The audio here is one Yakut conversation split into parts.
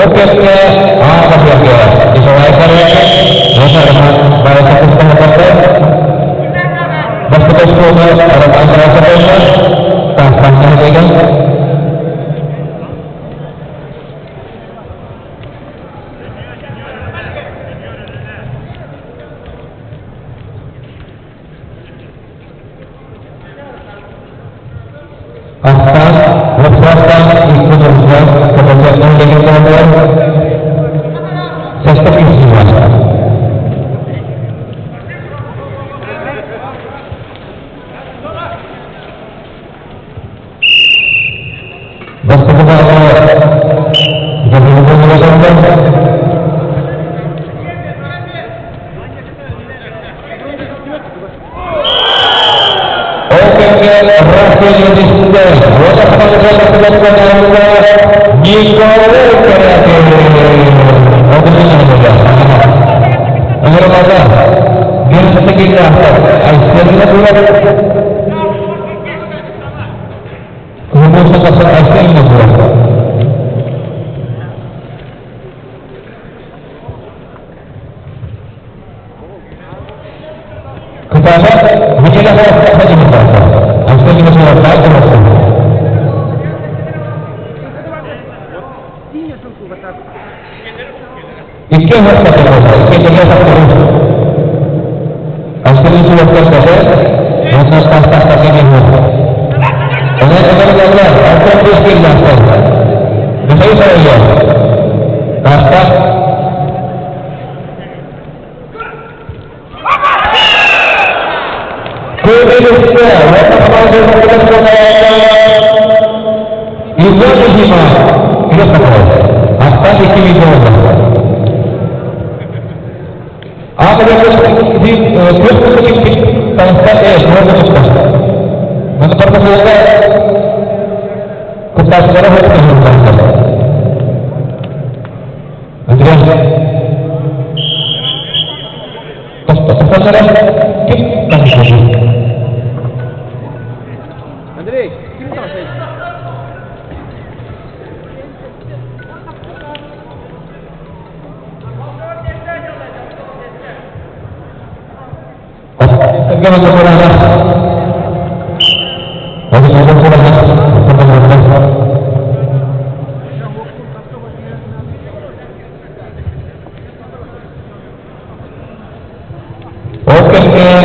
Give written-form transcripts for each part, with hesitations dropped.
Ол кэмҥэ аан баһылыга Николай Корякин уонна Роман Барахов бастакы оскуола Роман Бараховна Таастаах нэһилиэгин Астаан, уопсастаан икки дойдуга кэпсэтэн легендардар сэттэ киһи. Бастакы Ол кэмҥэ Россия юристэ Николай Кытаанах Икки Андрей, ким там стоит? Ол кэмҥэ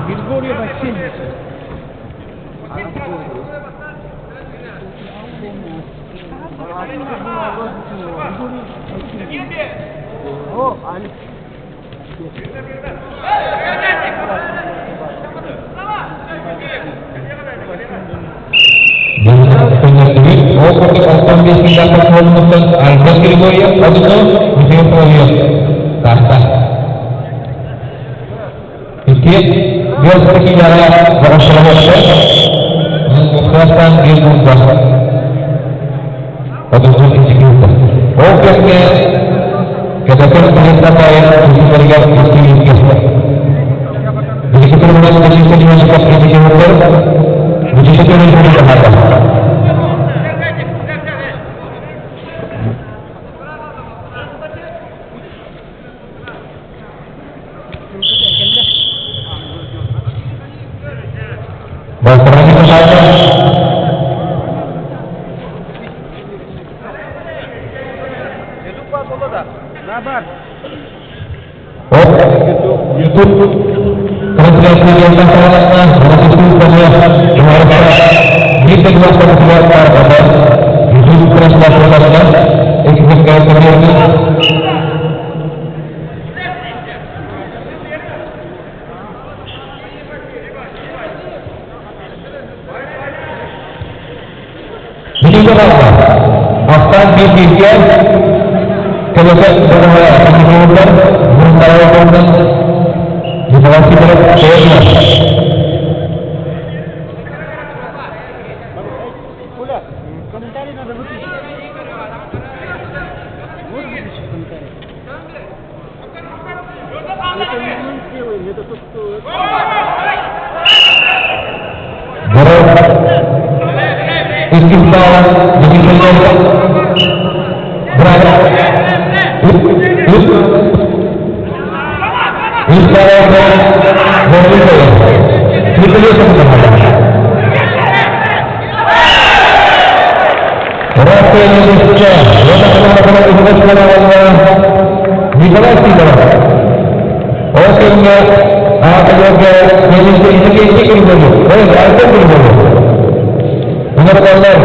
Григорьева 70. Ол курдук 65 буолбуттан Альберт Григорьев, одуну Михаил Соловьев тааста. Икки биос киилэҕэ Ворошиловоттар Мухрастан Гербурга одуну интегрировка. Ол кэмҥэ кэтэкэн Христофаев үсүлэригэр истииликкэ. Билигин Ахсаан биир бииргэ кэлэсэ бөҕөһө Николаевтар Муруннараевтарынан Николай Сидоров Чэйэ. Коля, комментарий надо выключить. Можно выключить комментарий? Это не мы сделаем, это то, что... Иккис Николай Сидоров. Ол кэмҥэ аатыгар Мэлиҥкэ Григорьев, ой, Артем Григорьев. Ыҥырылаллар.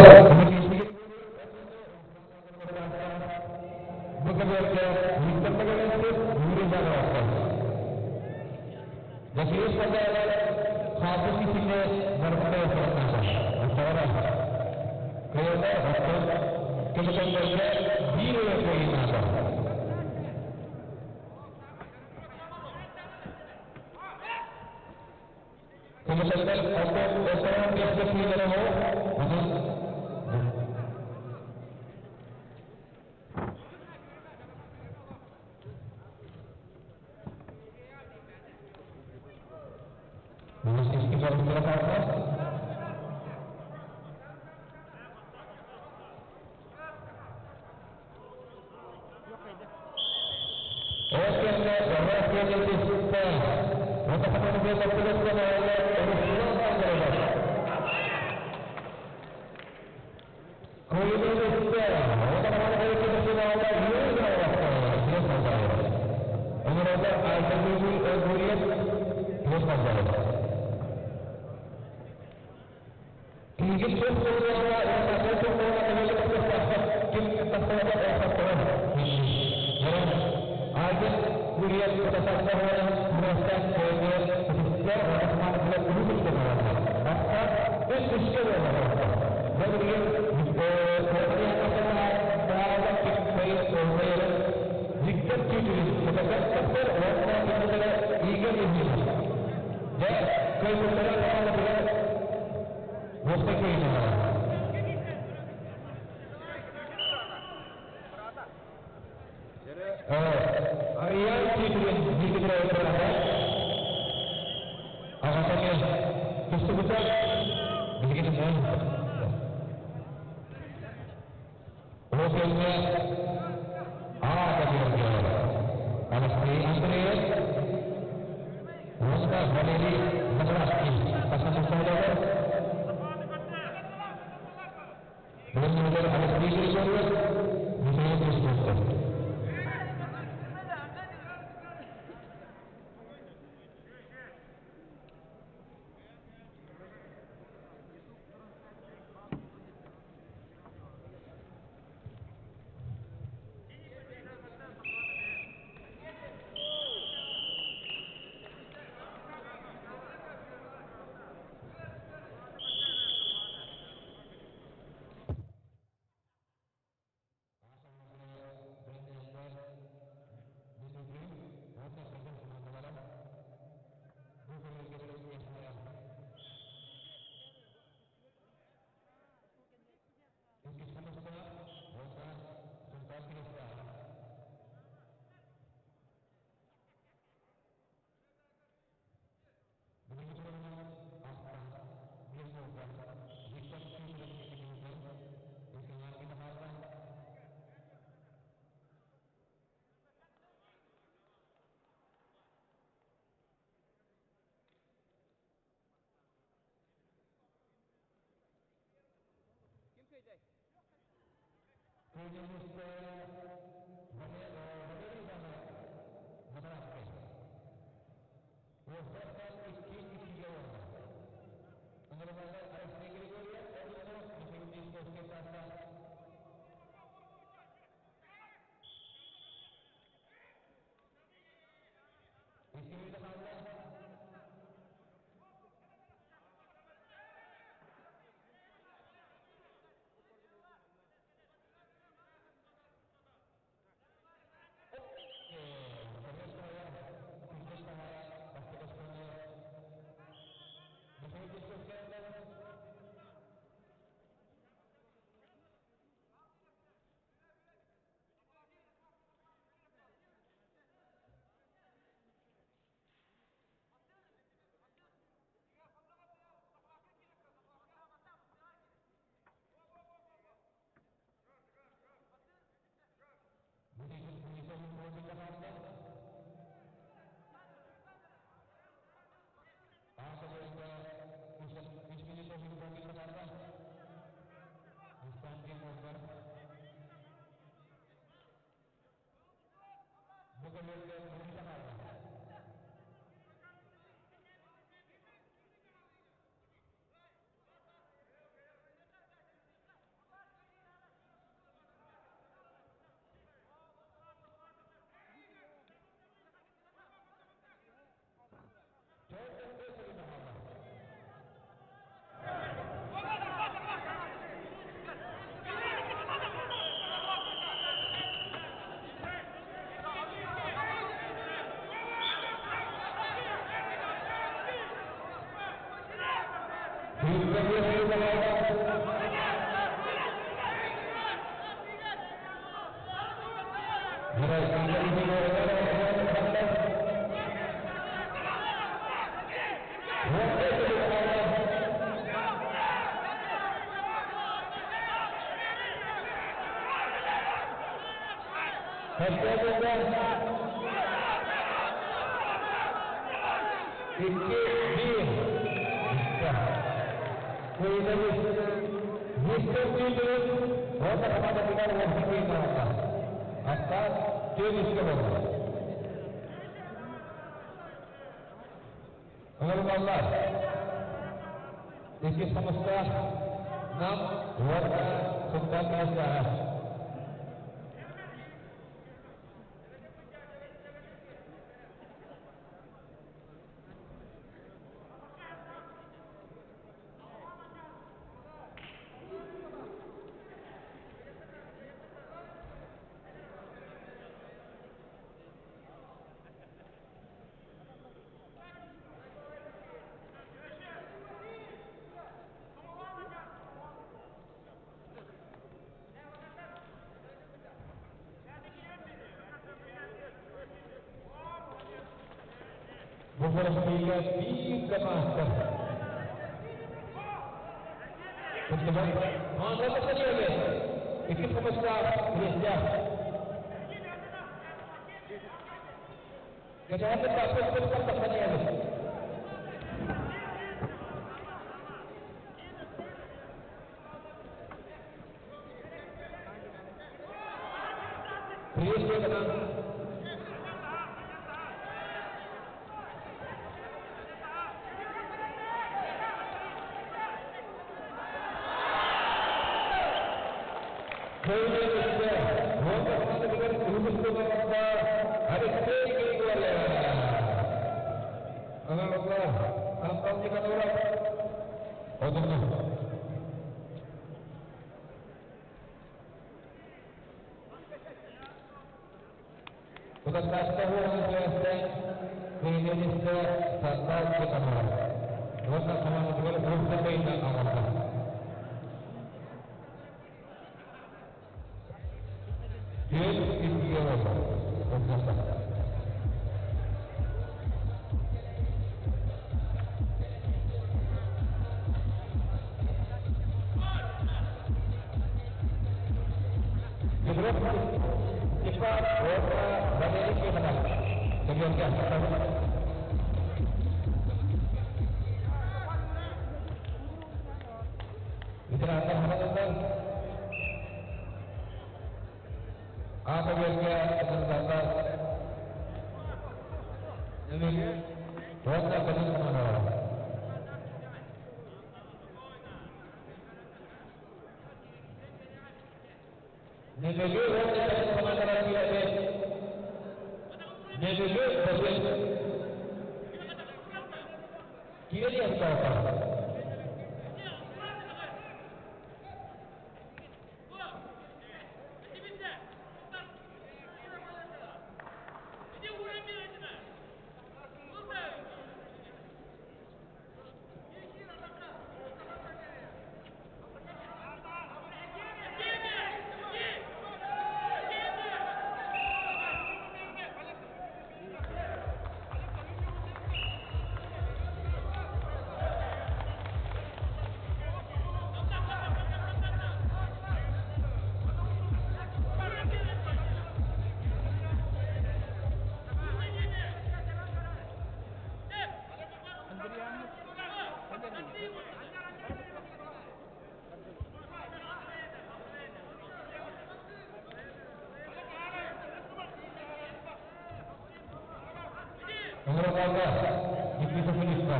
Nomor 14, Nikita Filippa,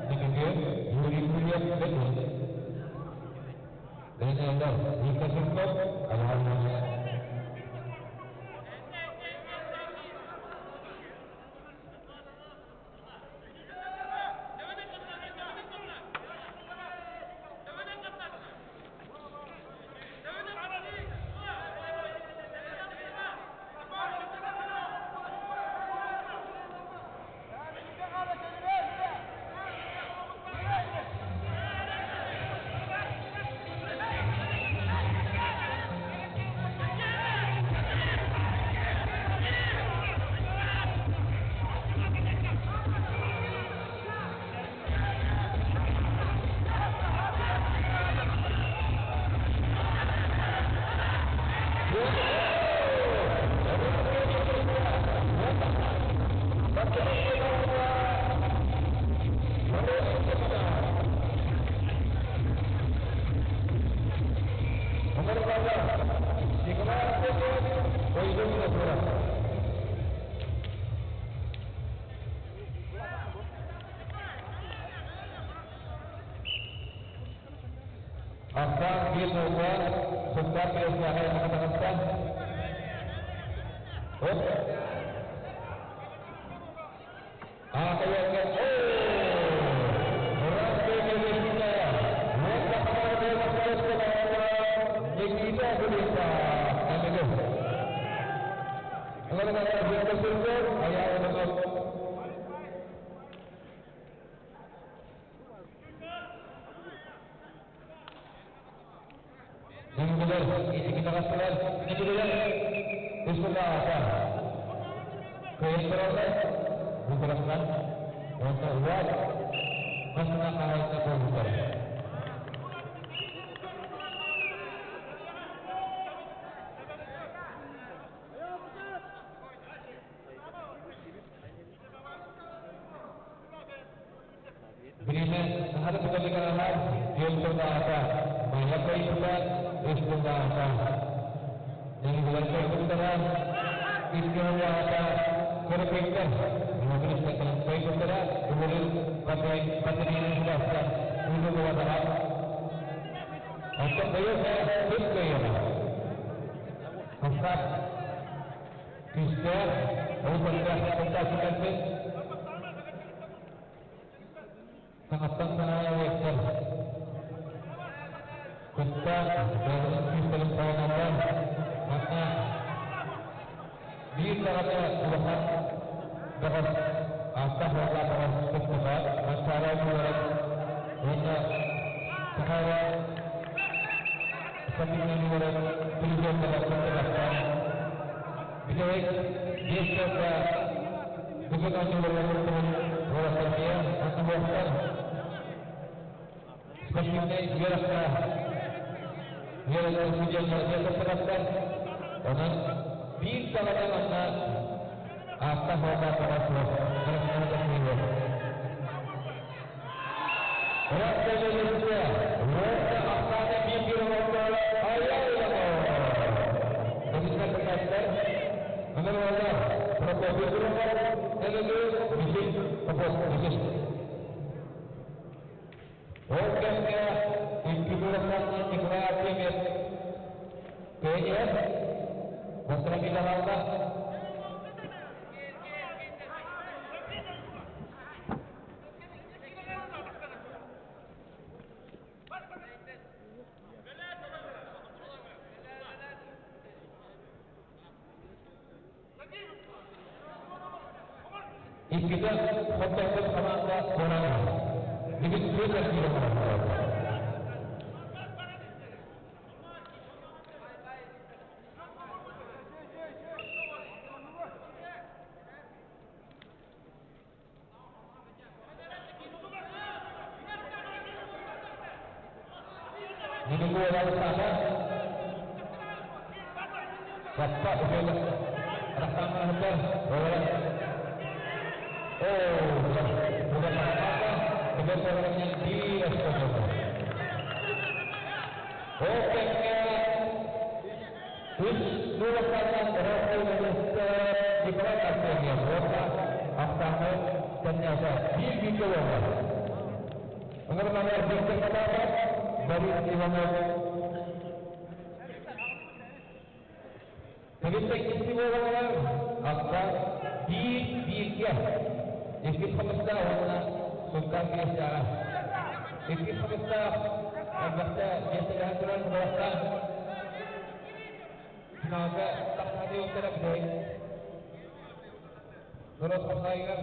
Nikita Yuri William Betul. Dan anda, Nikita Sirkop, Alhamdulillah. Ахсааны тэннээтэ. Биир бииргэ буолла. Ыҥырмалар Виктор Потапов, Борис Иванов. Төгүл иккиси буолалар. Ахсаан биир бииргэ. Иккис хомустаах уонна Сунтаар миэстэҕэ. Иккис хомустаах элбэхтэ миэстэлэһэн туран куоластаан финалга тахсаатыйыктара бүтэһик норуот хапсаайыгар.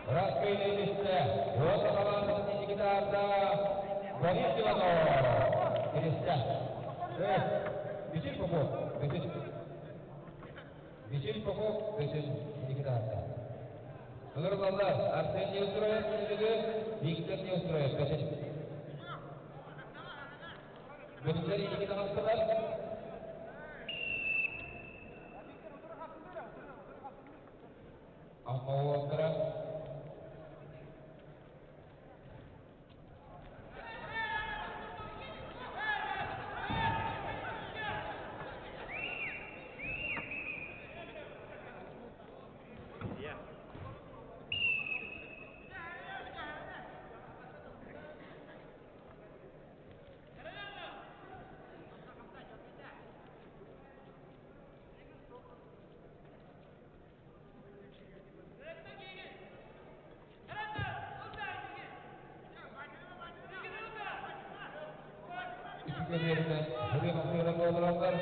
Раккыйны истэ, уонна хамаандатын инникитаарда Борис Иванов киристэ. Василий Попов, Василий Попов, инникитаарда. Ыҥырылаллар Арсен Неустроев, Виктор Неустроев, Бөтүлэр инники таҕыстылар. Амма уолаттара. Ити кэмиэринэн ырыа буолаллар.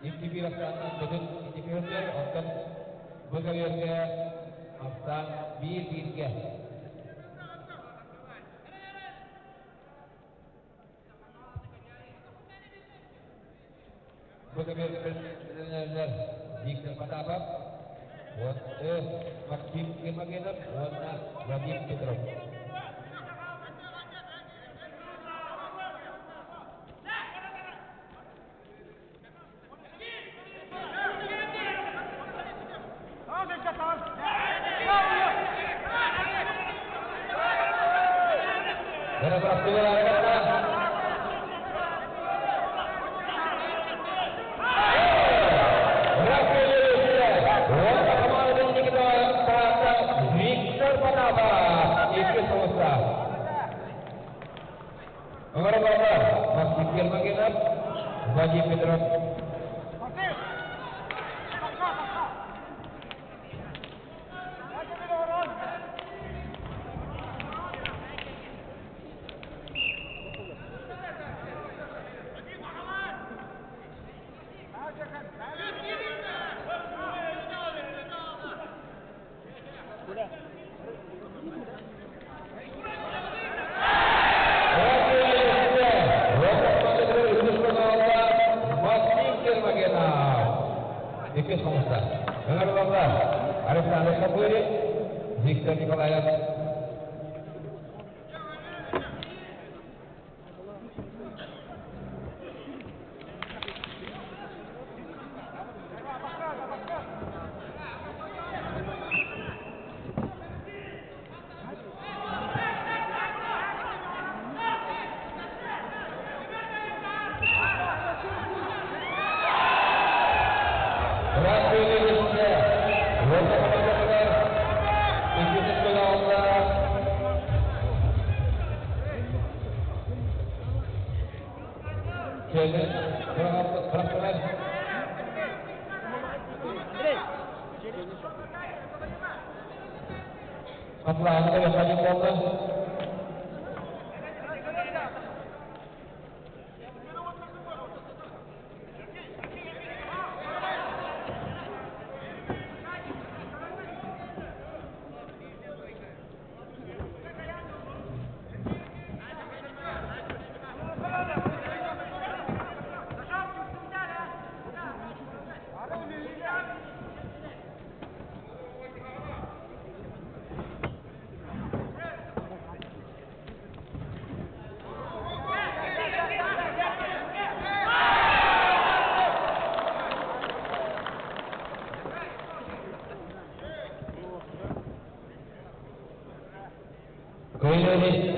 Икки биир ахсаанынан бөтүн ити күһүннэр, оттон бу көбүөргэ ахсаан биир бииргэ. Бу көбүөргэ бэлэмнэнэллэр Виктор Потапов, Максим Гермогенов уонна Вадим Петров. Виктор Потапов, икки сулустаах. Ыҥырылаллар Максим Гермогенов, Вадим Петров. Максим Гермогенов. Иккис хомуста. Ыҥырылаллар Александр Копырин, Виктор Николаев. Бэйэ бырахтылар. Хатылааһыны Михаил буолла. Indonesia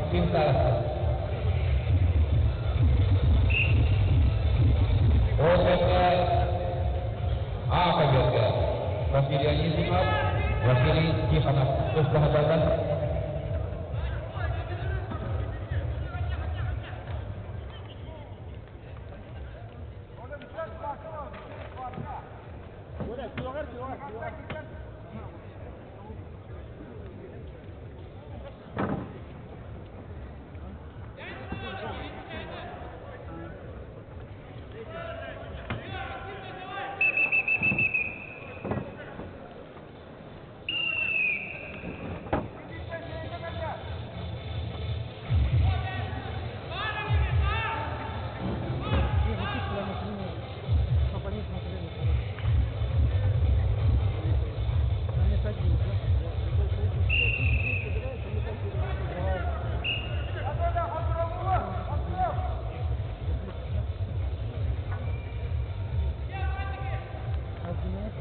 Максим Тарасов. А победка. Василий Анисимов, Василий Тихонов. Үс баһаталар. Чтобы они смотрели, короче. Они садились, да? Давай. Разгоняй.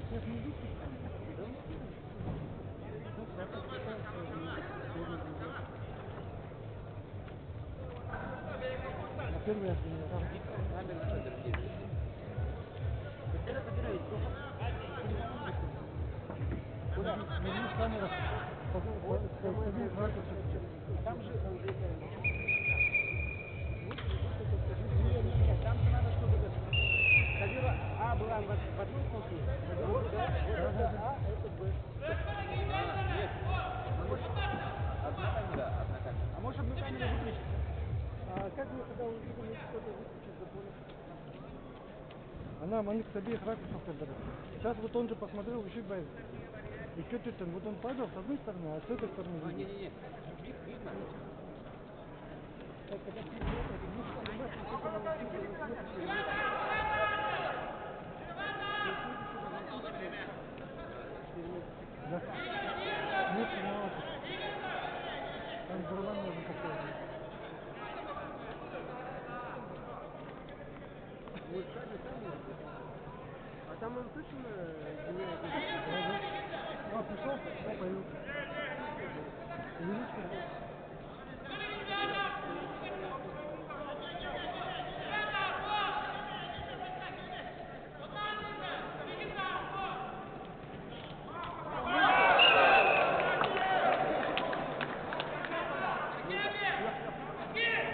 Сейчас не видите? На первый раз камера. Там же Не, там же надо, чтобы Кавера А была в одной конце, вот, да, вот это А, это Б. Одна камера. А может одну камеру выключить? А как вы когда увидели, что-то выключить, забыли? Она маннык с обеих ракурсов когда. Сейчас вот он же посмотрел еще бай. И что ты там? Вот он падал с одной стороны, а с этой стороны А, видно. не-не-не, видно. Так, когда ты это не Да. Нет сигнала. Там барабан можно поставить. А там он точно меняет? Да, да. А, пришел, да, появился. Увеличь.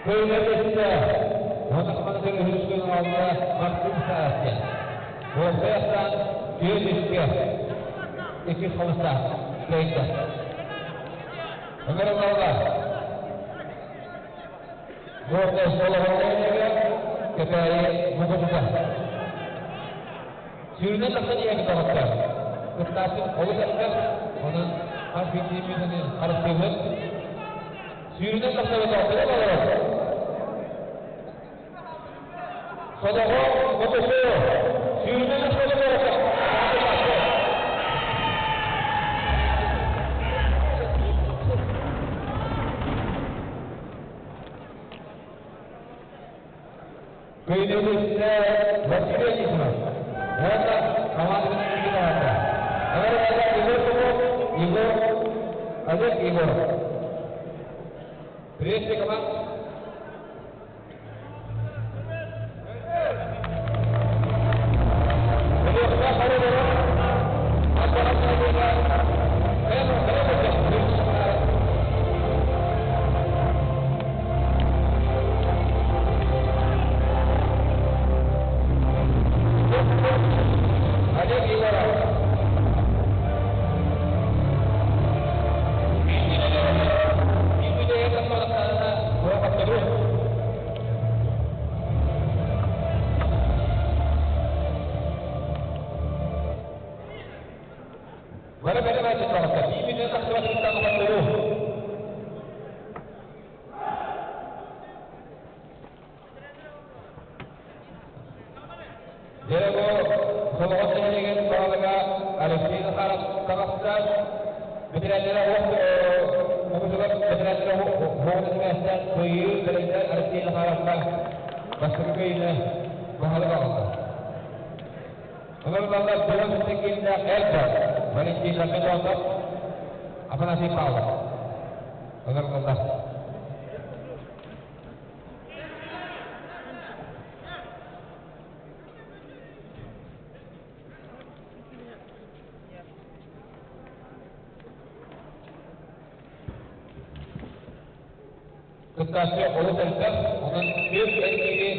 Көйләбесте, Онақманды үһүскүн алла Максим Саасия. Ордаяқтан түйет үске, екі қылыста, көйді. Өмір алла. Орда солығын кепәйі мұғыжыда. Сүйрінен тақсан егін тоғыттар. Кыттасын олыс әлбәк, оның қас бейтімізінің қарыстығын. Сүйрінен тақсан тоғыттар олар. Солоҕо Мотосо, сүүрүнэн тахсыбыт уолаттар. Көйнөлүстэ Василий Анисимов уонна командатын инники таһаарда. Егор Егор Егор Олег Егоров. Приветствие команд. Олег Егоров. Алексей Захаров Казахстан бітірәлері оғын көйі бірінде Алексей Захаровқа бастығы көйіні бағалы бағылды. Олар Беларусь Эльдар Валентин Ламедонов, Афанасий Павлов. Олар Кыттааччы олус элбэх, онон түөрт эргиири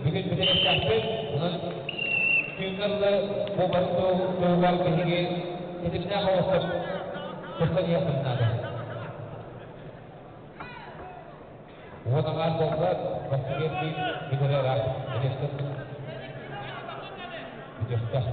бүгүн бүтэриэхтээхпит, онон түүннэр бу бары туһугар биһиги тэтимнээх оҕустук тустан иһиэхпитин наада. Уон аҥаар буолла, бастакы эргиир бүтэрэ ыраах, бүтүөхтэх. Бүтүөхтэх.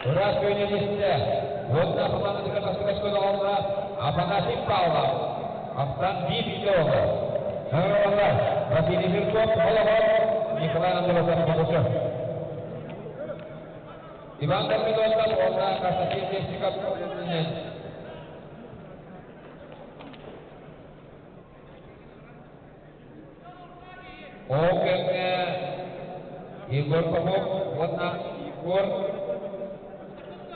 Ыраас көйнелистэ, уонна хамаандатыгар бастакы оскуолаҕа Афанасий Павлов, Ахсан биир видеоҕа. Наҕаралар Василий Жирков, Олоҕор Николай Андросов Богучев. Иван Дармидонов уонна Константин Лесников Ол кэмҥэ Егор Попов уонна Егор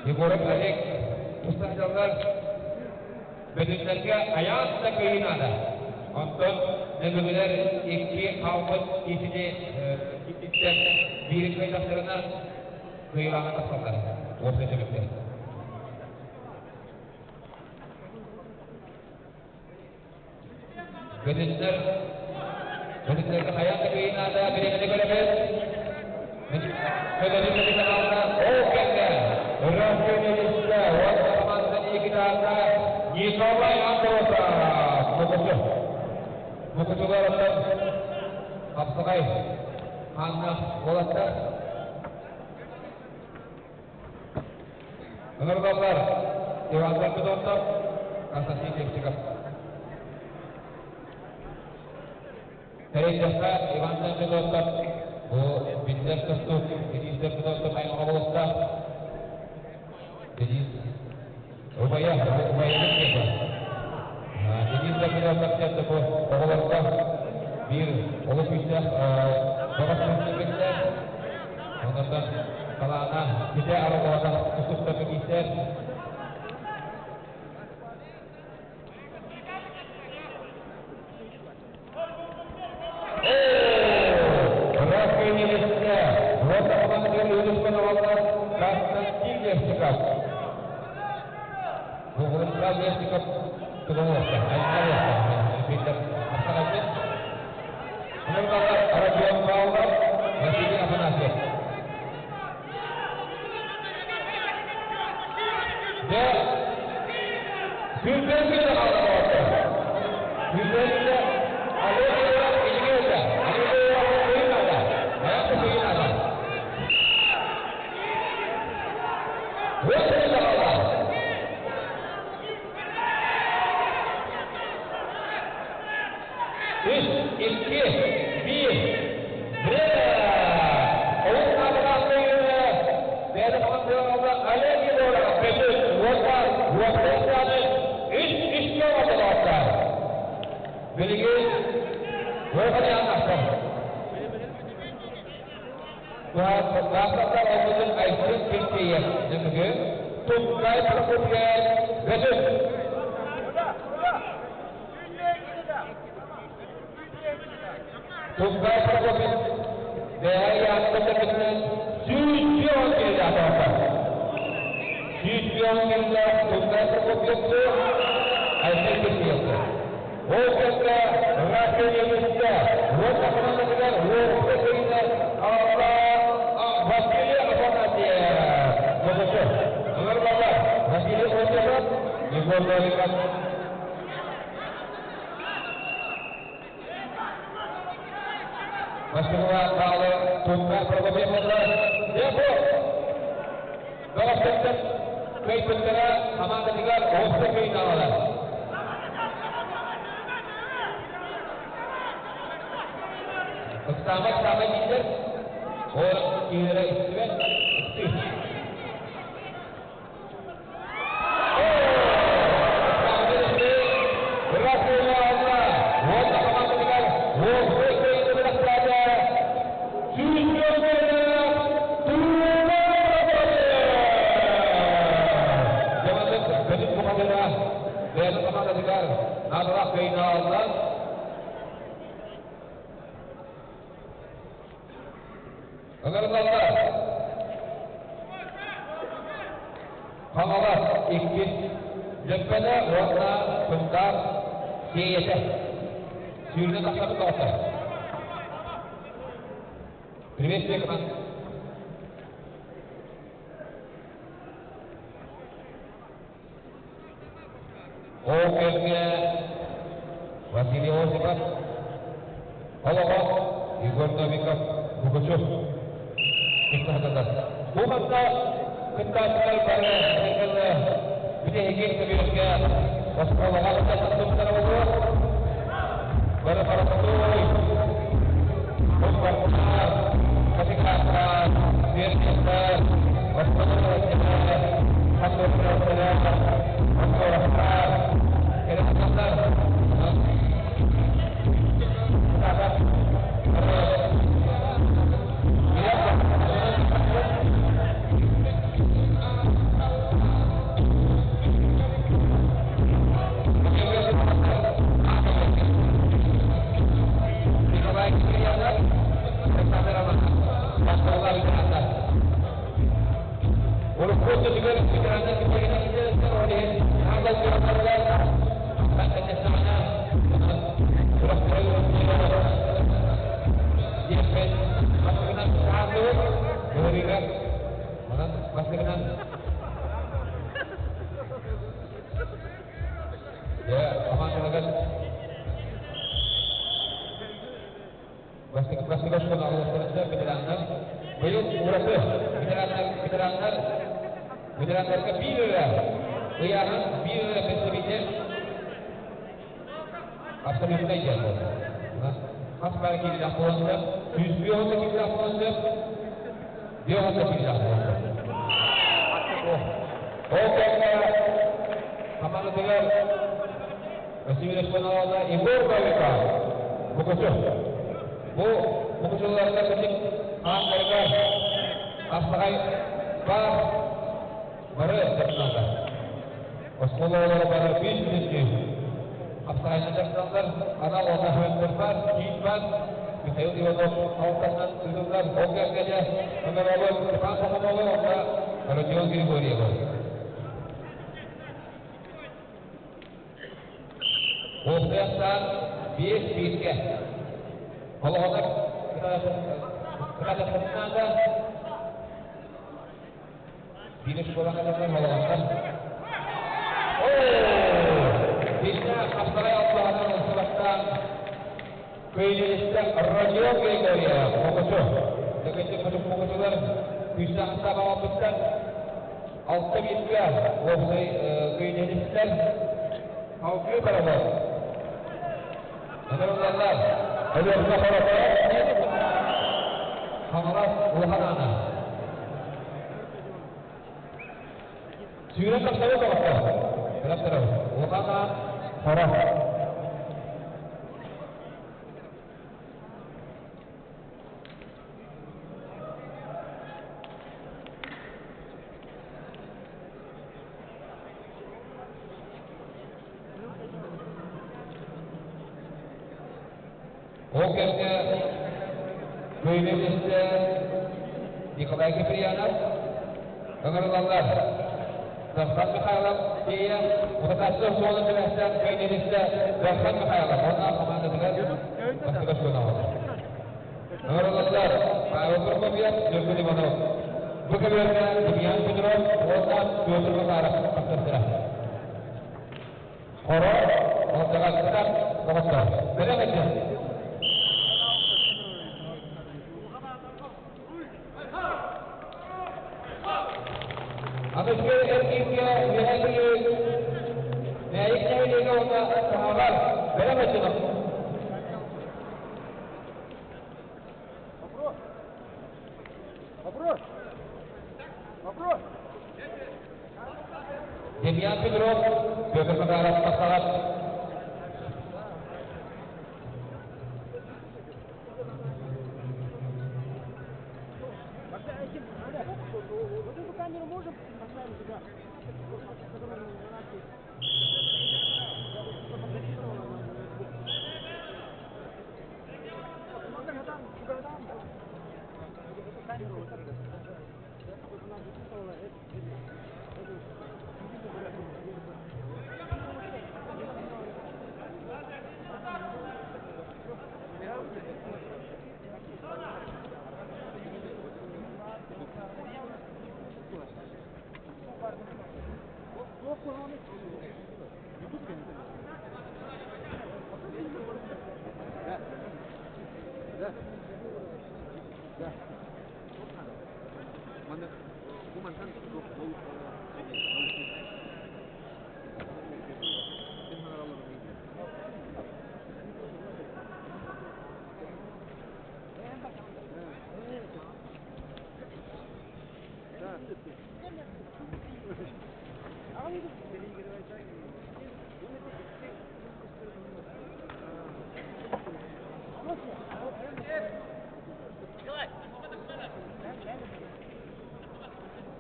Егоров Олег туста сылдьаллар. Бөтүннэргэ хайаан да кыайыы наада. Онтон нөмүгүлэр икки хаалбыт киһини иккиттэн биирин кыайдахтарына кыайыылааҕа тахсаллар. Уопсай түмүктэр. Бөтүннэр бөтүннэргэ хайаан да кыайыы наада, бириэмэни көрөбүт. Көлөрү капитаналга ол кэннэ ыраас көнөлүстэ уонна хамаанданы икитаата Николай Андросов Мукучу. Мукучулар оттон хапсаҕай хааннаах уолаттар. Ыҥырылаллар Иван Дормидонтов, Константин Лепчиков. Тэрийдэххэ Иван Дормидонтов бу биллэр тустуук Денис Дормидонтов аймаҕа буолуохтаах. Денис убайа, убайыбыт диэтэ. Денис Гаврилов тахсыатта бу оҕолорго биир олус күүстээх бөҕөс биллэр. Онон талаана ситэ арыллыбатах тустууктарга киирсэр. Ракелевичка, вот командир Юрий Константин Левчиков. Владислав Левчиков тугулуохта, айналыахта, Асаҕайбыт. Нурбалар Родион Павлов, Василий Афанасьев. Дьэ, сүүрдэн киирэ хаалла. Сүүрдэн Олег Ильгеда, Олег Кыйнада, Аян Кыйнада. Вот это хаалла. Үс, икки, биир, бір! Олус наадалаах бэйэтэ хамандыыралла Олег Егоров Бөтүн уонна уопсай 3-3-кэ оҥордолоохтор. Билигин Уоханян тахсар. Лаахтаттар оннутун Айсен Кирсеев нөмүгү Туккай Прокопьев Бөтүн. Туккай Прокопьев бэйэ яаттата 110 киһи атаата. 110 киһи Туккай Прокопьевку Айсен Кирсеевку. Ол кэмҥэ Ракелевичка уонна командатыгар уопсай кыайыыны аҕалла Василий Афанасьев. Модучу. Ыҥырылаллар Василий Осипов, Егор Новиков. Москваҕа хаалы Туккай Прокопьев буолла. Дьэ бу бөҕөстөртөн кыайбыттара хамаандатыгар уопсай кыайыыны аҕалар. Ыксаамай саамай дииллэр, ол киһилэрэ истибэт, ыксыыр. Уонна хамаандатыгар уопсай кыайыыны бэлэхтээтэ 100 миллионнаах Дьаманнык Бөтүн бухатыра бэйэтин хамаандатыгар наадалаах кыайыыны аҕалла. Ыҥырыллаллар. Хаҥалас иккис Дьөппөнө уонна Сунтаар Сиэйэтэ. Сүүрүнэ тахсабыт доҕоттор. Приветствие команд. Ол кэмҥэ Василий Осипов, Олоҕо Егор Новиков, Пугачев кыттыһатылар. Бу манна кыттааччылар бары бүтэһигин көбүөргэ оскуолаҕа тахсыбыттара буолуо. Бары харахтуой, Бомбардаар, Катикаттар, Фермердар, оскуола хандуктар, оскуолаттар, кэлэн Николай Кирьянов, Александр Романов, оскуола ветераннар. Урукку өттүгэр ветераннар кэпсээннэр ол иһин аан дойду Хантан диэппит бастакынан саатыбыт ыарыыга онон бастакынан дьэ хамаандаларыгар бастакы бастакы оскуола аҕаллахтарында ветераннар быйыл ураты ветераннар ветераннар ветераннарга биир эрэ ыйааһын биир эрэ представитель абсолютнай диэн буолла. Хас баар киирдээх буолан сөп, 150 да киирдээх буолан сөп, 50 да киирдээх буолан сөп. Ол кэмҥэ хамаандатыгар Василий Шпаналана Егор Новиков. Мукучу. Бу мукучуларга кытык ааттарыгар хапсаҕай баар бары дьарыктаналлар. Оскуола оҕолоро бары бүүс бүтүннүү хапсаҕайынан дьарыктаналлар. Анал уонна һүөннэр бар, киин бар. Михаил Иванов алтанынан ыытыллар. Ол кэмҥэ дьэ Номеролог Степан Пахомовы уонна Родион Григорьевы. Уопсайахтаан биэс бииргэ. Холоҕонор кытаатахтарына биир школаҕа холоҕоннор. Бинна хапсаҕай албаһынан ылсыбаттаан Көйнелистэ Родион Григорьев Мокучу. Дэгэтик мокучулар күүстээх састаап аҕалбыттар. Алта бииргэ уопсай көйнелистэр салгыы баралар. Ыҥырыллаллар. Өлүөхүмэ хорото Хаҥалас Улахан Аана. Сүүрэн тахсабыт доҕоттор. Быраттарабыт. Улахан Аан хоро. Ол кэмҥэ көймөтүстэ Николай Киприянов ыҥырылаллар. Дархан Михайлов тиийэ утатааччылар суолун сибээстээн көйнелистэ Дархан Михайлов уонна хамаандатыгар бастакы школаҕа. Ыҥырылаллар Павел Прокопьев, Ньургун Иванов. Бу көбүөргэ Демьян Петров уонна Петр Макаров тахсыахтара. Хоро, Малдьаҕарга доҕоттор. Бэлэм этин. Аныгы эргииргэ үөһээ Бүлүү Мэйик нэһилиэгэ уонна Саһаҕар бэлэм этин. Вопрос. Вопрос. Вопрос. Демьян Петров, Петр Макаров тахсаҕат. Вот эту камеру можем поставить сюда?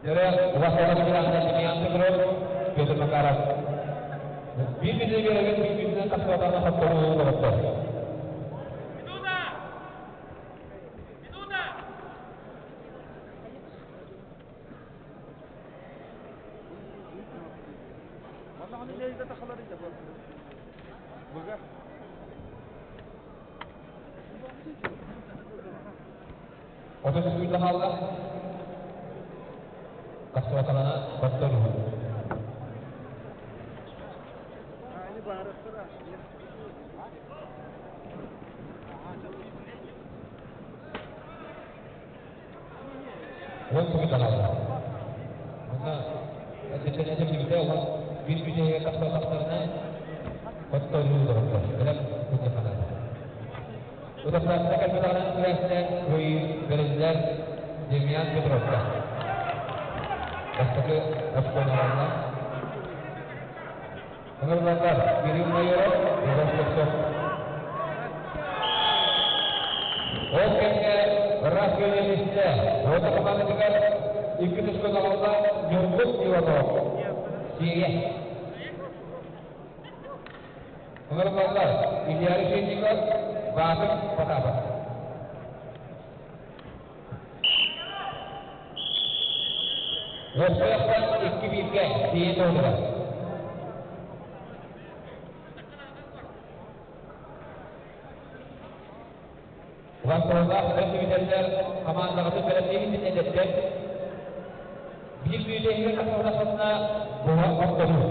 Дьэ, улахан Демьян Петров, Петр Макаров. Биир бииргэ биир бииринэн тахсыбатаҕына хотторуу доҕоттор. Отут сүүрдэ хаалла. Тахсыбатаҕына хотторуу. Уон күн хаалла. Онно эдэрдэр эдэрдибитэ уон биир бүтэһигэр тахсыбатахтарына хотторуу доҕоттор. Бэлэм күннэххэ Утарсааччыта кэлбэтэҕинэн сибээстээн кыайыы бэриллэр Демьян Петровка. Бастакы оскуолаларынан. Ыҥырыллаллар Кирилл Майоров, Егор Слепцов. Ол кэмҥэ ыраас көлүөнэстэ уота хамаандатыгар икки туска аҕалла Ньургун Иванов. Сиэйэ. Ыҥырыллаллар Илья Решетников, Баатыр Потапов. Уопсайыттан икки бииргэ тиийэн туһунугар. Улааттаралаах бэрэстэбиитэллэр хамаандаҕытын бэлэмниигит эдэрдэр биир мүнүүтэ иһигэр тахсыбатаххытына быһа охторуу.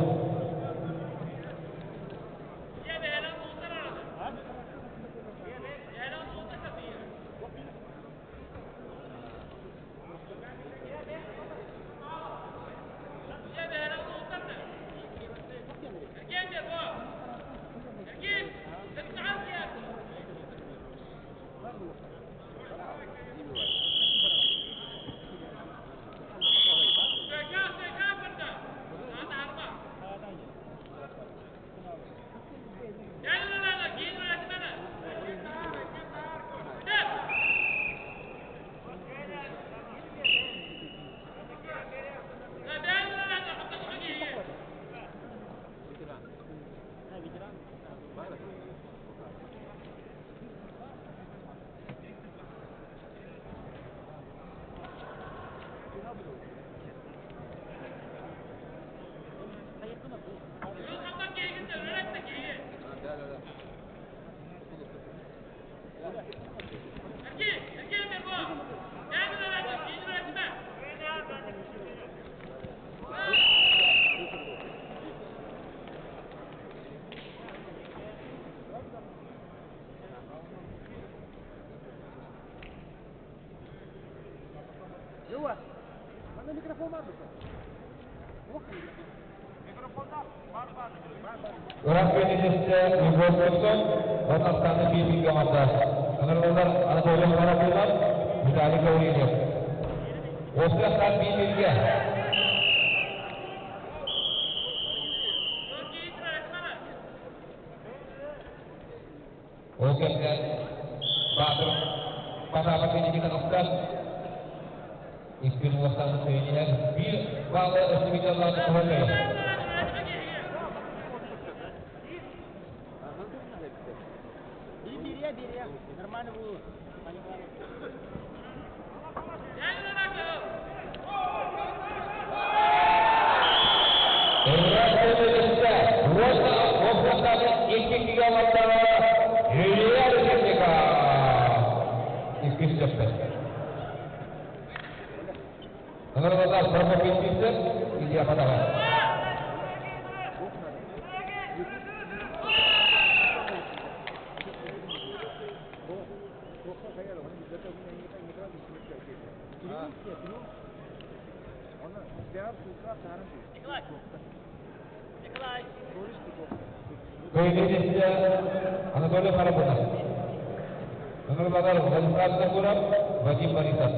Ыраах күөнүнүстэ Егор Слепцов, Татарстаны биир оҥордо. Ыҥырыллар Анатолий Харабылов, Виталий Гаврильев. Уопсайыттан биир бииргэ. Ол кэмҥэ Баатыр Потапов инники таҕыста. Икки уостааны сөйүнүһэр биир баалы өссө туһа. Нормально было. Илья Решетников. Иккис сөптөр. Ыҥырыллар Прокопий Сивцев, Илья Потапов. Көйнүнүстэ Анатолий Харабунов. Ыҥырыллар Владислав Закуров, Вадим Борисов.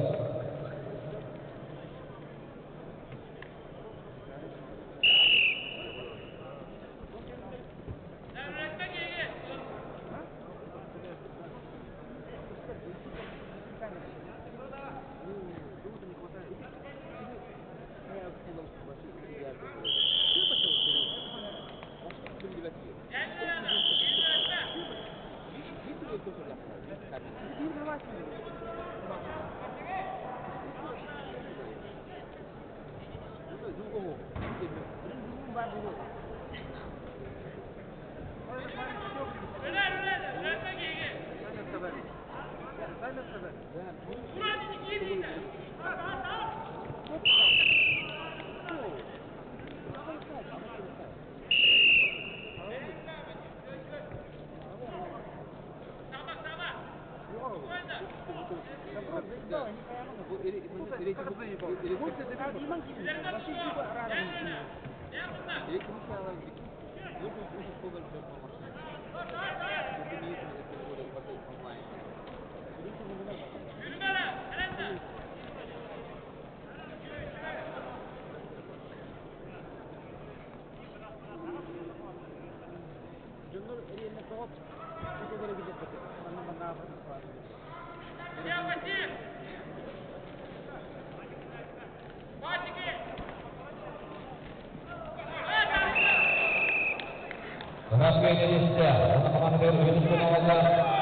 кыайыылаах уонна хамаандатыгар үһүс оҥоһулла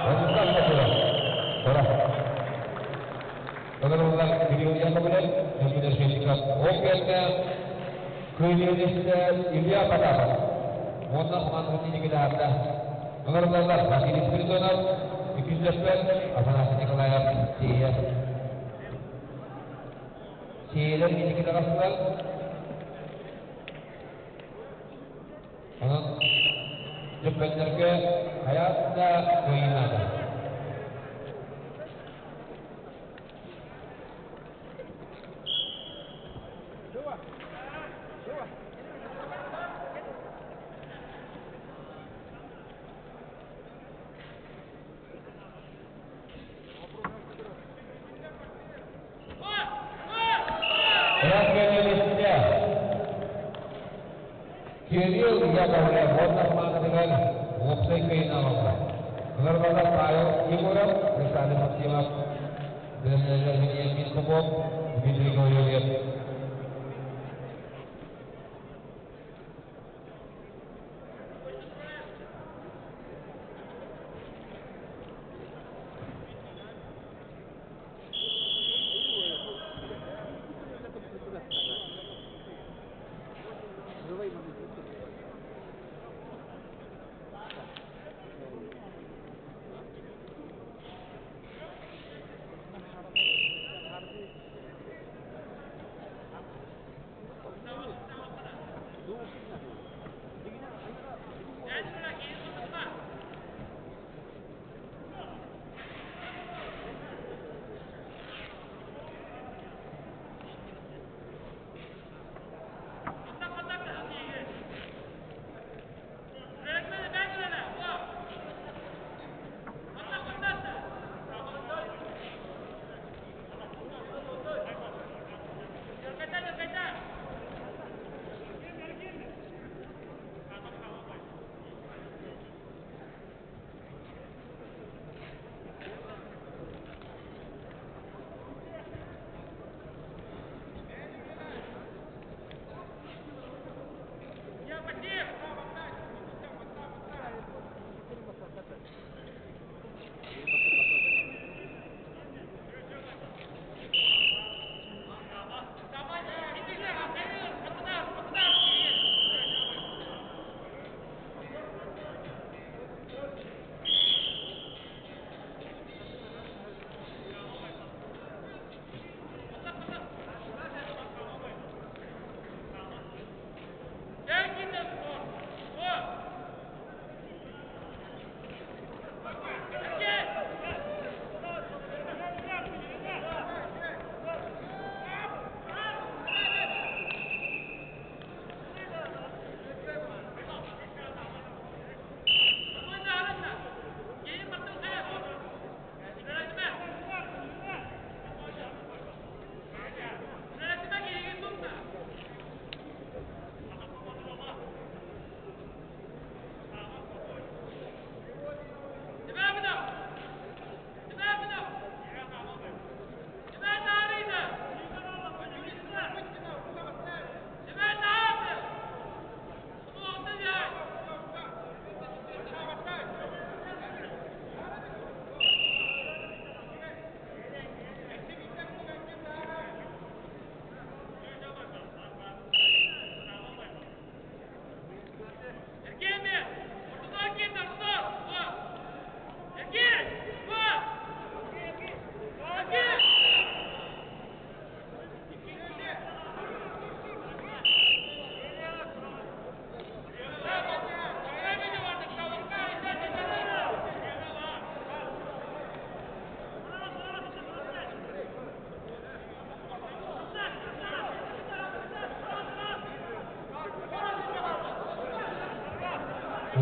Владислав Сокуров. Тура. Толоруллар Кирилл Яковлев, Ньургун Решетников. Ол кэннэ кыайыылаах Илья Потапов. Уонна хамаандатын инники таһаарда. Толоруллар Василий Спиридонов, иккис Афанасий Николаев, Сиэйэ. Сиэйэлэр инники таҕыстылар. Онон Дьөппөннөргө хайаан да кыайыы наада. Ракелевичтэ Кирилл Яковлев уонна хамаандатыгар уопсай кыайыыны аҕалла. Ыларбалар Павел Егоров, Александр Максимов, бэлэмнэнэллэр Вениамин Попов, Дмитрий Гаврильев.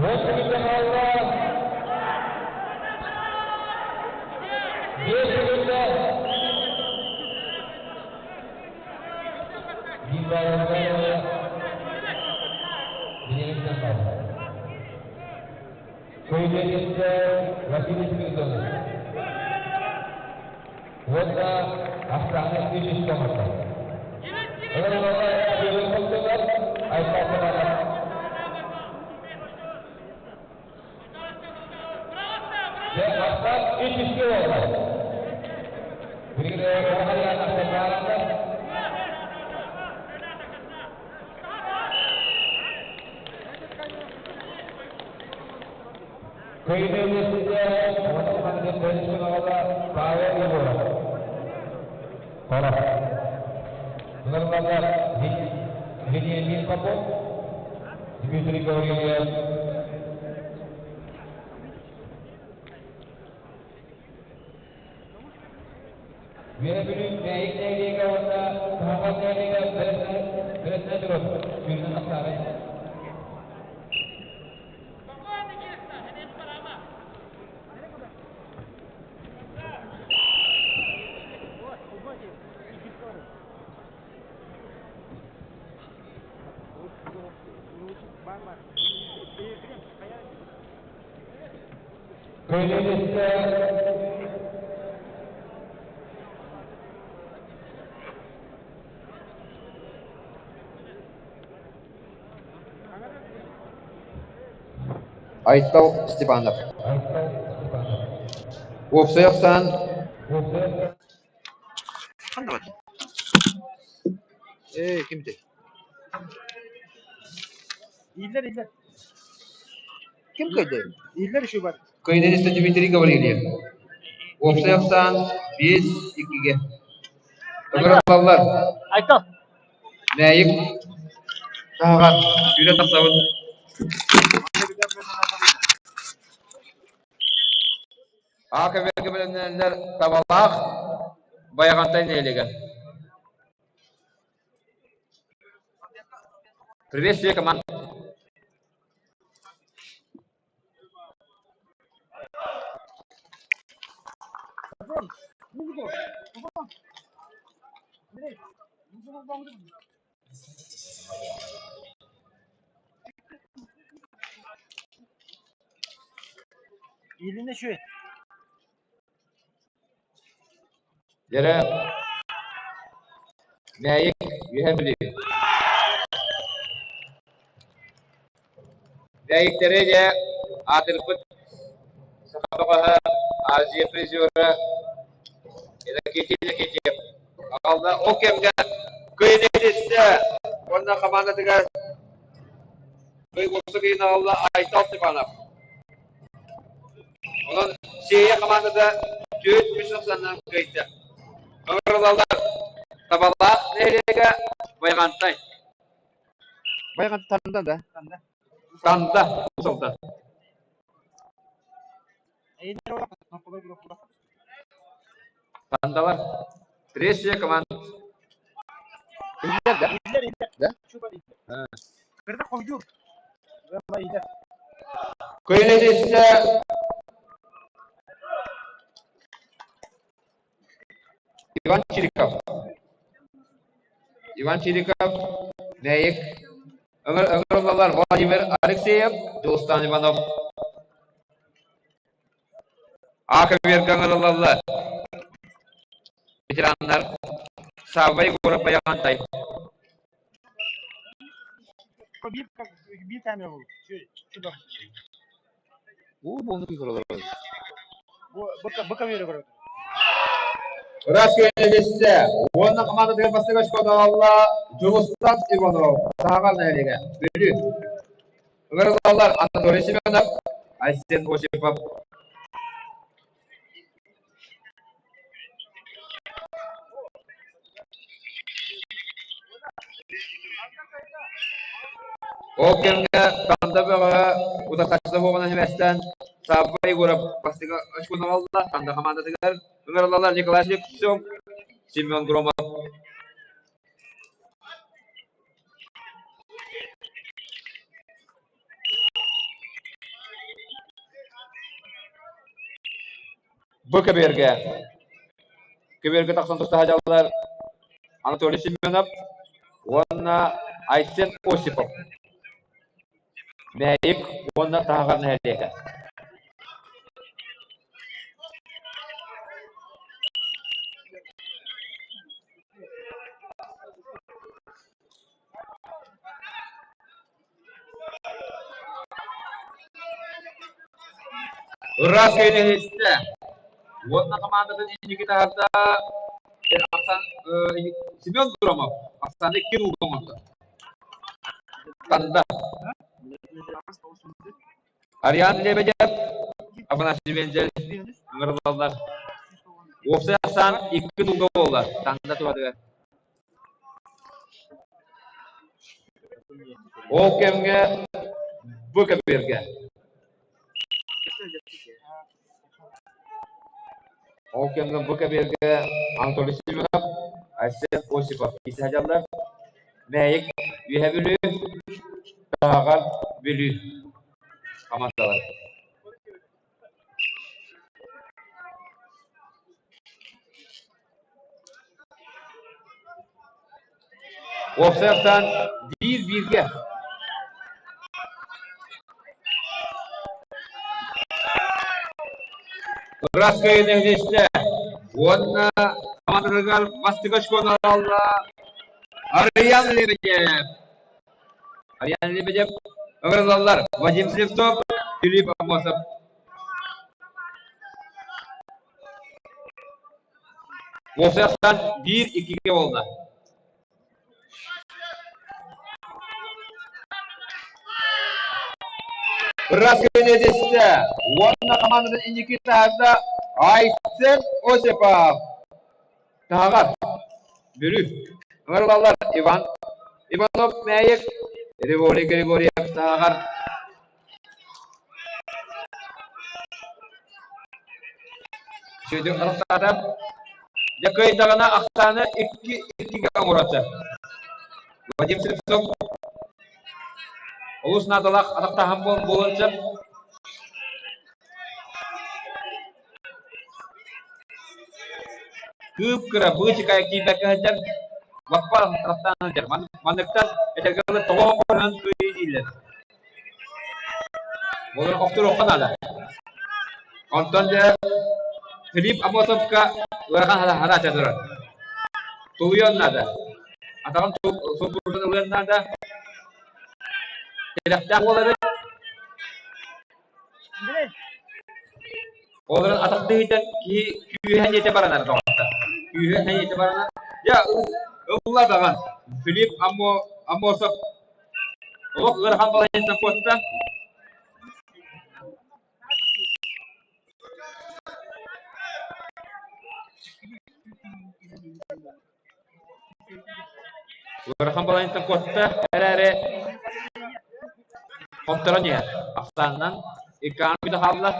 Вот хаалла. 5 секунда. Биир Билигин хаалла. Кыайыылаах Василий Спиридонов. Уонна ахсааны үс оҥордо. Ыларбалар Кирилл Айсен Иванов. Ахсан үс-үскэ буолла. Билигин улахан ахсан Кыайыы уонна бэлисчик аҕала Павел Егоров. Хоро. Ыҥырыллаллар Вениамин Попов, Дмитрий Гаврильев. Үөрэ Бүлүү Мэйик нэһилиэгэ уонна Таһаҕас нэһилиэгэ бэлэсинэ турар сүүрүнэн тахсаарай. Көлүөнэстэ Айтал Степанов. Айтал Степанов. Уопсай ахсаан Уопсай Ээ, ким этэй? Ииллэр, ииллэр. Ким кыайдый? Ииллэр еще бар. Кыайдыниста Дмитрий Гаврильев. Уопсай ахсаан 5-2-ге. Ыҥырыллаллар. Айтал. Мэйик таһаҕар сүүрэ тахсабыт. Аакабергэ бэлэмнэнэллэр Табалаах Байаҕантай нэһилиэгэ. Приветствие команд. Илинэ үчүгэй. Дьэрэ Мэйик үһэ Бүлүү. Мэйиктэри дьэ аатырбыт саха бөҕөһө Азия призера Иннокентий Иннокентьев аҕалла. Ол кэмҥэ кыайыыны ситистэ уонна хамаандатыгар уопсай кыайыыны аҕалла Айтал Степанов. Онон Сиэйэ хамаандата 4-3 ахсаанынан кыайда. Ыҥырылаллар Табалаах нэһилиэгэ Байҕантай. Байҕантан да? Танда Усалта. Тандалар. Третья команда. Иһиллэр да? Иһиллэр, иһиллэр. Да? Кырда хойдуур. Кыайыылаах Иван Чириков. Иван Чириков, Мэйик, ыҥырыллаллар Владимир Алексеев, Дьулустан Иванов. Аакаберга ыҥырыллаллар ветераннар Савва Егоров Байаҕантай. Биир камера был. Уу буолну кыыралар. Бу камера көрөт. Ыраас күөнэһиссэ уонна хамаандатыгар бастакы очко аҕалла Дьулустан Иванов, Саһаҕар нэһилиэгэ, Бүлүү. Ыҥырыллаллар Анатолий Семенов, Айсен Осипов. Ол кэмҥэ Танда бөҕөһө утарсааччыта буолан сибээстээн Савва Егоров бастакы очкону аҕалла Танда хамаандатыгар ыҥырыллаллар Николай Слепцов, Семен Громов. Бу көбүөргэ көбүөргэ тахсан туста сылдьаллар Анатолий Семенов уонна Айсен Осипов. Мэйик уонна Таһаҕар нэһилиэгэ. Ыраас кэйдэһистэ. Уонна хамаандатын инники таһарда Семен Громов Оксана Кирилл оҥордо. Танда. Ариан Лебедев, Афанасий Вензель ыҥырыллаллар. Уопсай ахсаан икки нуулга буолла. Танда туһатыгар. Ол кэмҥэ бу кэбиэргэ Ол кэмҥэ бу кэбиэргэ Анатолий Семенов, Айсен Осипов киирсэ сылдьаллар. Мэйик Үөһэ Бүлүү, Таһаҕар Бүлүү хамаандалар. Уопсай ахсаан биир-бииргэ. Ыраас кыайыыны иһистэ уонна хамаандатыгар бастакы очкону аҕалла Арыйан Лебедев. Арыйан Лебедев ыҥырыллаллар Вадим Слепцов, Филипп Аммосов. Уопсайахтан биир-иккигэ буолла. Ыраас көнөдүстэ уонна хамаандатын инники таһаарда Айсен Осипов. Таһаҕас, Бүрү, ыҥырылаллар Иван Иванов Мэйик, Григорий Григорьев Таһаҕар. Сүдү харахтаата. Дьэ кыайдаҕына ахсааны икки иккигэ оҥорото. Вадим Слепцов олус наадалаах атахтааһын буолан сөп. Кыып-кыра быычыкайа киирбэккэ сылдьар, лаппа атахтаан сылдьар. Манныктан этэргэ дылы тоҕо оҥорон кыайыы дииллэр. Олор охторуохха наада. Онтон дьэ Филипп Амосовка ыарахан хараачча турар. Тулуйуон наада. Атаҕын сулбурутан ылыан наада. Тирэхтээх уол эбит. Ол эрэн атахтыһыйтан киһи күүһэ ньиэтэ баранар доҕоттор. Күүһэ ньиэтэ баранар. Дьэ ылла даҕан Филипп Аммосов олох ыарахан балаһыанньаттан куотта. Ыарахан балаһыанньаттан куотта эрээри хотторон иһэр. Ахсаанынан икки аан бүтэ хаалла.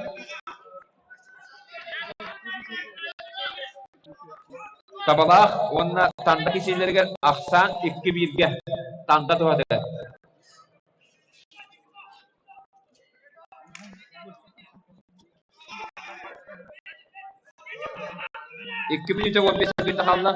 Табалаах уонна Танда кисиэлэригэр ахсаан икки бииргэ Танда туһатыгар. Икки мүнүүтэ уон биэс секунда хаалла.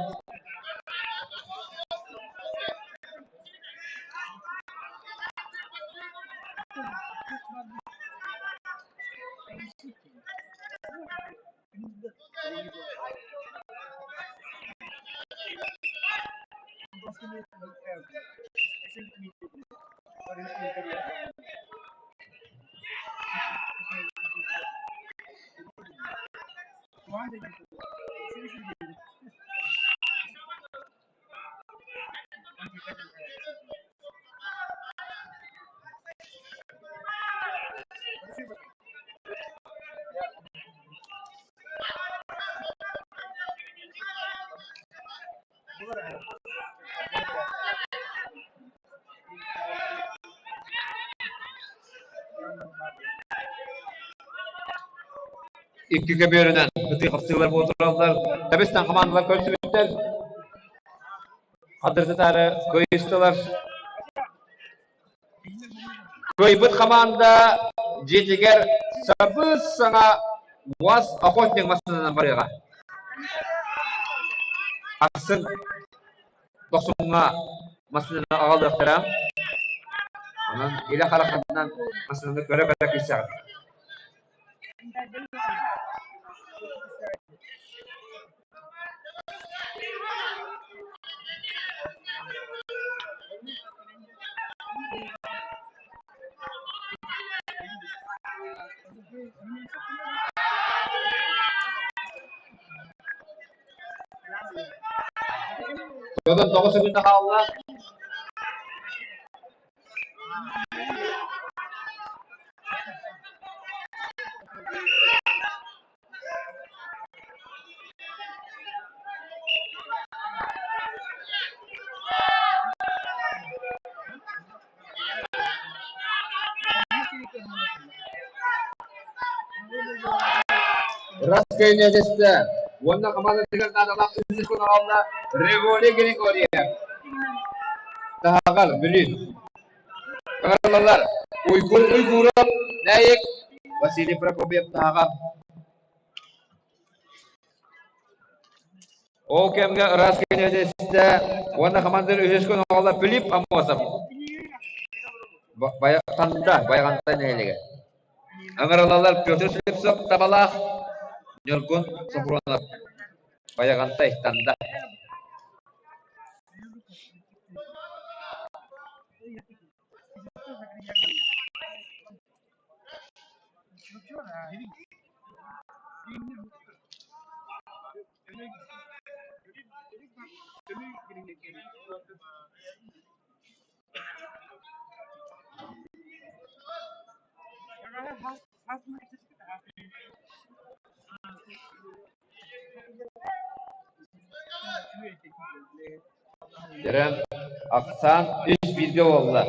Икки көбүөрүнэн ытыы хапсыылар буолтураллар. Тэбистэн хамаандалар көрсүбүттэр. Хадырдытаары кыайыстылар. Кыайбыт хамаанда дьиэтигэр сабыс-саҥа УАЗ охотник массыынанан барыаҕа. Ахсын дохсуҥҥа массыынаны аҕалыахтара. Онон илэ хараххытынан массыынаны көрө-көрө киирсэҕит. Бүгүн 9 күн хаалла. Раз көнньөдьөстө уонна хамаандатыгар наадалаах үһүс оҕолло Григорий Григорьев. Таһаҕар Бүлүү. Ыҥырыллаллар Уйгур Уйгуров, Нэйик, Василий Прокопьев Таһаҕар. Ол кэмҥэ ыраас көнньөдьөстө уонна хамаандатын үһүс күн оҕолло Филипп Аммосов. Байҕанта, Байҕанта нэһилиэгэ. Ыҥырыллаллар Петр Слепцов Табалаах, Ньургун Сопрунов, Байаҕантай, Танда. Дьэрэн ахсаан үс бииргэ буолла.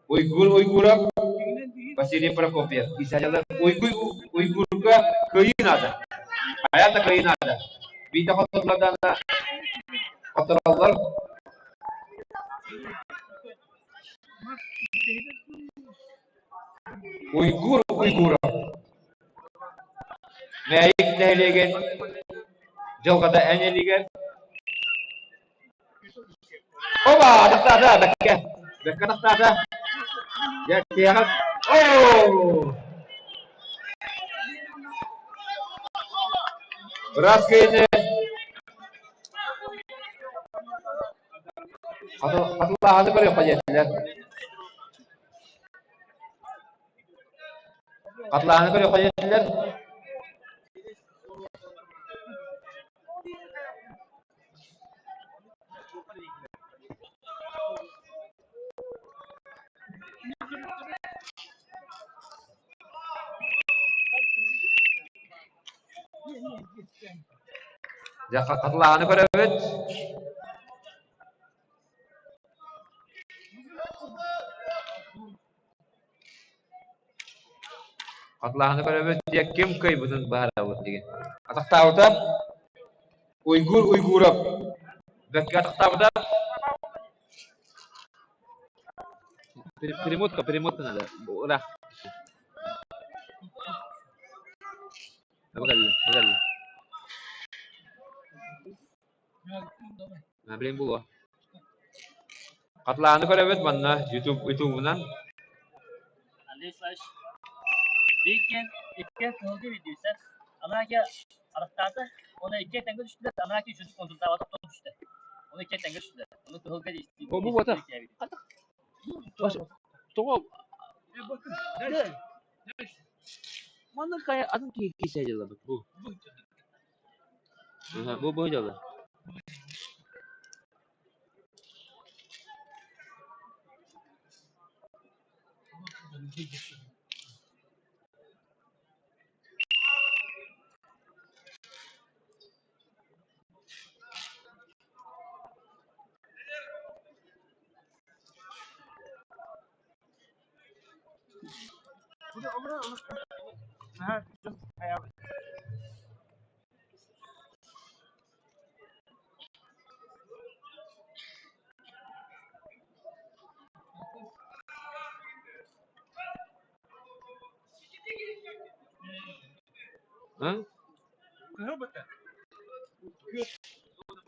Уйгур Уйгуров, Василий Прокопьев. Писателлэр Уйгуй Уйгурга кыайыы наада. Хайаан да кыайыы наада. Биирдэ хотторлордаана хоттороллор. Уйгур Уйгуров. Мэйик нэһилиэгин дьылҕата эн илигэр Оба, тахсаата, бэккэ. Бэккэ тахсаата. Дьэ, тиэҕэ. Оо! Ыраас киһини хатылааһыны көрүөххэ диэтилэр. Хатылааһыны көрүөххэ диэтилэр. Дьэ, хатылааһыны көрөбүт. Хатылааһыны көрөбүт диэ ким кыайбытын быһаарабыт диэн. Атахтаабыта Уйгур Уйгуров. Бэккэ атахтаабыта. Перемотка, перемотка надо. Ура. Бу Блин булуо. Хатылааны көрөбүт манна YouTube ютубунан. Андрей Славич, иккиэн иккиэн кыһылга биирдиилэр. Анаки арахтаата, уонна иккиэн тэҥҥэ түстүлэр, Анаки үчүгэй контурдаабата охтон түстэ. Оны иккиэн тэҥҥэ түстүлэр. Ону кыһылга О, бу буота. Тоҕо Манна хайа атын киһи киирсэ дьыллабыт бу. Бу дьоло.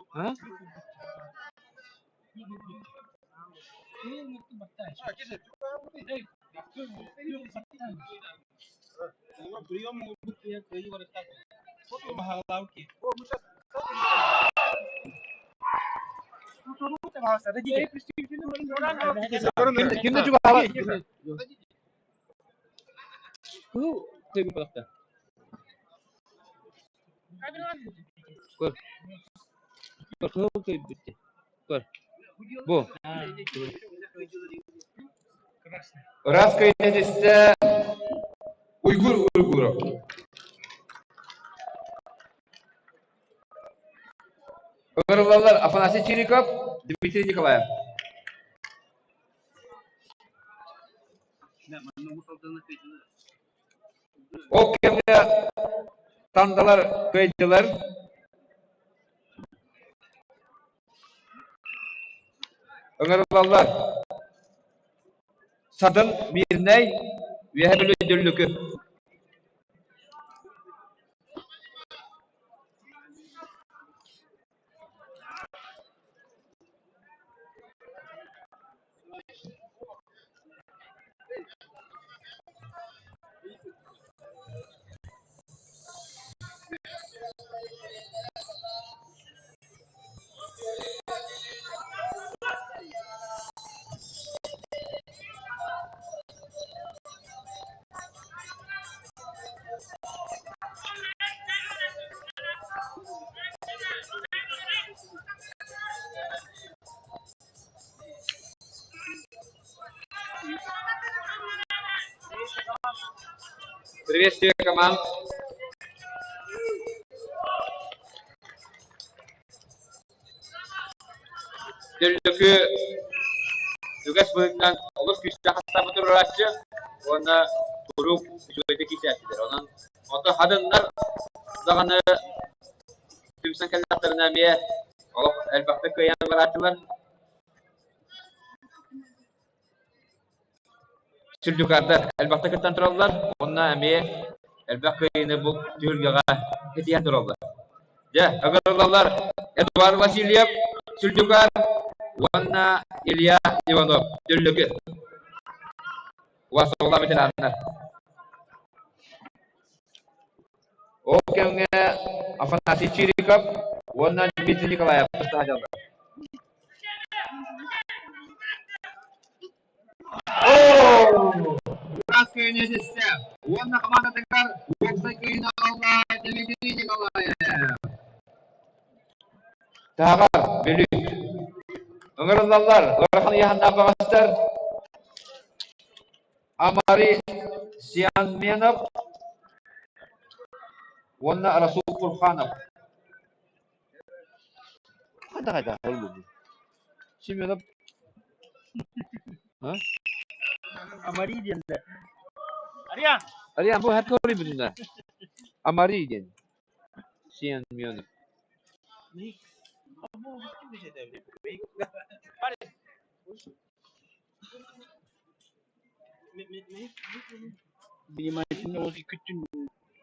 А? А? Кимде чугаһаабат? Көр. Кыһыл кыйбыт Көр. Бу. Ыраас кыйнетисте Уйгур Уйгуров. Ыҥырыллаллар Афанасий Чириков, Дмитрий Николаев. Ол кэмҥэ тандалар кыайдылар. Ыҥырыллаллар Садын Мирнэй, Үөһэ Бүлүү Дүллүкү. Приветствие команд. Дүллүкү үгэс быһыытынан олус күүстээх хастаабыт туруорааччы уонна куруук үчүгэйдик киирсээччилэр. Онон ото хадыннар даҕаны түмсэн кэллэхтэринэ эмиэ олох элбэхтик кыайан барааччылар. Сүрдүкардар элбэхтик кыттан тураллар уонна эмиэ элбэх кыайыыны бу түһүлгэҕэ ситиһэн тураллар. Дьэ, ыҥырыллаллар Эдуард Васильев, Сүрдүкар уонна Илья Иванов, Дүллүкү. Уасоҕла ветераннар. Ол кэмҥэ Афанасий Чириков уонна Дмитрий Николаев сылдьаллар. О! Кыайыы уонна хамаандатыгар уопсай кыайыыны аҕалла Дмитрий Николаев. Тааҕар, Бүлүү. Ыҥырыллаллар ыарахан ыйааһыннаах баҕастар Амари Сианменов уонна Расул Курханов. Хайда-хайда Семенов Амари диэн да. Ариан! Ариан бу хат көрүбүтүнэ. Амари диэн. Семенов. Внимательно ол күттүн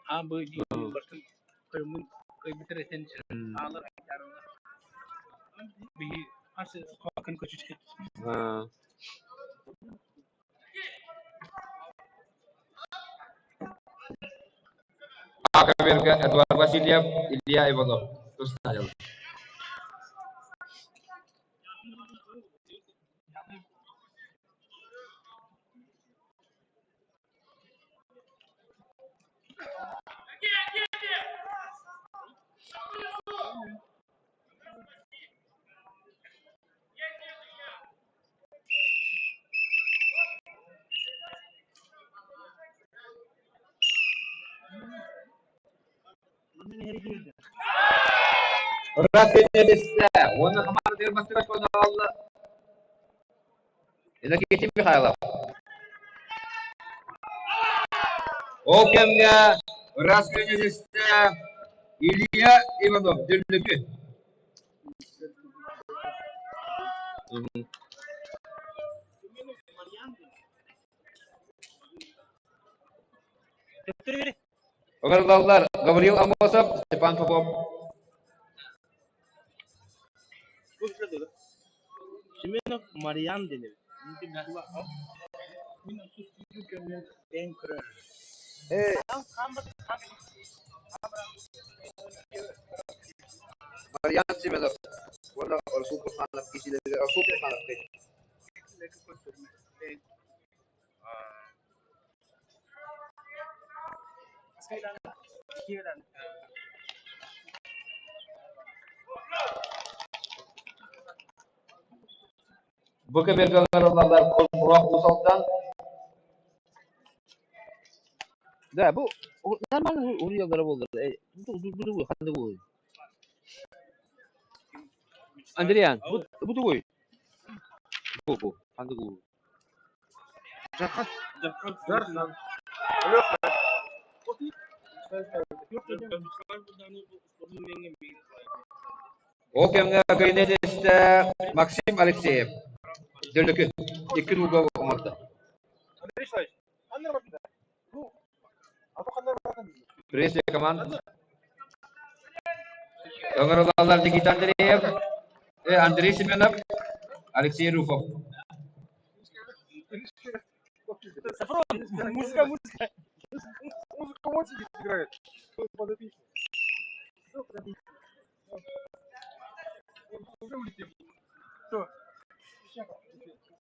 А Б диэн барытын кыймын кыйбытыр этэн аалар биһи ас хакын көчүчкэ Акаверга Эдуард Васильев, Илья Иванов. Тустанеллар. Ыраас кэннибистэ уонна хамаандатыгар бастакы очкону аҕалла Иннокентий Михайлов. Ол кэмҥэ ыраас кэннибистэ Илья Иванов Дүллүкү. Ыҥырыллаллар Гаврил Аммосов, Степан Попов. Семенов Марьян диэн Марьян Семенов уонна Расул Бурханов киһилэригэр Расул Бурханов Бу кэмэргэ ыҥырыллаллар Курбуһах Уус Алдан Да, бу нормально уруйаллара буоллар. Бу ханнык буолуой? Андриан, бу бу тугуй? Бу бу ханнык буолуой? Жархан. Жархан. Ол кэмҥэ кабинетиста Максим Алексеев Дөлөкү икки нууга оҥордо. Пресс команд Ыҥырыллаллар Никита Андреев, Андрей Семенов, Алексей Руфов. Сафрон, музыка, музыка. Музыка вот играет. Уже улетел. Кто?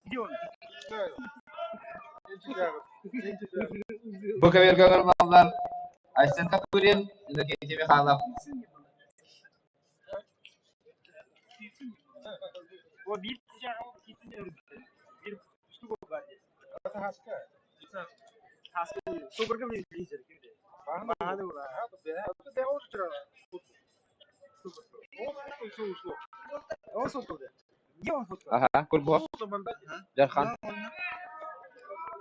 Где он? Бу көбүөргэ ыҥырыллаллар Айсен Копырин, Иннокентий Михайлов. Аха, Курбуһах, Дьархан.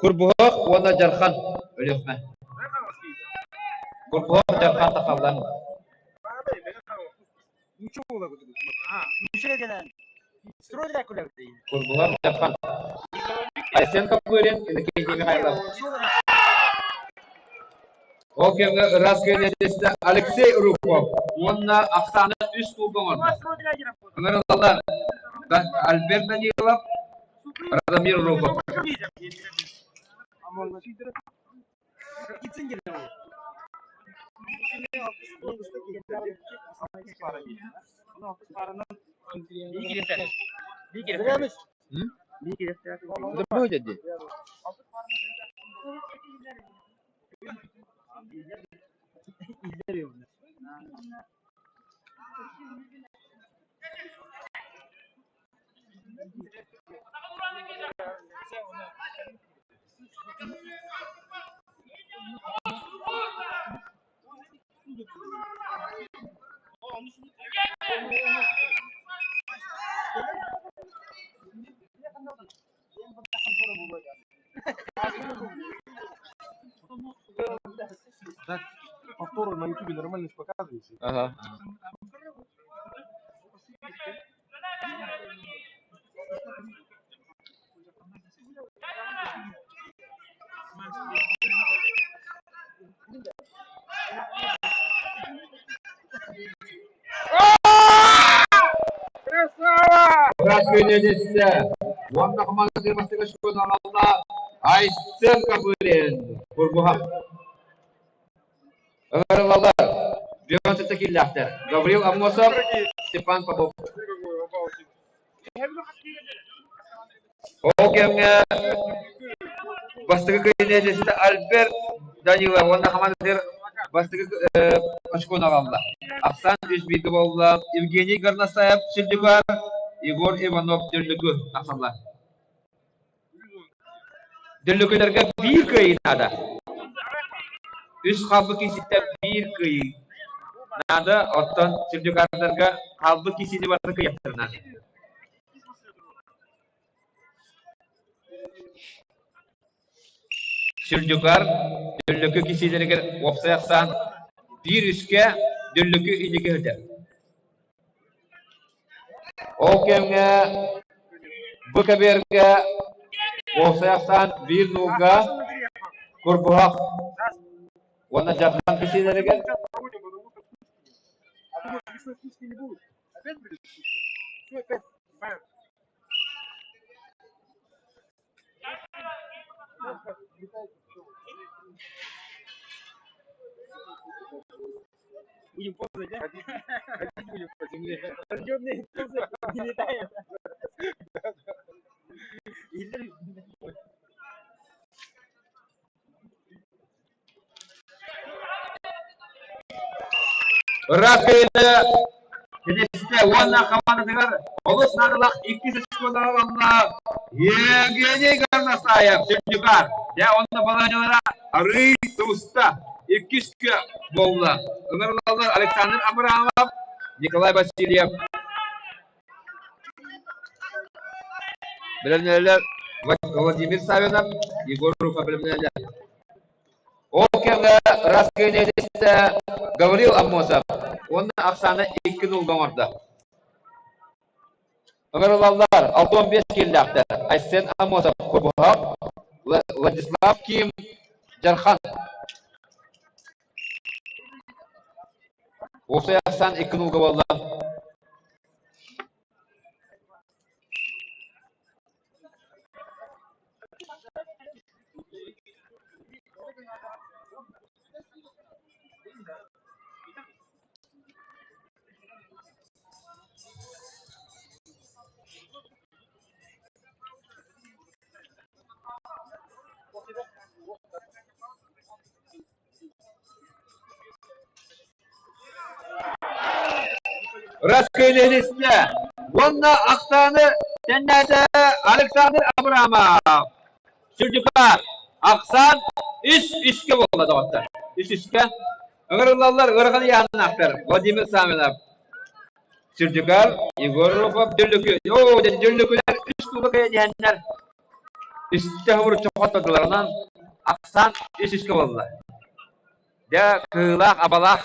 Курбуһах уонна Дьархан Өлүөхүмэ. Курбуһах, Дьархан тахаллар. Курбуһах, Дьархан. Айсен Копырин, Иннокентий Михайлов. Ол кэмҥэ ыраас киэнэтистэ Алексей Рухов уонна ахсаана үс куб оҥордо. Ыҥырыллаллар Альберт Данилов, Радомир Рухов. Забудь дии. Так, повторы на ютубе нормально показываете. Ага. Ыраас күнү уонна хамаандатын бастакы школа Айсен Копырин Курбуһах Ыҥырыллаллар Бионтета кииллээхтэр Гаврил Аммосов, Степан Попов. Ол кэмҥэ бастакы кыайыыны Альберт Данилов уонна хамаандатыгар бастакы очкону аҕалла. Ахсаан үс бииргэ буолла. Евгений Горностаев Сүлдүкар, Егор Иванов Дүллүкү тахсаллар. Дүллүкүлэргэ биир кыайыы наада. Үс хаалбыт кииситтэн биир кыайыы наада, оттон Сүлдүкардарга хаалбыт киисини барыта кыайыахтарын наада. Сүлдьүкар Дүллүкү кисиилэригэр уопсай ахсаан биир үскэ Дүллүкү инники сылдьар. Ол кэмҥэ бу кэбиэргэ уопсай ахсаан биир нуулга Курбуһах уонна Дьархан кисиилэригэр Будем ползать, да? Ходить будем по земле. Рожденные ползать, не летаем. Ыраах кыайыыны Ситистэ уонна хамаандатыгар олус наадалаах иккис очкону ылла Евгений Горностаев Сүрдьүкаар. Дьэ онно балаһыанньалара арыый тубуста. Иккискэ буолла. Ыҥырыллаллар Александр Абрамов, Николай Васильев. Бэлэмнэнэллэр Владимир Савинов, Егор Руфа бэлэмнэнэллэр. Ол кэмҥэ Раскыанелиста Гаврил Аммосов уонна ахсаана икки нулга оҥордо. Ыҥырыллаллар 65 кииллээхтэр Айсен Аммосов Курбуһах, Владислав Ким Дьархан. Уопсай ахсаан икки нулга буолла. Раскрылилистэ уонна ахсааны тэннээтэ Александр Абрамов. Сүрдьүкаар ахсаан үс үскэ буолла доҕоттор. Үс үскэ. Ыҥырыллаллар ыарахан ыйааһыннаахтар Владимир Саминов. Сүрдьүкаар Егор Руфов Дүллүкү. Оо, Дүллүкүлэр үс кубок диһэннэр үстэ хобуруччу хоттордулар. Онон ахсаан үс үскэ буолла. Дьэ, кыһыылаах, абалаах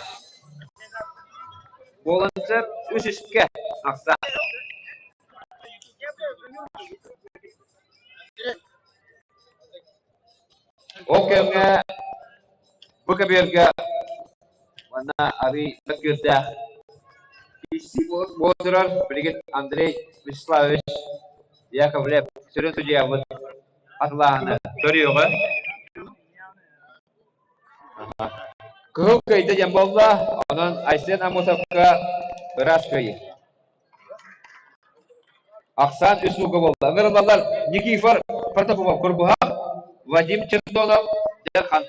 буолан сөп үс үскэ ахсаан. Ол кэмҥэ бу кэбиэргэ уонна арыый мөккүөрдээх киирсии буола турар. Билигин Андрей Вячеславович Яковлев сүрүн судьуйабыт атылааһыны көрүөҕэ. Кыһыл кыайда диэн буолла, онон Айсен Аммосовка ыраас кыайыы. Ахсаан үс сылга буолла. Ыҥырыллаллар Никифор Протопопов Курбуһах, Вадим Чердонов, Дьархан.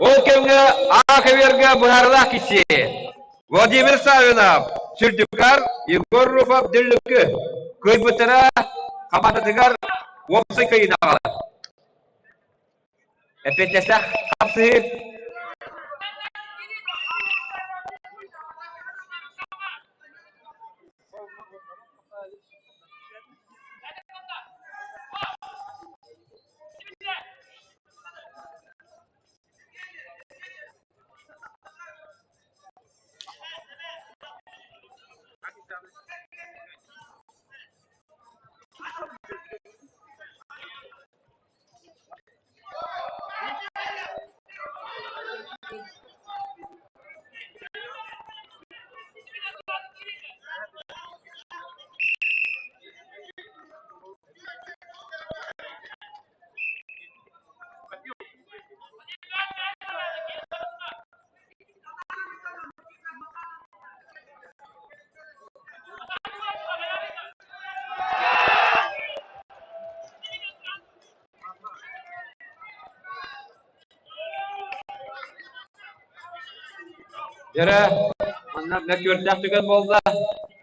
Ол кэмҥэ А-кавиарга быһаарылаах киһи Владимир Савинов, Сүрдүкар, Егор Руфов Дүллүкү кыайбыттара хамаандатыгар уопсай кыайыыны аҕалар. Эппиэттэсэх хапсыһыы Дьэрэ, манна мөккүөрдээх түгэн буолла.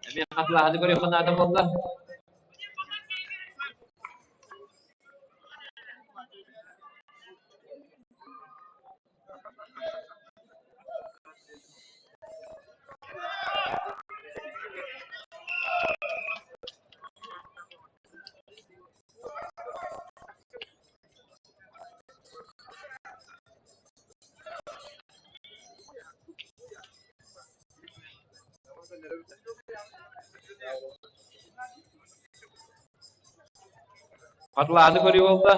Эмиэ хатылааһыны көрүөххэ наада буолла. Хатылааны көрүү буолла.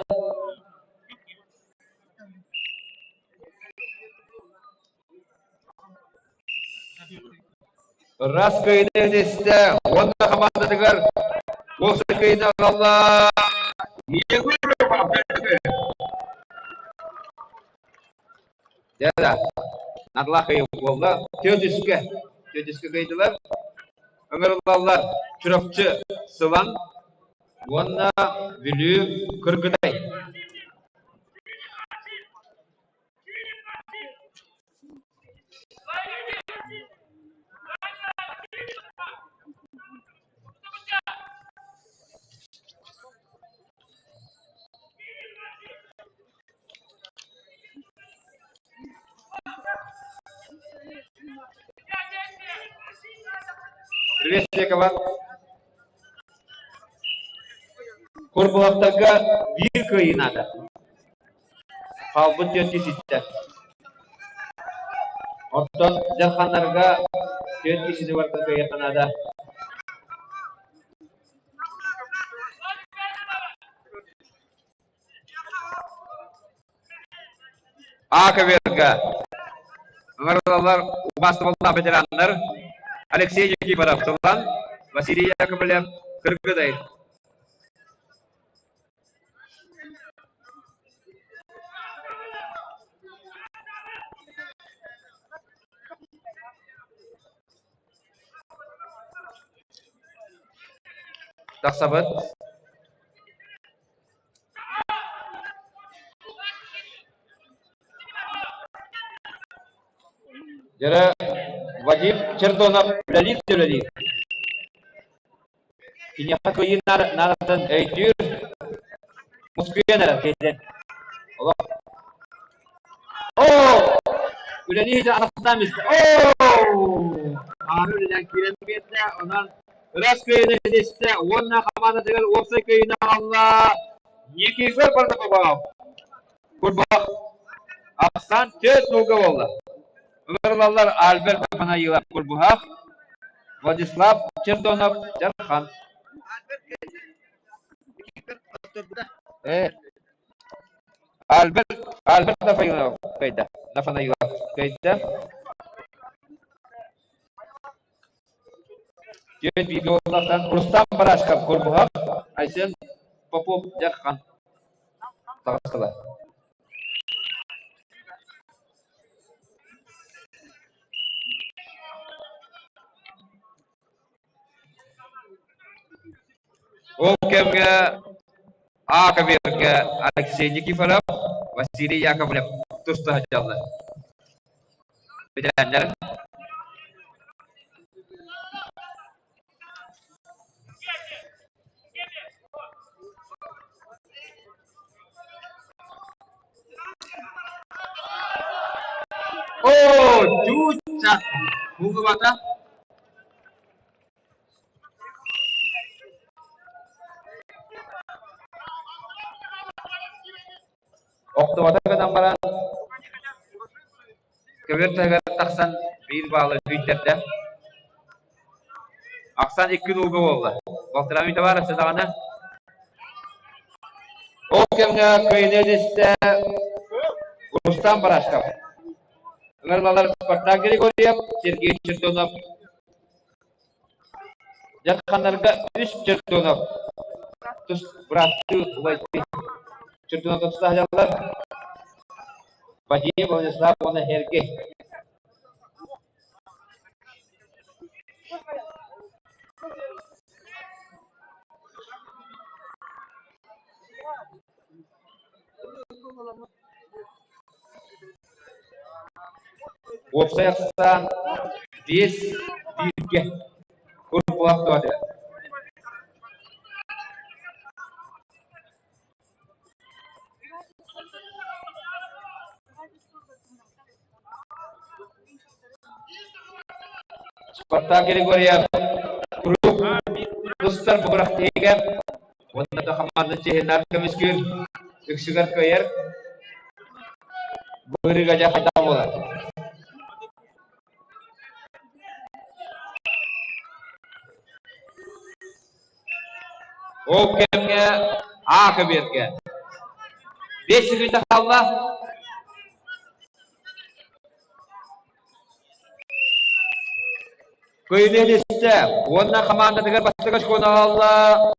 Раз кыайыны истэ уонна хамаандатыгар уопсай кыайыыны аҕалла Дьэ, Надлаах кыайыы буолла. Түөрт үскэ. Түөрт үскэ кыайдылар. Ыҥырыллаллар Чурапчы Сылан уонна Бүлүү Кыргыдай. Приветствие команд. Курбулахтарга биир кыайыы наада. Хаалбыт түөрт киһиттэ. Оттон дьарханнарга түөрт киһини барыта кыайыахха наада. Аковерга ыҥырыллар убаастабыллаах ветераннар Алексей Никифоров Сылан, Василий Яковлев Кыргыдай. Тахсабыт. Дьэрэ Вадим Чердонов үлэлиир да үлэлиир. Киниэхэ кыайыы наадатын өйдүүр, мускуйан эрэр киһи. Олох. Оо! Үлэлии сылдьан атахтаан истэ. Оо! Ааны үлэлээн киирэн биэрдэ, онон Ыраас кыайыыны ситистэ уонна хамаандатыгар уопсай кыайыыны аҕалла Никифор Протопопов. Курбах ахсаан түөрт нолга буолла. Ыҥырылаллар Альберт Афанаилов Курбуһах, Владислав Чердонов Дьархан. Альберт Альберт Нафаилов кыайда. Нафанаилов кыайда. Түөрт бииргэ уоллартан Рустам Барашков Курбуһах, Айсен Попов Дьархан таҕыстылар. Ол кэмҥэ А кабинетка Алексей Никифоров, Василий Яковлев туста сылдьаллар. Ветераннар Оо, чуучча! Буллубата. Охтубата гынан баран, көбүөр таһыгар тахсан биир баалы күүттэрдэ. Ахсан икки нууга буолла. Балтараа мүнүүтэ баар өссө даҕаны. Ол кэмҥэ кыайыыны эдистэ Рустам Барашков. Ыҥырылалар Спартак Григорьев, Сергей Чердонов. Дьарханнарга үс Чердонов тус бырааттыы убайдыы Чердонов тустаһаллар. Вадим, Владислав уонна Сергей. Уопсай ахсаан биэс бииргэ курбуһах дуо этэ. Спартак Григорьев куруук тустар бу күрэхтэһиигэ уонна да хамаанда чиэһиннээх көмүскүүр, үксүгэр кыайар. Бу ырыыга дьэ хайдах буолар? Ол кэмҥэ А көбүөргэ биэс сүгүнтэ хаалла. Көйүлүһүстэ уонна хамаандатыгар бастакы очкону аҕалла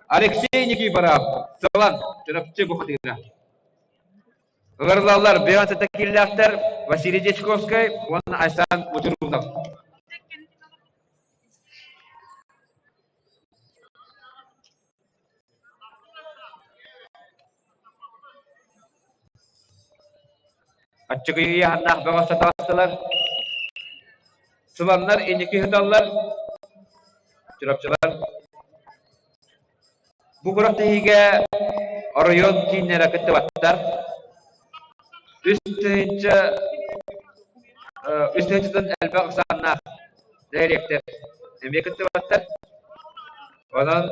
Алексей Никифоров, Сылан, Чурапчы бухатыыра. Ыҥырылаллар Беон кииллээхтэр Василий Дьячковскай уонна Айсан Мучурунов. Аччыгый ыйааһыннаах бөҕө сатаастылар. Сыланнар инники ыһыталлар. Чурапчылар Бу күрэхтэһиигэ оройуон кииннэрэ кыттыбаттар. Үс тыһыынча үс тыһыынчаттан элбэх ахсааннаах нэһилиэктэр. Эмиэ кыттыбаттар. Онон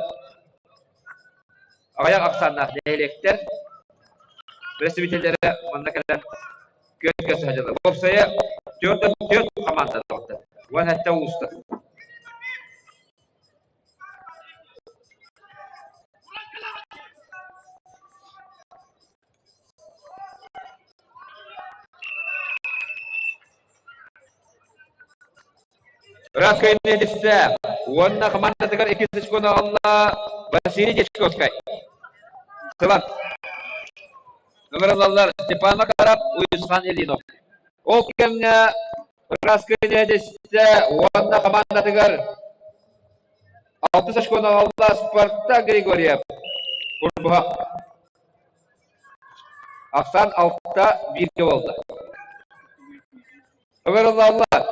аҕыйах ахсааннаах нэһилиэктэр бэрэстэбиитэллэрэ манна кэлэн күөн көрсө сылдьаллар. Уопсайа 44 хамаанда доҕоттор. 17 улуустар. Ыраас кыайыыны ситистэ уонна хамаандатыгар иккис очкону ылла Василий Дьячковскай. Сылан. Ыҥырыллаллар Степан Макаров, Уйусхан Ильинов. Ол кэмҥэ ыраас кыайыыны ситистэ уонна хамаандатыгар алтыс очкону ылла Спартак Григорьев. Курбуһах. Ахсаан алта бииргэ буолла. Ыҥырыллаллар.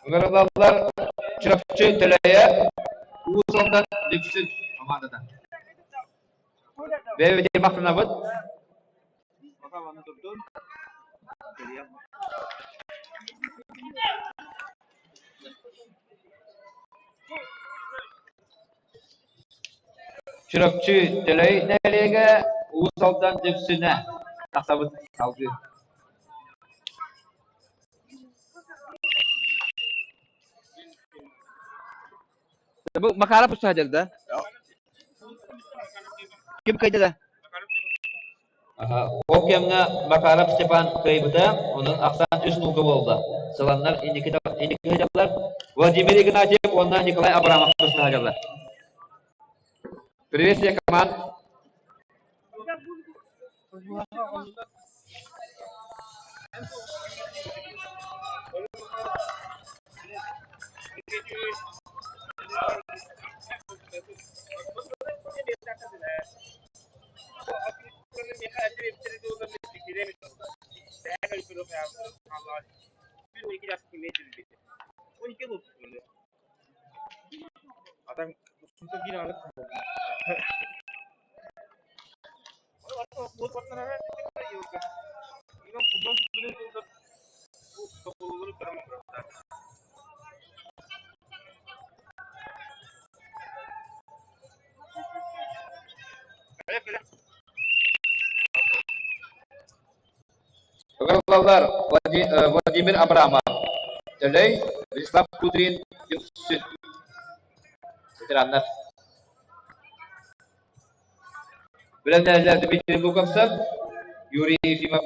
Ыҥырыллаллар Чурапчы Төлөйө, Уус Алдан Дүпсүн хамаандата. Бэйэбитин махтанабыт. Чурапчы Төлөй нэһилиэгэ Уус Алдан Дүпсүнэ тахсабыт салгыы. Бу Макаров устаһа да? Ким кыайда да? Ол кэмҥэ Макаров Степан кыайбыта, онон ахсаан үс нуука буолла. Сыланнар инники сылдьаллар. Владимир Игнатьев уонна Николай Абрамов тустаһаллар. Приветствие команд. Ыҥырыллаллар Владимир Абрамов, Төлөй, Вячеслав Кудрин, Дүпсүн ветераннар. Бэлэмнээллэр Дмитрий Луковцев, Юрий Ефимов.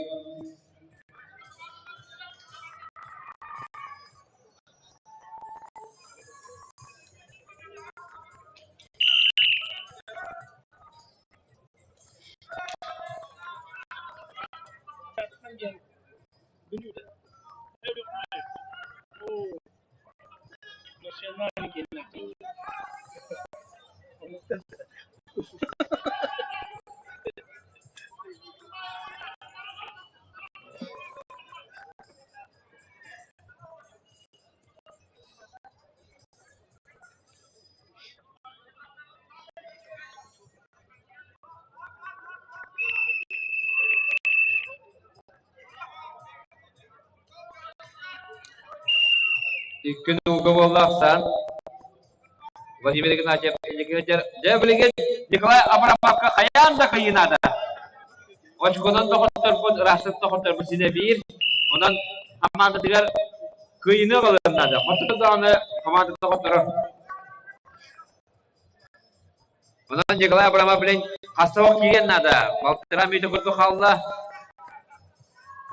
Икки нуука буолла ахсаан. Владимир Игнатьев инники сылдьар. Дьэ билигин Николай Абрамовка хайаан да кыайыы наада. Очконан доҕотторбут, ыраастык доҕотторбут синэ биир. Онон хамаандатыгар кыайыыны ылыан наада. Хоту даҕаны хамаандата доҕотторо. Онон Николай Абрамов билин хастабах киириэн наада. Балтараа мүнүүтэ курдук хаалла.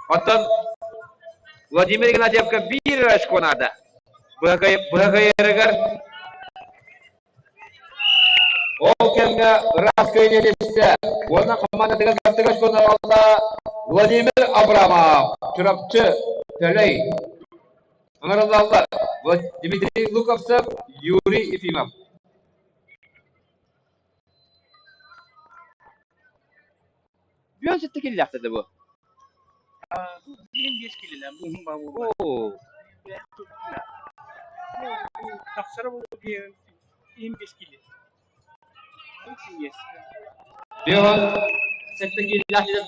Оттон Владимир Игнатьевка биир очко наада. Быһа кыайарыгар ол кэмҥэ ыраас кыайыы түстэ уонна хамаандатыгар бастакы очкону ылла Владимир Абрамов, Чурапчы, Төлөй. Ыҥырыллаллар Дмитрий Луковцев, Юрий Ефимов. Бүөн ситте киллэхтэ бу. Биир килилэн бу Оо. Тахсара буолуо биэс кили. Бүөн сэтте киилээх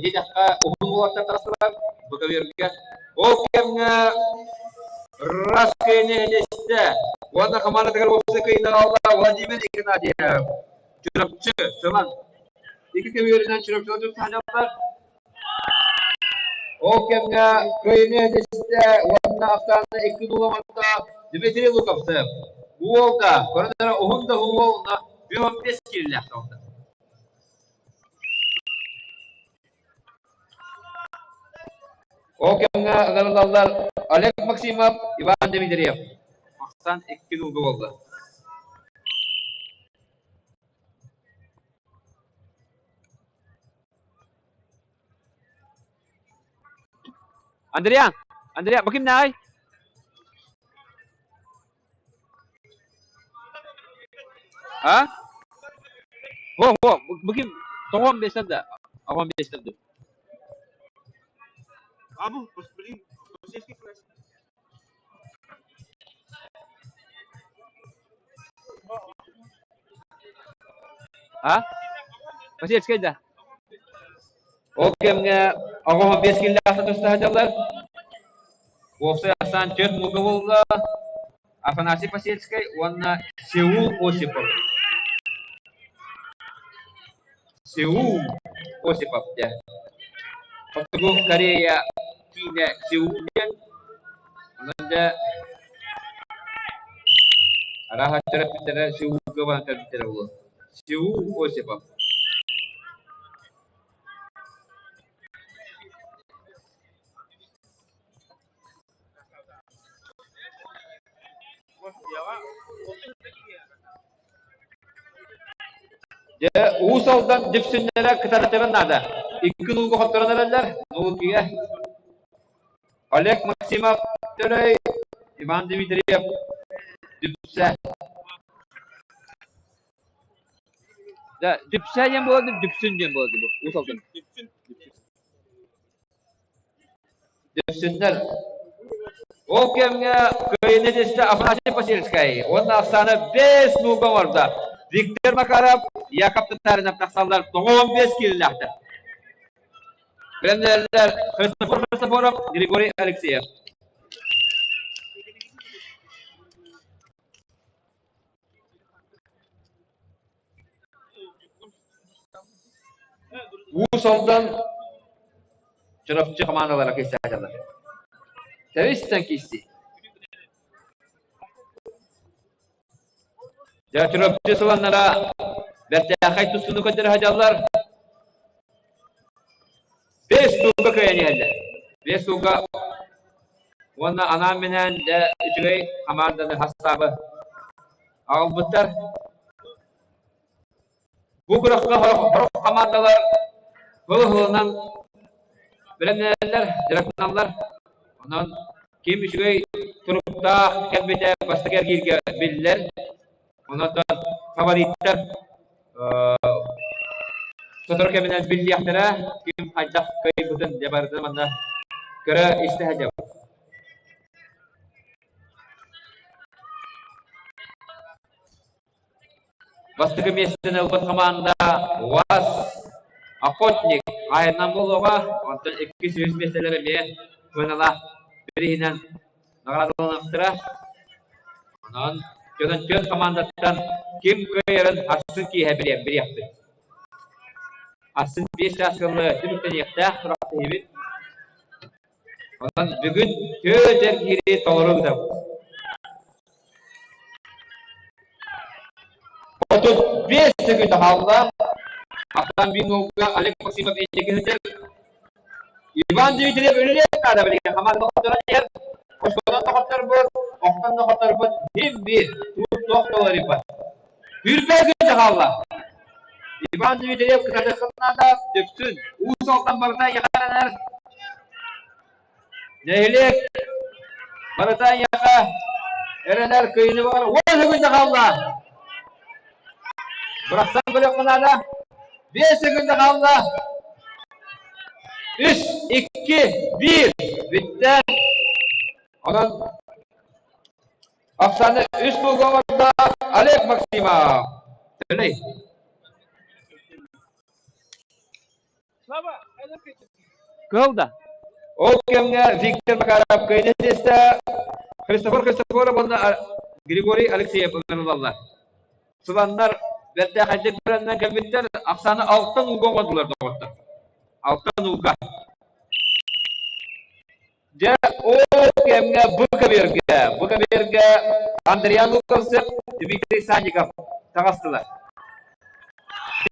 диэтэххэ уһун уолаттар тахсалар бу көбүөргэ. Ол кэмҥэ Рас кыайыыны ситистэ уонна хамаандатыгар уопсай кыайыыны аҕалла Владимир Игнатьев. Чурапчы, Сылан. Икки көбүөрүнэн Чурапчылар тутаһаллар. Ол кэмҥэ кыайыыны ситистэ уонна ахсаана икки нула Дмитрий Луковцев. Уол да, көрөн эрэ уһун да уол 15 киилэлээх таҕыста. Ол кэмҥэ ыҥырыллаллар Олег Максимов, Иван Дмитриев. Махсан икки нуулга буолла. Андриан, Андриан, бу кимнээҕий? А? Во, во, бу ким? Тоҕо 15 да? Аҕам 15 да. А бу, блин, полицейский флеш. А? Васильевскай да? Ол кэмҥэ оҕоһо биэс киллээх тутуста сылдьаллар. Уопсай ахсаан түөрт мууга буолла. Афанасий Посельскай уонна Сеул Осипов. Сеул Осипов диэн. Хотугу Корея киинэ Сеул диэн. Онон дьэ арааһа төрөппүттэрэ Сеулга баран кэлбиттэрэ буолуо. Сеул Осипов. Дьэ, Уус Алдан дүпсүннэрэ кытарытыгын наада. Икки нуулга хотторон эрэллэр. Нуулкигэ Олег Максимов Төлөй, Иван Дмитриев Дүпсэ. Да, Дүпсэ диэн буолар, Дүпсүн диэн буолар бу. Уус Алдан. Дүпсүннэр. Ол кэмҥэ кыайыыны ситистэ Афанасий Посельскай уонна ахсаана 5 нууга оҥордо. Виктор Макаров, Яков Татаринов тахсаллар 95 киилэлээхтэр. Бэлэмнээллэр Христофор Христофоров, Григорий Алексеев. Уус Алдан Чурапчы хамаандалара киирсээччилэр. Тэбистэн киирсии. Дьэ, Чурапчы сыланнара бэртээхэй тустууну көрдөрө сылдьаллар. Бэс сылга кыайан иһэллэр. Бэс сылга уонна анаан-минээн дьэ үчүгэй хамаанданы хастаабы аҕалбыттар. Бу күрэххэ сорох хамаандалар сыл-сылынан бэлэмнэнэллэр, дьарыктаналлар. Онон ким үчүгэй туруктаах кэлбитэ бастакы эргииргэ биллэр. Онон фавориттар сотору кэминэн биллиэхтэрэ, ким хайдах кыайбытын дьэ барытын манна көрө-истэ сылдьабыт. Бастакы миэстэни ылбыт хамаанда УАЗ Охотник айаннан буолуоҕа, онтон иккис, үһүс миэстэлэр эмиэ сыаналаах бирииһинэн наҕараадаланыахтара. Онон дьонон түөрт хамаандаттан ким кыайарын ахсын киэһэ билиэхпит. Ахсын биэс чаас кыллы түмүктэниэхтээх күрэхтэһиибит. Онон бүгүн түөрт эргиири толору ыытабыт. 35 секунд хаалла. Ахтан биир Олег Максимов инники сылдьар. Иван Дмитриев үлэлиэх наада билигин хамаанда хотторон иһэр. Ошконон да хотторбут, охтон да хотторбут син биир туох да уларыйбат. Түрбэ күн хаалла. Иван Дмитриев кытатыаххын наада, Дүпсүн, Уус Алдан барыта эйиэхэ Нэһилиэк барыта эйиэхэ эрэнэр кыйыны баҕар уон секунда хаалла. Бырахсан көрүөххэ наада. Биэс секунда хаалла. Үс, икки, биир. Бүттэ. Онон Оксана үс сылга олордо Олег Максимов. Төлөй. Кыһыл да? Ол кэмҥэ Виктор Макаров кыайыы тиэстэ Христофор Христофоров уонна Григорий Алексеев ыҥырыллаллар. Сыланнар бэртээхэйдик бэлэмнэн кэлбиттэр, ахсааны алтан ууга оҥордулар доҕоттор. Алтан ууга. Дьэ, ол кэмҥэ бу көбүөргэ, бу көбүөргэ Андриан Луковцев, Дмитрий Санников таҕыстылар.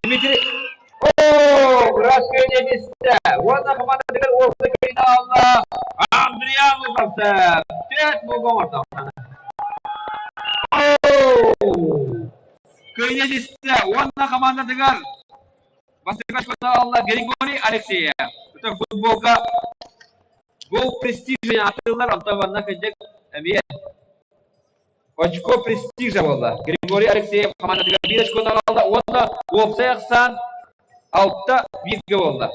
Дмитрий Оо, Раскенедистэ уонна командатыгар уопсай финалга Андриан Луковцев түөрт мууга оҥордо. Көнедистэ уонна командатыгар бастакы финалга Григорий Алексеев. Это футболга гол престижа атыылар, онтон манна кырдьык эмиэ Очко престижа буолла. Григорий Алексеев хамаандатыгар биир очкону аҕалла уонна уопсай ахсаан алта бииргэ буолла.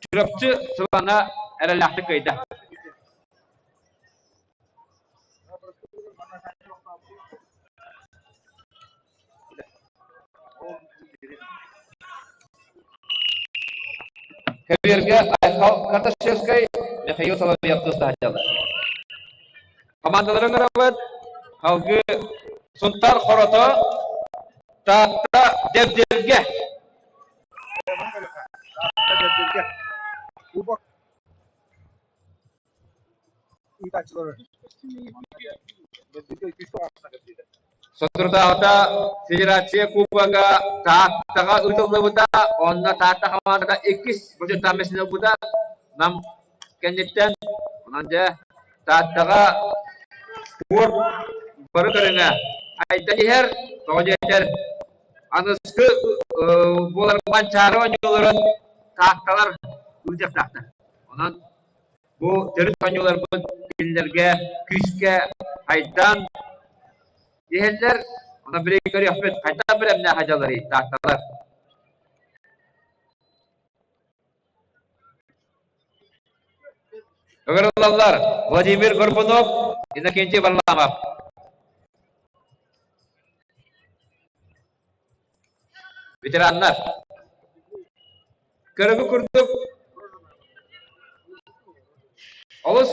Чурапчы сылана эрэллээхтик кыайда. Көбүөргэ Айхал Карташевскай, Михаил Соловьев тустааччылар. Командаларын ырабыт Халгы Сунтар Хорото, Таатта Дэбдиргэ. Таатта Дэбдиргэ. Кубок ыытааччылары. Дэбдиргэ күүстээх аахса кэлбитэ. Соторутааҕыта Федерация Кубога Тааттаҕа ыытыллыбыта, онно Таатта хамаандата иккис бочуоттаах миэстэни ылбыта. Нам кэнниттэн, онон дьэ, Тааттаҕа спорт бары көрүҥэ айдан иһэр, тоҕо диэтэр, аныгыскы буолар Манчаары оонньууларын Таатталар ыытыахтаахтар. Онон бу төрүт оонньууларбыт кинилэргэ күүскэ айдан иһэллэр. Онон билигин көрүөхпүт, хайдах бэлэмнээх дьалларый Таатталар. Ыҥырыллаллар Владимир Горбунов, Иннокентий Варламов. Ветераннар. Көрөгү курдук олус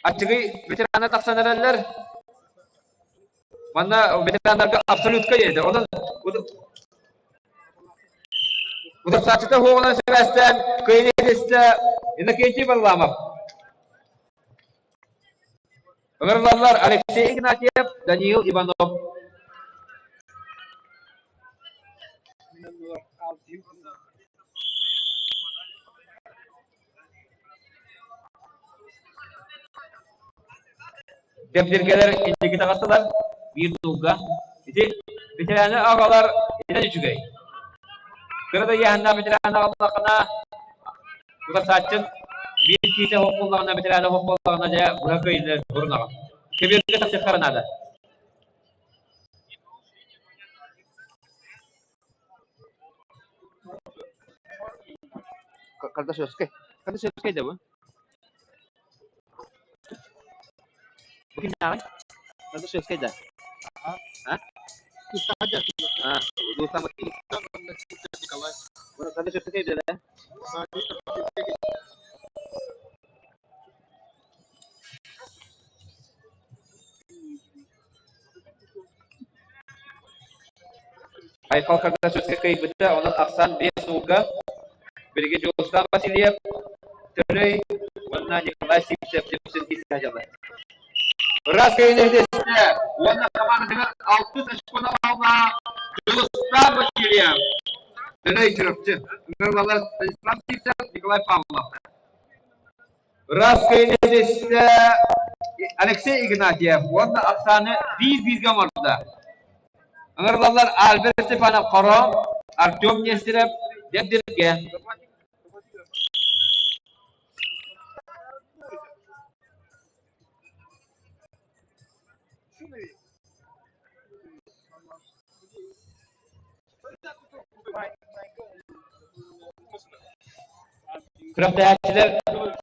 аччыгый ветераннар тахсан эрэллэр. Манна ветераннарга абсолютка диэти. Онон утарсааччыта суоҕунан сибээстээн кыайыы истэ Иннокентий Варламов. Ыҥырыллаллар Алексей Игнатьев, Даниил Иванов. Дэбдиргэлэр инники таҕыстылар биир тылга. Ити ветераны аҕалар итэн үчүгэй. Кыра да ыйааһыннаах ветераны аҕаллаххына, утарсааччын биир киисэ суох буоллаҕына, ветераны суох буоллаҕына дьэ быһа кыайыыны урунаҕын. Көбүөргэ тахсыаххара наада. Кардашевскай. Кардашевскай да бу? Бу кимнээҕий? Кардашевскай да? А? А, Кардашевскай да? Айхал Кардашевскай кыайбыта, онон ахсаан биэс ууга билигин Дьулустаан Васильев, Төлөй уонна Николай Сивцев түмсэн киирсэ Ыраас кэйинэһитэ уонна хамаандатыгар алтыс очкону аҕалла Дьулустаан Васильев. Төлөй Чурапчы. Ыҥырылалар Станислав Сивцев, Николай Павлов. Ыраас кэйинэһитэ Алексей Игнатьев уонна ахсааны биир-бииргэ оҥордо. Ыҥырылаллар Альберт Степанов Хоро, Артем Нестеров Дэбдиргэ. Күрэхтэһээччилэр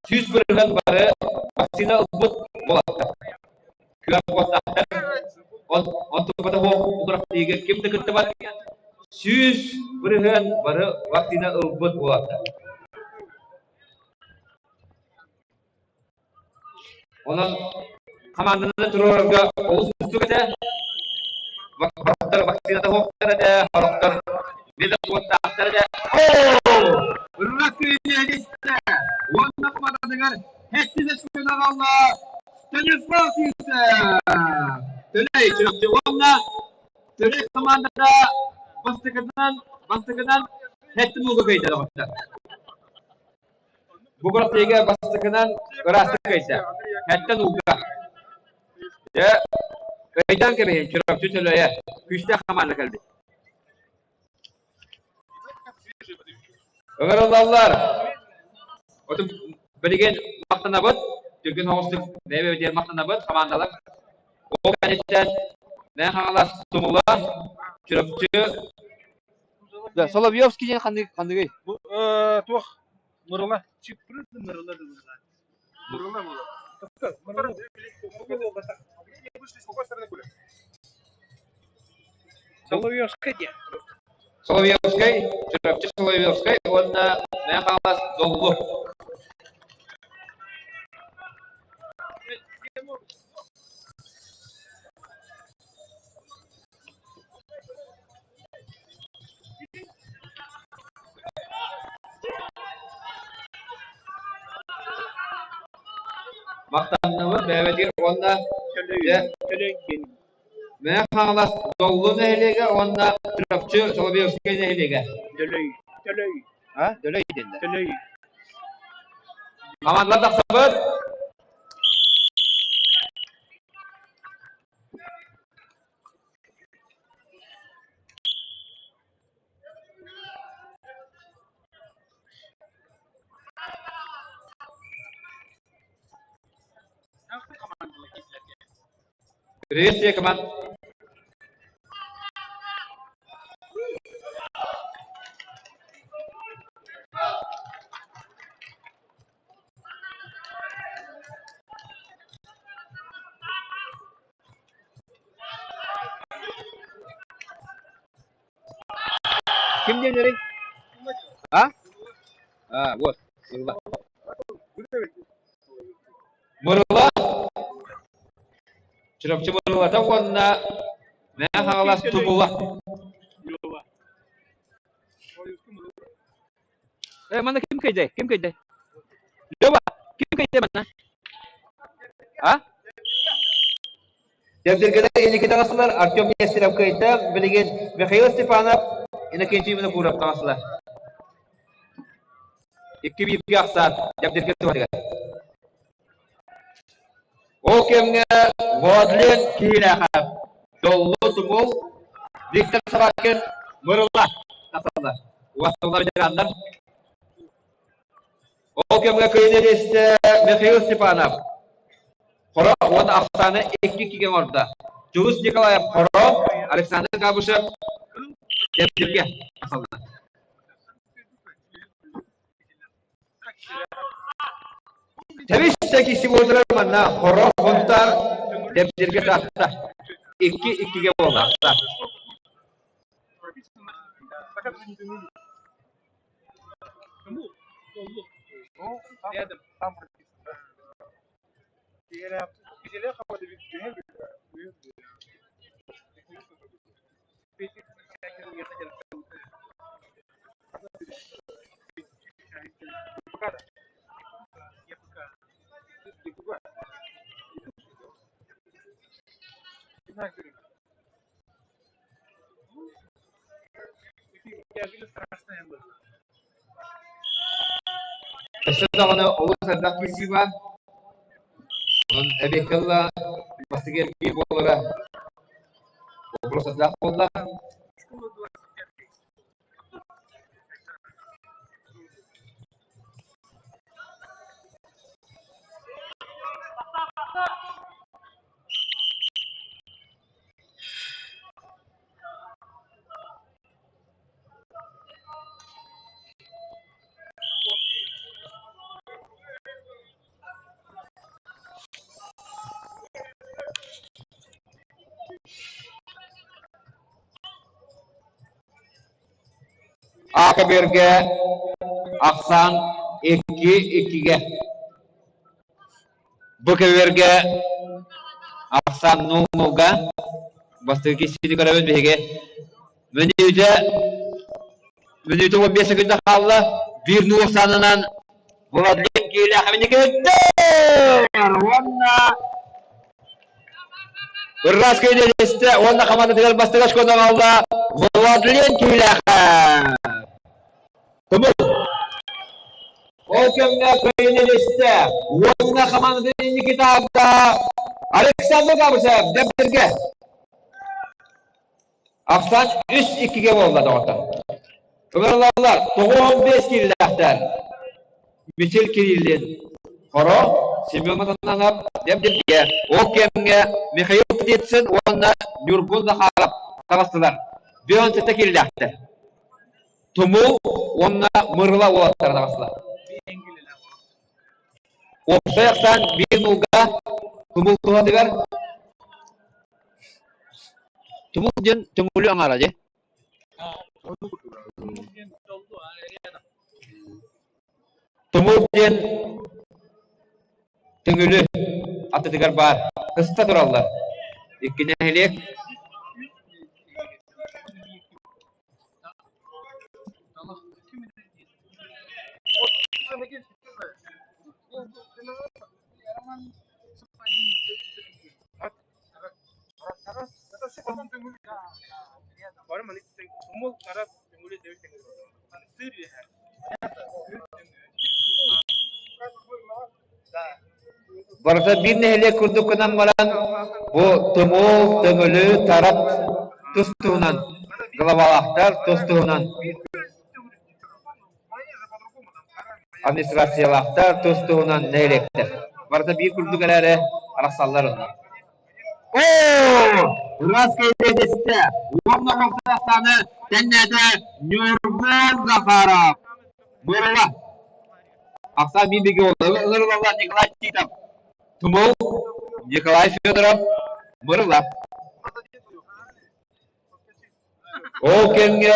100% бары вакцина ылбыт буолаттар. Күөх уоттаахтар онтуката суох күрэхтэһиигэ ким да кыттыбат 100% бары вакцина ылбыт буолаттар. Онон хамаанданы туруорарга олус уустук этэ. Сорохтор вакцината суохтар этэ, сорохтор медосмотрдаахтар этэ. Ырыа күнэ уонна хамаандатыгар хэттис өскүн аҕалла Станислав Сивцев! Төлөй Чурапчы уонна Төлөй хамаандата бастакынан бастакынан хэттин ууга кыайда доҕоттор. Бу күрэхтэһиигэ бастакынан ыраастык кыайда. Хэттэн ууга. Дьэ, өйдөөн кэбиһин Чурапчы Төлөйө күүстээх хамаанда кэлбит. Ыҥырыллаллар. Оту билигин махтанабыт. Түргэн соҕустук бэйэ-бэйэбитигэр махтанабыт хамаандалар. Ол кэнниттэн Мэҥэ Хаҥалас Тумула, Чурапчы Да, Соловьевский диэн ханнык ханныгый? Бу туох Мырыла. Чыппыры Мырыла дылыга. Мырыла була. Соловьевскай диэн. Соловьевскай, Чурапчы Соловьевскай уонна Мэҥэ Хаҥалас Доллу. Махтанныбыт бэйэбитигэр уонна Мэҥэ Хаҥалас Доллу нэһилиэгэ уонна Чурапчы Соловьевскай нэһилиэгэ. Дөлөй. Төлөй. А? Дөлөй диэннэр. Төлөй. Хамаандалар тахсабыт. Приветствие команд. Ким диэннэрий? А? А, вот, Мырыла. Мырыла Чурапчы Мырылата уонна Мэҥэ Хаҥалас Тумула. Э, манна ким кыйдай? Ким кыйдай? Лёва, ким кыйдай манна? А? Дэбдиргэтэ инники таҕыстылар Артем Нестеров кыайда, билигин Михаил Степанов, Иннокентий Винокуров таҕыстылар. Икки бииргэ ахсаан Дэбдиргэ туһатыгар. Ол кэмҥэ Владлен Киһилээхэ Доллу Тумул, Виктор Собакин Мырыла тахсаллар. Уасталлар ветераннар. Ол кэмҥэ кыайыы Михаил Степанов Хоро уонна ахсааны икки иккигэ оҥордо. Дьулус Николаев Хоро, Александр Габышев Дэбдиргэ тахсаллар. Тэбис киси буолар манна Хоро Хонтар Дэбдиргэ таста. Икки иккигэ буолла. Өссө даҕаны олус элбэх киирсии баар. Онон эбиэккэ ыла бастакы эргиир буолара боппуруостардаах буолла. Аакабергэ ахсаан икки иккигэ. Бу көбүөргэ ахсаан нуҥнууга бастакы киһини көрөбүт биһиги. Мүнүүтэ мүнүүтэ 15 секунда хаалла. Биир нуу ахсаанынан Владлен Киилээх уонна Ырраас кэйдэлэстэ уонна хамаандатыгар бастакы очкону аҕалла Владлен Киилээх. Тумул. Ол кэмҥэ кэйдэлэстэ уонна хамаандатын инники таарда Александр Габышев Дэбдиргэ. Ахсаан үс иккигэ буолла доҕоттор. Ыҥырыллаллар 95 киирилээхтэр. Мичил Кириллин, Хоро, Семен Матананов, Дэбдиргэ. Ол кэмҥэ Михаил Птицын уонна Ньургун Захаров таҕыстылар. Бүөн сэтэ киирилээхтэр. Тумул уонна Мырыла уолаттара таҕыстылар. Уопсай ахсаан биир нулга Тумул туһатыгар Тумул диэн төҥүлү аҥаара дии. Тумул диэн Төҥүлү аттытыгар баар кыста тураллар. Икки нэһилиэк Барыта биир нэһилиэк курдук гынан баран, бу Тумул, Төҥүлү, Тарат тус-туһунан главалаахтар, тус-туһунан администрациялаахтар, тус-туһунан нэһилиэктэр. Барыта биир курдук эрээри арахсаллар онно. Оо! Ыраас кэйдиэдэстэ уонна хамсаахтааны тэннээтэ Ньургун Захаров. Мырыла. Ахсаан биир бигэ Ылырылалла Николай Титов. Тумул Николай Федоров. Мырыла. Ол кэмҥэ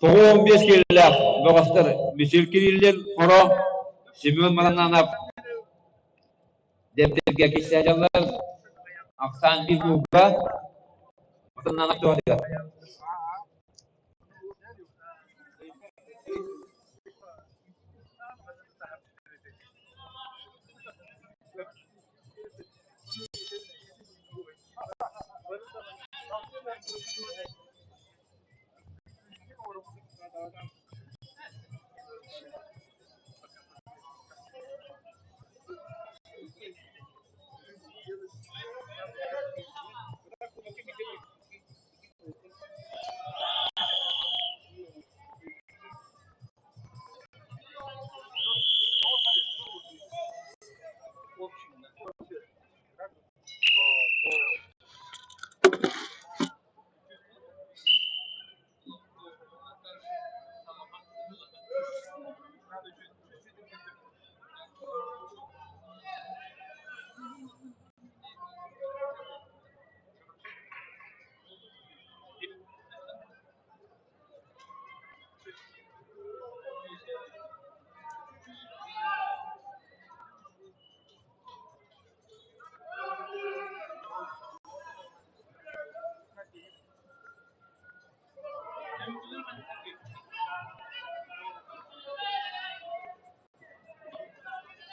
95 киилэлээх бөҕөстөр Мичил Кириллин, Хоро, Семен Марананов Дэбдиргэ кисээдьаллар ахсаан биир кууга Марананов туһатыгар.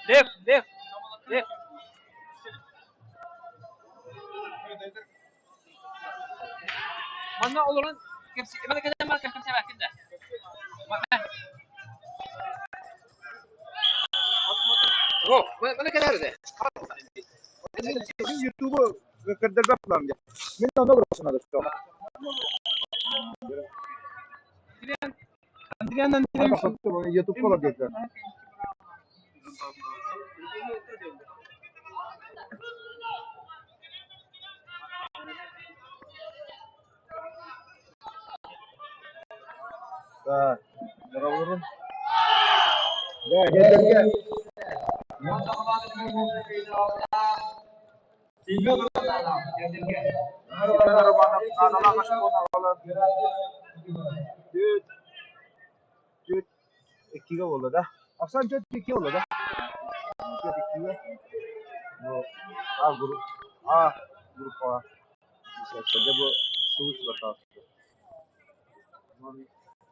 Лев, Лев, Лев. Манна олорон кэпсэ манна кэлэн баран кэпсээбэккин да. О, манна кэлээр де. Ютубу көрдөрбөт буолам дьэ. Мин онно олорсунады. Ютубка олордуктар. Так, договорун. Да, дедерге. Иккиге болду да. Аксан төрт икки болду да. Чурапчыга бу А групп А группаҕа киирсээччилэргэ бу сыл таҕыста. Онон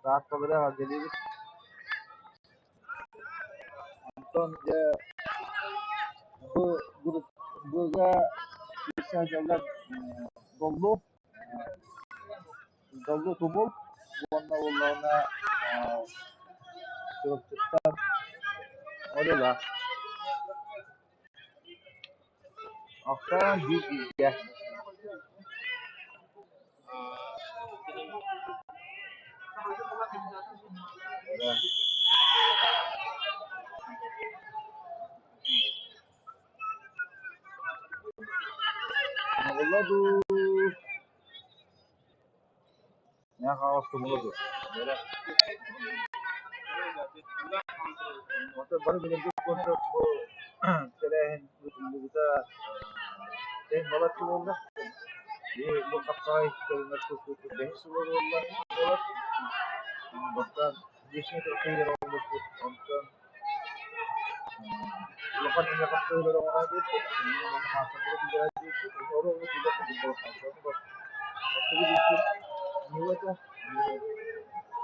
Таатталары эҕэрдэлиибит. Онтон дьэ бу групп Б-га киирсэ сылдьаллар Доллу, Доллу Тумул уонна буоллаҕына Чурапчыттан Орела. Ахсаан биир бииргэ. Оҥоһулла дуу, Мэҥэ Хаҥалас тумула дуо? Оттон бары билэргит курдук бу тэрээһин ыытыллыбыта тэҥ балачча буолла. Бу хапсаҕай көрүҥэр тустубут бэһис сыла буолла буолар. Бастаан вечный трофейдар оҥорбуппут, онтон улахан эмэ хапсаҕайдар оҥорон диэбиппит, маастардары киллэрэн диэбиппит, ону ону киллэр курдук буолан хаалбыта. Бастакы диэбиппит ньыла этэ,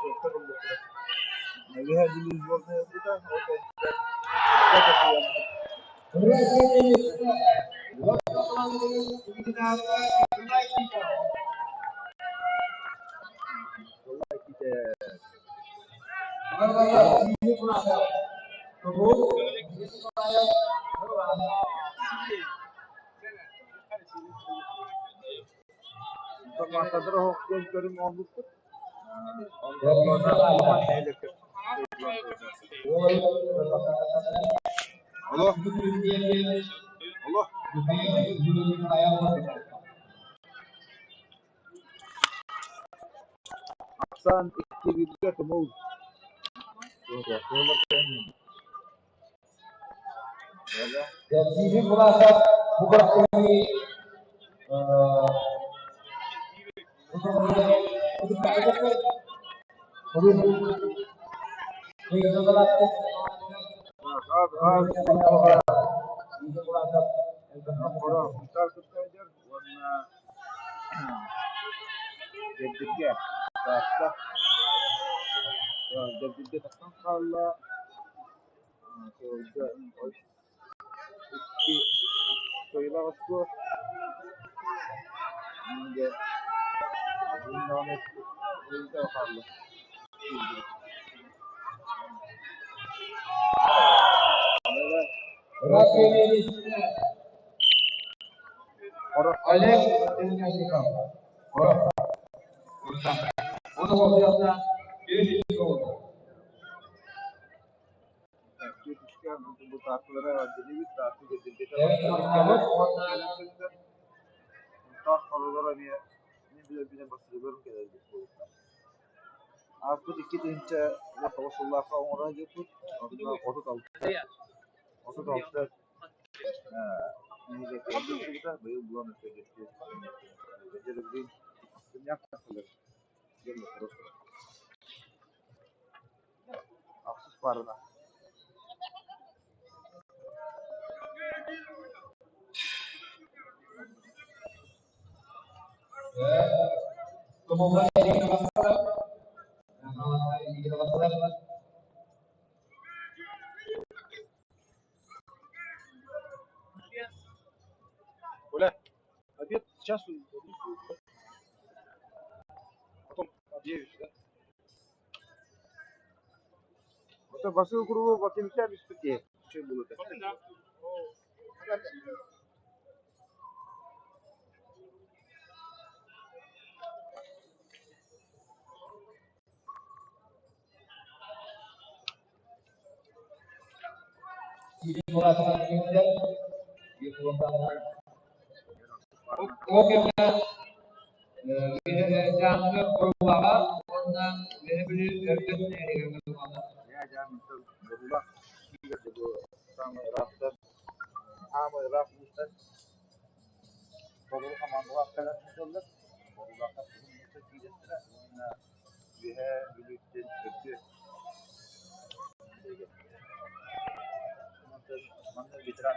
суоттар ылбыттара. Үөһээ Бүлүү сборнай ылбыта, ол кэнниттэн Маастардар оһох диэн көрүҥ оҥорбуппут. Алло. Алло. Ахсаан икки бииргэ тумул. Уонна Дэбдиргэ Таатта Дэбдиргэ тахсан хаалла Сылга икки кыайыылаах остуол хаалла Олег Ааспыт икки тыһыынча тоҕус сыллаахха оҥорон дьиэппит, онно 36 быйыл булан Ахсыс паарына Оля, обед с часу, потом объявишь, да? Это Василий Круглов Василий Беспеке. Что было это? Саамай ыраах улуустар толору хамаандалаах кэлэн сылдьаллар. Боруулаахтар кыһын муста киириэхтэрэ уонна Үөһээ Бүлүүттэн Өргүөт Манна ветеран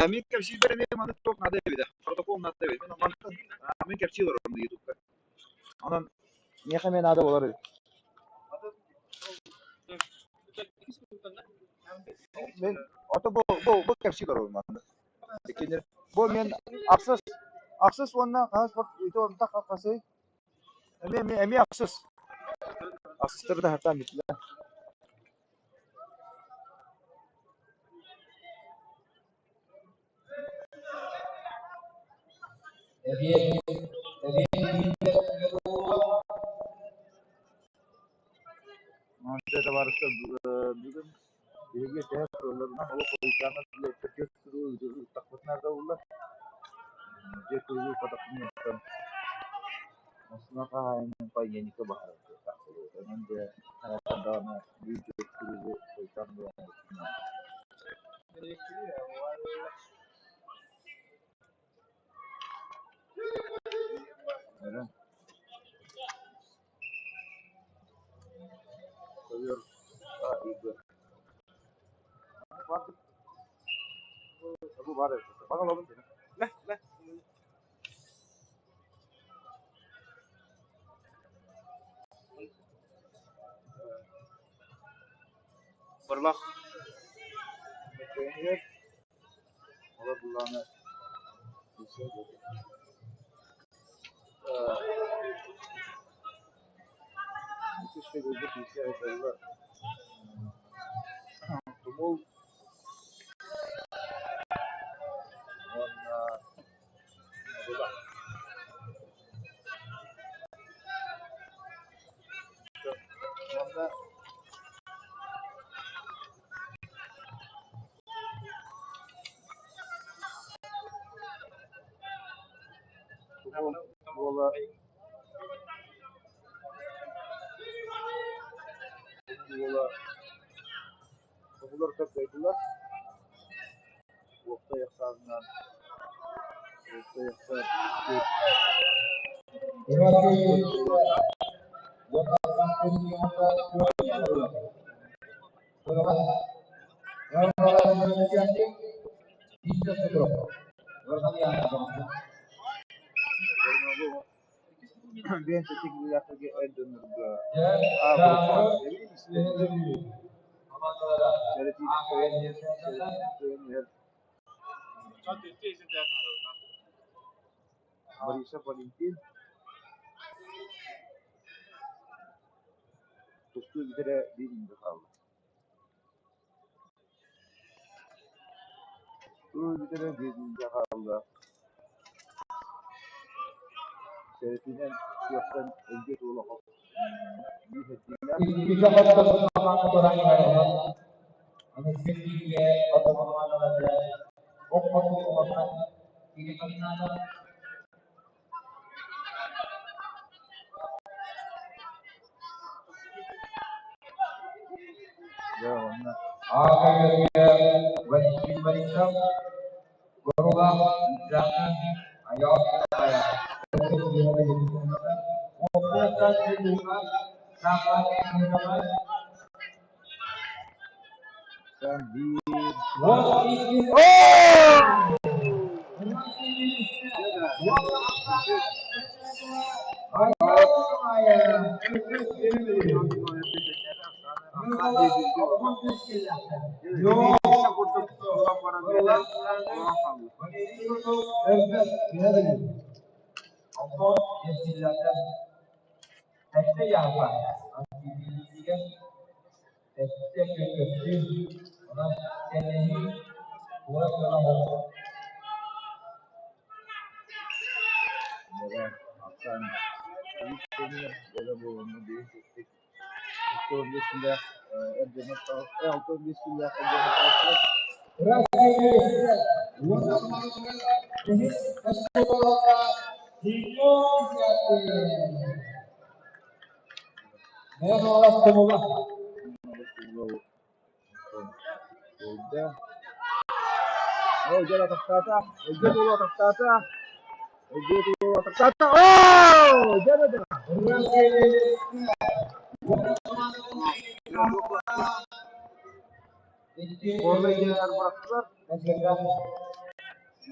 Мин кэпсиирбэр эмиэ маннык туох наада эбитэ, протокол наада эбит. Мин мантан мин кэпсии олоробун ютубка. Онон миэхэ эмиэ наада буолар эбит. Мин ото бу кэпсии олоробун маннык. Иккиннэр бу мин ахсыс ахсыс уонна хаһыс ити онтах хасый эмиэ эмиэ эмиэ ахсыс ахсыстары таһартаан бүттүлэр. Дьэ табаарыстар бүгүн биһиги төһө кыалларынан олох ойуучааннар ыыттахпытына да буоллар дьиэ кыылы ыыппатахпытына массыына хаһаайынын паяника баһарар Онон дьэ хайаан даҕаны биир дьиэ кыылы ойутан Борлох. Тумул уонна Уонна Тумул уола Тумул уола Тобулар көрдөйдүлэр Уопсай ахсаанынан уопсай ахсаан Биэнсэ тикилээхтэргэ эр дьоннорго Борисов Валентин тустуу бүтэрэ биир инде хаалла. Тустуу бүтэрэ биир инде хаалла. Сэрэтинэн күөхтэн өлгө туола Дьэ уонна Сан биир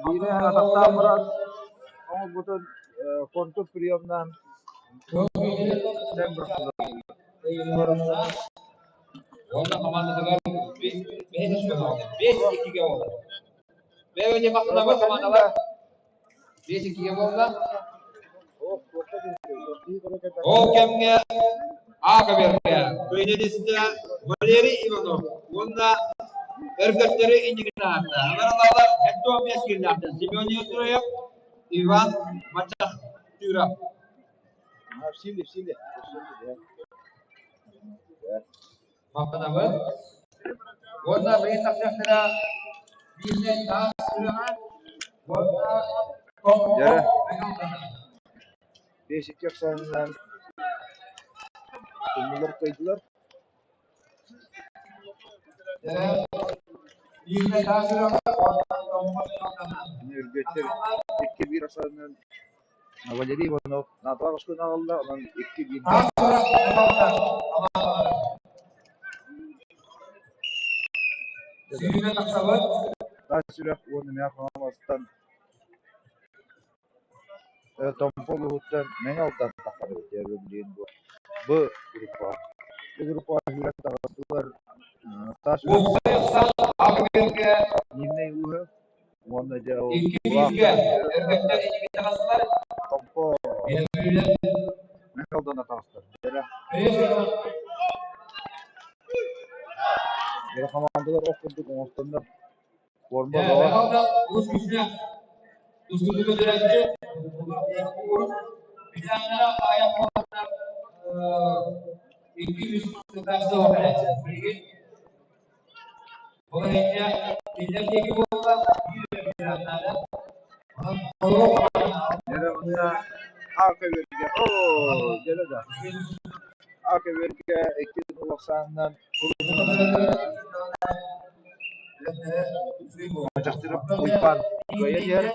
Биирэ атахтаан баран оҥорбутун контур приемнаан Уонна хамаандатыгар 5-2-ге буолла. Бэйэ махтанабы хамаандалар 5-2-ге буолла. Ол кэмҥэ А каберге кыйнедисте Валерий Иванов уонна өргөттөрү иннигин аатта. Алар 75 киллаахтар Семен Ютроев, Иван Мачахтыров. В силе, в силе. Махтанабыт. Уонна билигин тахсыахтара биирдэн таас сүрэҕэ уонна Дьэ, 5-2 ахсаанынан тумнулар кыайдылар. Биирдэн таас сүрэҕэ уонна Үргэттэр 2-1 ахсаанынан Валерий Иванов Наталаах оскуоланы аҕалла, онон 2-1 Сүүрэн тахсабыт. Таас сүрэх уонна Мэҥэ Хаҥаластан Томпо улууһуттан Мэҥэ Алдан тахсар эбит билигин бу группаҕа. Бу группаҕа киирэн таҕыстылар тас Уопсай ахсаан АГБ-гэ Нивнэй ууһа уонна дьэ ол икки бииргэ эрбэктэр инники таҕыстылар. Томпо Биэс Мэҥэ Алдана таҕыстар. Дьэрэ Дьэрэ хамаандалар ох курдук оҥостоннор форма бөҕө. Улус күүстээх тустууну көрдөрөөччү ветераннара аҕыйах буоланнар 2-3 сылтаах кэлээччилэр. Билигин ол иһиннэ кинилэр диэки буолла биир ветераннара. Онон Дьэрэ уонна А-көбүөргэ оо дьэрэ да А-көбүөргэ икки улахсаанынан Мачахтырап Уйбаан кыайан иһэр.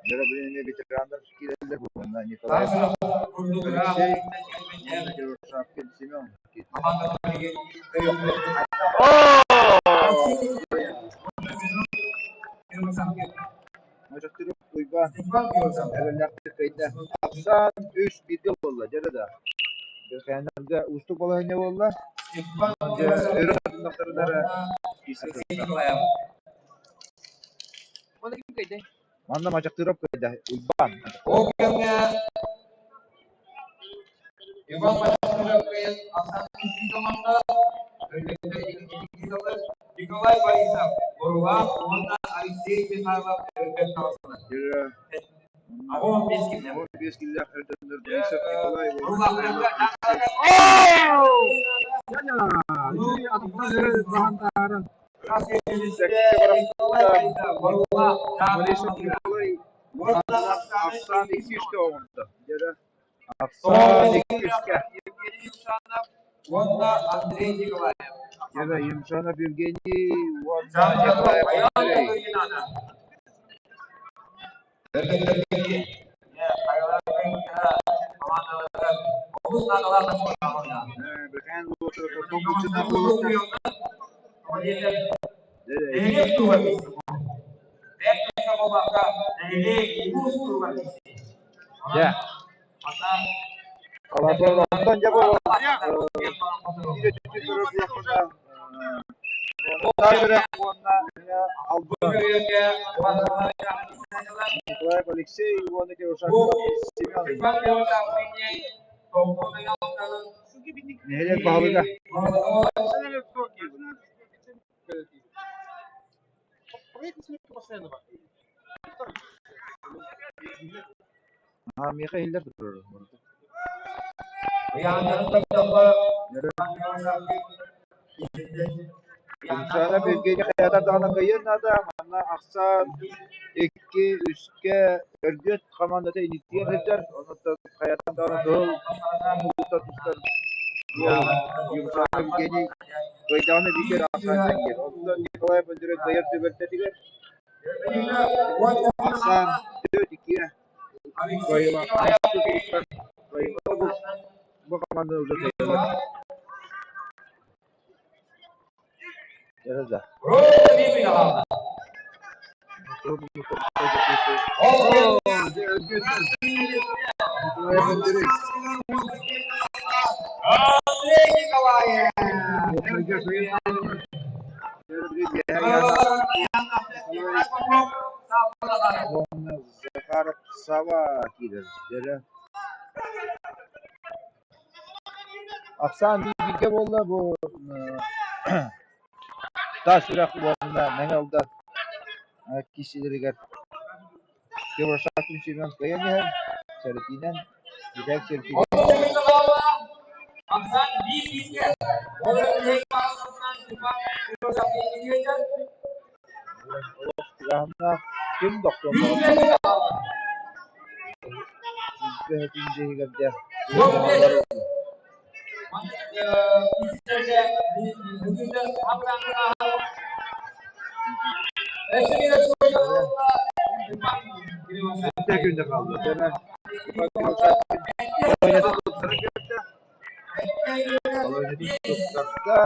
Дьэрэ билин эмиэ ветераннар киирэллэр уонна Николай Алексей уонна Кривошапкин Семен Мачахтырап Уйбаан эрэллээхтик кыайда. Ахсаан үс бииргэ буолла, дьэ да. Бэрхээннэргэ уустук балаһыанньа буолла. Дьэ, өрө тардыннахтарына эрэ Манна Мачахтыров кыайда, Уйбаан. Ол кэмҥэ Иван Мачахтыров кыайан ахсаан икки Николай Борисов Боруулаах уонна Алексей Михайлов өргөн таҕыстылар. 15 киллэр. 15 киллээх өрдөннөр Борисов Николай Борисов Николай Ахсаан иккискэ оҥордо. Ахсаан иккискэ. Уонна Андрей Николаев. Дьэрэ Емшанов Евгений уонна Николаев Андрей. Бэхээн Дьэ, онтон дьэ бу уонна Албан Николаев Алексей уонна Кирушаков Семен нэһилиэк баһылыга Аа, миэхэ иһиллэр турар. Умсаана Евгений хайаатар даҕаны кыайыан наада. Манна ахсаан икки, үскэ Өргүөт хамаандата инниттиэн сылдьар. Онон хайаатар даҕаны кыһыл муҥутан тустар Юмшанов Евгений кыайдаҕына биир ахсаан тэҥниир. Оттон Николай Бондарев кыайар түбэлтэтигэр ахсаан төрт иккиэ кыайыылаах. Бу хамаанданы уже кыайаллар. Андрей Николаев! Захаров Сава киирэр. Ахсаан бииргэ буолла бу Таас Үрэх уонна Мэҥэ Алдан киирсиилэригэр Кривошапкин Семен кыайан иһэр, сэрэтиинэн бүтэһик сэрэтиигэ Олох тыҥааһыннаах ким да охтуон баҕарбат. Бэһэтин дьиэһигэр дьэ Сэттэ күндэ хаалла. Дьэ, Балаһыанньатын туттарда.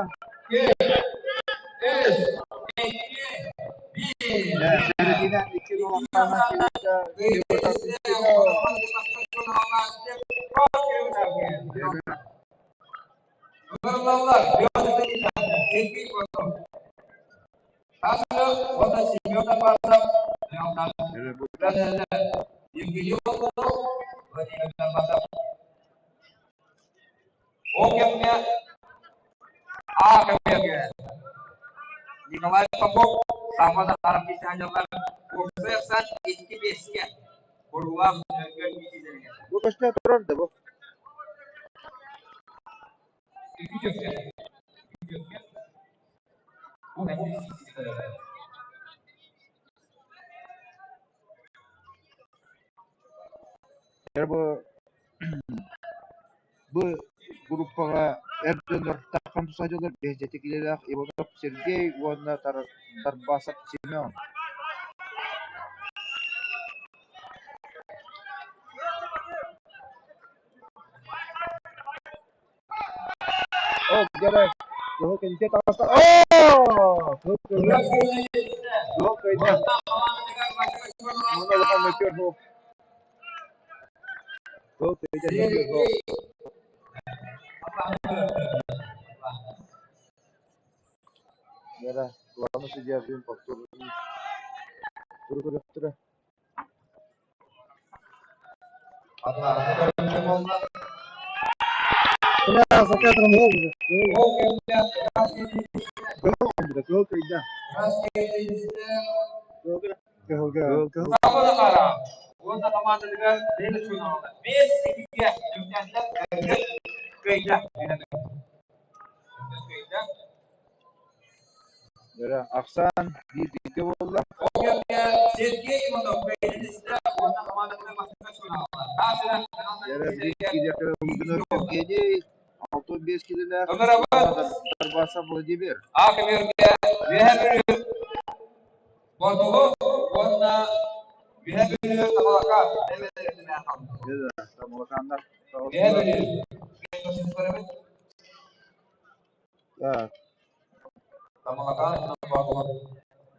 Середина 2-0 Николай Попов саҥа таһаарар киһи Уопсай икки биэскэ Буруулаах Өргөн киһилэригэр. Бу көстө турар да бу? Икки түөскэ. Икки түөскэ. Бу Бу Бу группаҕа эр дьоннор таххан тусаһаллар бэһисэтикилэлээх Иванов Сергей уонна Тарбасов Семен. Оо, дьэ кыһыл кэнники таҕыста. Оо! Кыһыл кыайда. Кыһыл кыайда. Уонна улахан мөккүөр суох. Кыһыл кыайда мөккүөр суох. Дьэ, главный судья Вим повторный турук Ахсаан биир бииргэ буолла. Евгений 65 килэлээх Дарбасов Владимир. Ботулу уонна Үһэ Бүлүү Тамалака Тамалакааннар Үһэ Бүлүү Так. Тамалакаан Ботулу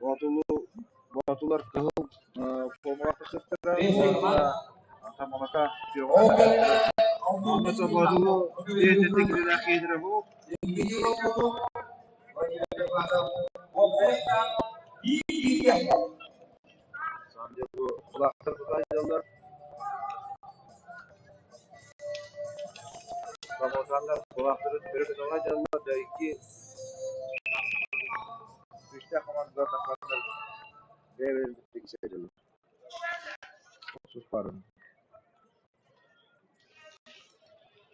Боотулу Боотулар кыһыл формаҕа тахсыахтара уонна Тамалака күөҕэ тахсыахтара. Онно Боотулу биэтэти килэлээх киһилэрэ буолуо. Бу улааттар тутаайдаллар. Тамалакааннар улааттарын өрө көтөҕө дьаллар да икки күүстээх командалар тахсаннар бэйэ-бэйэлэрин кытта кисэллэр. Охсуспарын.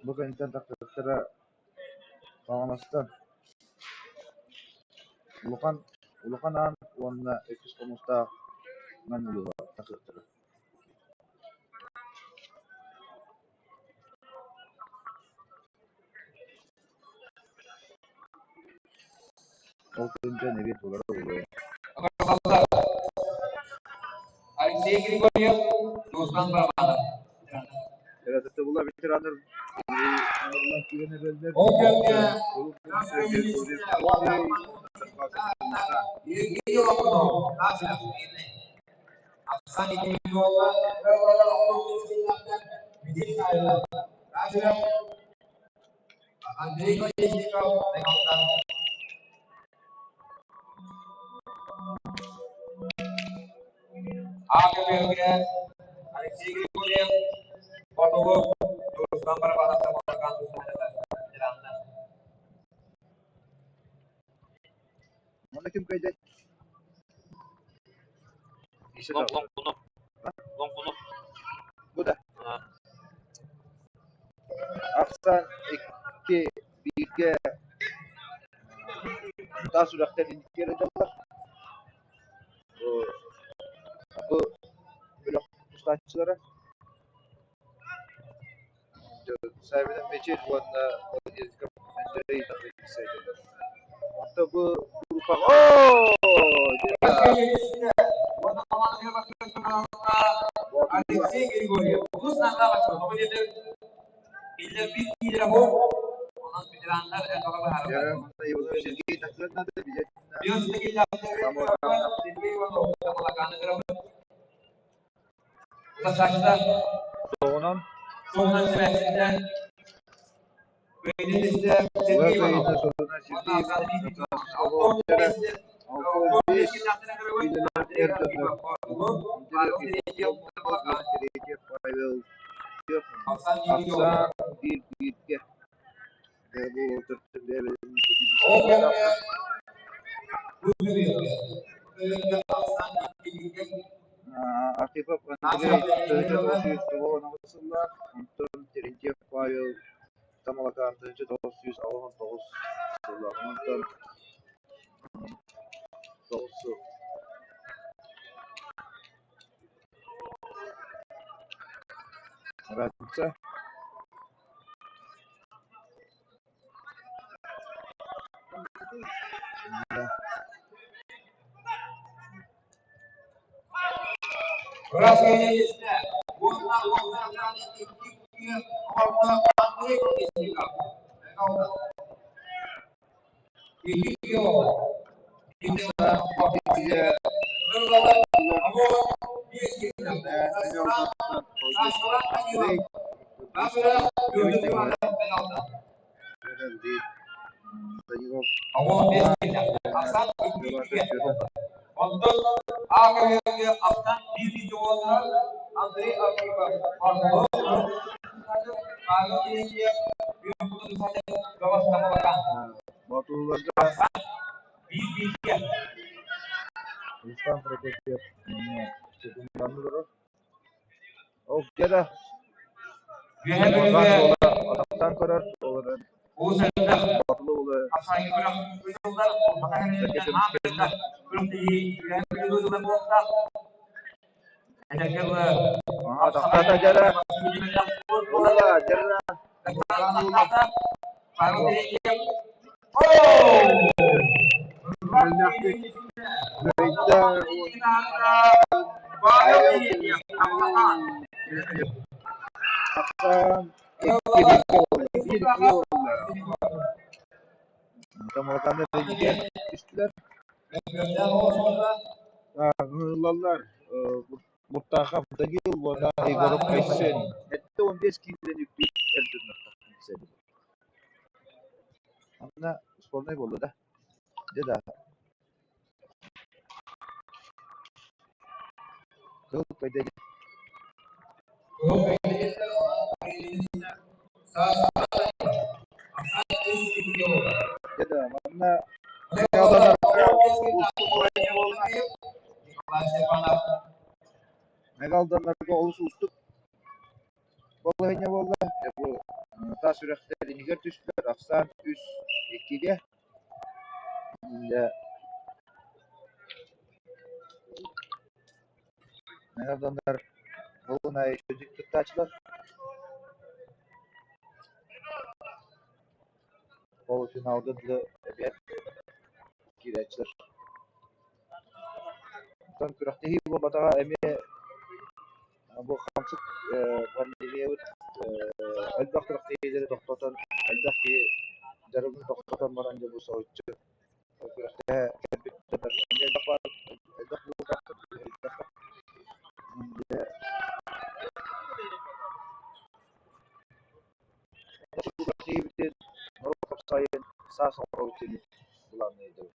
Бу кэнниттэн тахсыбыттара Хаҥаластан Улахан Улахан Аан уонна Иккис Хомустаах Нам улууһа тахсыахтара. Ол кэнниттэн эбиэт буолара буолуо. Алексей Григорьев, Руслан Барабанов. Эрэтэттэ ветераннар ыҥырыллан киирэн эрэллэр. Андрей Колесников, АКБ-гэ Алексей Григорьев, Хотугу Руслан Барабанов Тамалакаан ветераннар. Манна ким кыайда? Лоҥкунов. Лоҥкунов. Бу да. Ахсаан икки бииргэ таас үрэхтэр инники эрэ дьаллар. Бу бөлөх тустааччылара Савина Мечеть уонна Владимир Андрей Онто бу группаҕа Алексей Григорьев Сергей Павел Ахсаан биир бииргэ Архипов Андрей 1909 сыллаах, онтон Терентьев Павел Тамалакаан 1989 сыллаах, онтон 9 сыл. Разница Боотулларга Руслан Прокопьев секунданны олорор. Ол дьэ атахтаан көрөр, ол эрэн Боотулу уолу сэргэ көмүскэннэ. Атахтаата дьэрэ. Ылла дьэрэ. Ылаллар Муртахов Данил уонна Егоров Айсен 75 киилэни үктүүр эр дьоннор Манна спорнай буолла да? Дьэ да. Кыл кайда Дьэ да, манна Мэҥэ-Алданнарга олус уустук балаһыанньа буолла. Дьэ бу таас үрэхтэр иннигэр түстүлэр, ахсаан үс иккигэ. Дьэ Мэҥэ-Алданнар буолун аайы үчүгэйдик кыттааччылар. Полуфиналга дылы эбиэт киирээччилэр. Оттон күрэхтэһии буолбатаҕа эмиэ бу хамсык пандемиябыт элбэх күрэхтэһиилэри тохтотон, элбэх киһи дьарыгын тохтотон баран дьэ бу соһуччу күрэхтэһэ кэлбит эмиэ элбэх баар, элбэх элбэх Күрэхтэһиибитин норуот сайын саас оҥоробут диэн былаанныйдыбыт.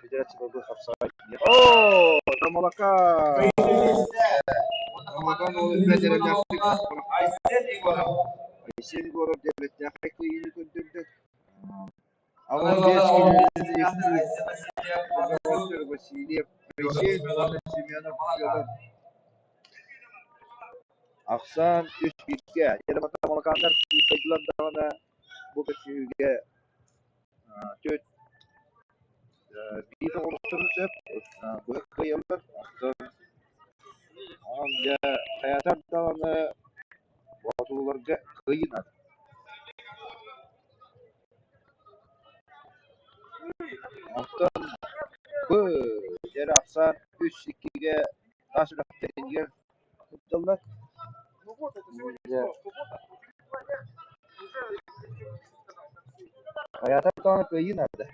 Федерация борбуй хапсаҕай. Оо, Тамалака! Тамалакан уол үрбэт эрэллээхтик Айсен Егоров диабеттээхэй кыайыыны көрдөрдө. 85 киилэни үктүүр Васильев Айсен уонна Семенов Федор Ахсаан үс бииргэ Малакааннар кыайдылар даҕаны бу көрсүһүүгэ түөрт биир оҕолохторун сөп быһа кыайаллар. Онон дьэ хайатар даҕаны боотулларга кыайыы наада. Онтон бу дьэ ахсаан үс иккигэ таас үрэхтэригэр сылдьаллар. Хайата даҕаны кыайыы наада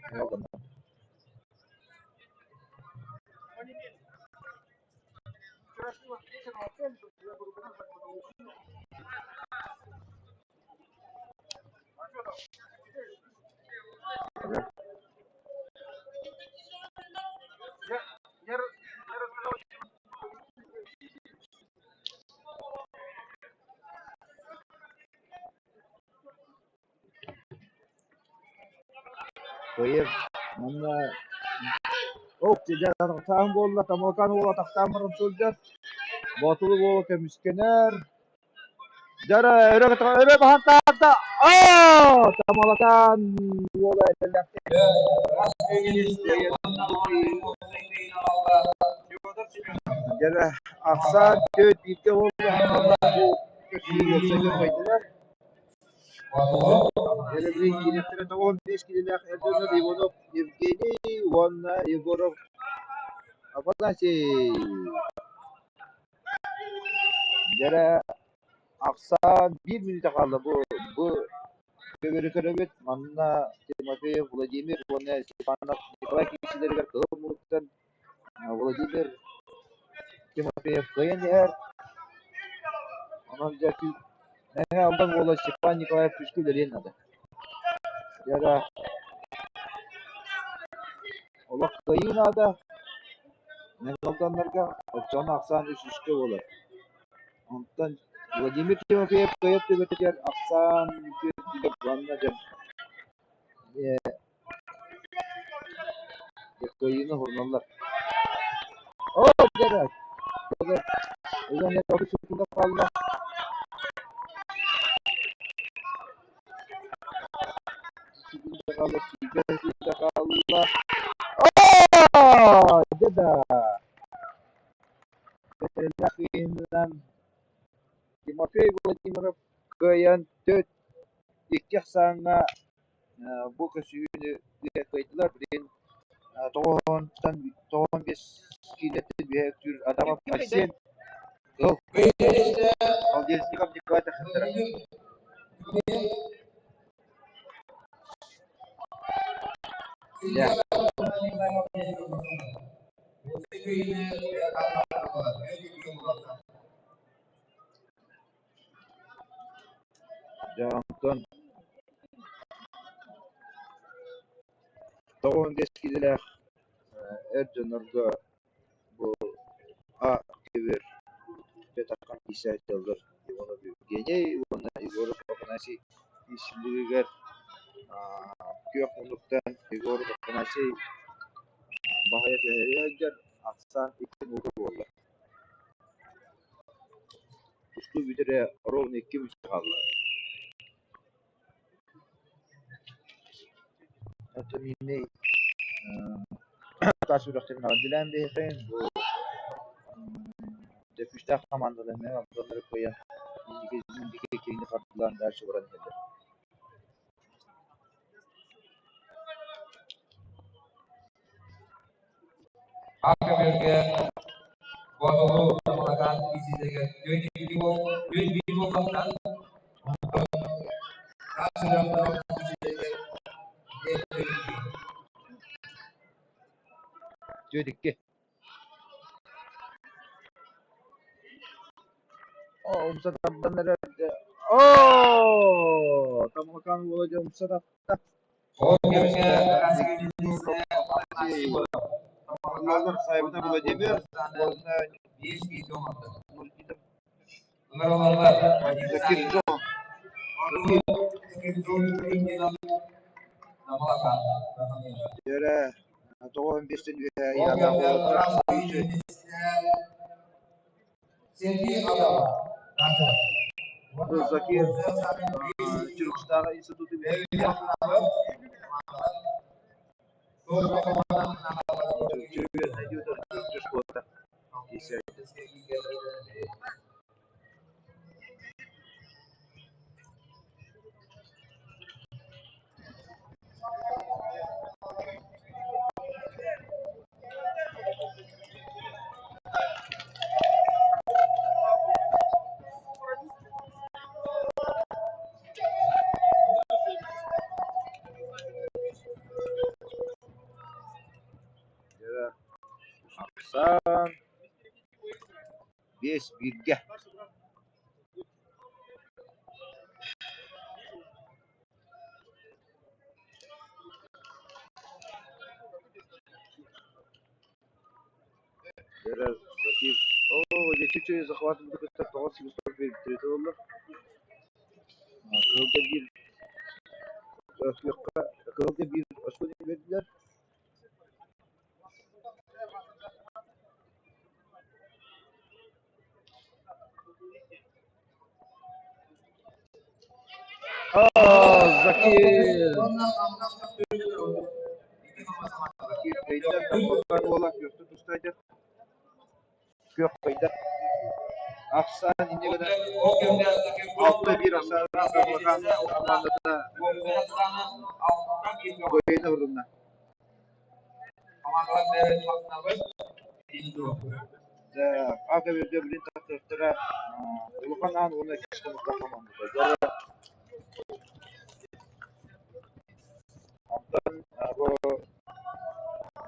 Кыайар манна Ок дьэ буолла Тамалкаан уола атахтаан баран сылдьар Боотулу уола көмүскэнэр Дьара өрө өрө баһан таһаарда оо Тамалакаан уола эрэллээхтик Дьара ахсаан түөрт бииргэ буолла кыайдылар Эрэлин киириэхтэрэ 95 киилэлээх эр дьоннор Иванов Евгений уонна Егоров Афанасий. Дьэрэ ахсаан биир мүнүүтэ хаалла бу бу көбүөрү көрөбүт. Манна Тимофеев Владимир уонна Степанов Николай киирсиилэригэр кыһыл муннуктан Владимир Тимофеев кыайан иһэр. Онон дьэ Мэҥэ Алдан уола Степан Николаев күүскэ үлэлиэн наада. Дьэ олох кыайыы наада. Мэҥэ Алданнарга оччоҕуна ахсаан үс үскэ буолар. Онтон Владимир Тимофеев кыайар түбэтигэр ахсаан түөртүгэр уонна дьэ Кыайыыны уһуруналлар. Оо, дьэ, хаалла. Хаалла, хаалла. Оо, дьэ да. Тимофей Владимиров кыайан төрт икки ахсааҥҥа Бу көсүһүүнү кыайдылар билигин тоҕуһунтан тоҕуһун биэс киилэттэн үөһэ үктүүр Адамов Айсен Кыһыл Колодезников Николай тахсыбыттара. Дьэ онтон 95 киилэлээх эр дьоннорго бу А көбүөр Петаххан киирсээччилэр Иванов Евгений уонна Егоров Афанасий киирсиилэригэр күөх муннуктан Егоров Афанасий баһыйа түһэрэ сылдьар ахсаан икки нуучча буолла. Тустуу бүтэрэ ровно икки мүнүүтэ хаалла. Оттон мииннэй таас үрэхтэрин аҕалдилээн биһиэхэ бу дьэ күүстээх хамаандалар эмиэ ардылары кыайан инники киһини хардылаан дальше баран иһэллэр. Акаберге Боотулу Тамалакаан киирсиитигэр түөрт биир буолбаттан, онтон таас үрэх киирсиитигэр 4-2. 4-2. Оо, умса тардан эрэр. Оо, Тамалакаан уола дьэ умса тарта. Ол кэмҥэ Сайбыта Владимир уонна Закирджон. Дьэрэ, тоҕо биэстэн үөһэ Закир Чурукстааҕы институту Биэс бииргэ. Оо, дьэ чүчү захватывды кытта тоҕо сибистор биэрбиттэрэ буоллар. Кыһылга биир күөххэ кыһылга биир оскуола биэрдилэр. Аа, Закир! Закир кыйда, буола күөхтэ тустайда. Күөх кыйда. Ахсаан инньэ гынан 6-1 ахсаан Сарбакан хамаандата кыайыыны ылынна. Ак эбирде билин тахсыахтара Улахан Аан уонна иккис хонуктаах хамаандата. Онтон бу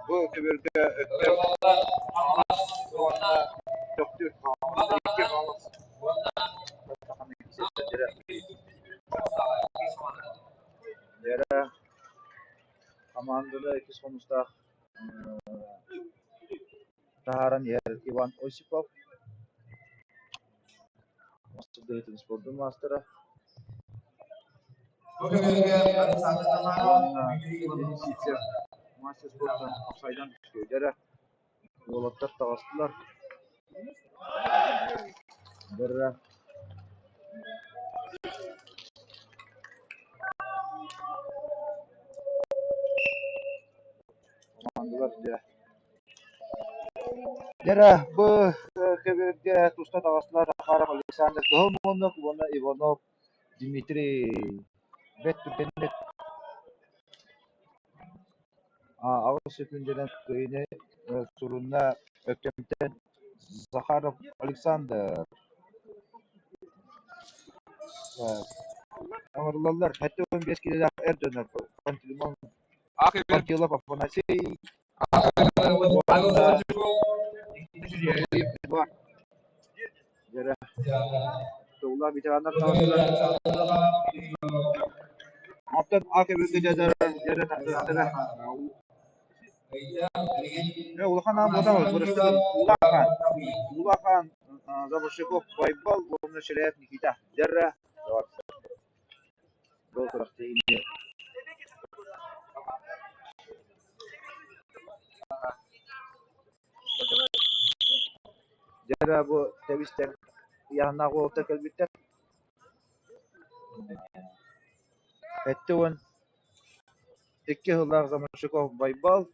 бу көбүөргэ Өктөм уонна Төхтүр икки хаалас Дьэрэ хамаанданы иккис хомустаах таһааран иһэр Иван Осипов Мастер спордун маастара уонна Денис Сивцев мастер спорта офсайдан түстүлэр уолаттар таҕыстылар Дьэрэ Командалар дьэ Дьэрэ бу көбүөргэ туста таҕыстылар Захаров Александр Кыһыл Муннук уонна Иванов Дмитрий бэрт түргэнник аҕыс секундунан кыайыыны сурунна Өктөмтөн Захаров Александр Оҥоруллаллар 75 киилэлээх эр дьоннор Пантелеймон Пантелов Афанасий уонна Дьэрэ Тулла ветераннар таҕыстылар. Оттон ак эбиргэ дьэ дьэрэ тахсыахтара. Улахан аан буолан Улахан Улахан Заборщиков Байбал уонна Ширяев Никита Дьэрэ Бу күрэхтэһиини Дьэ бу тэбистэр ыйааһыннаах уолаттар кэлбиттэр. 72 сыллаах Заморщиков Байбал,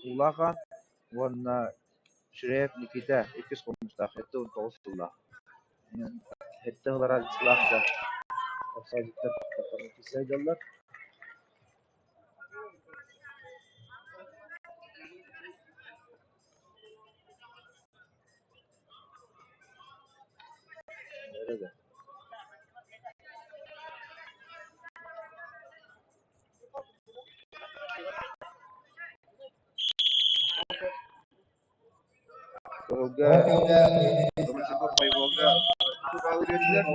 Улахан уонна Ширяев Никита иккис хомустаах 79 сыллаах. Сэттэ сыл араадьыйалаах да офсайдиттар сылдьаллар. Кыһылга Байболга биэрдилэр.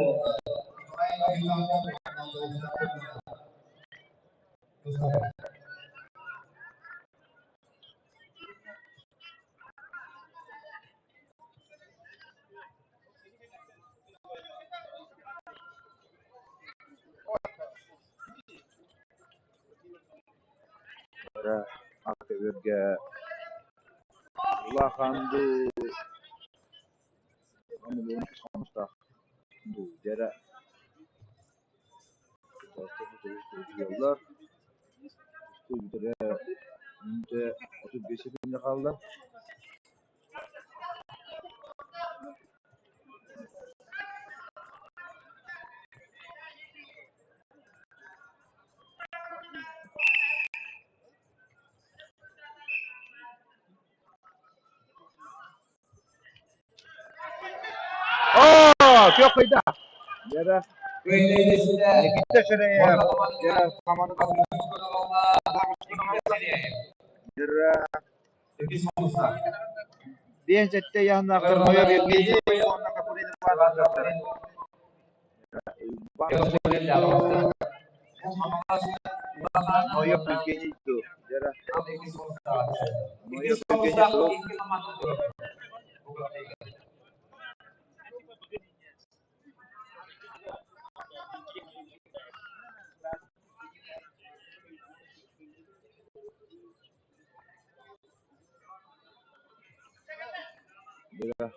Аты-өргө улахан дуу, хомустаах дуу дьэрэ 35 секунда хаалла. Оо, күөх кыйда. Дьэрэ. Никита Ширяев. Дьэрэ, Дьэрэ. Биэн сэттэ ыйааһыннаахтар Ноев Евгений уонна Каприн Иван тахсыахтара. Ноев Евгений дуу, дьара. Ноев Евгений суох. Дьэ,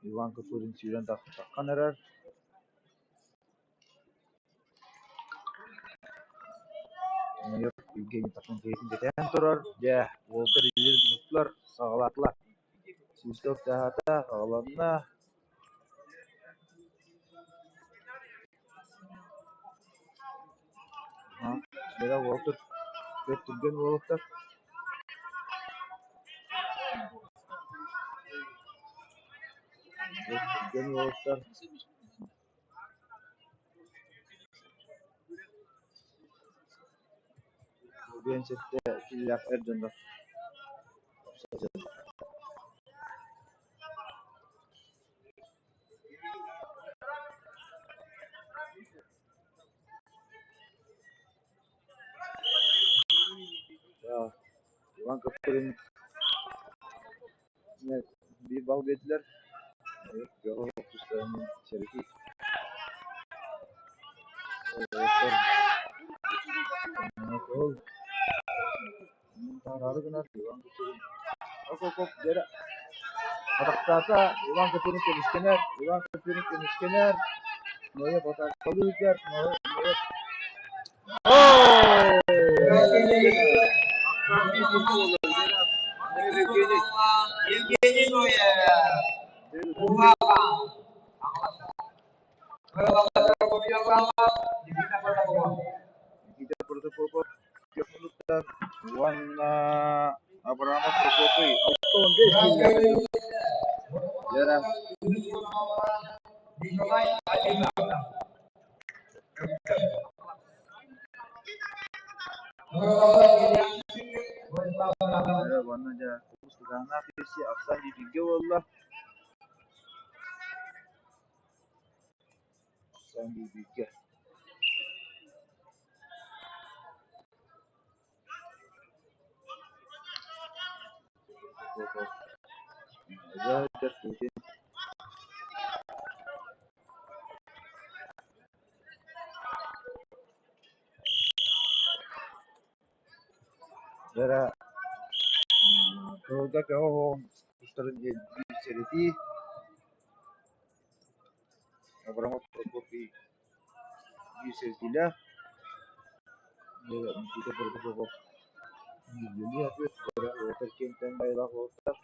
Иван Копырин сүүрэн тахсан эрэр. Майор Евгений тахсан киһитин кэтээн турар. Дьэ, уолаттар илиилэрин тутустулар, саҕалаатылар. Свисток тааһата аҕаланна. Дьэ, уолаттар бэрт түргэн уолаттар. Бэрт түргэн уолаттар. Биэнсэттэ киилээх эр дьоннор Иван Копырин биир балл биэрдилэр. Атахтаата Иван Копырин көмүскэнэр, Иван Копырин көмүскэнэр, Ноев атаакалыыр, Ноев Евгений Ноев! Никита Протопопов Төхтүртэн уонна Абрамов Прокопий 65 киилэ Лера Уонна дьэ Кутааннаах киирсии ахсаан бииргэ буолла. Ахсаан бииргэ. Дьэ кыһылга көҕө оһоҕун тустарын диэн биир сэрэтии Абрамов Прокопий биир сэрэтиилээх Никита Протопопов киэнтэн байылаах уолаттар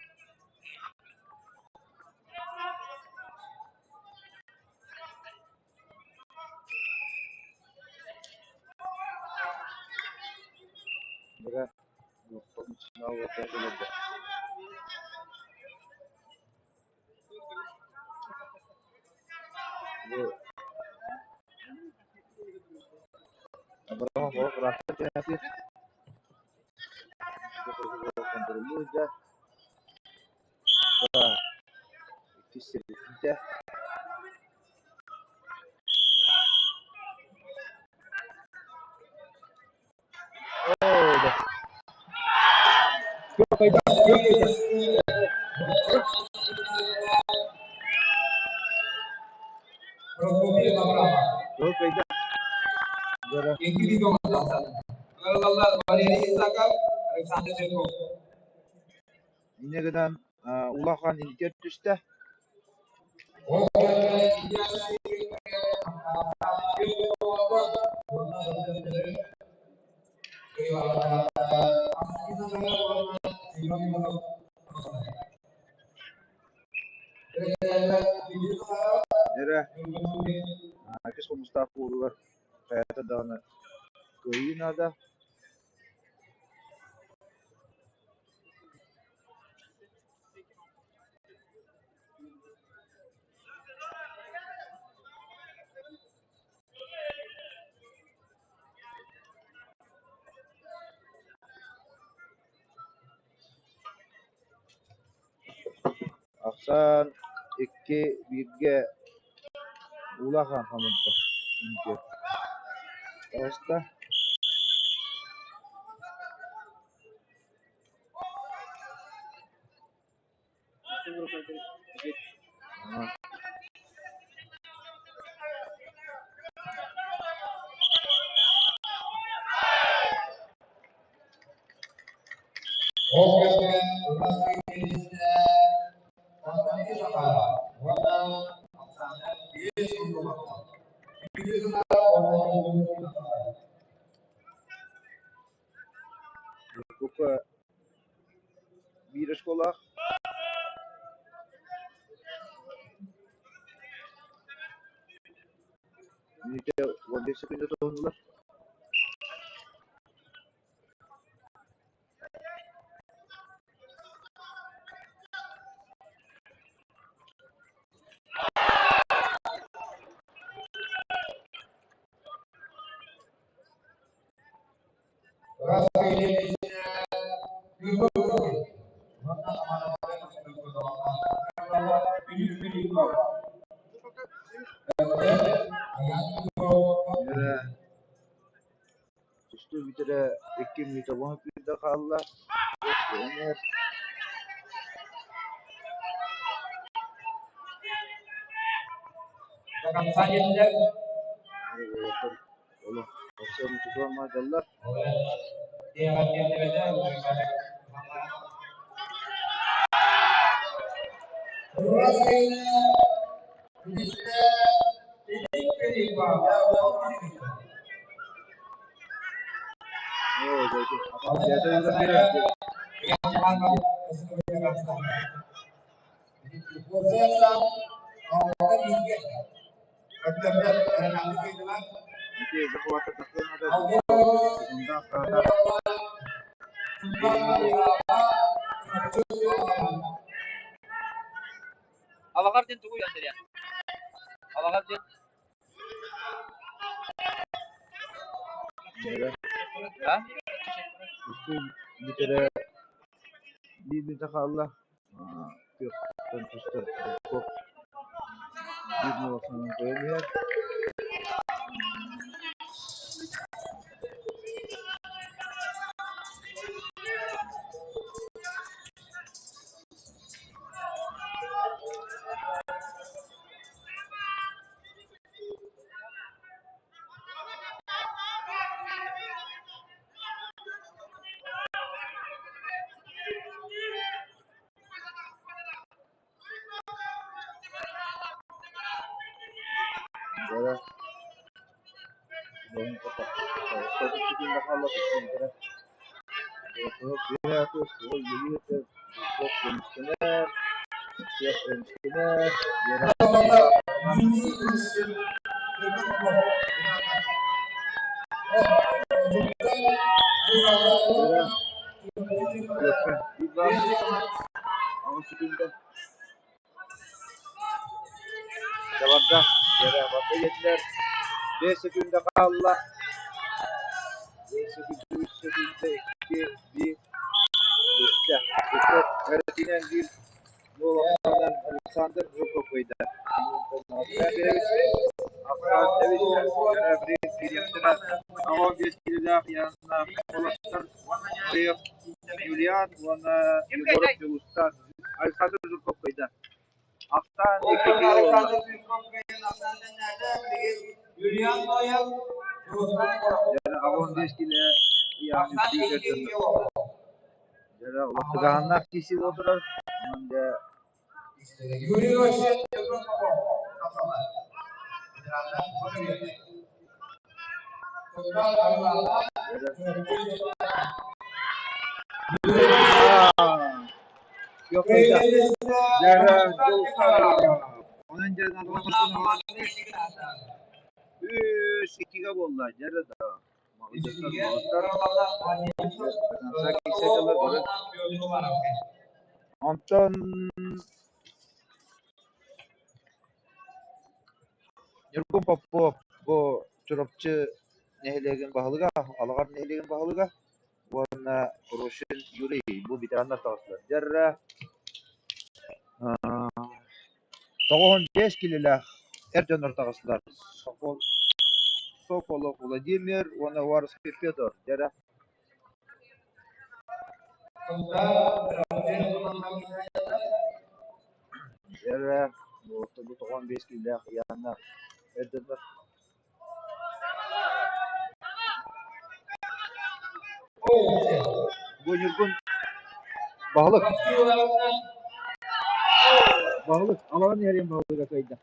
Инньэ гынан улахан интиэр түстэ. Эрэ иккис хомустаах буолугар хайата даҕаны кыайыы наада. Ахсаан икки бииргэ улахан хамырда Таҕыста Ол кэмҥэ Урал киирбитэ Бастакы саха уонна ахсаана 50 Бука биир оскуолаах Мүнүүтэ 15 секунда туһуннулар. Тустуу бүтэрэ икки мүнүүтэ уон күүрдэ хаалла. Алаҕар диэн тугуй Андреа? Алаҕар диэн А? Бүтэрэ биир бүтэ хаалла. Күөхтэн тустар биир улаханын көрөн иһэр. Барда, барда диэтилэр. 5 секунда хаалла. 5 секунда, 3 секунда, 2, 1. Бүттэ. Бүттэ. Эрэтинэн биир Нуолахан Александр Жуков ыйда. Юлиан уонна Егоров Дьулустан Александр Жуков ыйда. Ахсаан икки киһи буолла. Аҕыс килэ ыйааһын Тыгаһыннаах киси буолтурар. Онон дьэ Үс иккигэ буолла дьэ да Онтон Ньургун Попов бу Чурапчы нэһилиэгин баһылыга, Алаҕар нэһилиэгин баһылыга уонна Рощин Юрий бу ветераннар таҕыстылар. Дьэррэ 95 киилэлээх эр дьоннор таҕыстылар Соколов Владимир уонна Уваровский Федор дьэрэ Дьэрэ бу 95 киилэлээх ыйааһыннаах эр дьоннор Бу Ньургун баһылык баһылык алаҕан иһэрин баһылыга кыайда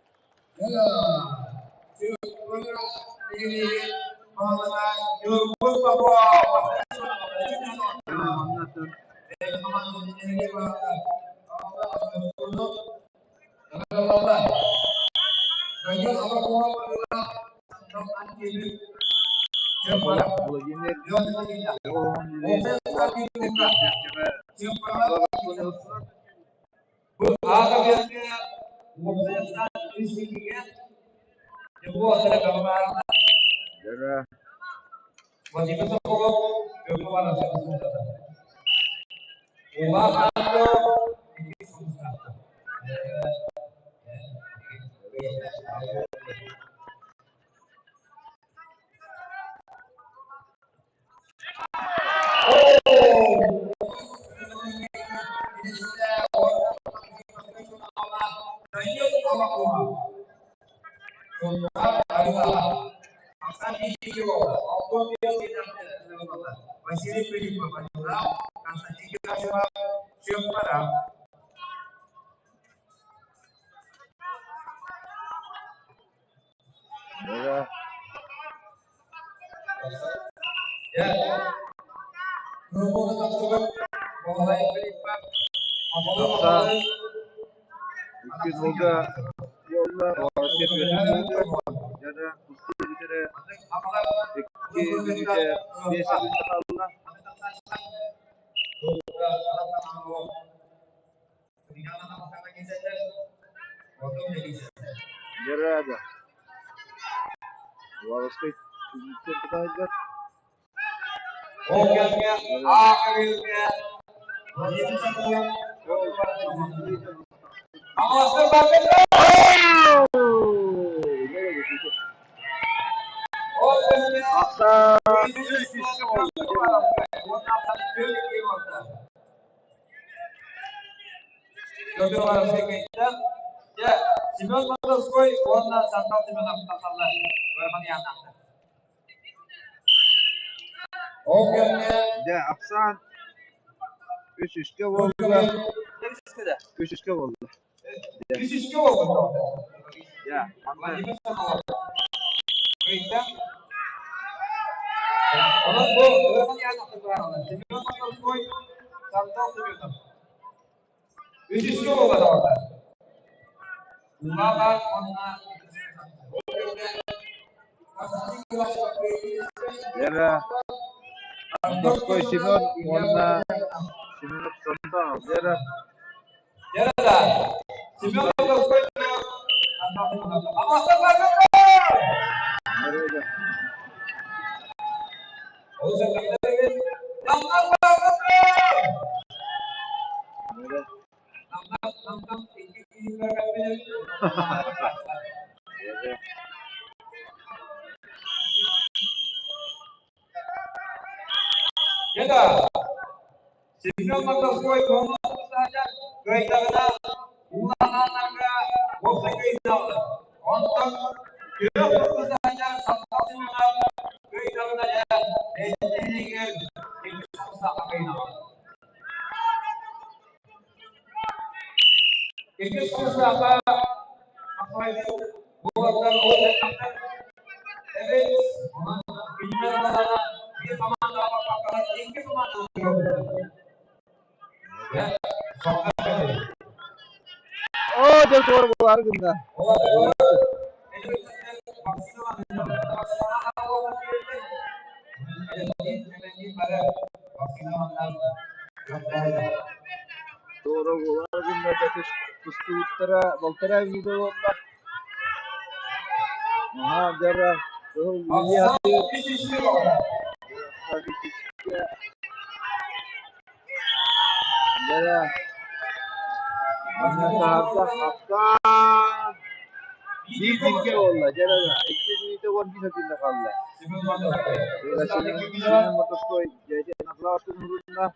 Владимир Икки сылга буолла, икки мүнүүтэ биэс секунда хаалла. Дьарада. Уоласкай түмүктэн тутаһыгар. Ахсаан үс Семен Мандовской уонна Сантал Семенов тахсаллар. Дьэ, ахсаан үс үскэ буолла. Үс үскэ буолла. Дьэ, манна Лера Мандовской Семен уонна Семенов Сандал. Лера Семен Мандовской кыайдаҕына уулаһааннарга уопсай кыайдаҕына онтон күөх кыргыздаһаннар Сандал Семенов кыайдаҕына дьэ бэйэтин нэһилиэгэр икки сыллаахха кыайдаҕа. Икки сыллаахха буолаттар ол эбит онон кинилэр биир командаҕа баппаккалар икки команда Оо, дьэ туора буолаары гынна. Туора буолаары гынна дьэ тустубуттара балтараа мүнүүтэ буолла. Наһаа дьара кыһыл линия Дьара. Манна таһырдьа хапсаан биир бииргэ буолла, дьэ эрэ икки мүнүүтэ 11 секунда хаалла. Семен Мотоской дьэ Наклаустун уһунна.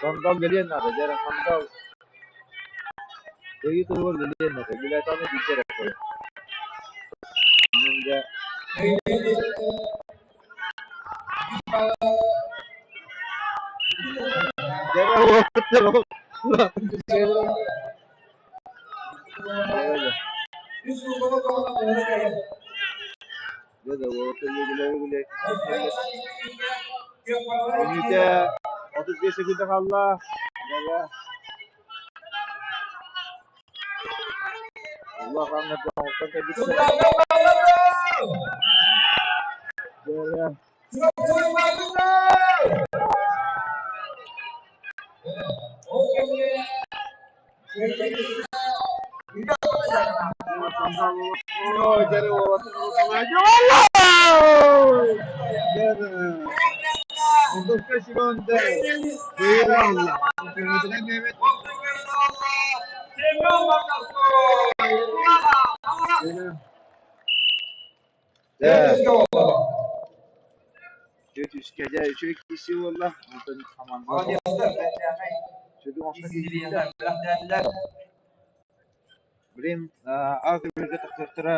Сандал кэлиэн наада, дьэ эрэ Сандал кыайыы туһугар үлэлиэн наада, үлэлээтэҕинэ биирдэ эрэ кыайар. Онон дьэ дьэ эрэ уолаттар Дьэ да уолаттар үлэлээ Мүнүүтэ 35 секунда хаалла. Дьэ Улахан оҥостон кэлбиттэр. Дьэ Үчүгэй киирсии буолла, онтон хамаанда Блин, аҕа көбүөргэ тахсыахтара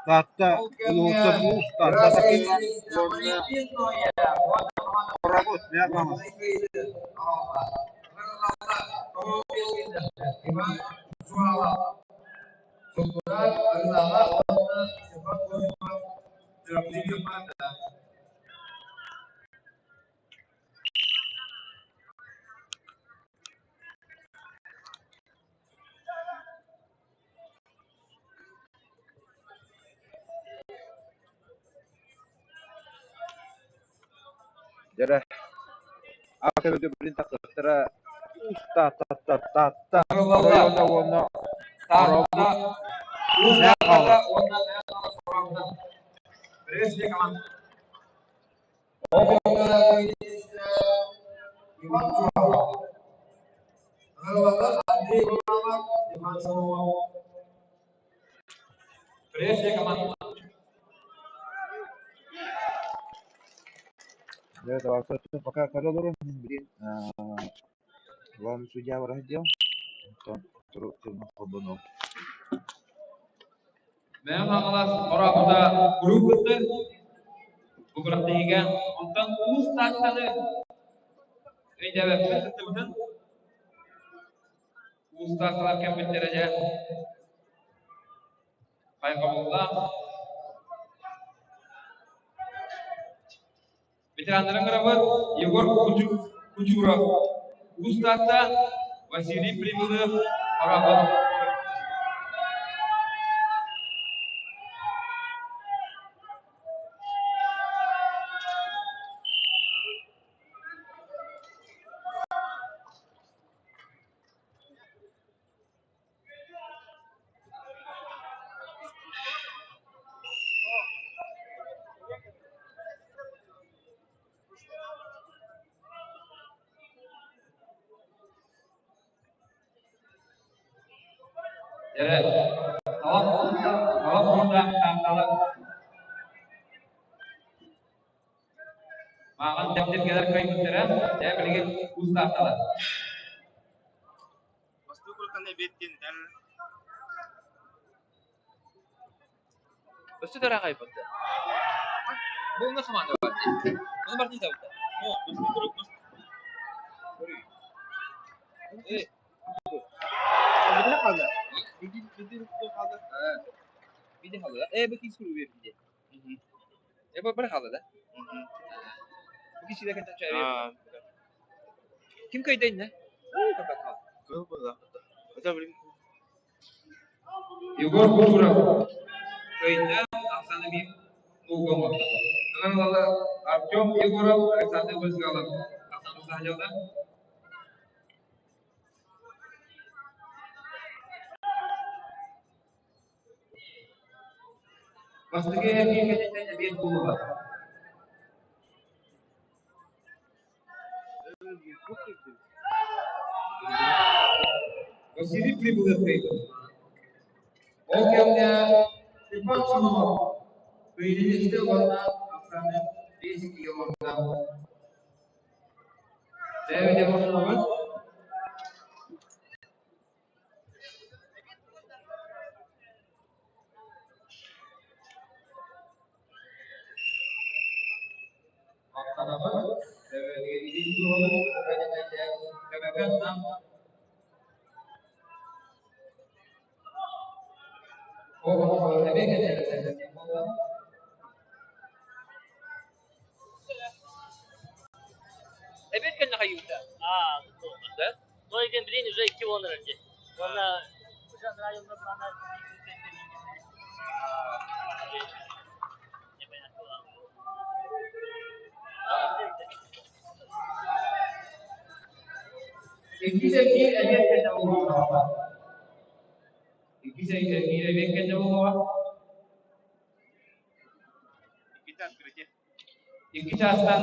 Таатта улууһуттан Уус Таатта такыйа уонна Хоробут мэҥэ хаҥалас Дьэрэ, аҕа көбүөргэ билин тахсыахтара Уус Таатта Таатта оройуона уонна Хоробут мэҥэ хаҥалас Дьэ, табаарыстар, пока көрө олорун билигин главный судья раздел онтон холбонуом Мэҥэ Хаҥалас Ороһута куруук кыттар бу күрэхтэһиигэ. Онтон Уус Тааттаны өйдөөбөппүн кыттыбытын. Уус Таатталар кэлбиттэрэ дьэ хайҕабыллаах. Ветераннарын ыҥырабыт Егор Кучуров, Уус Таатта, Василий Прибылых, Ороһут. Дьэ, талах талах уонна таатталар Мааҕын дэптэргэлэр кыайбыттара, дьэ билигин уус таатталар. Өссө да ыраах айбыт да. Бу онно хамаанда бар дии. Ону бар дии табыта. Ким кыайда иннэ? Егор Кучуров кыайда, Оксана биир нууга оҥордо. Ыҥырылалар Артем Егоров, Александр Брызгалов. Оксана Сахалевна. Бастакы эргиир кэнниттэн эбиэт буолуоҕа. прибылы кыайбыт. Ол кэмҥэ Степан Сомов кыайыыны уонна ахсааны 5-2 оҥорбута. Бэйэбит оҥорбут. Махтанабын, Эбиэт кэннэ хайыыта? Аа, Да? Той диэн билигин уже икки буолан эрэр дии. Уонна уже районда плана Иккис эргиир эбиэт кэннэ буолуоҕа. Иккис эргиир эбиэт кэннэ буолуоҕа. Икки чаастан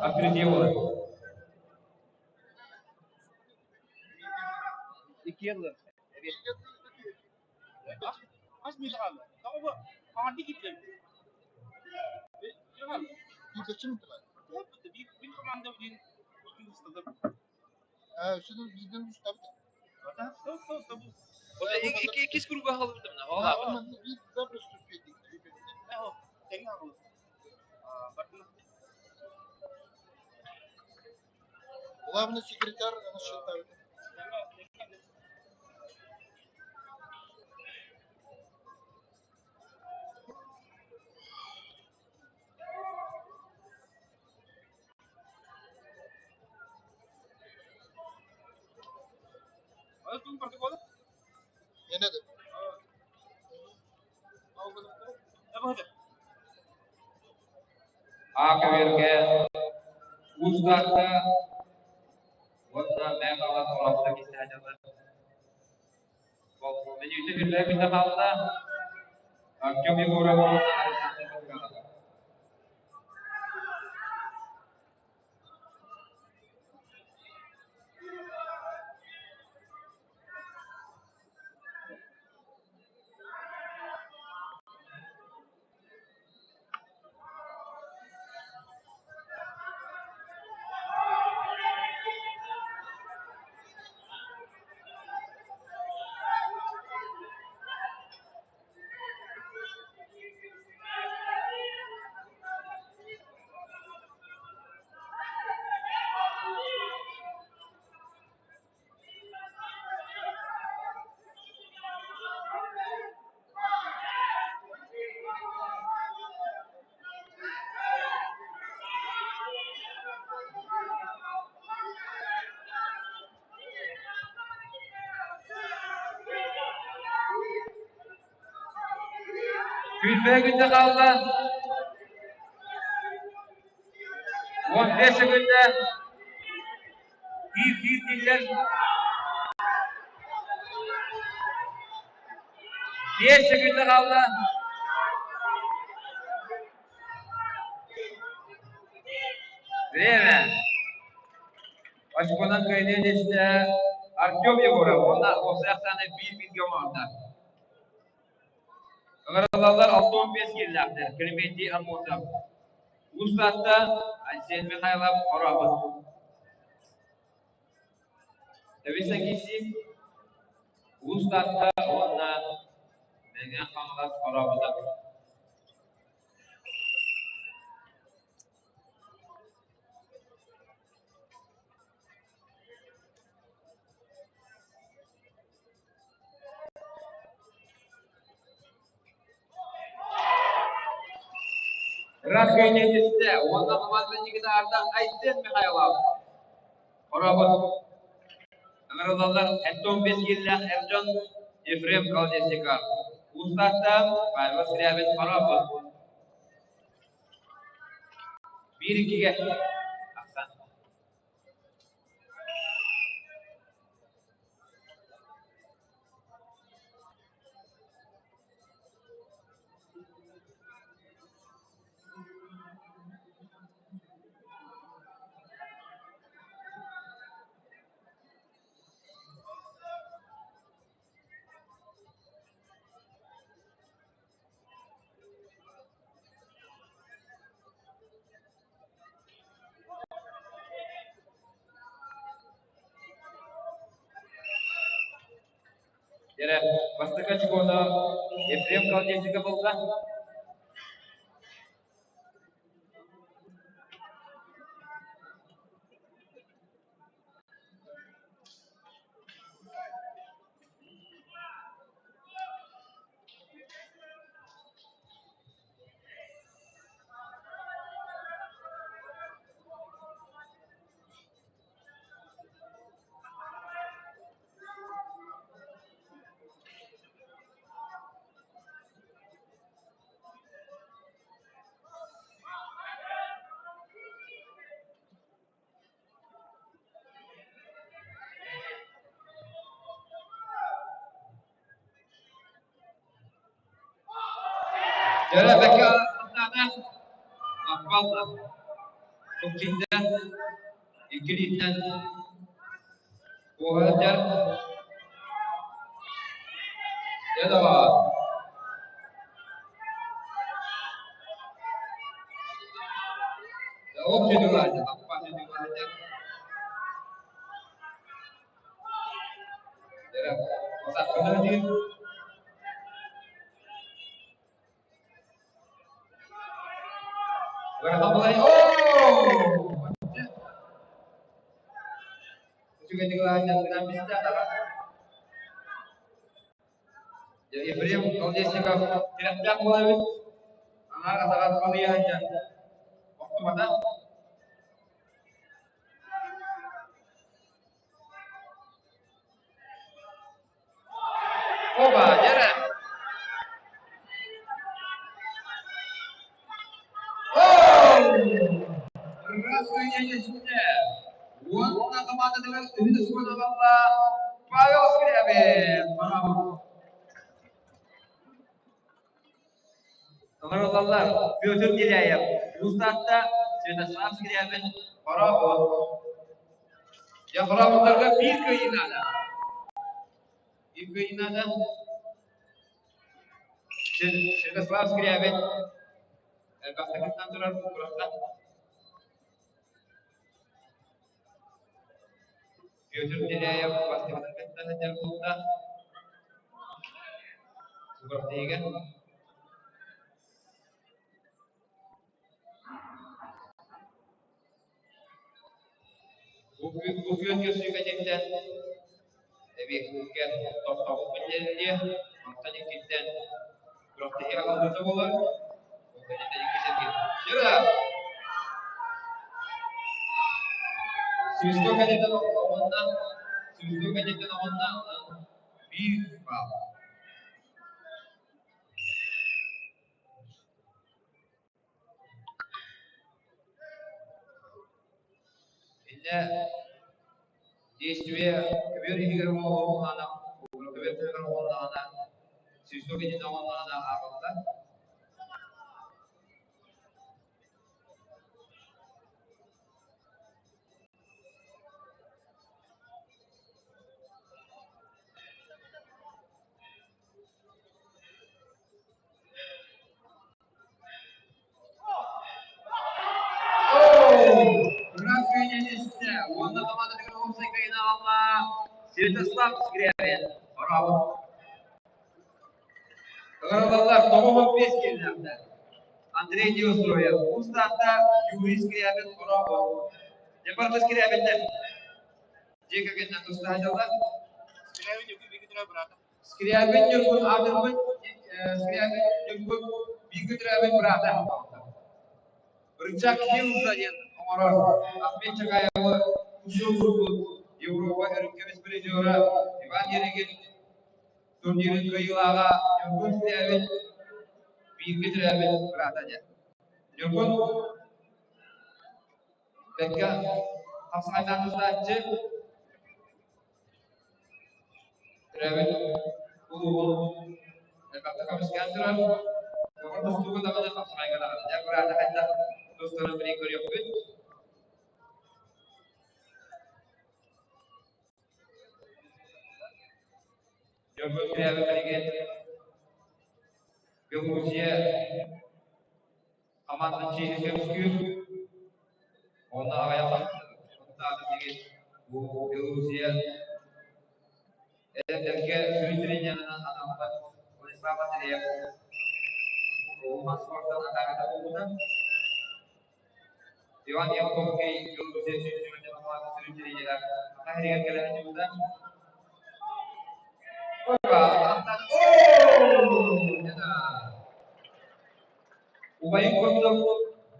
открытие буолар. Иккис круга халбытым. Главный секретарь она считает. என்னது? Аакаберге Уустаахта уонна Мэҥэ Хаҥалас олохто кистэһэллэр. Мүнүүтэ бүрбэ күнэ хаалла. Артем Егоров уонна Александр Капитанов. Күүсбэ күнде хаалла. 15 күнде биир-биир дииллэр. 5 күнде хаалла. Время. Очконан кыайыы десте Артем Егоров уонна уопсай биир-бииргэ оҥордо. Ыҥырыллаллар 65 киилэлээхтэр Климентий Аммосов. Уус Таатта Айсен Михайлов Хорообут. Тэбис Акисин Уус Таатта уонна Мэҥэ Хаҥалас Хорообута. Ыраах көнньүстэ уонна команднигын аата Айсен Михайлов. Хорообут. Ыҥырыллаллар 75 киилэлээх эр дьон Ефрем Колодезников. Уустаахтаах Павел Скрябин Хорообут. Биир иккигэ ахсан. Дьэрэ, бастакы очкону Ефрем Колодезников булла. Дьэрэ бэккэ астаата, Махпал тупчиттэн, иккилииттэн куоһардар. Дьэ доҕоор. Ол сүдүлааччы, Аппа сүдүлааччы. Дьэрэ, осакканы диир. Үчүгэйдик ылааччытынан бистэ Ефрем Колесников тирэхтээх буола эбит. Аҥаар атаҕар балыйа сылдьан охтубата. Оба, дьэрэ! Ырыа Уонна хамаандатыгар үһүс очкону ылла Павел Скрябин. Ыҥырыллаллар Петр Деляев, Уус-Таатта, Святослав Скрябин, Хорообут. Дьэ, хорообуттарга биир кыайыы наада. Биир кыайыы наада. Святослав Скрябин элбэхтик кыттан турар курахха. Петр Деляев бастакытын кытта сылдьар буолла. Курахтыйыга. Бу күөн көрсүү кэнниттэн эбиэккэ тохтобул биллэриллиэ, онтон иккиттэн күрэхтэһии аҕалбыта буолар. Ол кэнниттэн икки сэргин. Сира! Свисток кэнниттэн оҕонна, свисток кэнниттэн оҕонна, биир баал. Иннэ действие көбүөр иһигэр оҥоһуллаҕына, көбүөр тыһыгар оҥоһуллаҕына, свисток иннинэ оҥоһуллаҕына ааҕыллар. Уонна хамаандатыгар уопсай кыайыыны аҕалла Святослав Скрябин. Браво! Ыҥырыллаллар 95 киилэлээхтэр. Андрей Неустроев, Уус-Таатта Юрий Скрябин, Бороҕон. Дьэ, Скрябиннэр дьиэ кэргэнинэн туста сылдьаллар. Скрябин Ньургун бииргэ төрөөбүт быраата. Скрябин Ньургун аатырбыт Скрябин Ньургун бииргэ төрөөбүт быраата. Рычаг Хилза диэн оҥорор Ахмед Чакаевы тусуу курдук Европа өрүккэмис призера Иван Ерегин турнирын кыайыылааҕа Ньургун Скрябин бииргэ төрөөбүт быраата диэн. Ньургун бэккэ хапсаҕайдаан тустааччы Төрөөбүт улууһун элбэхтик көмүскээн турар. Көҕөр тустууга даҕаны, хапсаҕайга даҕаны. Дьэ, быраата хайдах тустарын билин көрүөхпүт. Дьоммут төрөөбүт билигин Белоруссия хамаандатын чиэһин көмүскүүр. Уонна аҕыйах хонуктааҕы билигин бу Белоруссия Эдэрдэргэ сүрүн тренеринэн анаммыт Владислав Андреев Улахан спортан атаагата буолбута. Иван Ялковский Белоруссия сүүс сүрүн тренера Саха сиригэр кэлэ сылдьыбыта. Убайын курдук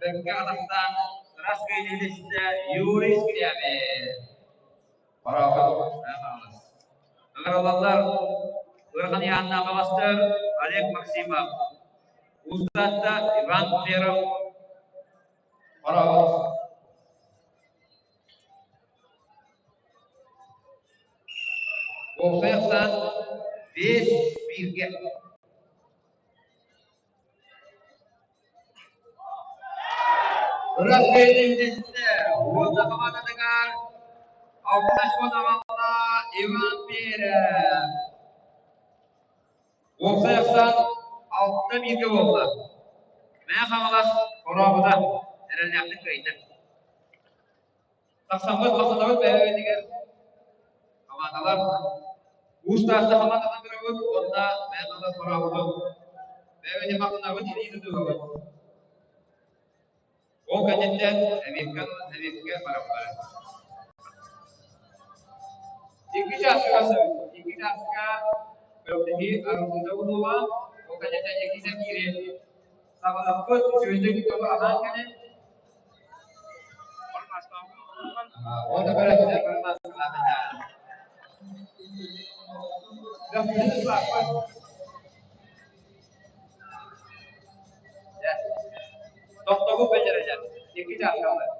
бэркэ атахтаан ыраас кыайыыны истэ Юрий Скрябин. Ыҥырыллаллар Ыарахан Иоаннаах Аҕастар Олег Максимов, Уус Таатта Иван Перов, Хорообут. Уопсай ахсаан 5-1-гэ. Ырыа кэлиҥҥитэ уонна хамаандатыгар алтыс аҕалла Иван Перев. Уопсай ахсаан алта бииргэ буолла. Мэҥэ Хаҥалас хорообута эрэллээхтик кыайда. Тахсаммыт махтанабыт бэйэ-бэйэтигэр хамаандалар Уус Таатта хамаандатын көрөбүт уонна Мэҥэ Хаҥалас хорообутун бэйэ-бэйэтин махтанабыт илии тутуһабыт. Ол кэнниттэн эбиэккэ эбиэккэ бараллара. Икки чааска икки чааска күрэхтэһии арыллыыта буолуоҕа. Ол кэнниттэн икки киири саҕалаппыт үчүгэйдик аһаан кэлин Уонна көрөөччүлэр Тохтобул бэллэрэлэр икки чааскалар.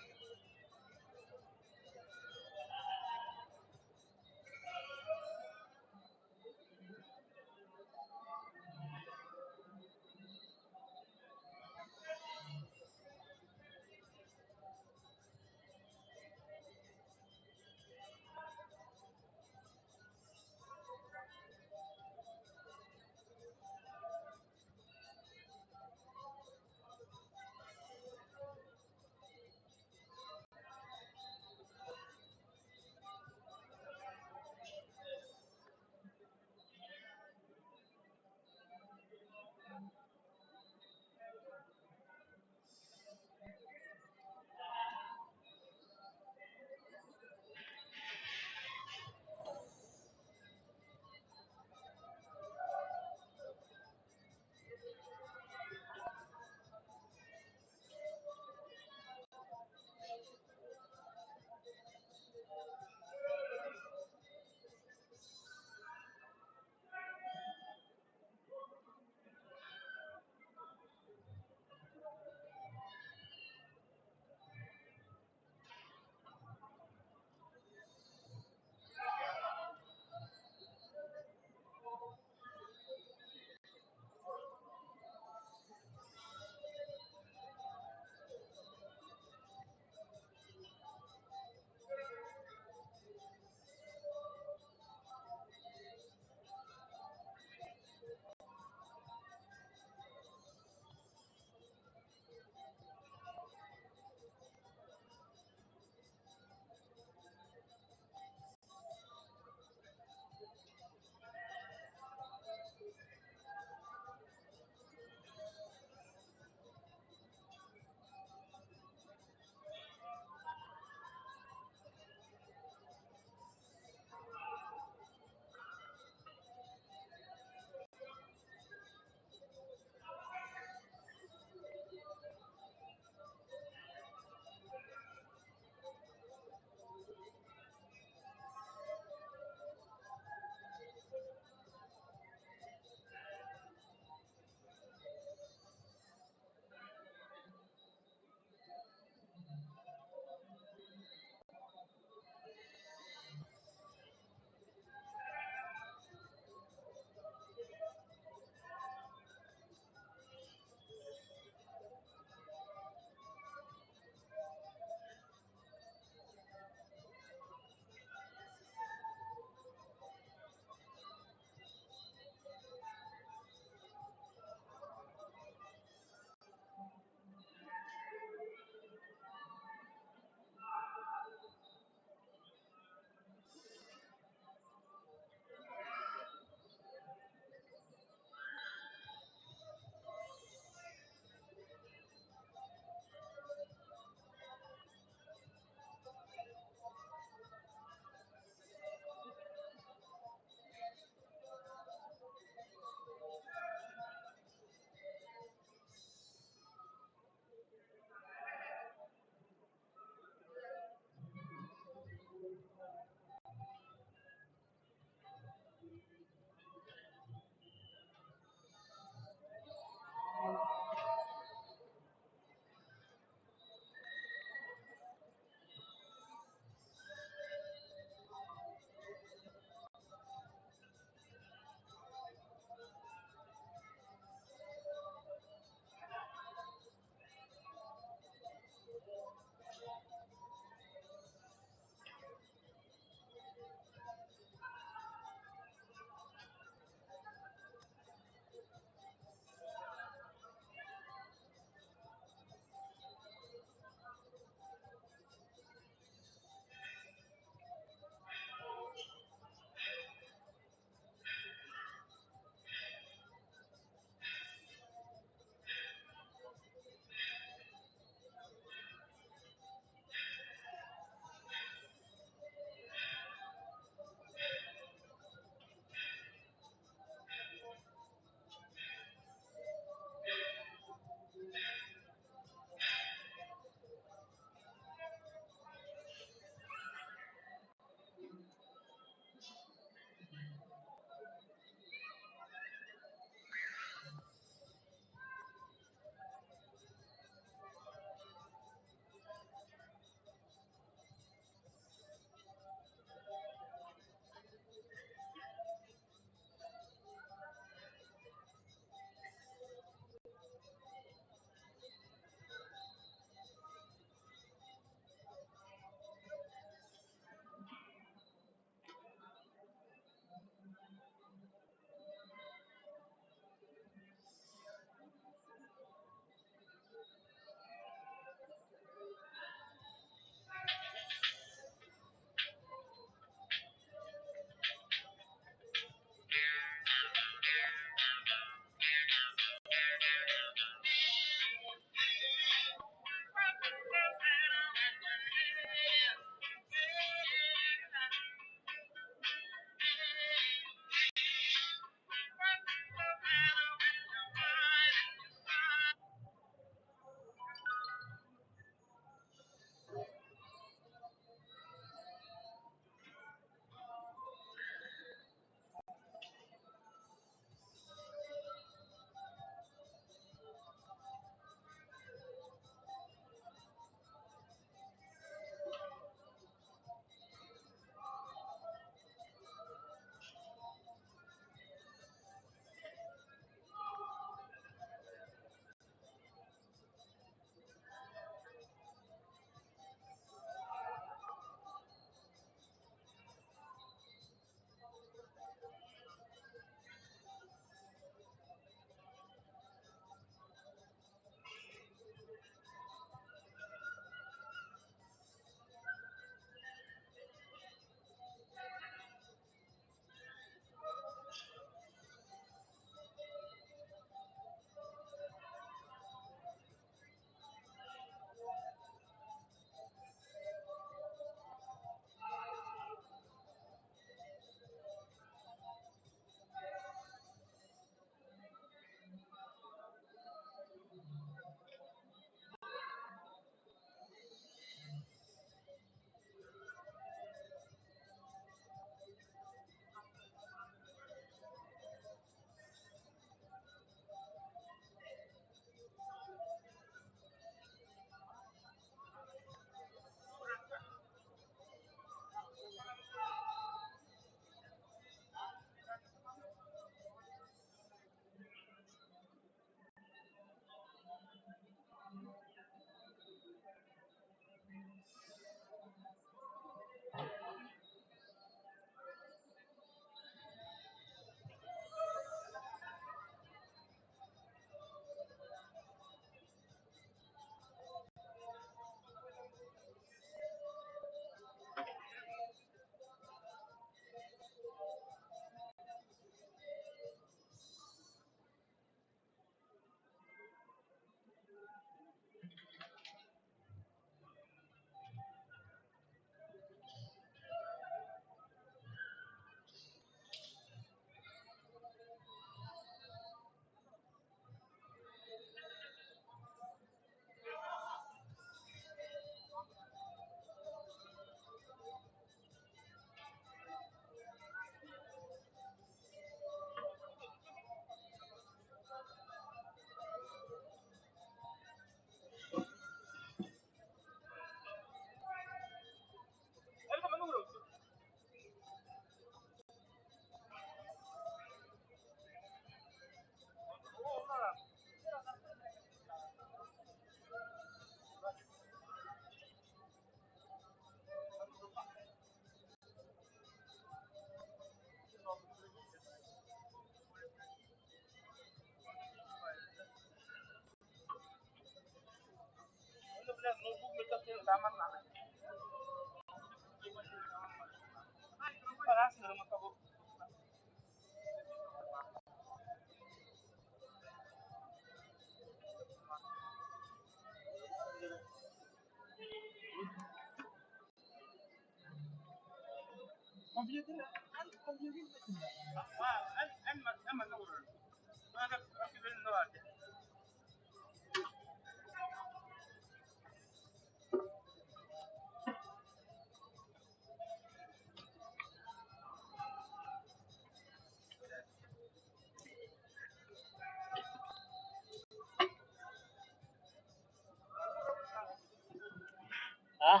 А?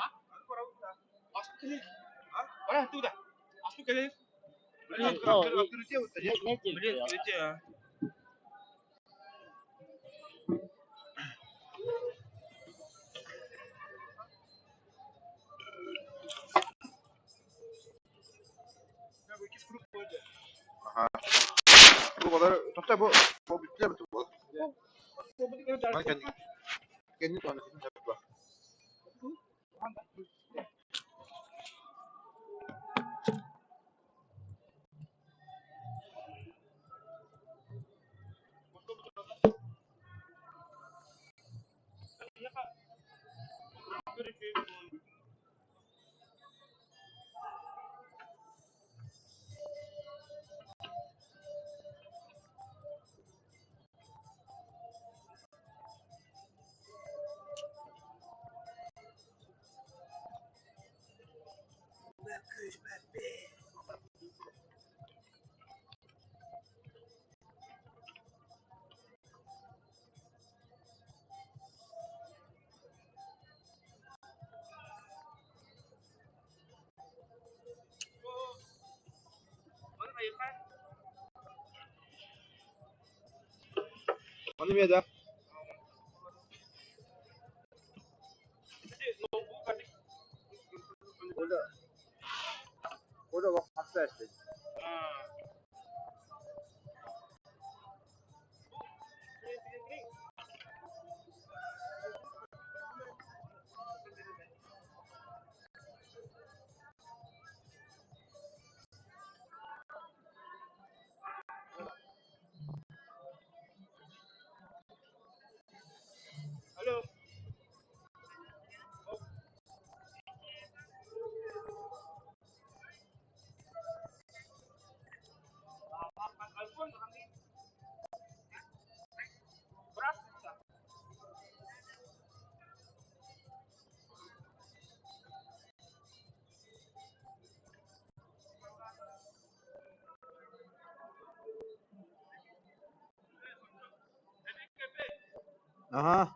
Ага.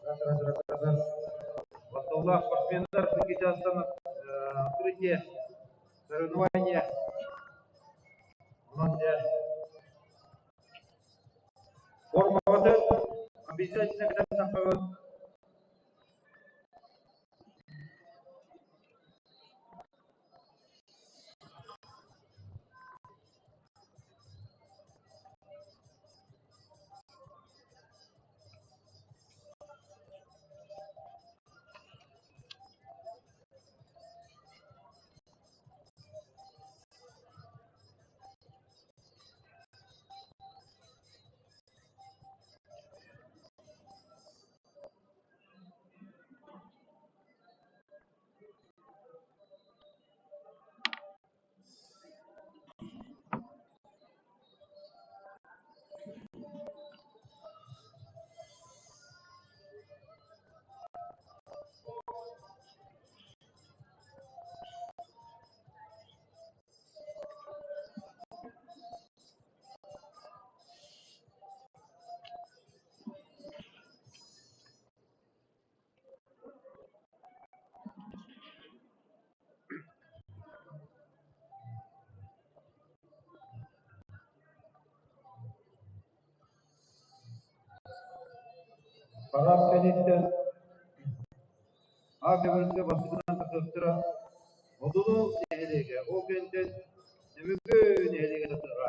Раз, раз, раз, раз, раз. Басталлаах спортсменнар чаастан открытие соревнования. Онон дьэ формаҕытын обязательно кэтэн таххаҕыт. Парад кэнниттэн А көбөргө бастакынан тахсыбыттара Одулу нэһилиэгэ, ол кэнниттэн Нөмүгү нэһилиэгэ тахсыаҕа.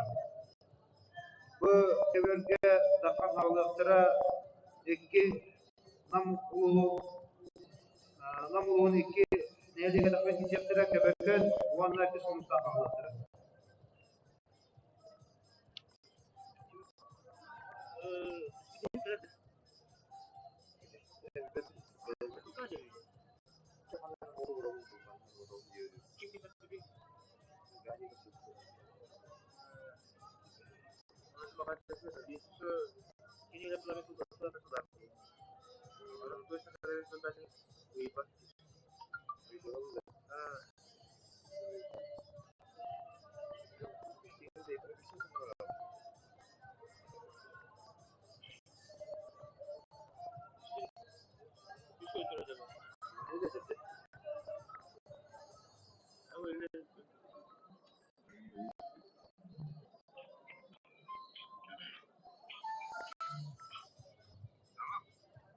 Бу көбөргө тахсан хаалыахтара икки Нам улууһун Нам улууһун икки нэһилиэгэ тахсан киирсиэхтэрэ Көбөкөн уонна Үс Хомустаах хаалыахтара.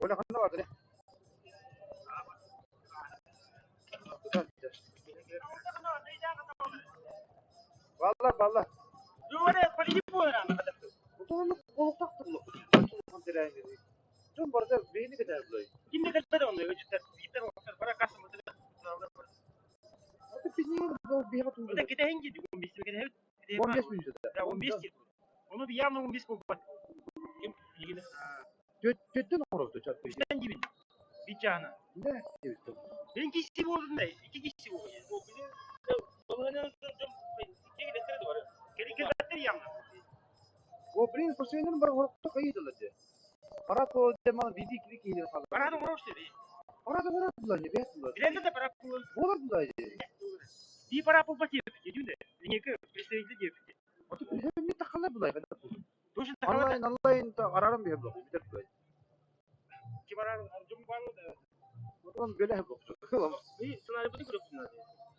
Оля ханна бардыр? Балла, балла. Дьон барыта биһини кэтээр булай. 15 минут. Төттөн оҥоробут О, блин, спортсменнар бары хорохто хайыдылар дии. Парад буолар види кири киһилэр хаалар. Парад оҥорор дулар, не бэт дулар. Буолар дулар дии. Ото билһэммит тахалар булай хада Онлайн, онлайн арарым биһэ буолар, бүтэр булай. Отон бэлэһ буолар.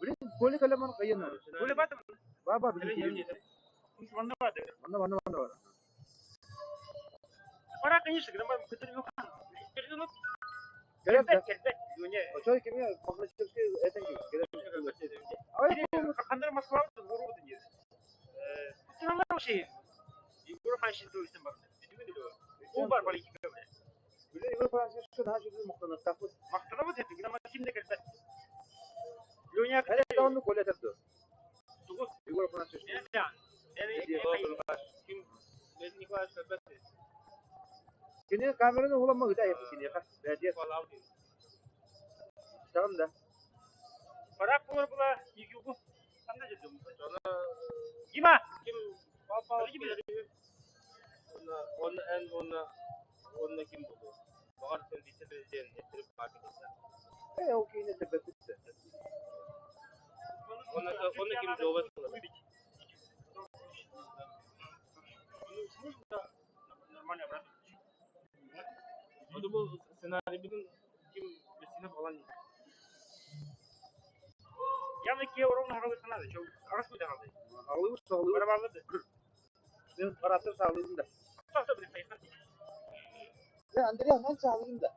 Блин, Коля кэлэман кайын. Ба ба билин. Манна манна манна бар. Кэлэр да. Очой кими Мохначевский этен кэлэр. Ай, Билин Егор Франциско наһаа үчүгэй махтаныахтаахпыт. Эн даҕаны Коля этэр дуо? Егор Афанасьевич. Кини камераны уһуламма ыта айаппыт киниэхэ. Бэдиэс. Истэҕин да? Ээ, ол киһини этэрбэппит да. Саҕалыыбыт, саҕалыыбыт. Мин парааттан саҕалыыбын да. Дьэ, Андрей, онон саҕалыыбын да.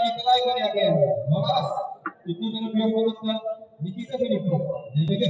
Николай Корякин, Маҥаас, икки Никита Филиппов, Нэмэгэ.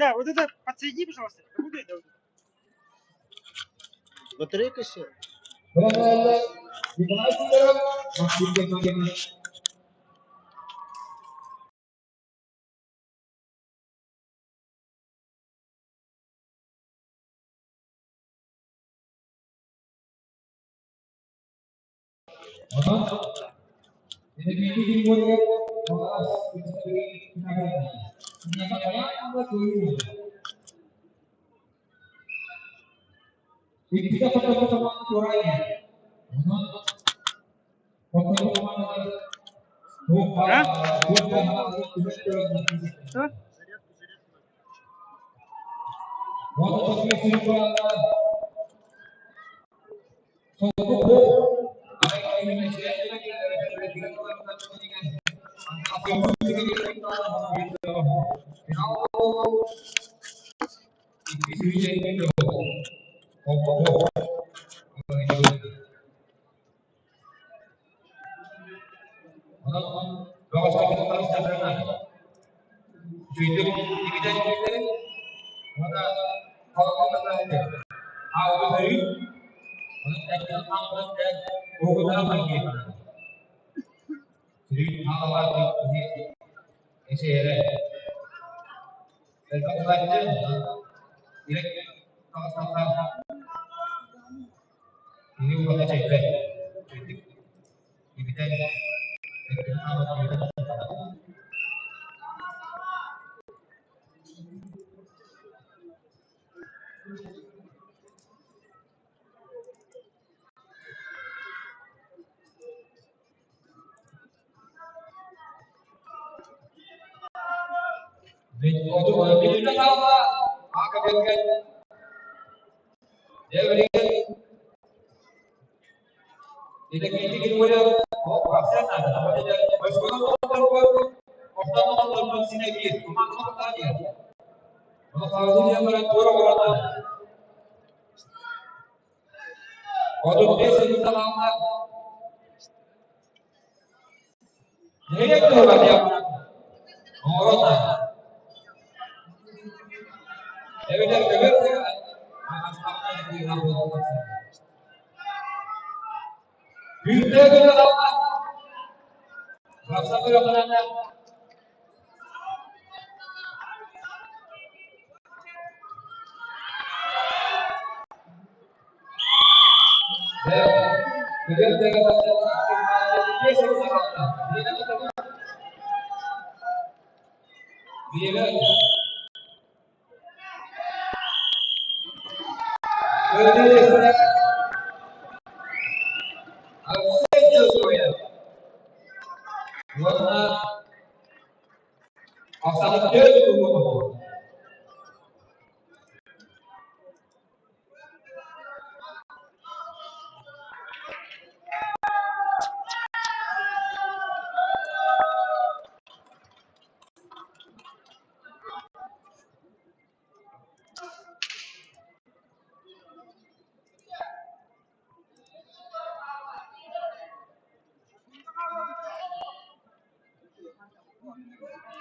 Коля, вот это подсоедини, пожалуйста. Работает, да, вот это? Батарейка села. Николай Сидоров, Максим Гермогенов. Онон энергетик буолар Маҕаас Иккитэ хотоҕо команда туораан иһэр. Онон хотоҕо командалар А? Что?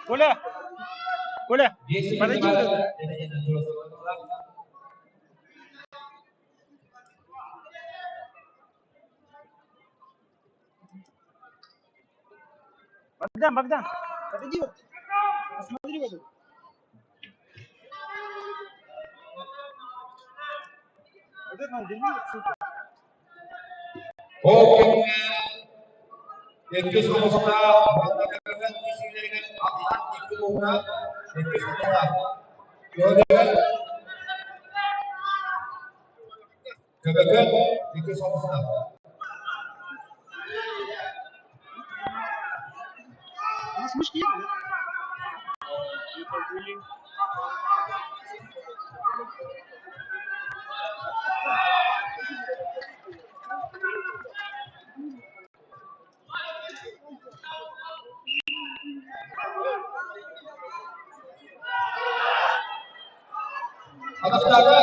Коля, Коля, подойди вот это. Богдан, Богдан, подойди вот. Посмотри вот это. Вот это надо верни вот сюда. Иккис хомустаах уонна киисиилэригэр ахсаан икки уһуна иккис хомустаах. Көбөкөн Көбөкөн иккис хомустаах. У нас мышки нет, да? Атахтаага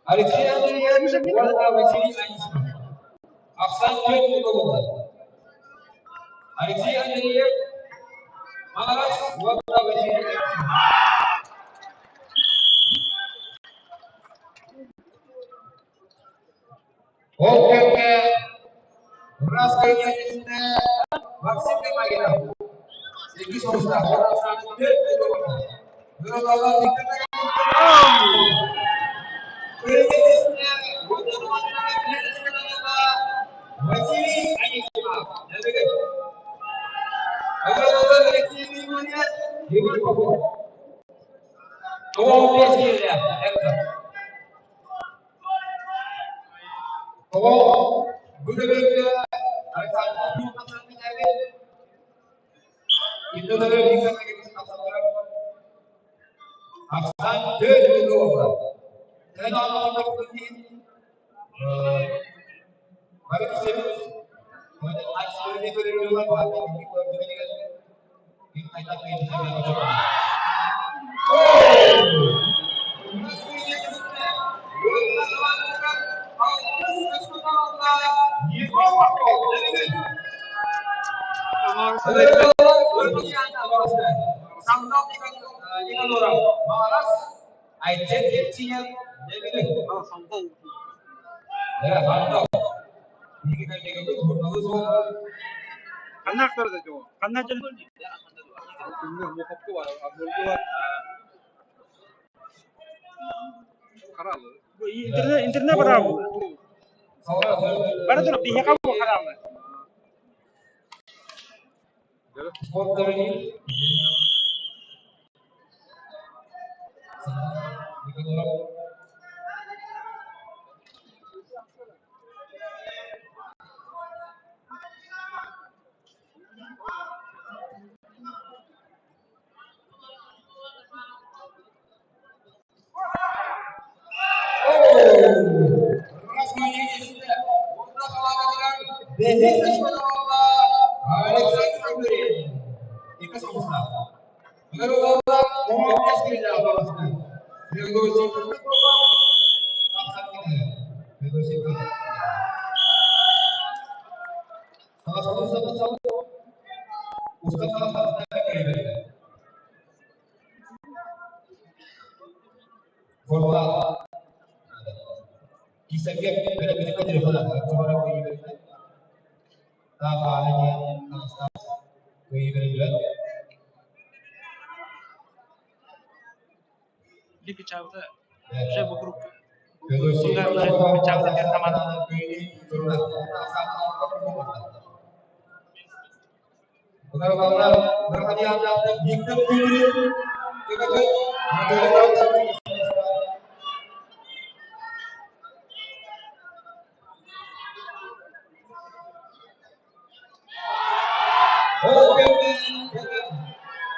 Алексей Андреевич уонна Василий Анисимов. Ахсан түөрт буолла. Алексей Андреев, Маҥаас уонна Василий Анисимов. Ол кэмҥэ Урас көлүөнэтинэ Максим Гамаринов иккис оҕустаах түөрт буолла. Василий Анисимов. Егор Попов. Ахсаан түөрт буолла. Интернет браво. Бара тур биһиэхэ бу хараалы.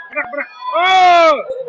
Бырах бырах. Оо!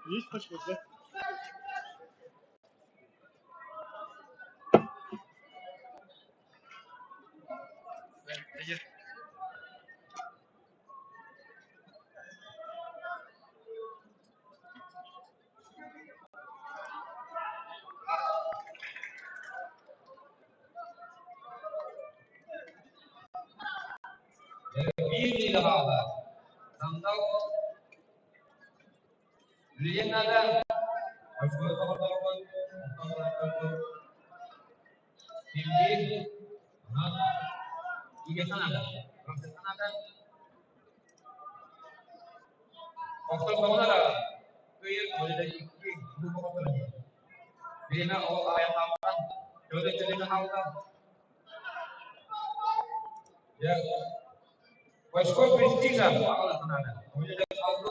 Есть точка, да? Биир хаалла. Сандал Билигин наада. Симбир, Иге санада. Санада. Охтор соҕунара. Кыйыр оледа икки Бириме ол аяқталған, көді тіліні қалды. Войско престижа ағаласынады. Оледа алды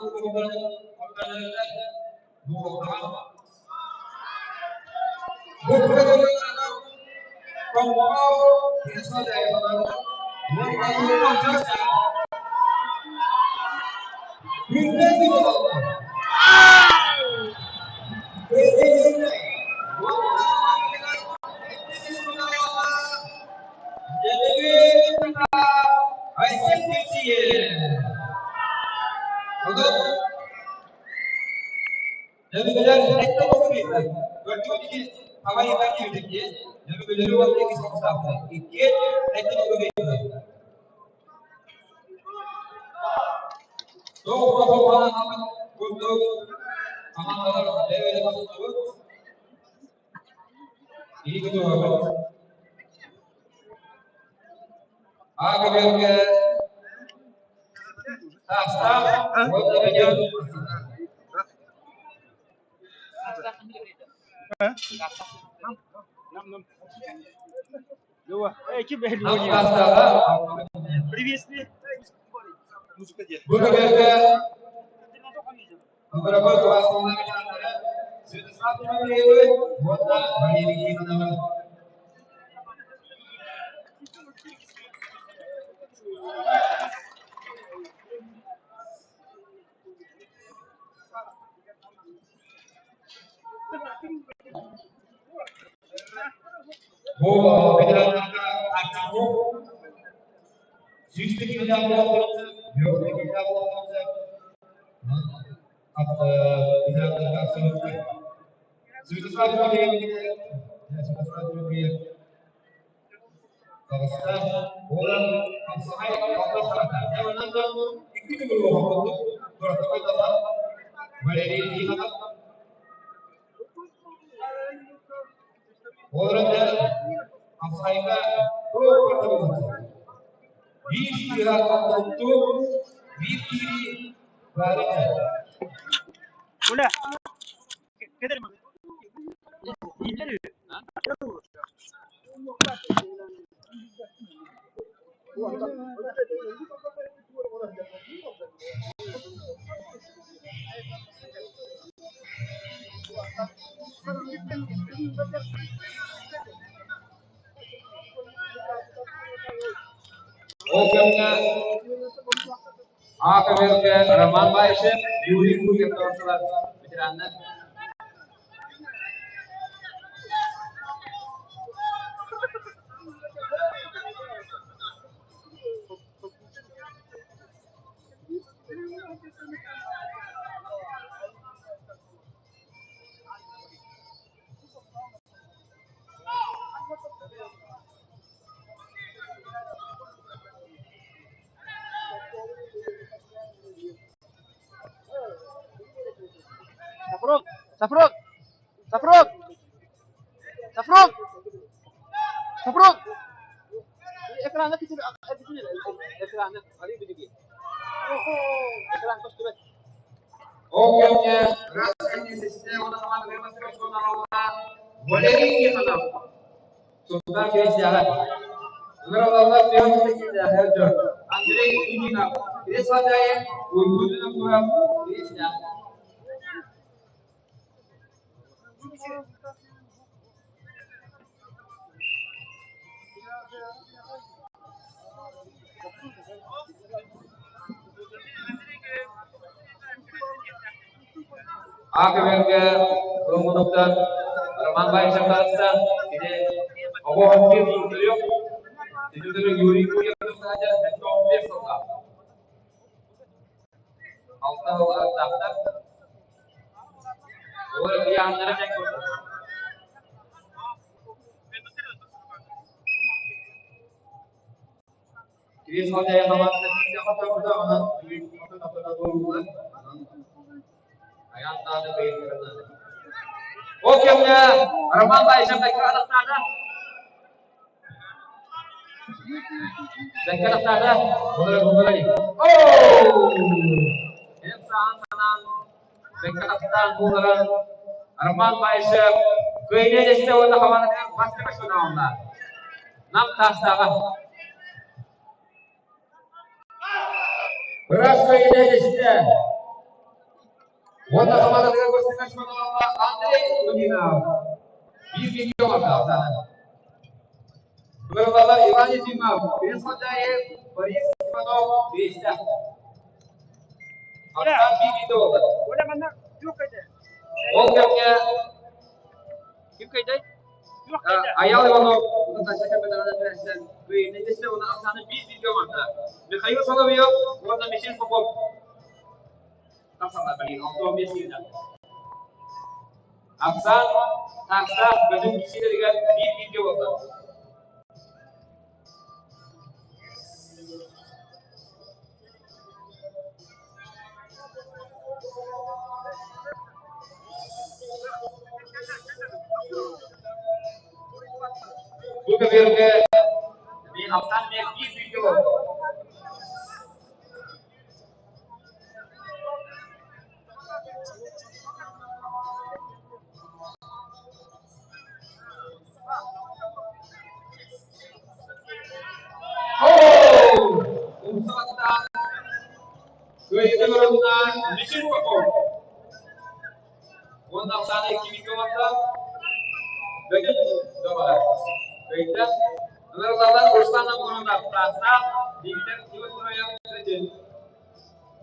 Приветствие. Музыка где? Оля, Роман Баишев, Юрий Кузев, ветерандар. Сафрон! Сафрон! Сафрон! Сафрон! Сафрон! Экрана экрана экран Андрей Кузинов, Акыберге Румунуктан Роман Баишев таҕыста. Кини оҕо биир көрүөх. Түтүтүрү Юрий Гурьев саадьа 15 сыллаах. Алта сыл аттаахтар. Олор ыйааннара тэҥ курдук. Ол кэмҥэ Роман Баишев бэккэ атахтаата. Бэккэ атахтаата. Эн саан санаан бэккэ атахтаан буоларан Роман Баишев кыайыы дэстэ уонна хамаандатыгар бастакы шунаалла. Нам таастааҕа. Ыраас кыайыы дэстэ. Уонна хамаандатыгар бастакы шунаалла Андрей Лугинов. Биир миллион ортаахтаах. Вырвала Иван Ефимов, Борис Хандаев, Борис Иванов, 200. Аттан биир буолла. Ол кэмҥэ ким кыйдай? Аял Иванов Михаил Соловьев уонна Михаил Попов тахсаллар билигин 65 сиинэ. Ахсаан тахса бөдөҥ киһилэригэр биир бииргэ буолла. Бу көбүөргэ мин ахсаан мен биир бииргэ буолла. Уонна Оксана Ефимовна Бөтүн доҕоро. Өйдө Ыҥырыллаллар Руслан Амуровна Францах, Виктор Тимофеев Бөтүн.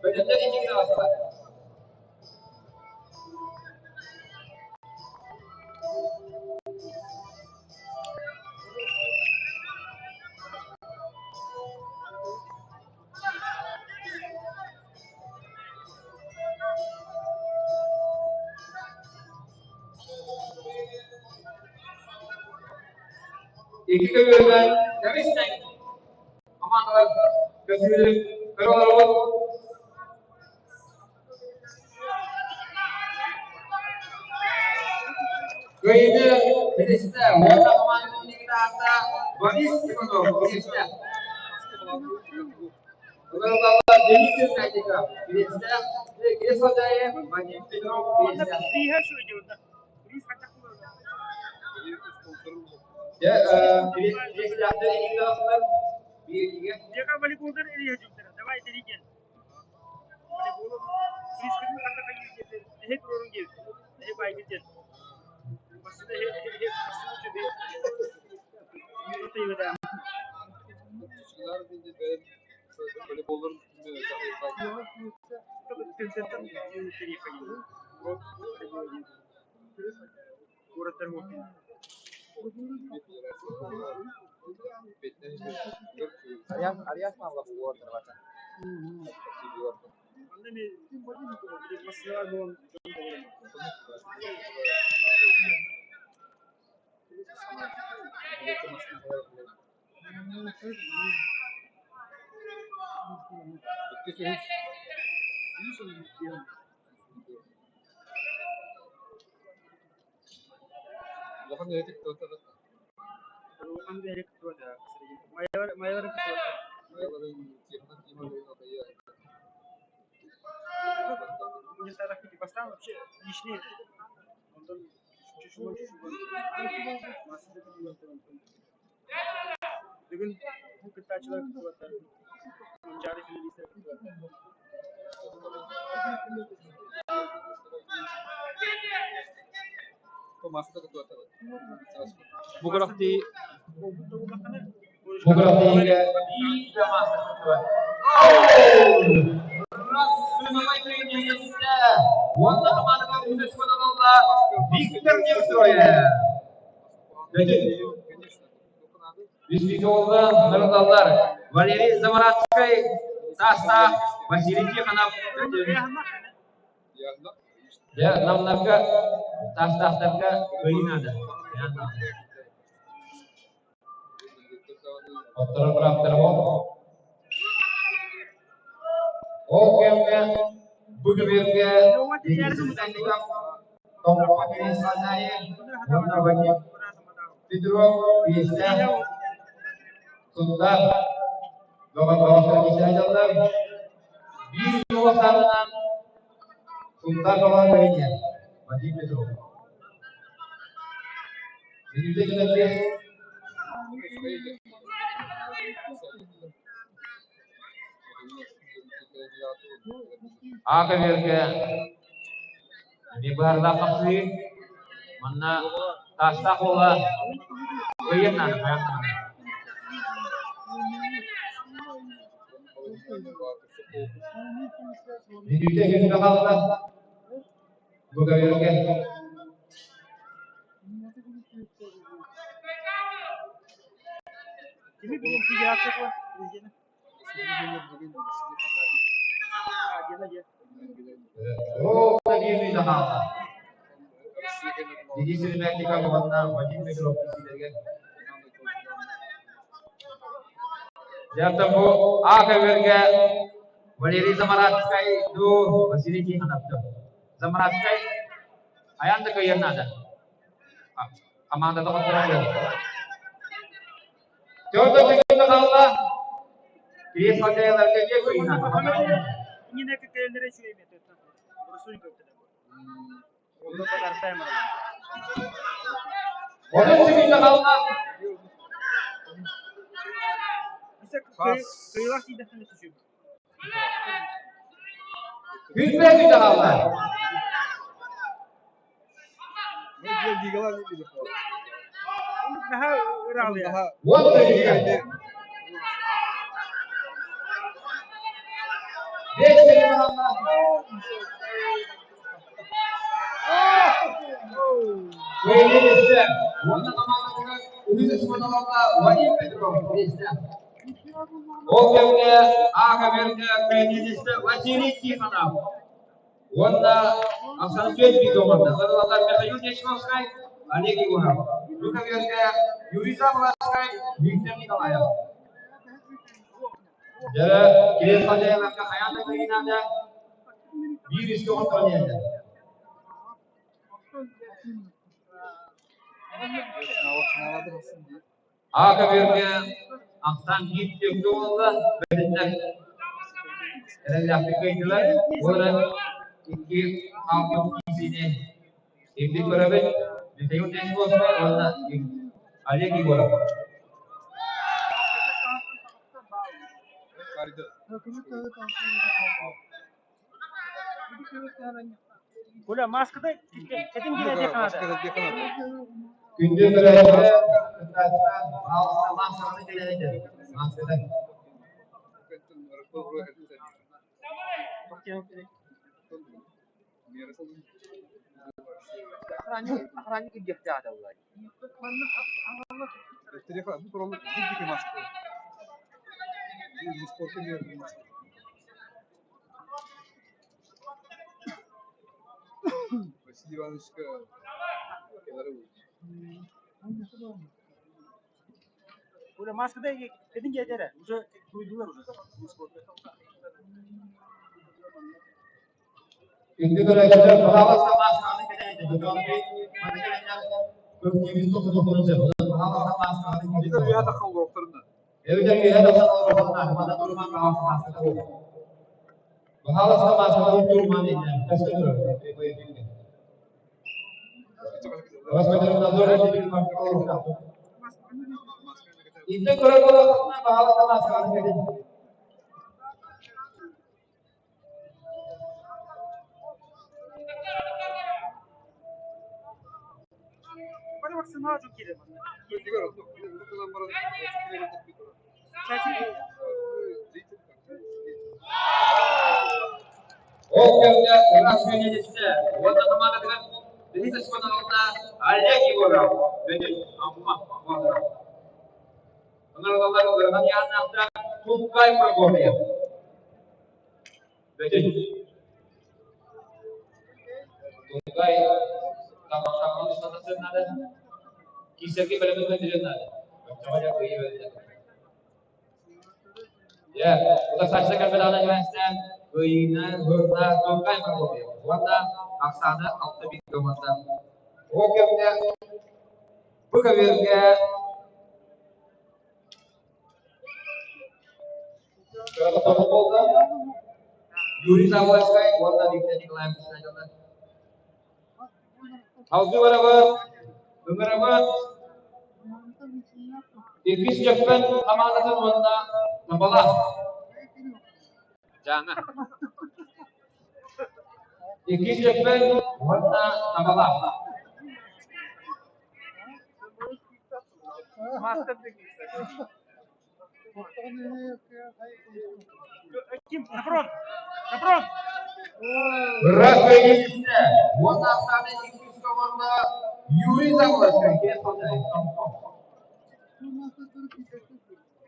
Бөтүннэр инники таҕыстылар. Икки көбүөрүнэн көмүс тэҥ хамаандалар көсүһүүлэрин көрө олоробут. Кыайыыны ситистэ уонна хамаандатын инники таһаарда Борис Иванов ситистэ. Ыҥырыллаллар Денис Игнатьев ситистэ, Кирилл Садаев, Вадим Петров ситистэ. Дьэ, кириэстээхтэр инники таҕыстылар. Биир Давай, Бу күрэхтии Бу күрэхтэһиигэ биир да маастар кыттыбат. Уонна хамаандалар үс буолла Виктор Неустроев. Үс буолла нырылаллар Валерий Замаратскай, Таастаах, Василий Тихонов. Дьэ, намнарга, таастаахтарга кыайыы наада. Оттор быраптара ол кэмҥэ бу көбүөргэ Тоҥхо Пересадайы уонна Вадим Петров биэстээх Сунтаар бөҕө сылдьаллар. Биир суолталаах Сунтаар бөҕө Вадим Петров. Мүнүүтэ кэлэргэ Аата бэргэ эмиэ быһаарылаах хапсыһыы. Манна таастаах уола кыайыан наада хайаан даҕаны. Мүнүүтэ күнү хаалла. Бу көбүөргэ Денис Ремятников уонна Вадим Петров киирсиилэригэр Дьэ, бу А көбүөргэ Валерий Замаратскай дуу, Василий Тихонов дуу. Замаратскай хайаан да кыайыан наада. Командата хотторон Төрт секунда хаалла. Биэс хозяйларга дьиэ кыайыына. 30 секунда хаалла. Күнбэ күнэ хаалла. Уон секунда. 5 секунда хаалла. Кыайыы уонна командатыгар үһүс ысманаларга Вадим Петров биэстэ. Ол кэмҥэ А-көбүөргэ кыайыытыста Василий Тихонов уонна Александр Петровна, Сарылалар Михаил Дьячковскай, Олег Егоров. Бу көбүөргэ Юрий Заболоцкай, Виктор Николаев. Дьэ, кириэс хозяеварга хайаан да кыайыы наада. Биир үскэ оҕотторон иһэллэр. А көбүөргэ ахсаан биир түөккэ буолла, бэһиннэр эрэллээхтик кыайдылар. Уонна икки хаалбыт киисини ирдик көрөбүт. Михаил Дьячковскай уонна Олег Егоров. Коля, маскада этим киирэ Күндү көрөөччүлэр, кыттааччылар, пожалуйста, масканы кэлэрите. Маската. Охранник ирдиэхтээх Коля, маскада этим киирэ уже туйдулар уже. Күндү көрөөччүлэр, пожалуйста, масканы кэлэрите. Маны кэлэннэр көрдүүбүт тохтотуохтарын сөп. Пожалуйста, масканы кэлэрите. Эбэтэр үөһэ тахсан олороххутуна, маны туруман, пожалуйста, маската буолуо. Пожалуйста, маската туруман иннэ. Көстө турар. Роспотребнадзор Инде көрөр буоллаххытына, пожалуйста, масканы кэтин. Ол кэмҥэ ыраас күөннэтистэ уонна хамаандатыгар бэһис очкону ылла Олег Егоров, Бөтүн, Амма, Боотуров. Ыҥырылаллар ыарахан ыйааһыннаахтар Туккай Прокопьев, Бөтүн. Туккай тамаҕын устата наада, киирсэргэ бэлэмин көрдөрүөн наада. Оччоҕо дьэ кыайыы бэрдэ. Дьэ, утарсааччы кэлбэтэҕинэ түбэстэн, кыайыыны ылла Туккай Прокопьев уонна ахсааны алта бииргэ уонна Ол кэмҥэ бу көбүөргэ буолла Юрий Заболоцкай уонна Виктор Николаев сылдьаллар. Алгыы барабыт, ыҥырабыт Иккис Дьөппөн хамаандатын уонна Табалаах Дьааҥы. Иккис Дьөппөн уонна Табалаах. Ыраас кыайыытыттан уонна ахсаана иккис команда Юрий Заболоцкай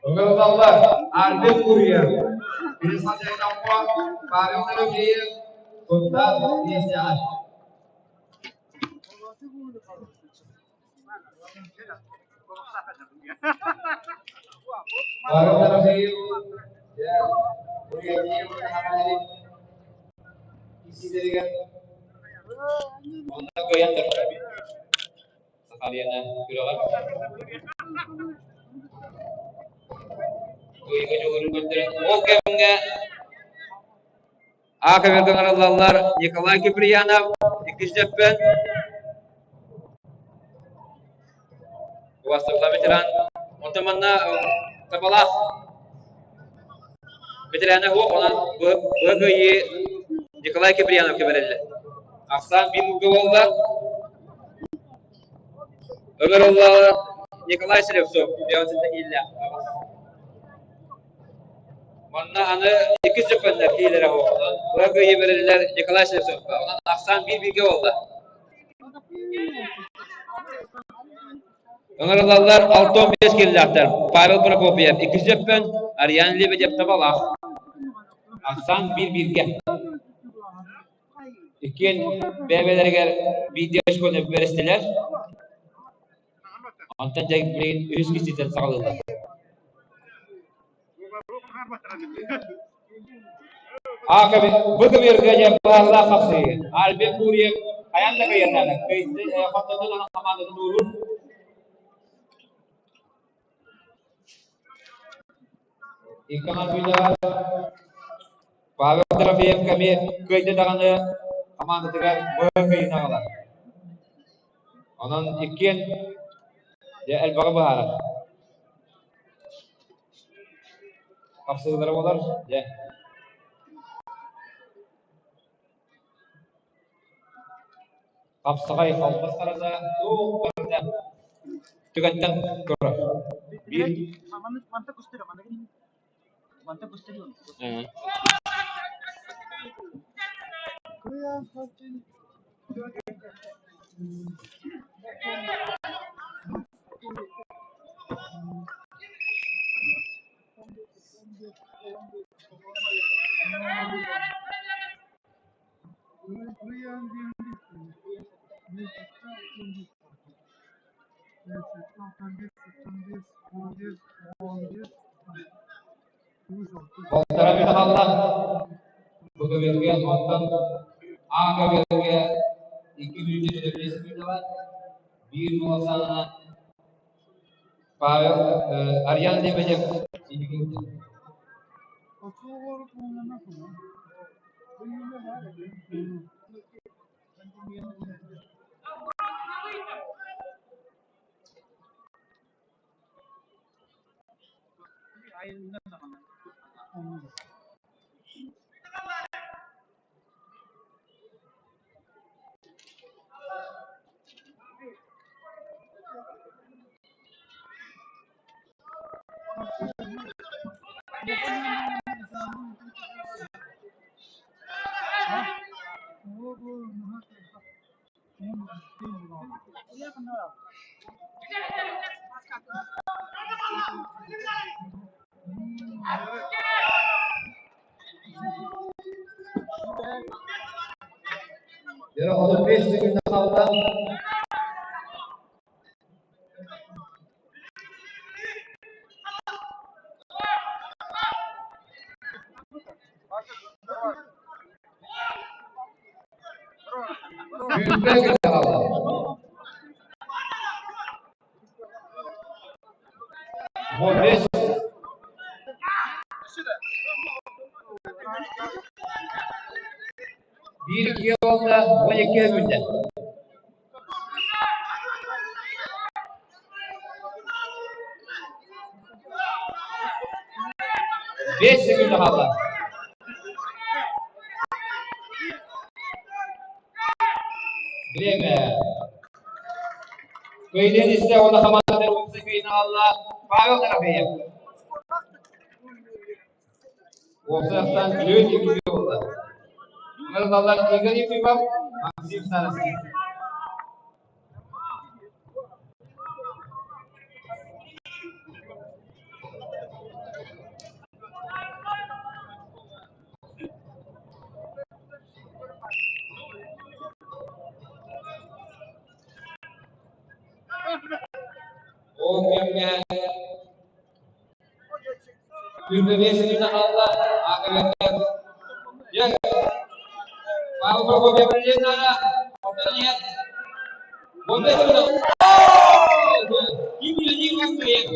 Ыҥырыллаллар Альберт Гурьев, Пересадай Томпо, Павел Дорофеев, Куттал Миэстэҕэ. Павел Дорофеев, исидэригэр онно кыайан Сахалина күрэҕэр кыайыыга дьулуурун көрдөрөн ол кэмҥэ А көбүөргэ ыҥырыллаллар Николай Киприянов, иккис дьөппөн, Убастабыллаах ветеран. Онтон манна Табалаах ветерана суох, онон быһа кыайыы Николай Киприянов кэбэрэллэр. Ахсаан биир мурга буолла. Ыҥырыллаллар Николай Слепцов, Беонситэ кииллээх. Манна аны иккис дьөппөннөр киилэрэ буолла. Быһа кыайыы бэриллэр Николай Слепцовка. Онон ахсаан биир-бииргэ буолла. Ыҥырыллаллар 65 киилэлээхтэр Павел Прокопьев иккис дьөппөн, Ариан Лебедев табалаах. Ахсаан биир-бииргэ. Иккиэн бэйэ-бэйэлэригэр биирдии очкону бэристилэр. Онтон дьэ билигин үһүс кистиитин саҕалыыллар. Бу көбүөргэ дьэ быһаарылаах хапсыһыы. Альберт Гурьев хайаан да кыайыахтаах. Хоттордун хамаандатын ууруур. Икки аҥар Павел Трофеев эмиэ кыайда даҕаны хамаандатыгар быһа кыайыыны аҕалар. Онон иккиэн дьэ элбэҕи быһаарар. Хапсыһыылара буолар дьэ. Хапсаҕай албас харата туох барыта түгэнтэн көрөр. Биир Полтора мүнүүтэ хаалла. Бу көбүөргэ онтон А көбүөргэ 2 мүнүүтэ 45 секунда бар. Биир муосаана Павел Арьян Лебедев Дьэ, 35 секунда хаалла. Сүүрбэ секунда хаалла. 15. Биир иккигэ буолла, 12 бүттэ. 5 секунда хаалла. Время. Кыайдын истэ уонна хамаандатын уопсай кыайыыны аҕалла Павел Дорофеев. Уопсайыттан 4-2 буолла. Ыҥырыллаллар Игорь Ефимов, Максим Старостин. Ол кэмҥэ Күрбэбиэс илиитэ хаалла, Агрегат. Дьэ, Павел Прокопьев Ленара, оттон иһэн, Ким үлэлиир кыайар.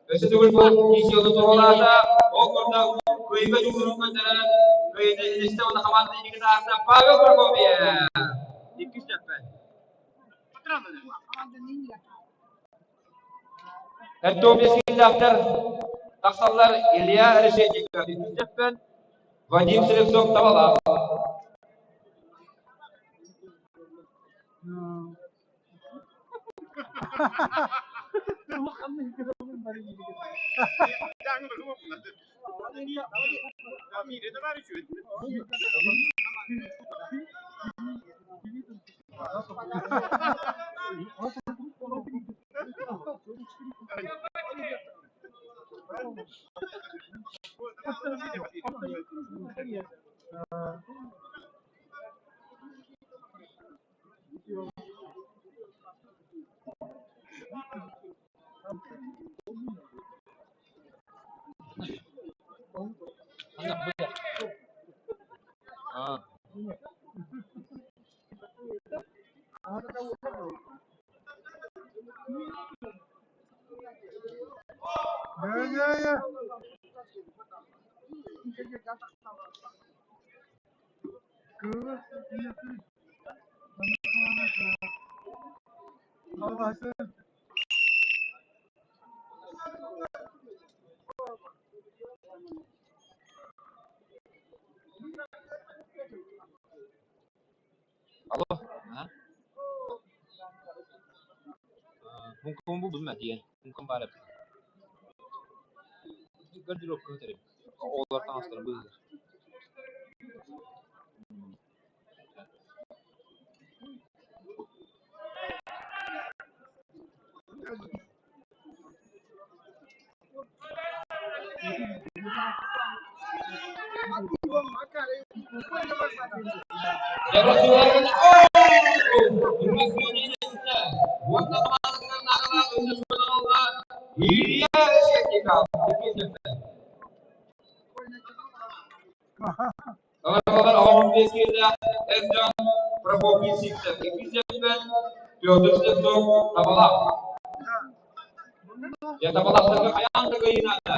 Өссө төгүл бу киисиэлы туһалаата, ол курдук кыайыыга дьулуурун көрдөрөн, кыайыыны илистэ уонна хамаанда инники таһаарда Павел Прокопьев. Иккис чөппөн. Эрдобескиллээхтэр тахсаллар Илья Решетников иккис Вадим Слепцов табалаах. Алло, а? Муҥкум булдум диэн, муҥкам баар эбит. Гардеробка көтөрөбүт. Оҕолор таҥастарын быыһыыр. Прокопий Сивцев, Петр Слепцов, Табалах. Дьэ, табалахтарга хайаан да кыайынаата.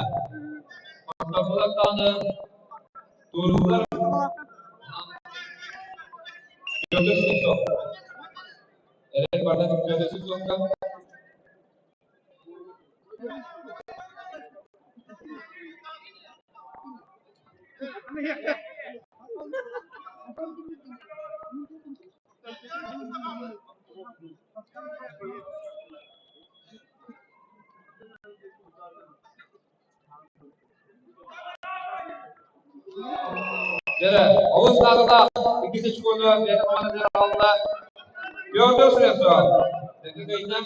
Оттон даҕаны туруулар Петр Слепцов. Эрэл барда Петр Слепцовка. Дьэ, олус наадалаах иккис очкону бэйэтэ командатыгар аҕалла. Петр Слепцов, Дэгэгөйнө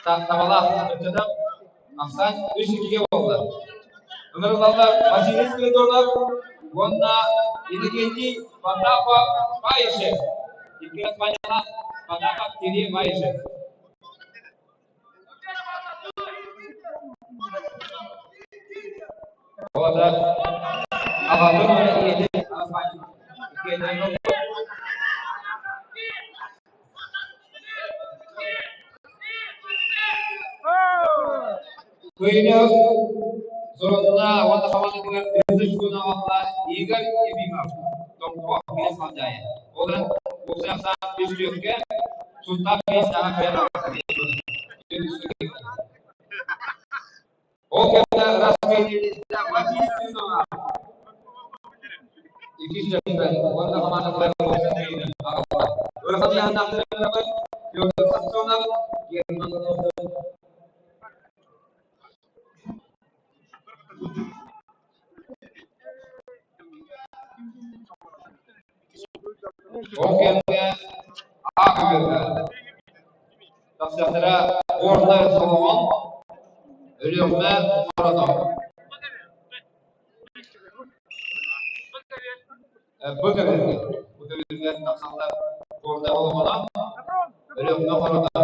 Табалаах ыччата ахсаан үс иккигэ буолла. Ыҥырыллаллар Василий Спиридонов уонна Иннокентий Потапов Баишев. Икки Испанияҕа Потапов Кирилл Баишев. Оҕото аҕатын уонна ийэтин иккиэннэрин олорбут. Кыайыылаах Зоротуна уонна хамаандатыгар үһүс очкону аҕалла Игорь Ефимов, Томпо биэс халдьаайы. Ол эрэн уопсай ахсаан үс түөккэ Сунтаар биэстээҕэ кыайан аҕалла. Ол кэннэ Иккис дьарыктар уонна хамаандалар аҕалла. Ыарахан ыйааһыннаахтары Федор Самсонов, Герман Ол кэмҥэ аах үөрдэ. Тахсыахтара Горнай Соломон, Өлүөхүмэ Хорото. Бу көбүргэ, бу көбүргэ тахсаллар Горнай Соломона, Өлүөхүмэ Хорото.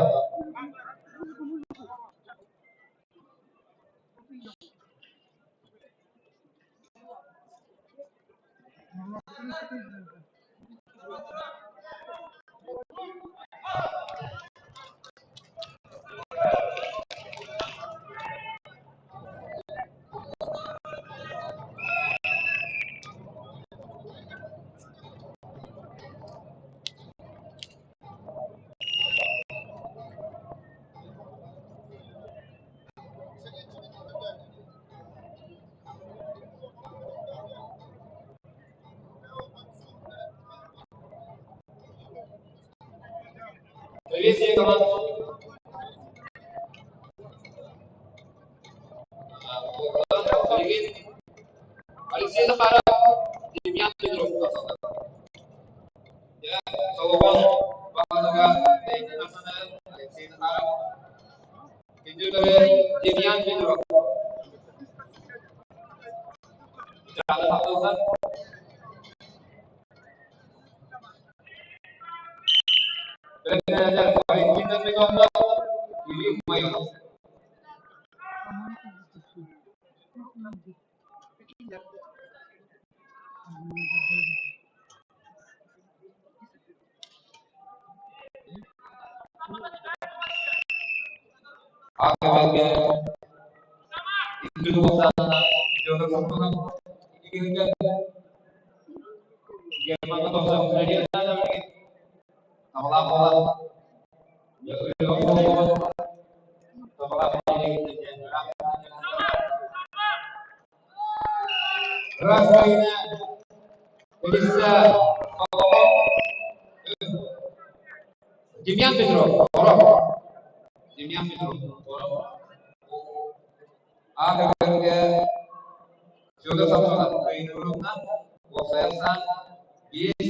Привет, команда. Алексей Захаров, Демьян Петров. Соломон баһылыга Алексей Захаров, Демьян Федоров. Валентина Миронова, Кирилл Майоров. Акабарга икки туохтаах Федор Самсонов Герман Демьян Петров, Демьян Петров, Аҕа Федор Самсонов Кыайыыларынан уопсайынан биэс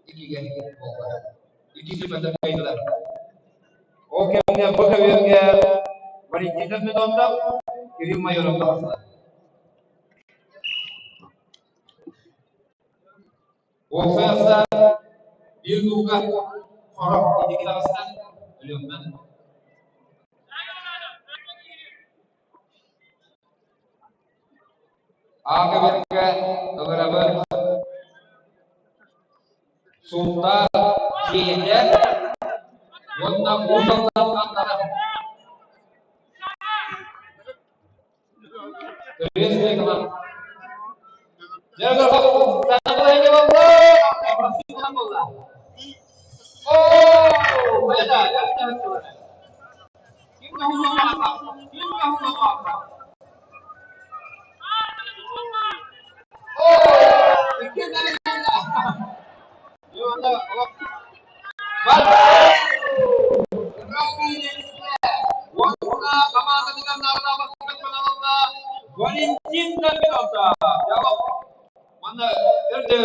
иккигэ буолла. Икки сүбэтэ кыайдылар. Ол кэмҥэ бу көбүөргэ Валентина Федотов, Кирилл Майоров таҕыстылар. Уопсайынан биир куука Хоро инники таҕыста Өлүөхүмэ. Аакабырга ыҥырабын Сунтаар дьиэтэ уонна Уус Алдан аттара Валентин Давыдовта Манна өрдөр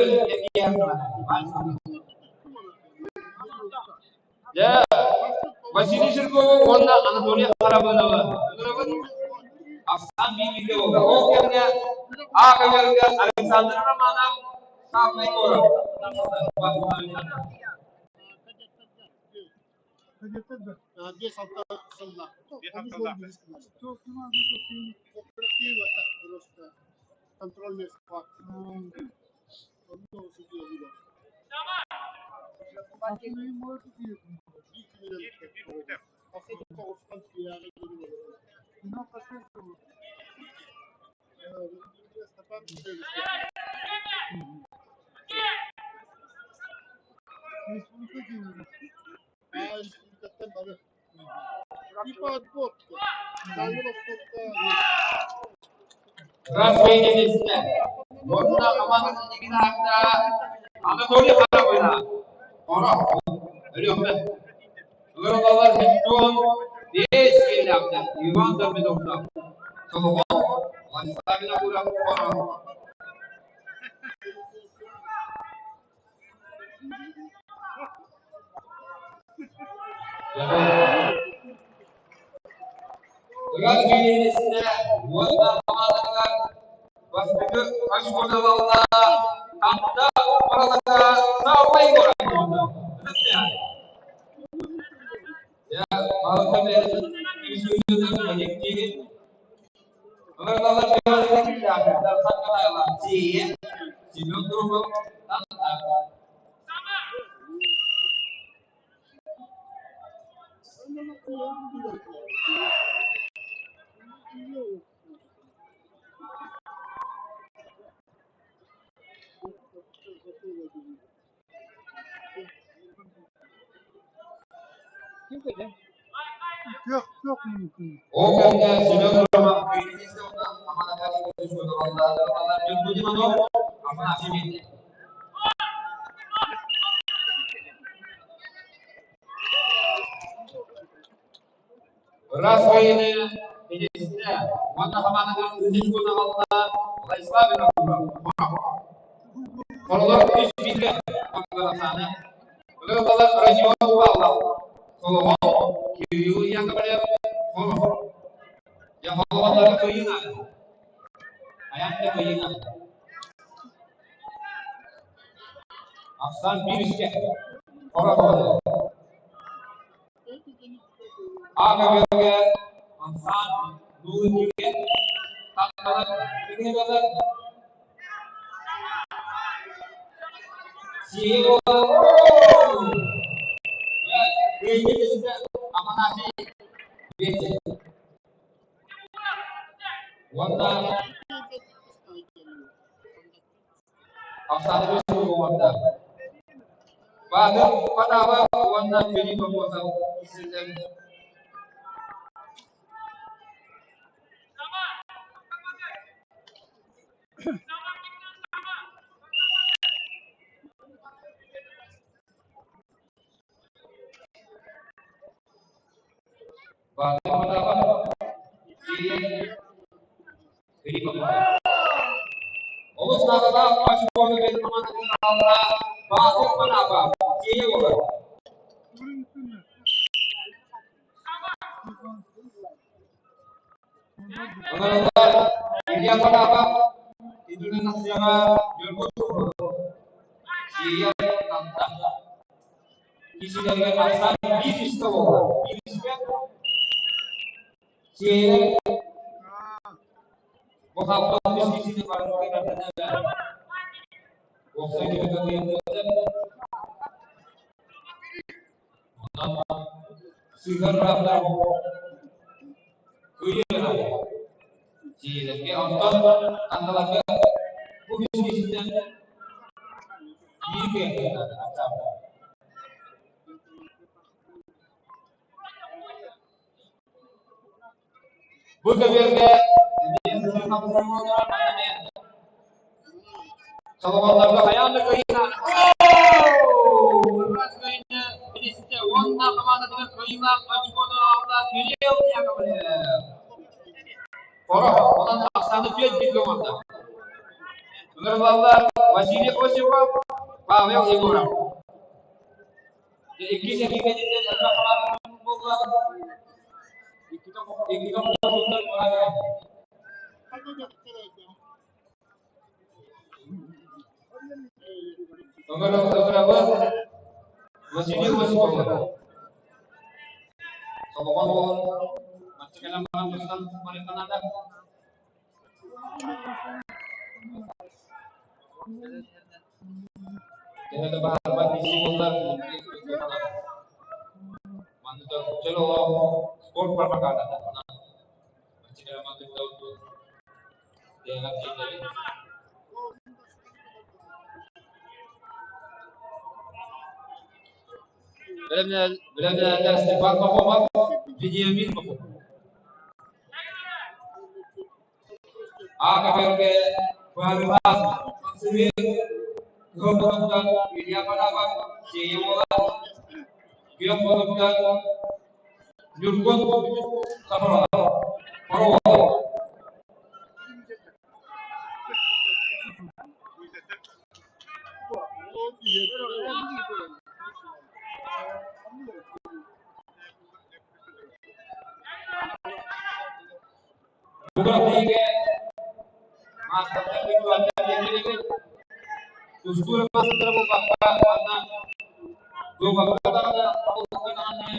Дьэ, Василий Жиркову уонна Анатолий Харабыновы ыҥырабын. Ахсаан биир буолла. Ол кэмҥэ А көбүөргэ Александр Романов, Саатнай куорат. Биэс-алта сыллаах. Кооператив просто контрольный склад. Красный Уонна хамаандатын играһыта Анатолий Харабына. Хоро. Өлүөхүмэ. Ыҥырыллаллар Хеттон биэс киилээхтэр Иван Дормидонтов. Солоҕо Владислав Винокуров Хоро. Ыраас киириитинэ уонна хамаандатыгар бастакы очкону Таатта Маралата Саамай куорат Дьэ, Маралата бэйэтин үсүһүнэн мэниккиин Семен Трубов Таатта. Ол кэмҥэ Семен Романов Ыраас военнай медицинэ уонна хамаандатын үһүс куотаҕалла Владислав Винокуров. Хоролор үс бииргэ Ахсаана. Ыаллар Родион Павлов, Солоҕо, Кирилл Яковлев, Хоро. Дьэ, холоҕоллорго кыайыына. Айаан да кыайыына. Ахсаан биир үскэ. Хоро холоҕо. А-көбүөргэ Ансаан Нуурдүүгэ Татталар Кыһыгалар Сиэйэ Кыайыы түстэ Афанасий Бетин уонна Ахсааныбыт уонна Баатыр Патаба уонна Филипп Аммосов киирсэллэр. Баатыр Патаба Сирия Филипп Аммосов. Олус наадалаах очкону бэйэтин хамаандатын аалла Баатыр Патаба Сирия буолар. Ыҥырыллар Илья Потапов Индонезияҕа Ньургун Сирия Таатта. Киисилэргэ тахсан биир үскэ буолла. Биир үскэ Сиэйэ бу халбан үс киисини баран Уопсай түмүккэ кыайыылаахтар Онон сыыһар быраптаах кыайыы Сиэйэлэргэ онтон Тандаларга бу үс киһиттэн биир кыайыылаах Бу көбүөргэ Солоҕоллорго хайаан да кыайыына Билистэ уонна хамаандатыгар кыайыылаах очкону аҕалла Кирилл Яковлев. Хоро, онон ахсааны түөрт бииргэ оҥордо. Ыҥырыллаллар Василий Осипов, Павел Егоров. Икки сэрии кэнниттэн элбэх хамаанда буолла. Иккитэ хотуттар буолар. Ыҥырабыт Василий Осипов. Солоҕон уолун бачча кэлэн баран тустан барыахха наада. Төһө да баһаарбат киһи буоллар, манна чөл олох спорт пропагандата. Бачча кэлэн маннык бэйэҕэр тиийдэбит. Бэлэмнээллэр Степан Пахомов, Вениамин Попов. АКБ быһаарыылаах хамсаныы Кыһыл Боруттан Илья Потапов, Сиэйэ Уола, Күөх Боруттан Ньургун Сафронов, Хоруолов. Бу күрэхтэһиигэ маастардар бүтүөттэр диэн тустуу эрэ маастардара буолбакка, манна дуобакка даҕаны, хабылыкка даҕаны,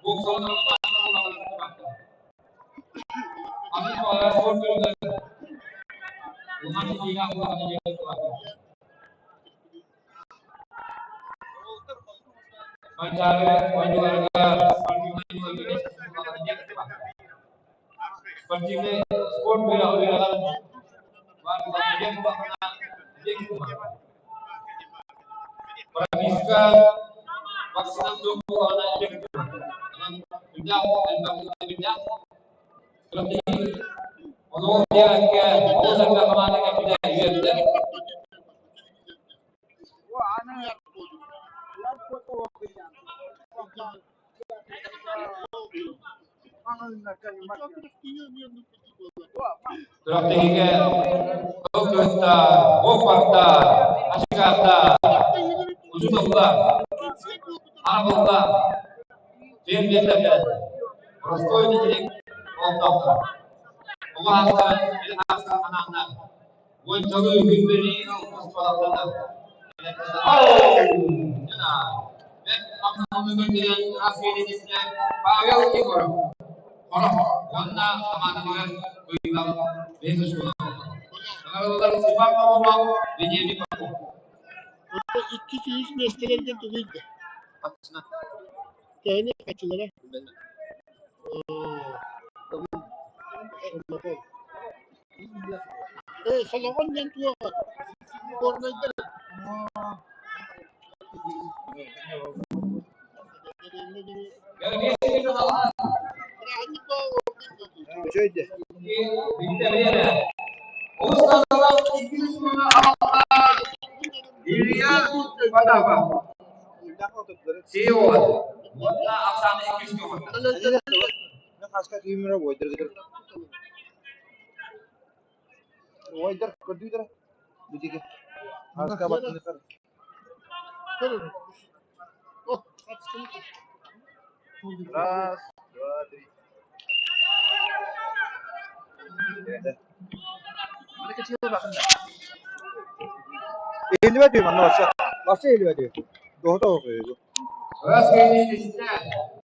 боксаҕа даҕаны маастар буоллаҕына Атын спорт көрүҥэр улахан ситиилээх буоллаҕына диэн Манчаары оонньууларыгар спортивнай спортивнай спорт үөрэҕэр баар Прописка вакцина суох буоллаҕына онон үрдээх элбэх Ону диэбэккэ олус элбэх хамаанда кэлбитэ үөрдэ. Күрэхтэһиигэ тыл кыһыта, уоппарта, ачыкаата, учууталлар, аҕаллар, фермердэр, боростуой нэһилиэк олохтоохторо. Оҕо аастарын, эдэр аастарын анааннар уончалыы үһү оскуолаларынан Бэрт хамсаныыны көрдөрөн Арассыыйа Павел Егоров Хорох уонна хамаандатыгар кыайыылаах бэһис очкону Ыҥырыллар Степан Попов, Вениамин Попов. 200 миэстэлэргэ тугуй да? Төһөнү хаччылара? Солоҕон диэн туох горнайдар Илья Потапов. CEO. Уонна ахсааны иккис көҕүттэр. Раз, два, три. Eğilme diyor anne başla. Başla eğilme diyor. Doğru doğru. Раз кэнниттэн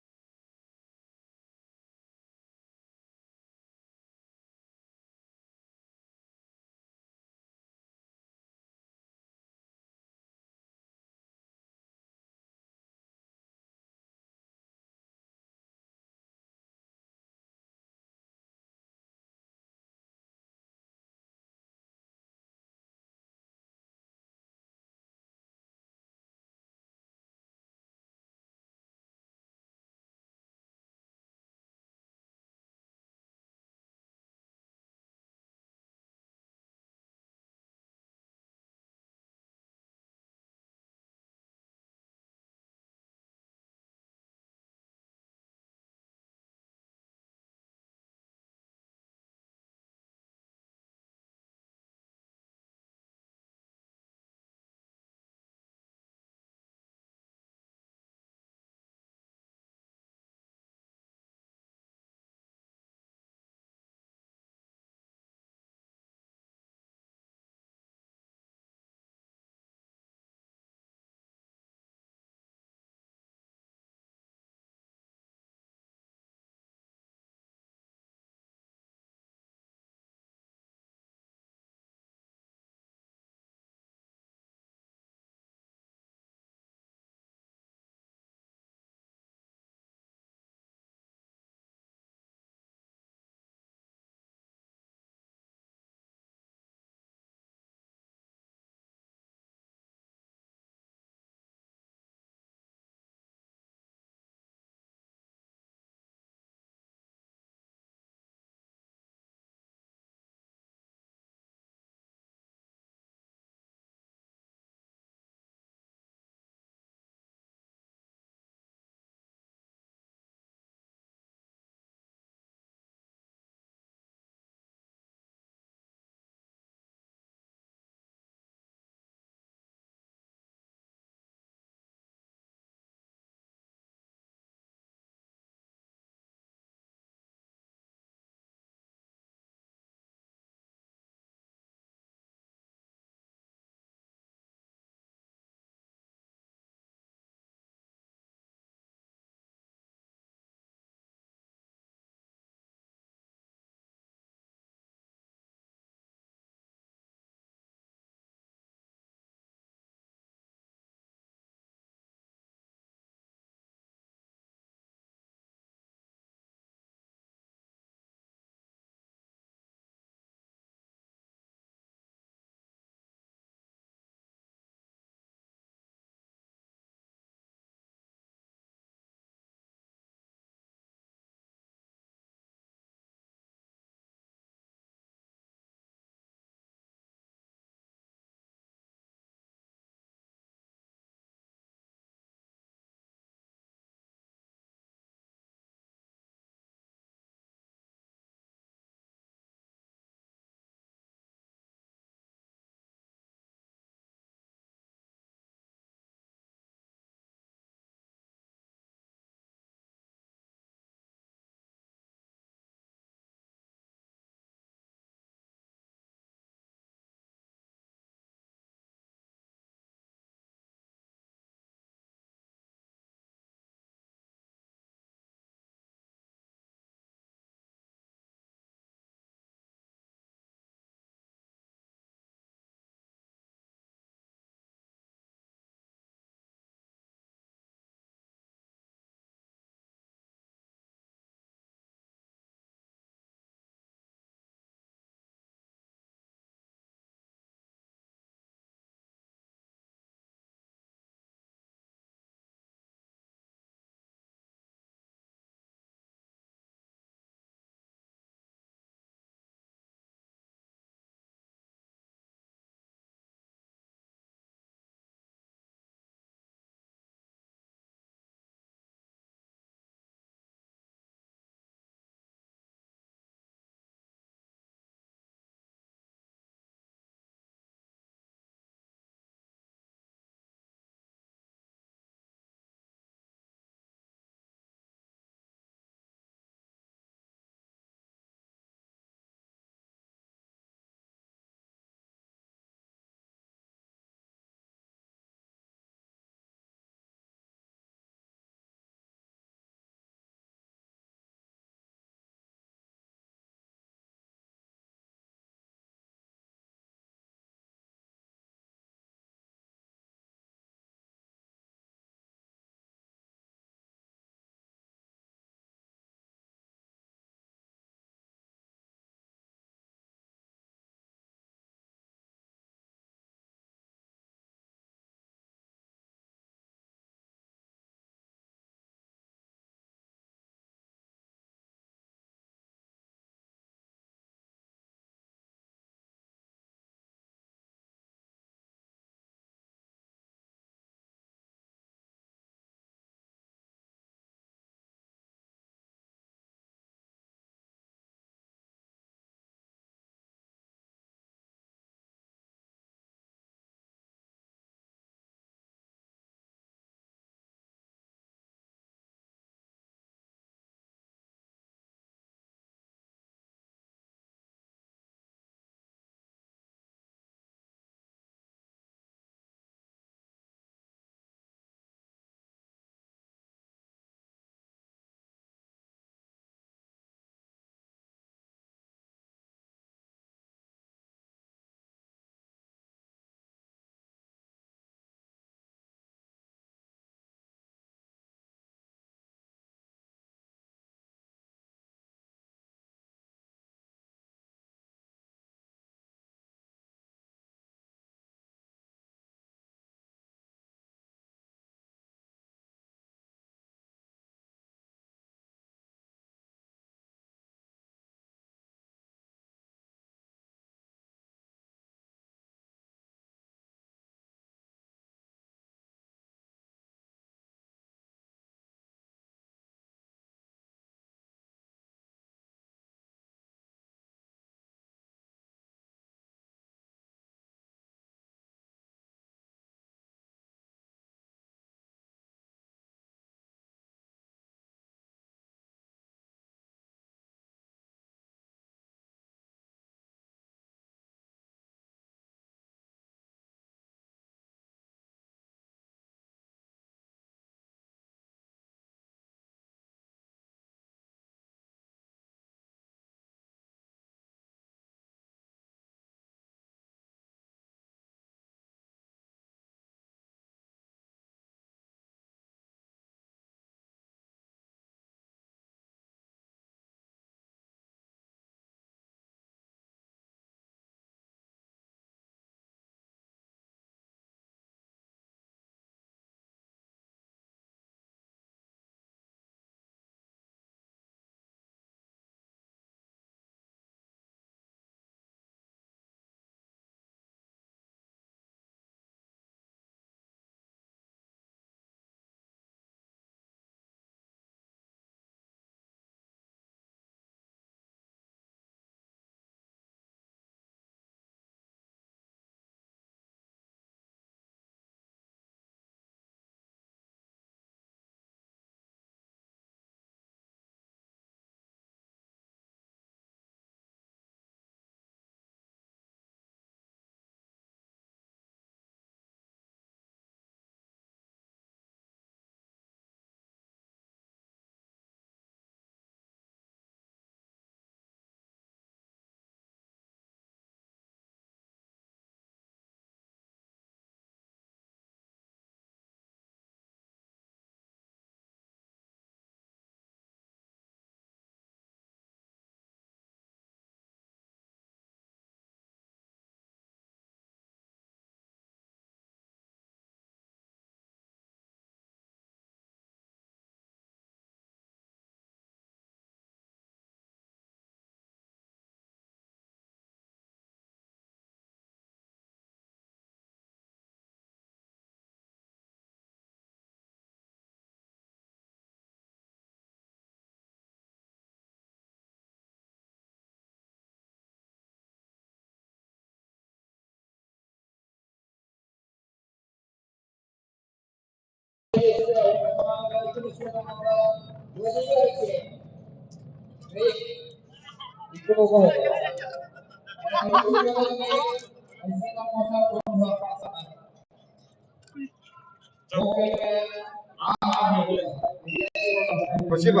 Спасибо.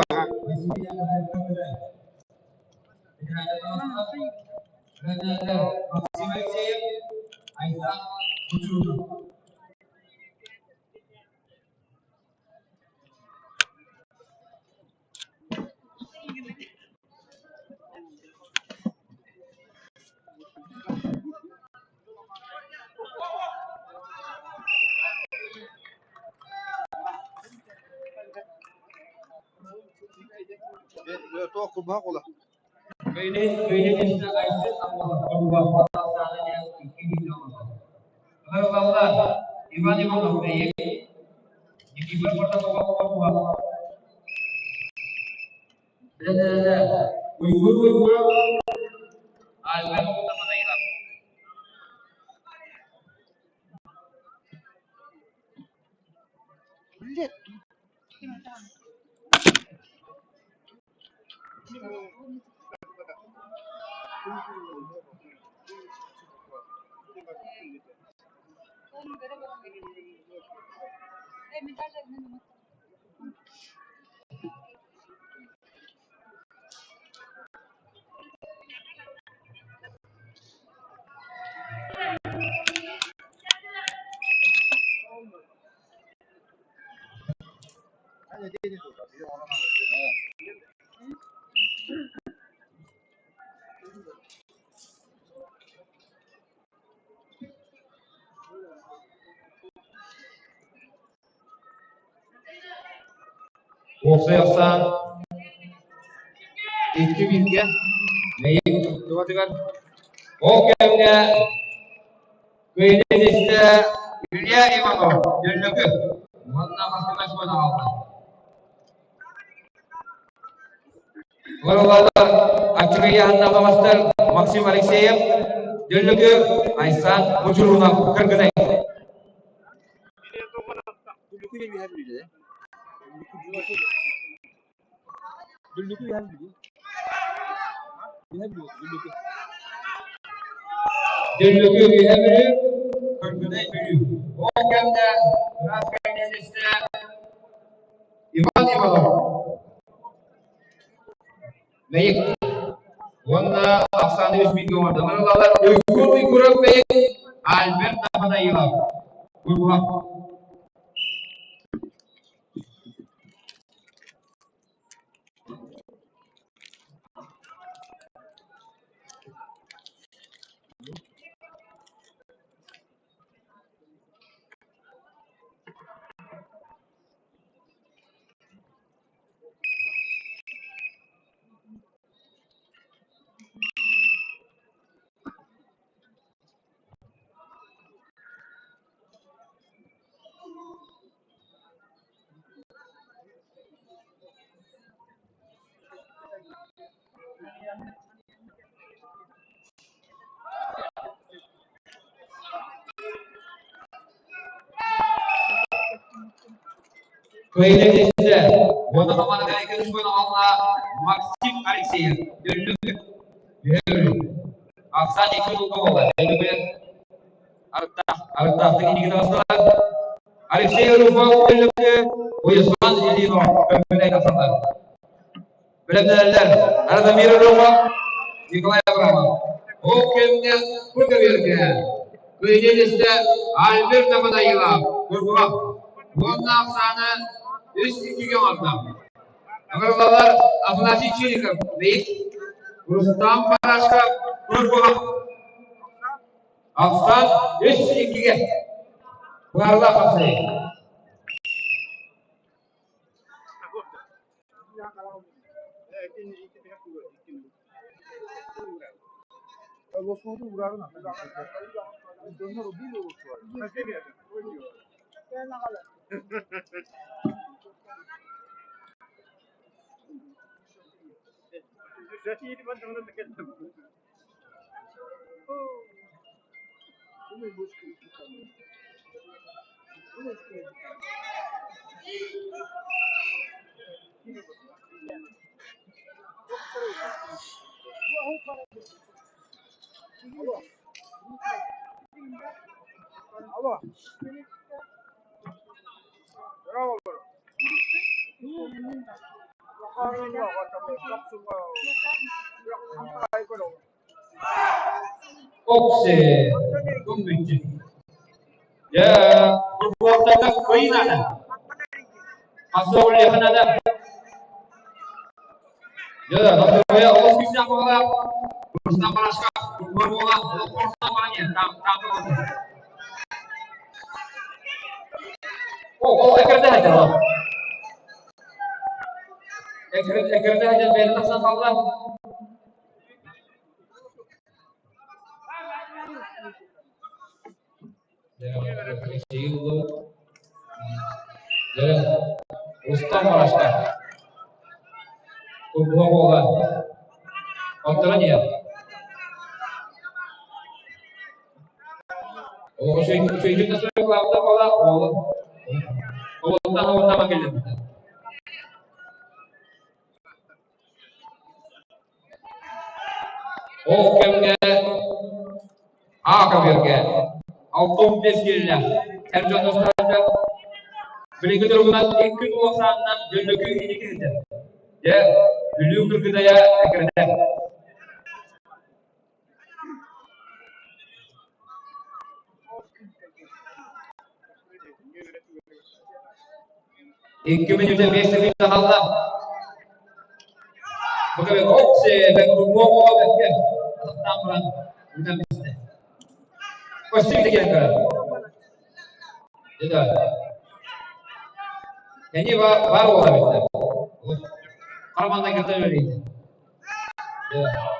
Иван Иванов Блядь, Уопсай икки бииргэ Мэйик туһатыгар. Ол кэмҥэ кыайыы истэ Илья Иванов Дөллөкү уонна Хасыма Симон аҕалла. Олороллор аччыгыйаһыннаах мастар Максим Алексеев, Дөллөкү, Айсан Мучурунов Кыргыдай. Дөллөкү үһэ Бүлүү, Кыргыдай Бүлүү. Ол кэмҥэ ыраас кэннистэ Иван Иванов Мэйик уонна Оксана үс бииргэ оҥордо. Ылалар Уйгур Уйгуров Мэйик, Альберт Нафанаилов Курбуһах. Кыайыы истэ уонна хамаанданы көмүскүөн оҕолла Максим Алексеев Дөллүк Үһэ Ахсаан икки тулга буолла. Дөллүкү арыттаахтык инники таҕыстылар. Алексей Руфов Дөллүкү Уйусхан Ильинов көмүлэй тахсаллар. Бэлэмнэнэллэр Радомир Руфов, Николай Абрамов. Ол кэмҥэ бу көбүөргэ кыайыы истэ Альберт Нафанаилов Курбуһах уонна ахсааны үс иккигэ оҥордо. Ыҥырыллаллар Афанасий Чириков, Бэйик, Рустам Барашков, Курбуһах. Ахсаан үс иккигэ. Быһаарылаах хапсайыы. Алло. Оксе, куммүччү. Дьэ, курбуоктарга кыайыы наада. Хасыа үлүөхэ наада. Дьэ, Дохсуруйа олус күүстээх буолар. Курсунан барашка, курбуор буола, олох курсунан баран иһэр, тааппа буолар. О, ол экэрдэ сылдьар ол. Экэрдэ сылдьан бэйэтэ тахсан хаалла. Устан барашка. Курбуһа буола. Оттора диэн. Үчүгэйдик да суруйбаабыта буола, уолун уолуттан уонна кэллибитэ. Ол кэмҥэ А көбүөргэ 65 киилэлээх эр дьон устарга билиҥҥи туругунан икки уох саанынан Дьөллөкүү инники сылдьар. Дьэ, Бүлүү Кыргыдайа экирэтэ. Икки мүнүүтэ биэс секунда хаалла. Бу оксе бэккэ бэккэ атахтаан баран ыытан бистэ. Көстүү деген көрөр. Да. Кини бар буола битте. Хараманна кырта үлэлиир.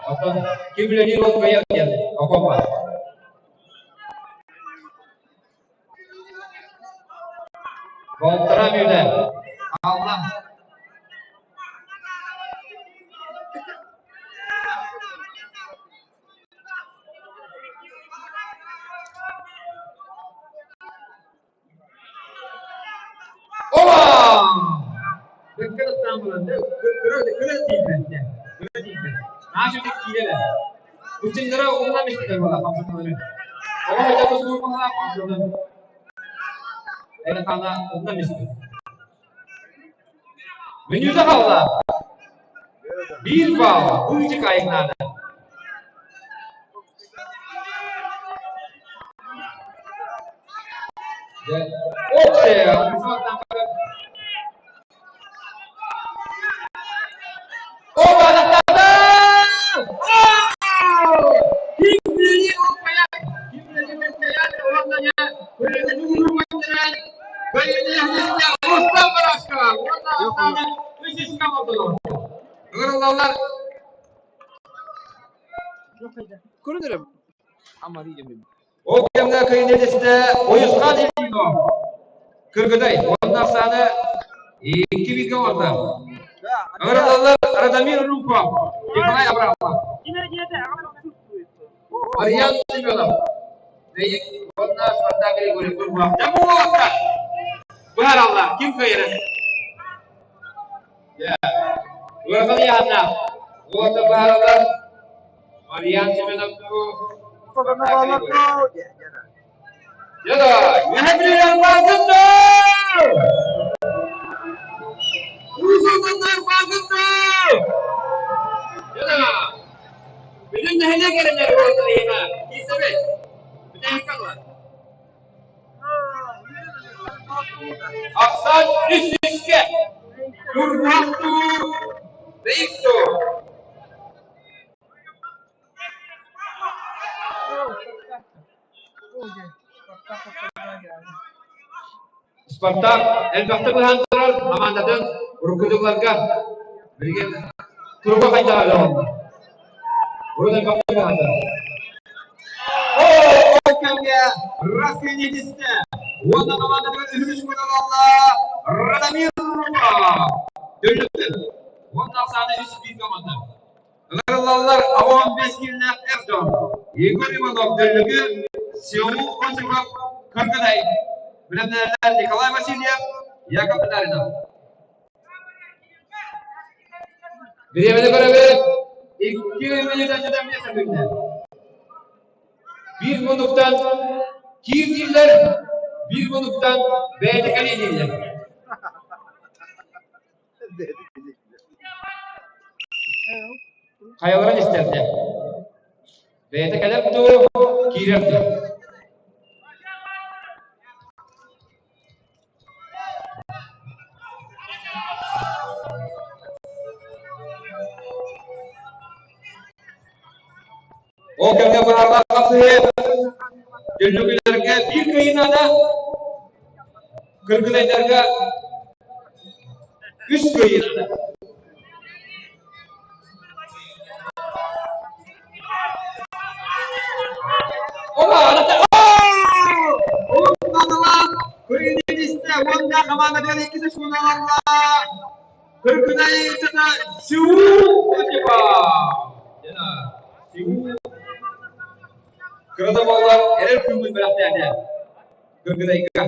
Оттон ким үлэлиир ол кыайар диэн окуопа. Полтора мүнүүтэ хаалла. Оба! Бэккэ тахсан баран, кыра кыра тиийбэт кыра тиийбэт. Наша киирэлэр. Уччуннара умнан истэр буола хамсаталары. Оҕо хотя тустуу хамсатан. Эйхана умнан истэр. Мүнүүтэ хаалла. Биир балл. Быычык айыҥнаата. Оксе! Оба Ыҥырыллаллар. Көрүнэрим. Ол кэмҥэ кыйынньэтистэ Ойусхан Ильинов Кыргыдай уонна ахсааны икки бииргэ оҥордо. Ыҥырыллаллар Радомир Рупов, Николай Абрамов, Марьян Семенов, уонна Спартак Григорьев Курбуһах. Дьэ бу уолаттар быһаараллар ким кыайарын. Ыарахан ыйааһыннаах уолаттар быһаараллар Марьян Семенов Спартак Григорьев. Дьэ да, үөһэ Бүлүүлэр баалгыннар! Уус Алданнар баалгыннар! Дьэ да, бүтүн нэһилиэк эрэнэр уолаттар эһиэхэ киирсэбит. Бүтэһиккэ ылар. Ахсаан үс үскэ. Курбуһах дуу, бэйик дуу. Спартак элбэхтик быһан турар хамаандатын урукку дьылларга билигин туруга хайдаҕа оҥордо. Урут элбэхтик быһан турар. Ол кэмҥэ Россия түстэ уонна хамаандатыгар үһүс буолалла Радомир Румов. Төлөппүт. Уонна ахсаана үс биир команда. Ыҥырыллаллар 15 киилэлээх эр дьон Егор Иванов Дөллөкү, Сеул Осипов Кыргыдай, бэлэмнэнэллэр Николай Васильев, Яков Татаринов. Бириэмэни көрөбүт. 2 мүнүүтэ 75 секүндэ. Биир муннуктан киир дииллэр, биир муннуктан бэйэтэ кэлиэ дииллэр. Хайаларын истэрдэ? Бэйэтэ кэлэр дуу, киирэр дуу? Ол кэмҥэ быһаарылаах хапсыһыы Дүллүкүлэргэ биир кыайыынаада, Кыргыдайдарга үс кыайыынаада. Уонна хамаандатыгар иккис школаларга Кыргыдай ыччата Сеул Отепа! Сеул Кырада буоллар эрэл күммүт бэлэхтээтэ Кыргыдайга.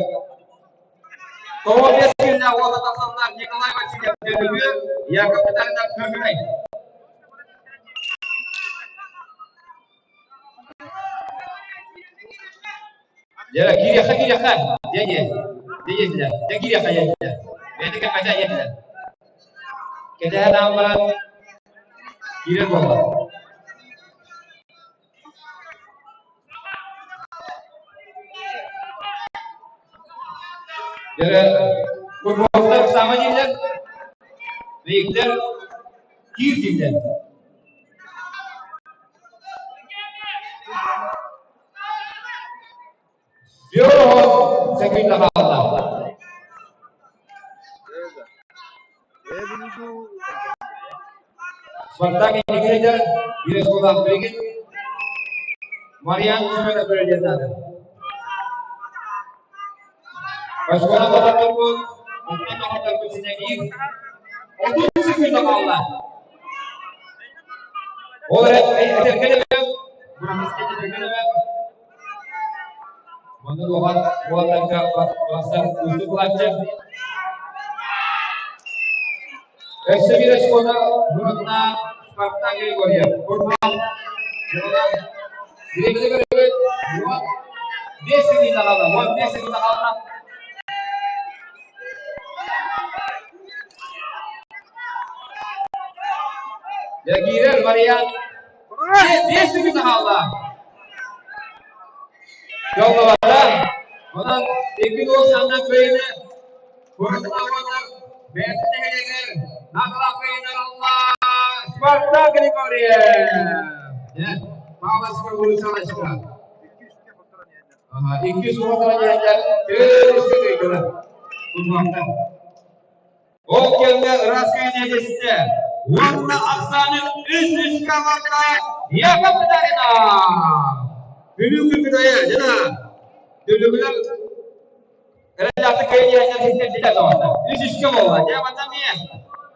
Тоҕо биэс күннээх уота тахсаннар Николай Васильев Дөлүгү, Яков Витальевна Кыргыдай. Дьэ, киириэххэ, киириэххэ. Дьэ, дьэ. Дьэ, дьэ, дьэ, киириэххэ, дьэ, дьэ. Бэйэтэ кэппэтэ, дьэ, дьэ. Кэтэһэн аан баран киирэр буолла. Дьэ, Курбовтар саҥа дииллэр, Виктор киир дииллэр. Био секунда хаалла. Спартак инникитэ биир оскуолаах билигин Марьян Семенов көрүлүөхтаах. Оскуола доҕотторбут, муҥна доҕотторбут синэгиир 30 секунда хаалла. Ол эрэн этэргэ дөбөҥ, бырахыска этэргэ дөбөҥ. Маннык улахан уолаттарга бастар уустук булааччы. Өссө биир оскуола мурунна Спартак Григорьев. Курбан, Бириэмэни көрөбүт. 15 секунда хаалла. 15 секунда хаалла. Дьэ киирэр Марьян. Биэс секунда хаалла. Дьоллоото. Онон икки гол санна кыайыыны Куратына уонна бэйэтин нэһилиэгэр наадалаах кыайыыны ылла Спартак Григорьев. Павловска улица Иккис уотара диэннэр төрүскэ кыайдылар. Кутуохтар. Ол кэмҥэ ыраас кээнэдьэстэ уонна ахсаанын үс үскэ аҕалла Яков Татарина. Бүлүү Кыргыдайа, дьана. Дүлүгүлэр эрэллээхтик кэйиэннэр ситэрдилэр доҕоттор. Үс үскэ буолла. Дьэ, манна эмиэ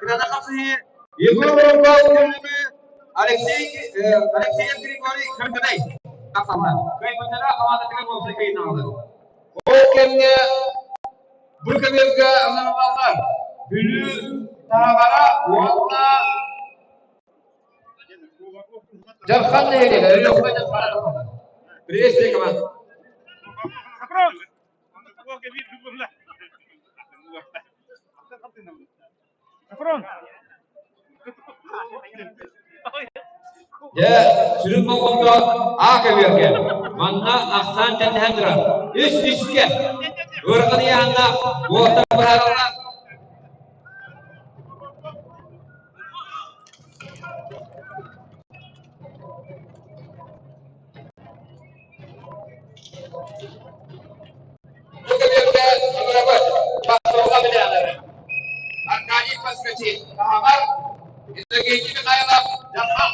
кырата хапсыһыы Егор Воробьев Күллүгү Алексей Алексеев Григорий Кыргыдай тахсаллар. Кыайбыттара хамаандатыгар уопсай кыайыыны аҕалар. Ол кэмҥэ бу көбүөргэ анараллар Бүлүү Таһаҕара уонна Дьархан нэһилиэгэ Өлүөхүмэ Дьархана тахсаллар. Приветствие команд. Дьэ, сүрүн болҕомто А көбүөргэ. Манна ахсаан тэнниһэн турар. Үс үскэ. Ыарахан ыйааһыннаах уолаттар быһаараллар. Бу көбүөргэ ыҥырабыт Пастуха бэлэҕэр Аркадий Поскачин таһаҕар Иннокентий Михайлов Дьархан.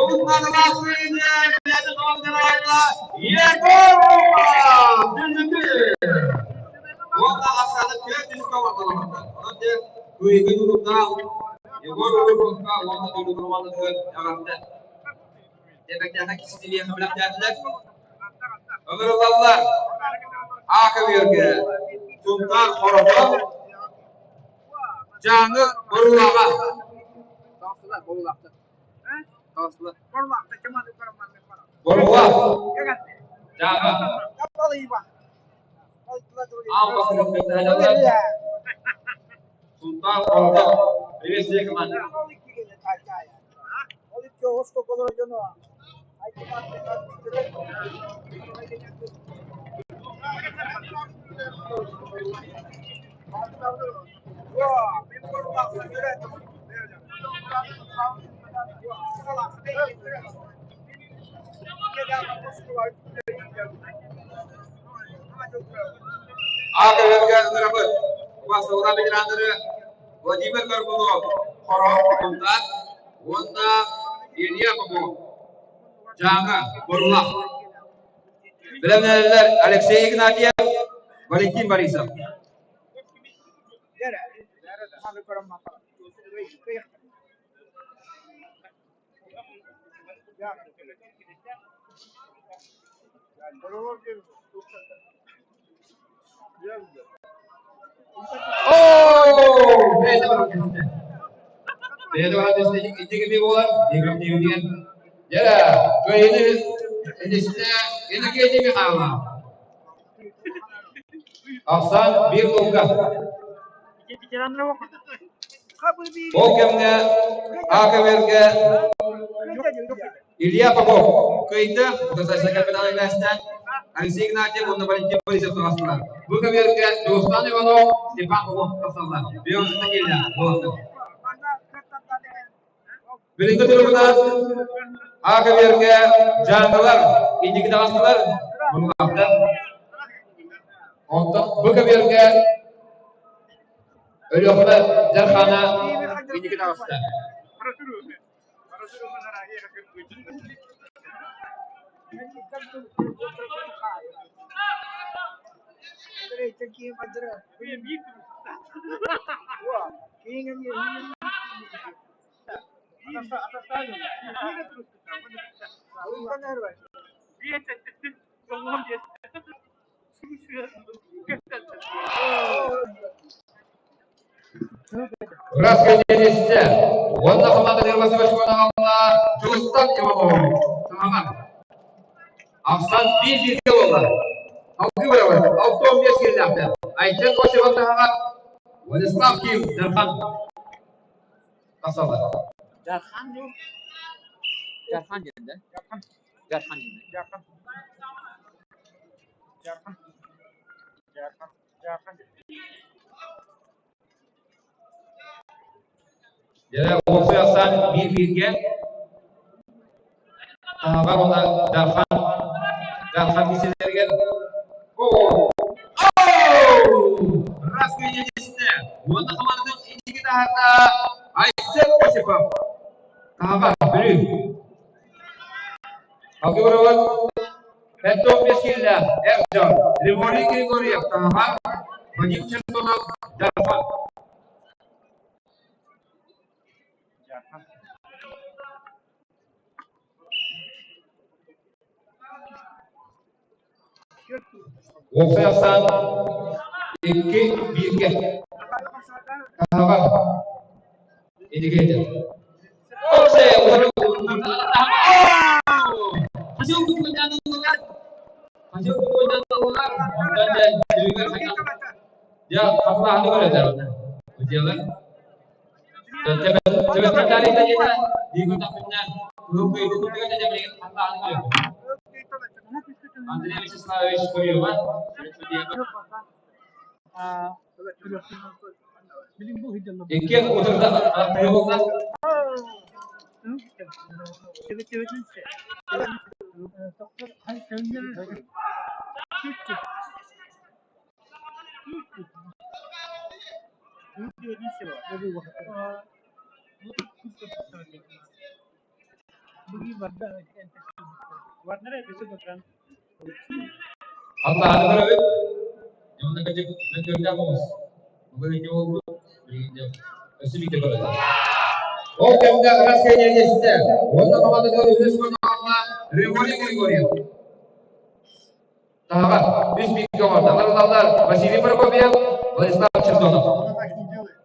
Олус наадалаах кыайыыны бэйэтин командаларга Егорова Дүллүкү уонна ахсааны түөрт үскэ оҥортолоһуттар. Онон дьэ кыайыыга дьулурдаах Егор Уруковка уонна Дүллүкү командатыгар эҕэрдэ. Дьэбэктээхэ киситилиэхэ бэлэхтээтилэр. Ыҥырыллаллар. Аакабыарга Сунтаар Хорото, Дьааҥы Боруулааҕа. Боруулаах. Дьааҥы. Аан бастакы Сунтаар Хорото. Приветствие команда. Аакабыарга ыҥырабыт. Убастабыллаах ветераннары Владимир Горбунов, Хоро Сунтаар уонна Илья Попов, Дьааҥы, Боруулаах. Бэлэмнэнэллэр Алексей Игнатьев, Валентин Борисов. Оо! Бэйэтэ баран түстэ. Бэйэтэ баран түстэ икки буолар. Игорь Дьэ, кыайыыны ситистэ Иннокентий Михайлов. Ахсаан биир тылга. Ол кэмҥэ АКВР-гэ Илья Попов кыайда, утарсааччы капитан Игнатьевтан Алексей Игнатьев уонна Валентин Борисов таҕыстылар. Бу көбүөргэ Дьулустан Иванов, Степан Попов тахсаллар. Биоҕа киирдэ буоллар. Билиҥҥи туругунан АКВР-гэ дьааҥылар инники таҕыстылар, муҥнаахтар. Онтон бу көбүөргэ Өлүөхүмэ Дархаана инники таҕыста. Раз кэлиэстэ уонна хамаанда Васильевич Дьулустан Иванов Саҥаҕа Ахсан биир бииргэ буолла. Алгыы барабыт. 65 киһилээхтэр. Айчан Осипов таһаҕар Владислав Ким Дархан тахсаллар. Жархан дуу? Жархан диэн да? Жархан диэн. Дьэ, уопсай ахсаан биир бииргэ таһаҕар уонна Дархан Дархан киселэригэр Оо! Раз күйдьэчистэ уонна хамаандатын инники таһаарда Айсен Осипов. Таһаҕар, Бүлүү. Алгыбыроват 55 киилэлээх эр дьон Григорий Григорьев таһаҕар, Вадим Чертонов Дархан. Уопсай ахсаан икки бииргэ. Таһаҕар. Инники Андрей Вячеславович Курилов, Иккиэн утарыта буолла. Аллаһаны көрөбүт. Онно кэдик мен көрдөөх оҕус. Бүгүн буолбут. Өссө биирдэ көрөбүт. Ол кэмҥэ Россия дьиэситэ уонна командатыгар үһүс көтөҕөҥҥө Григорий Григорьев. Таһаҕа үс бииргэ оҥордо. Ылаллар Василий Прокопьев, Владислав Чердонов. Она так не делает.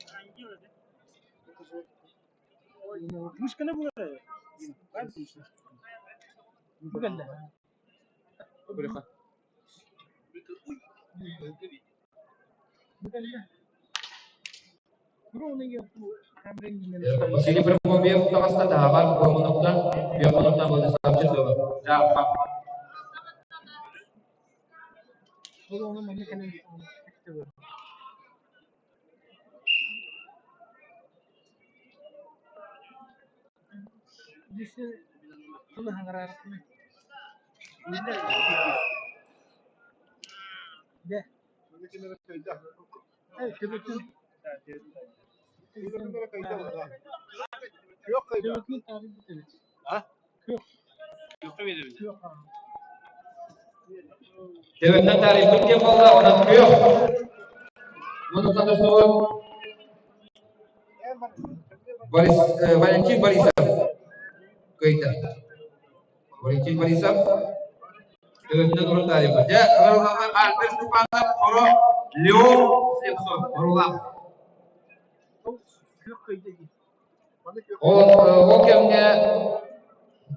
Василий Прокопьев таҕыста таһаҕар Куомунуктан, Пиомонуктан Владислав Чердонов. Дьааппа. Төбөтүнэн таарыйбыт диэн буолла, онон күөх. Муннуктан суох Борис, Валентин Борисов кыайда. Валентин Борисов төбөтүнэн урут таарыйбыт. Дьэ, Альберт Степанов, Хоро, Леон Слепцов, Орулаах. Ол кэмҥэ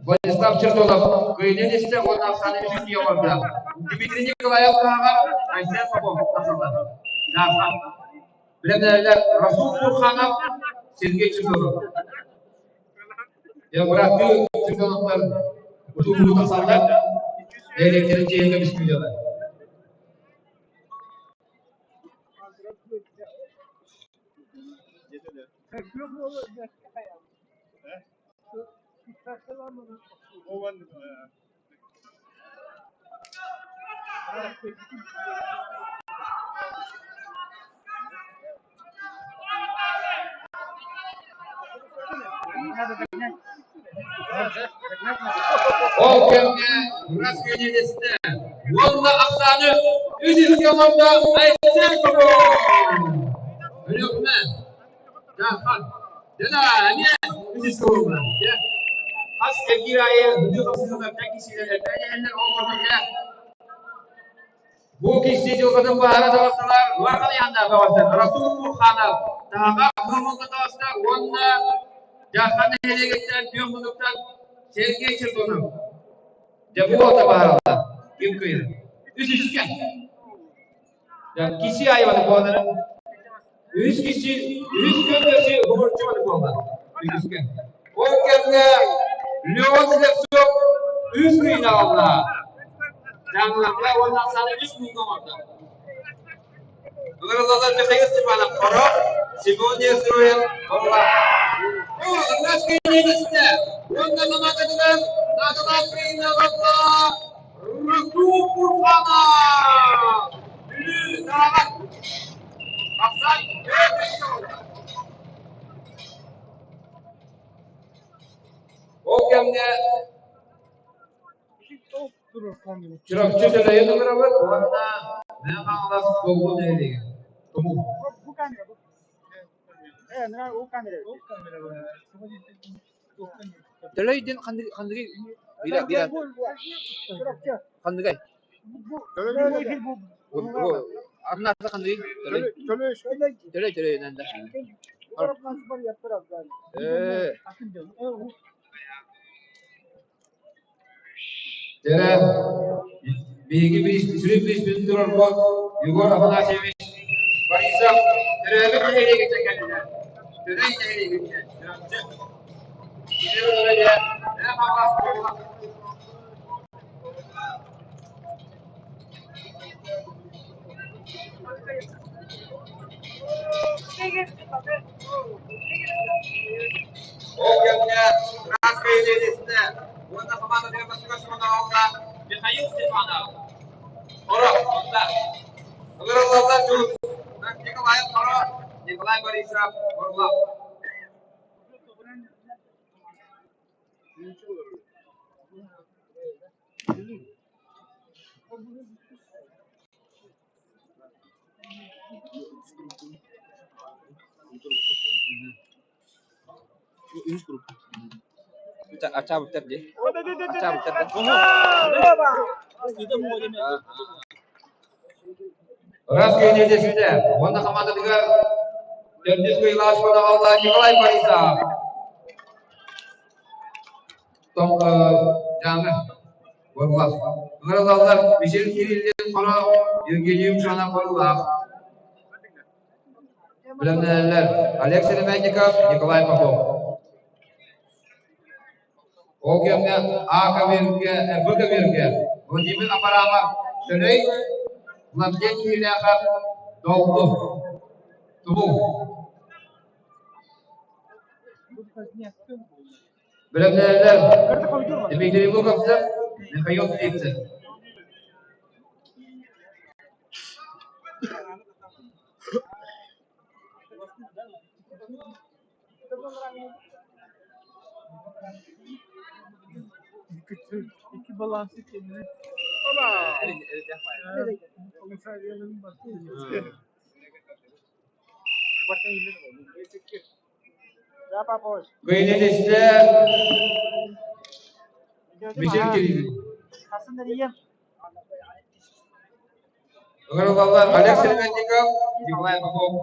Владислав Чердонов кыайыынан истэ уонна ахсааны үчүгэй оҥордо. Дмитрий Николаев тааҕар Айсен Попов тахсаллар. Билэннэрэлэр Расул Бурханов, Сергей Чердонов. Дьэ, бырааттыы Чердоновтар утуу тахсаллар. Нэһилиэктэрин чиэһин көмүскүүллэр. Ол кэмҥэ Раскенедистэ уонна ахсааны үс үскэ оҥордо Айсен Попов! Өлүөхүмэ, Дьаахан, Дьэ эмиэ үс үскэ уурна. Дьэ, хас кэлгиир аайы бүтүү хапсыһыылартан кисиилэр элбээн иһэллэр ол курдук дьэ Бу киһи дьылҕатын баара таҕыстылар, улахан ыйааннаах бөҕөстөр Расул Бурханов, Таһаҕа Хомолго таҕыста уонна Дьаахан нэһилиэгиттэн Бүөх Муннуктан Сергей Чердонов. Дьэ бу уота бааралар. Ким кыайар? Үс үскэ. Киси айыбаны буолара. Үс киси, үс көмөсү уһурчубаны буолла. Үскэ. Ол кэмҥэ Леон Слепцов үс кыйын аҕалла. Дьаҥыларга уонна ахсааны үс муҥга оҥордо. Ыҥырыллаллар Михаил Степанов Хоро, Семен Нестеров Хорула. Наш кыйын уонна командатынан Наталаах кыйын аҕалла Расул Бурханов! Бүлүү Тараҕат! Ахсан Ол кэмҥэ Чурапчы Төлөйүн ыҥырабыт уонна Мэҥэ Хаҥалас Долгун нэһилиэгин Тумул. Төлөй диэн ханныгый биир биир ханныгай? Атын ханныгый? Төлөй. Төлөй төлөйүнэн да. Ээ. Дьэ, биһиги сүрүн бириспитин турарбыт Егор Афанасьевич Борисов төрөөбүт нэһилиэгиттэн кэллилэр. Төлөй нэһилиэгиттэн Чурапчы. Ол кэмҥэ Братская Лиэдистэ уонна командатыгар бастакы сурунаалга Михаил Степанов, Хоро, онно ыҥырыллаллар дьулус Николай Хоро, Николай Борисов, Орлов. Ачаабыттар дии. Ачаабыттар да. Раз көнньүөтэ уонна хамаандатыгар төрдүс кыайыылаах аҕалла Николай Борисов. Дьааҥы Боруулаах. Ыҥырыллаллар Мичил Кириллин Хоро, Евгений Юмшанов Боруулаах. Бэлэмнэнэллэр Олег Серемятников, Николай Попов. Ол кэмҥэ А көбүөргэ, Б көбүөргэ Владимир Апарамов Төлөй, Владлен Киһилээхэ Доллу, Тумул. Бэлэмнэнэллэр Дмитрий Луковцев, Михаил Птицын. Икки балансы кэннэ Кыйнелистэ Мичил Кириллин. Ыҥырыллаллар Олег Сергеевников, Николай Попов.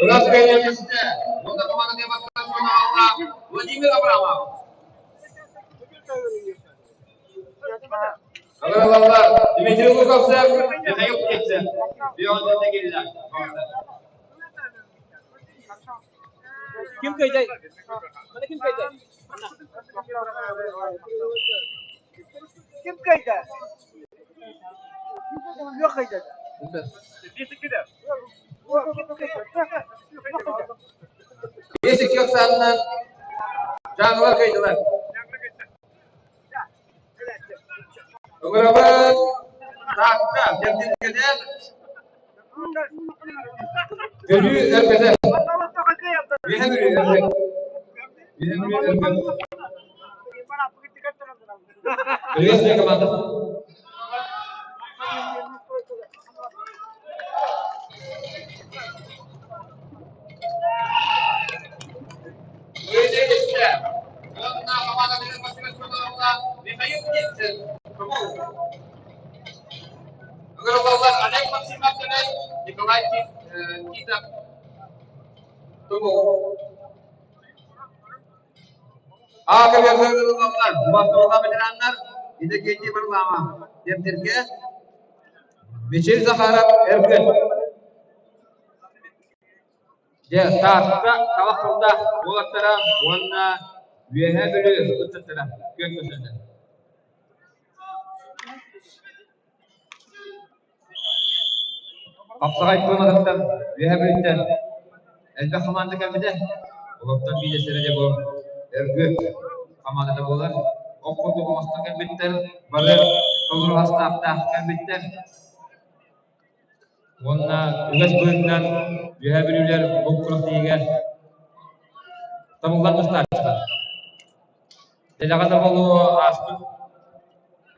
Ырас кэлиэхситэ уонна команданы бастакы Владимир Абрамов. Ыҥырыллаллар Дмитрий Луковцев, Михаил Птицын. Бионда киллэр. Ким кыйдай? Мана ким кыйдай? Ким кыайда? Күөх кыайда. Бесик оксанынан Дьааҥылар кыайдылар. Ыҥырабыт Таатта Дьэрдиҥҥэтэ Бүлүү өргөтө. Үөһэ Бүлүү өргөт. Үөһэ Бүлүү өргөт. Приветствие команда. Михаил Птицын. Ыҥырыллаллар Олег Максимов Николай Титов Тумул. А көбүөргэ Убастабыллаах ветераннар Иннокентий Варламов Дьэбдиргэ Мичил Захаров Эргин Дьэ, Таатта талах тыллаах уолаттара уонна Үөһээ Бүлүү ыччаттара күөн көрсөллөр. Хапсаҕай туонатыттан Үөһээ Бүлүүттэн элбэх хамаанда кэлбитэ. Олортон биирдэстэрэ дьэ бу Өргүөт хамаандата буолар. Ох курдук оҥостон кэлбиттэр, бары толору астаахтаах кэлбиттэр. Уонна үгэс быһыытынан Үөһээ Бүлүүлэр бу күрэхтэһиигэ табыллан тустааччылар. Дэлэҕэ да буолуо ааспыт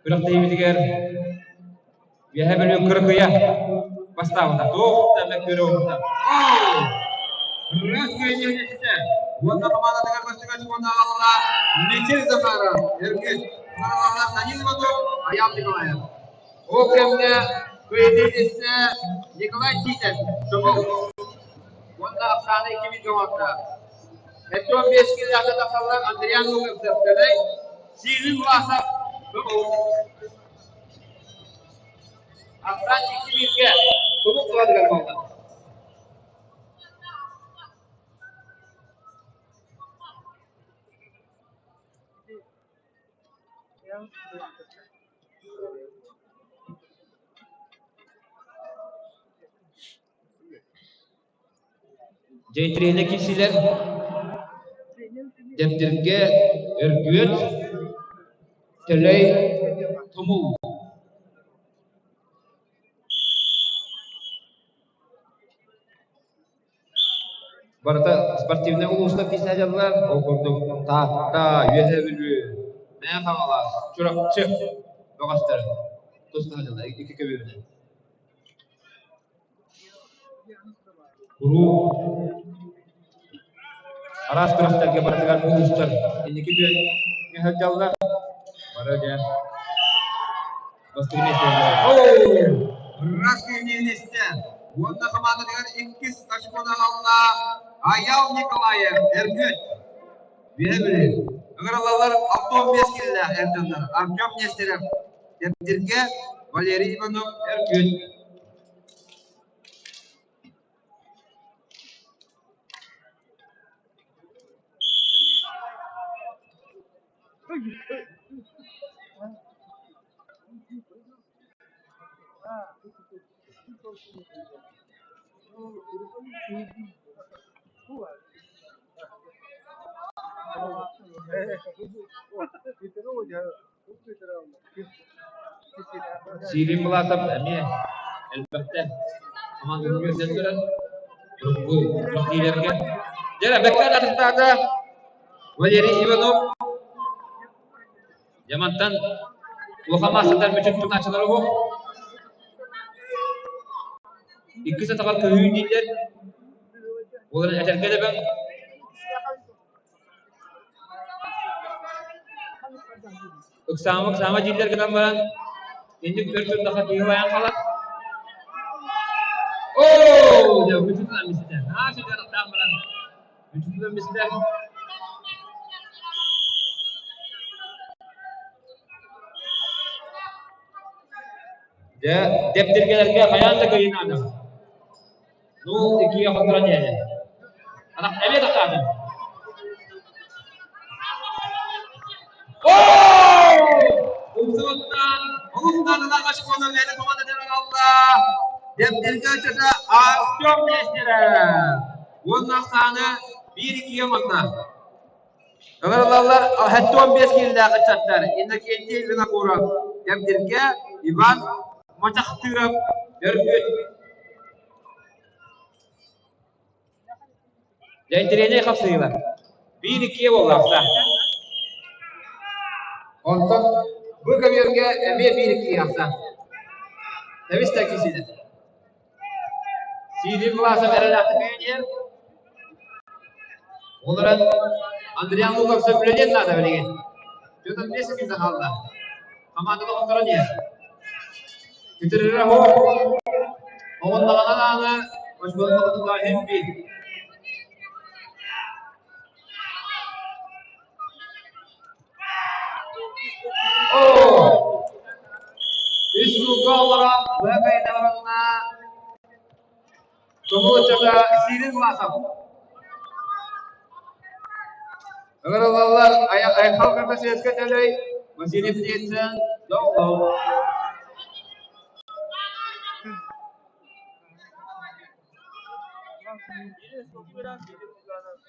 күрэхтэһиибитигэр Үөһээ Бүлүү Кырыкыйа бастаабыта. Туох да мөккүөрэ уурбута. Ырыа кыайыыта уонна хамаандатыгар бастакы очкону аҕалла Мичил Захаров, Эргит, Маралаах Данил Иванов, Аял Николаев. Ол кэмҥэ кыайыытыйдыста Николай Титов, Тумул уонна Оксана Якимин оҥордо. 75 килэлээхтэ тахсаллар Андриан Луковцев, Төлөй, Сиилин Власов, Тумул. Ахсаан икки бииргэ тумул туһатыгар буолла. Дьэйтириэнэ киирсилэр Дэбдиргэ Өргүөт, Төлөй Тумул. Барыта спортивнай улуустар киирсээдьэллэр, ол курдук Таатта, Үөһээ Бүлүү, Мэҥэ Хаҥалас, Чурапчы бөҕөстөрө туста сылдьаллар икки көбүөрүнэн. Куруук араас күрэхтэргэ барытыгар улуустар инники күөҥҥэ сылдьаллар. Бары дьэ бастакы миэстэлэргэ. Раз миэстэ уонна хамаандатыгар иккис очкону аҕалла Айал Николаев Эргүт. Үөһэ Бүлүү. Ыҥырыллаллар 65 киилэлээх эр дьоннор Артем Нестеров Дэбдиргэ, Валерий Иванов Эргүт. Сиилин Булатов эмиэ элбэхтэ хамаандатын үөрдэн турар. Урукку күрэхтэһиилэргэ. Дьэ, бэккэ атахтаата Валерий Иванов. Дьэ, мантан улахан маастардар мүчүк тунааччылара уһук. Иккис атаҕар көһүү дииллэр. Ол эрэн этэргэ дөбөҥ. Ыксаама ыксаама дииллэр гынан баран, инник өр турдахха киһи байан хаалар. Оо, дьэ, мүчү тутан мистэ. Наһаа сүдү атахтаан баран мүчү тутан мистэ. Дьэ, дэбдиргэлэргэ хайаан да кыайыы наада. Ну, иккигэ хотторон иһэллэр. Атах эмиэ тахсаатын. Умсубуттан олус наадалаах очкону бэйэтин командатыгар аҕалла. Дэбдиргэ ыччата Артем Нестеров. Уонна ахсаана биир иккигэ манна. Ыҥырыллаллар 75 киилэлээх ыччаттар Иннокентий Винокуров, Дэбдиргэ Иван Мачахтыров, Өргүт. Дьэ, интэриэһинэй хапсыһыылар. Биир иккиэ буоллахта. Онтон бу көбүөргэ эмиэ биир иккиэ ахса. Тэбис да кисилэр. Сиилин Власов эрэлээхтик күйүнүөр. Ол эрэн Андриан Луковцев үлэлиэн наада билигин. Петр Бесикин хаалла. Хамаанданы хотторон иһэр. Бүтэрэрэ оһох. Оҕуннаҕына даҕаны очбонноҕутугар иһин биир. Оо! Үс сылга олорон быһа кайдаҕына Тумул ыччата Сирин Власов. Ыҥырыллаллар Айхал Кардашевскай Төлөй, Василий Птицын, Доллов.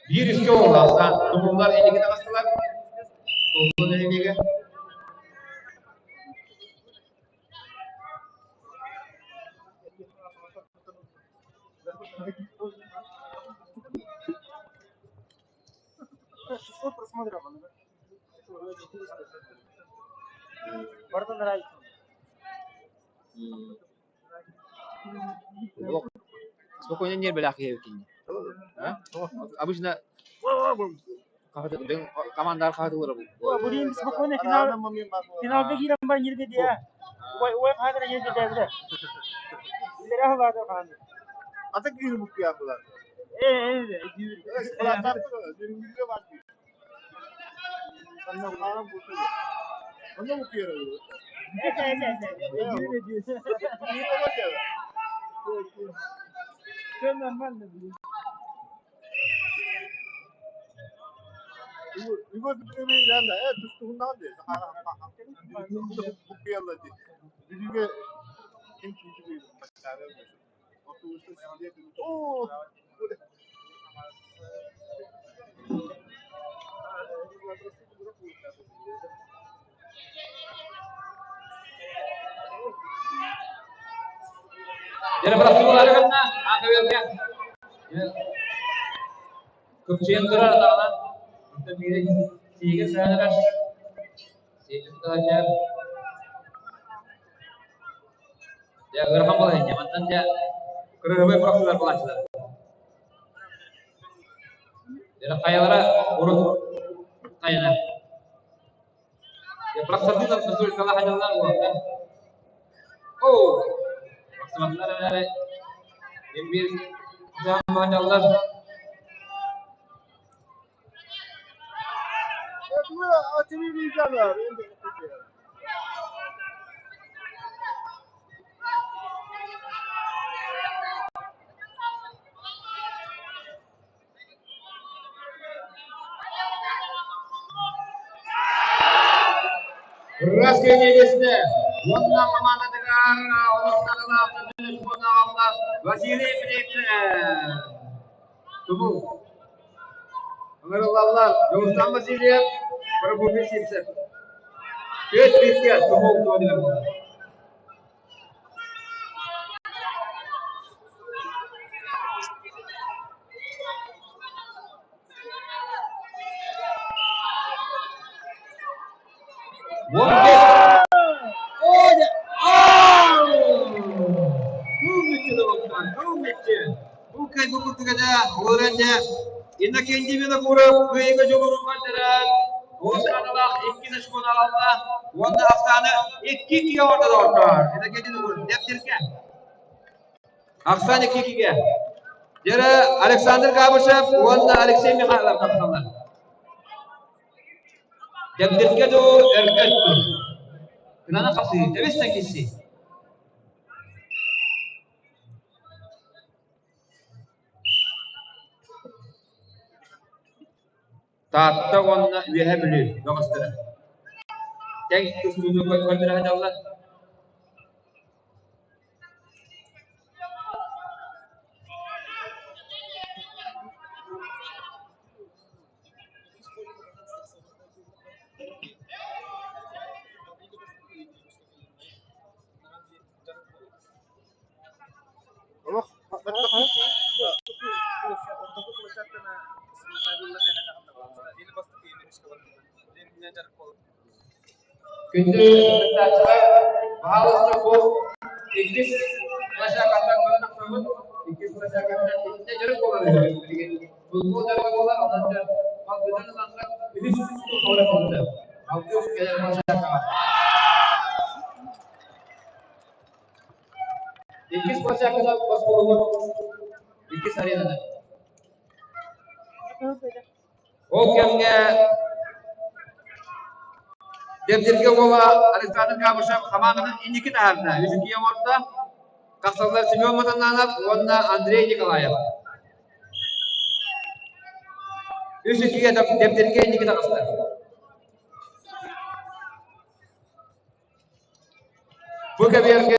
Биир үскэ буоллахтан тумуллар инники таҕыстылар. Туллун нэһилиэгэ. 600 просмотров. Барда нравится. Спокойно нервелээх киһи эбиккин. Обычно командаҕа хаһытыллара Блин, спокойно финал финалга киирэн баран нерве диэ. Ой, ой, хаһан нерве диэбитэ. Билэрэ хылаата хаһан. Ата киһи буккуйаатылар. Э, э, Бар. Все нормально, блин. Дьэ, бырастыылары гынна, аакабыалга. Кыпчыйан турар атаҕынан, онтон биирэ сиигин сыһан эрэр. Сиигин тутааччы. Дьэ, ыарахан балаһыанньа. Мантан дьэ, кырыһыбай бырахсыылар булааччылар. Дьэ, хайалара урут хайанар. Дьэ, бырахсардыы сосулькалаах дьаллар уолаттар. Оо! Бырахсыбатылар эрээри, биир дьаллар. Россия миэстэ уонна хамаандатыгар олохтоох Василий Плетнев. Тумул. Ыҥырыллаллар Дьулустан Васильев, Прокопий Сивцев. Түөрт бииргэ Тумул туонугар буолар. Иннокентий Винокуров кыайыыга дьулуурун көрдөрөн, Осканалаах иккис очкону аҕалла уонна ахсааны икки иккигэ оҥордо доҕоттоор. Иннокентий Винокуров дэптиргэ. Ахсаан икки иккигэ. Дьэрэ Александр Габышев уонна Алексей Михайлов тахсаллар. Дэбдиргэ дуу, өргөт дуу. Кынаны хапсыы, тэбис да кисси. Таатта уонна Үөһээ Бүлүү бөҕөстөрө. Тэҥ тустууну көрдөрө сылдьаллар. Күндү кыттааччылар, баһаалыста бу иккис площадкаттан көрөн тахсабыт. Иккис площадкаттан итиннэ дьарык буолар билигин. Футбол дьарыга буолар, онон халгытан ыланнар үһүс туора сылдьар. Алтыс кэлэр площадкаҕа. Иккис площадкадан оскуолабыт иккис аренаны. Ол кэмҥэ Дэбдиргэ уола Александр Габышев хамаандатын инники таһаарда. Үс иккигэ оҥордо. Тахсаллар Семен Матананов уонна Андрей Николаев. Үс иккигэ Дэбдиргэ инники таҕыста. Бу кэбиэргэ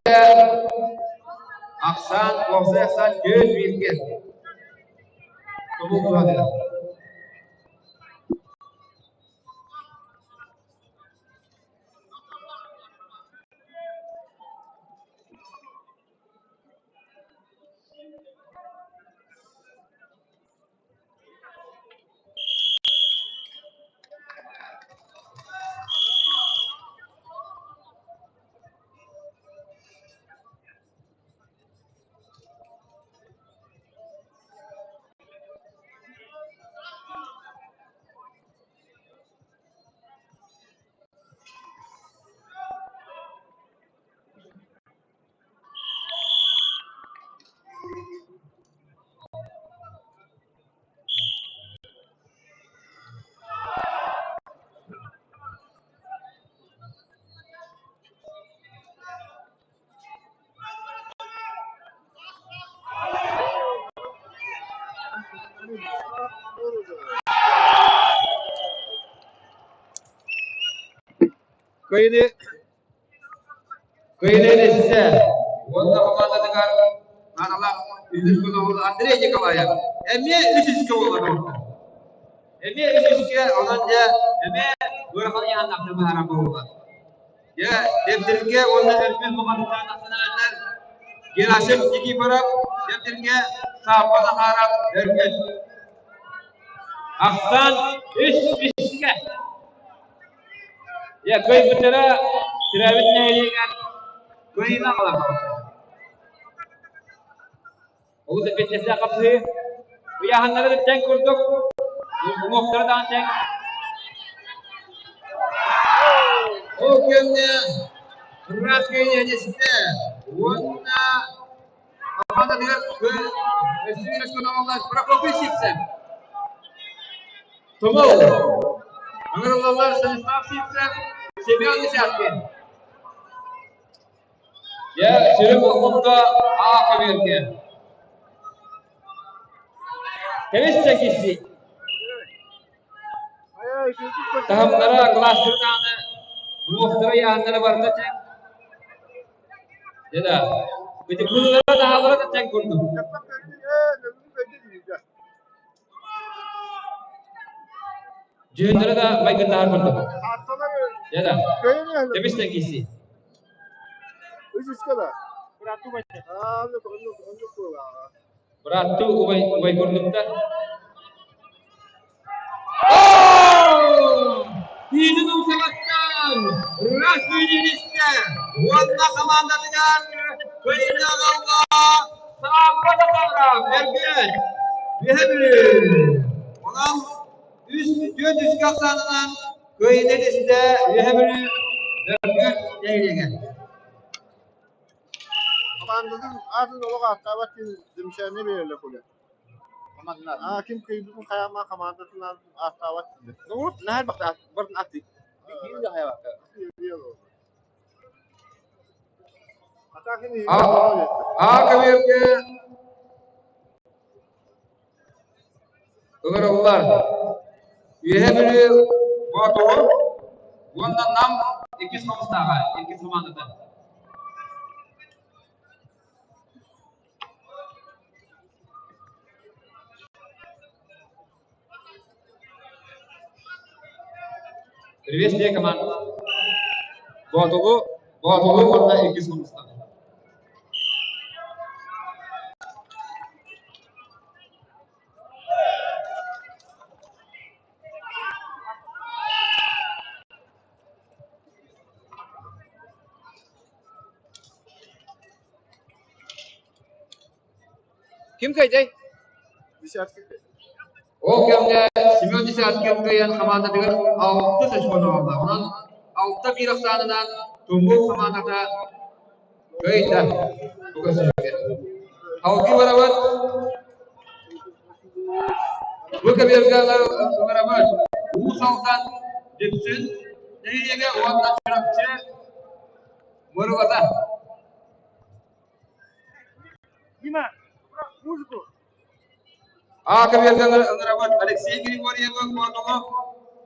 ахсаан, уопсай ахсаан түөрт бииргэ тобул туһатыгар. Кыайыны Кыайыны эрэсисэ уонна хамаандатыгар наадалаах үһүс көмө Андрей Николаев эмиэ үсүскэ буолла доҕоттор. Эмиэ үсүскэ, онон дьэ эмиэ ыарахан ыйааһыннаахтар быһаарар буолла. Дьэ, Дэбдиргэ уонна Өлбүт муҥатыттан тахсан Герасим Никифоров, Дэбдиргэ Савва Захаров, Өргүс. Ахсаан үс үскэ. Дьэ, кыайбыттара төрөөбүт нэһилиэгэр кыайыыны аҕалар. Олус эппиэтинэстээх хапсыһыы. Ыйааһыннары да тэҥ курдук, уҥуохтара даҕаны тэҥ. Ол кэмҥэ Братскай нэһилиэстэ уонна хамаандатыгар Прокопий Сивцев Тумул ыҥырыллаллар Станислав Сивцев, Семен Десяткин. Дьэ, сүрүн болҕомто А көбүөргэ. Кэбис кисси. Таһымнара, кылаастары даҕаны, уҥуохтара, ыйааһыннара барыта тэҥ. Дьэ да, ити кыыллара таһаалара да тэҥ курдук. Дьүһүннэрэ да майгыннаһар курдук. Дьэ да, кэбис кисси. Бырааттыы убай убай курдуктар. Киинин умсаҕаттан Рас Юнинистэ уонна хамаандатыгар кыайыыны аҕалла Саамба Захаров Эргиэн Үһэ Бүлүү. Онон үс түөрт үскэ ахсаанынан кыайыыны истэ Үһэ Бүлүү Өргүөт нэһилиэгэ. Хамаандатын аатын олох ааттаабат киһи замечание биэрэллэр куле. Аа ким кыайбытын хайаама хамаандатын аатын ааттаабат дииллэр. Наһаа бартын аты. А көбүөргэ ыҥырыллар. Үөһэ Бүлүү Боотуру уонна Нам иккис хомустааҕа, иккис хамаандата. Приветствие команда. Боотулу, Боотулу уонна иккис хомустаах. Ким кыайдай? Ол кэмҥэ Семен Десяткин кыайан хамаандатыгар алтыс очкону ылла. Онон алта биир ахсаанынан Тумул хамаандата кыайда. Бу көрсүһүүгэ. Салгыы барабыт. Бу көбүөргэ ыҥырабыт Уус Алдан Дүпсүн нэһилиэгэ уонна Чурапчы Мырылата. Дима, музыку. А көбүөргэ ыҥырабыт Алексей Григорьевы Куотугу,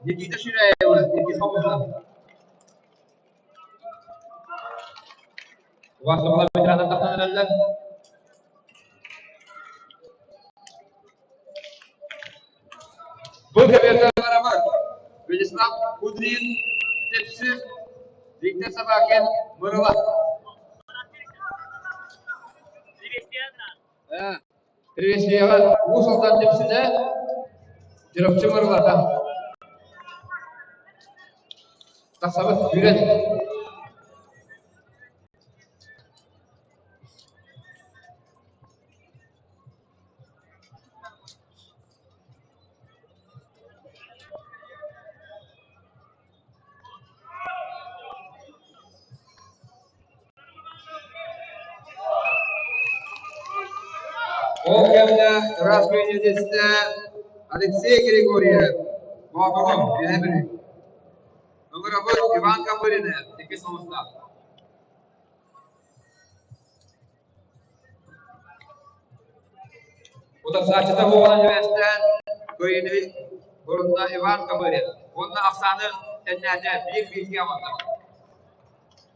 Никита Ширяевы иккис хомуса. Убаастабыллар ветераннар тахсан эрэллэр. Бу көбүөргэ ыҥырабыт Вячеслав Кудрин, Тепси, Виктор Собакин, Мырыла. Приветствияҕа Уус Алдан Дүпсүнэ, Чурапчы Мырылата. Тахсабыт сүүрэн. Ол кэмҥэ ыраас миэстэтэ Алексей Григорьев, Боотурум, Үөһээ Бүлүү. Ыҥырабыт Иван Копырины, иккис хомустаах. Утарсааччыта буолан сибээстээн, кыайыыны урутта Иван Копырин уонна ахсааны тэннээтэ биир бииргэ оҥордо.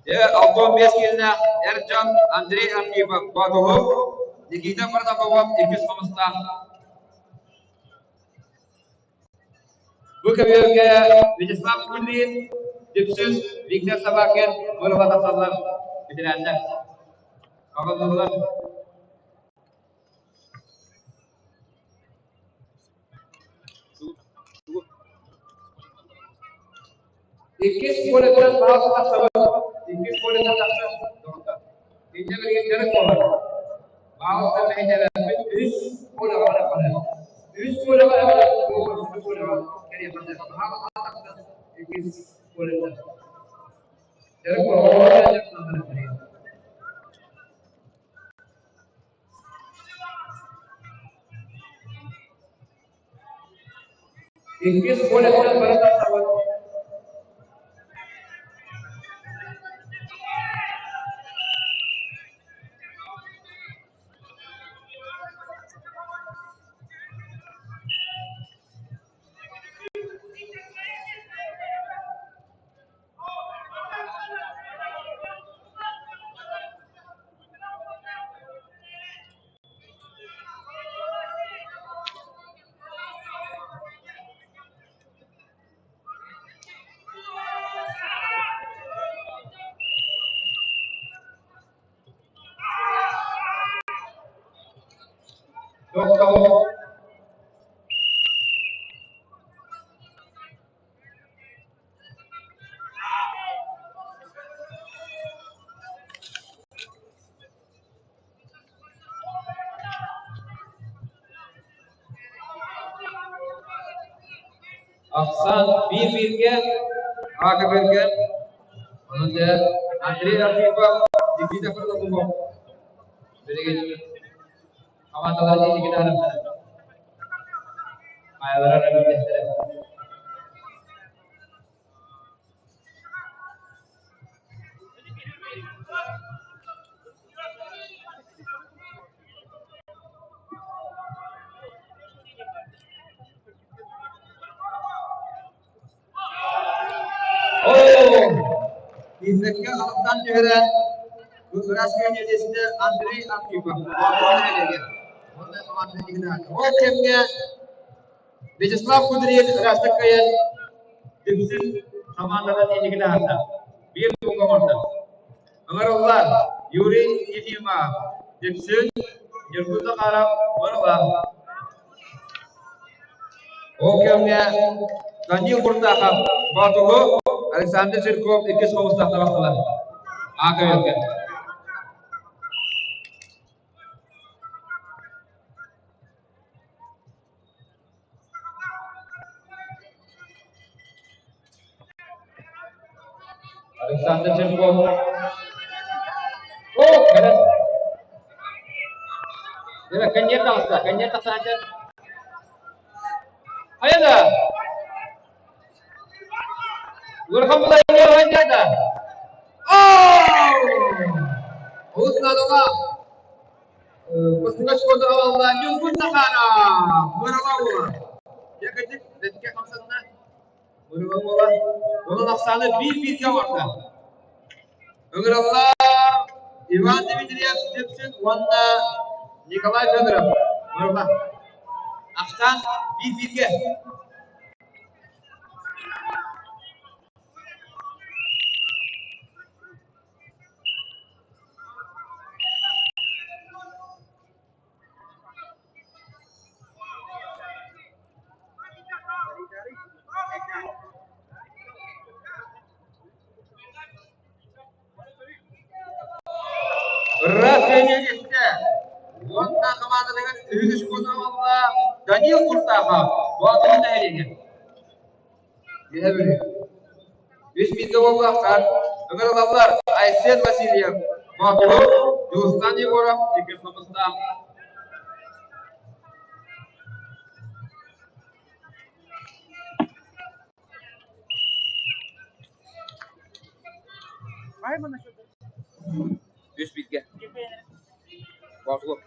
Дьэ, 65 киилэлээх эр дьон Андрей Архипов Боотулу, Никита Протопопов иккис хомустаах. Бу көбүөргэ Вячеслав Кудрин, Дүпсүн, Виктор Собакин мырыла тахсаллар бэтэрээннэр. Аҕаллылар. Иккис полетан баҕа тахсабыт. Иккис полетан тахсар. Инньэ билигин дьарык буолар. Баҕалыттан мэһэйдээбэппит. Үс полеҕа барыаххына. Үс полеҕа үс полеҕа кэлиэххэ. Баҕалыттан тахсар. Иккис полетан. Дьарык буолар. Иккис полеттан бары тахсабыт. Тохтоо. Ахсаан биир-бииргэ, Аага-биргэ, онон дьэ Андрей Архипов, Никита Протопопов билигин хамаандалар инникини арахтара. Хайалара эрэ билбэттэрэ. Оо! Иисеккэ алыптан түһэрэн Россия нэдиэситэ Андрей Архипов Ол кэмҥэ Вячеслав Кудрин ыраастык кыайан Дүпсүн хамаандатын иннигин аһарда. Биир туҥга оҥордо. Ыҥырыллар Юрий Ефимов, Дүпсүн, Ньургун Захаров, Мырыла. Ол кэмҥэ Данил Буртахов, Боотулу, Александр Жирков иккис хомустаах табахтылар. Аакы Александр Жирков. О, кэлэн. Дeme, кэнниэр таҕыста, кэнниэр тахсааччы. Хайа да? Ыарахан булайа да? Оо! Олус наадалаах. Бастыҥа шкода аҕалла Ньургун Захаров! Мырыла уола. Дьэ, кырдьык, бэрткэ хамсанна. Мырыла уола. Онон ахсааны биир-бииргэ оҥордо. Ыҥыралла Иван Дмитриев Дүпсүн уонна Николай Федоров. Мырыла. Ахсаан биир-бииргэ. Ыраас кэннигиттэ уонна хамаандатыгар үһүс куоталла Данил Куртахов Боотурун нэһилиэгэ. Билэбин. Үс бииргэ буоллахтар, ыҥырылаллар Айсен Васильев, Боотур, Дьулустан Егоров, Игорь Хомустаах. Үс бииргэ. Боотур.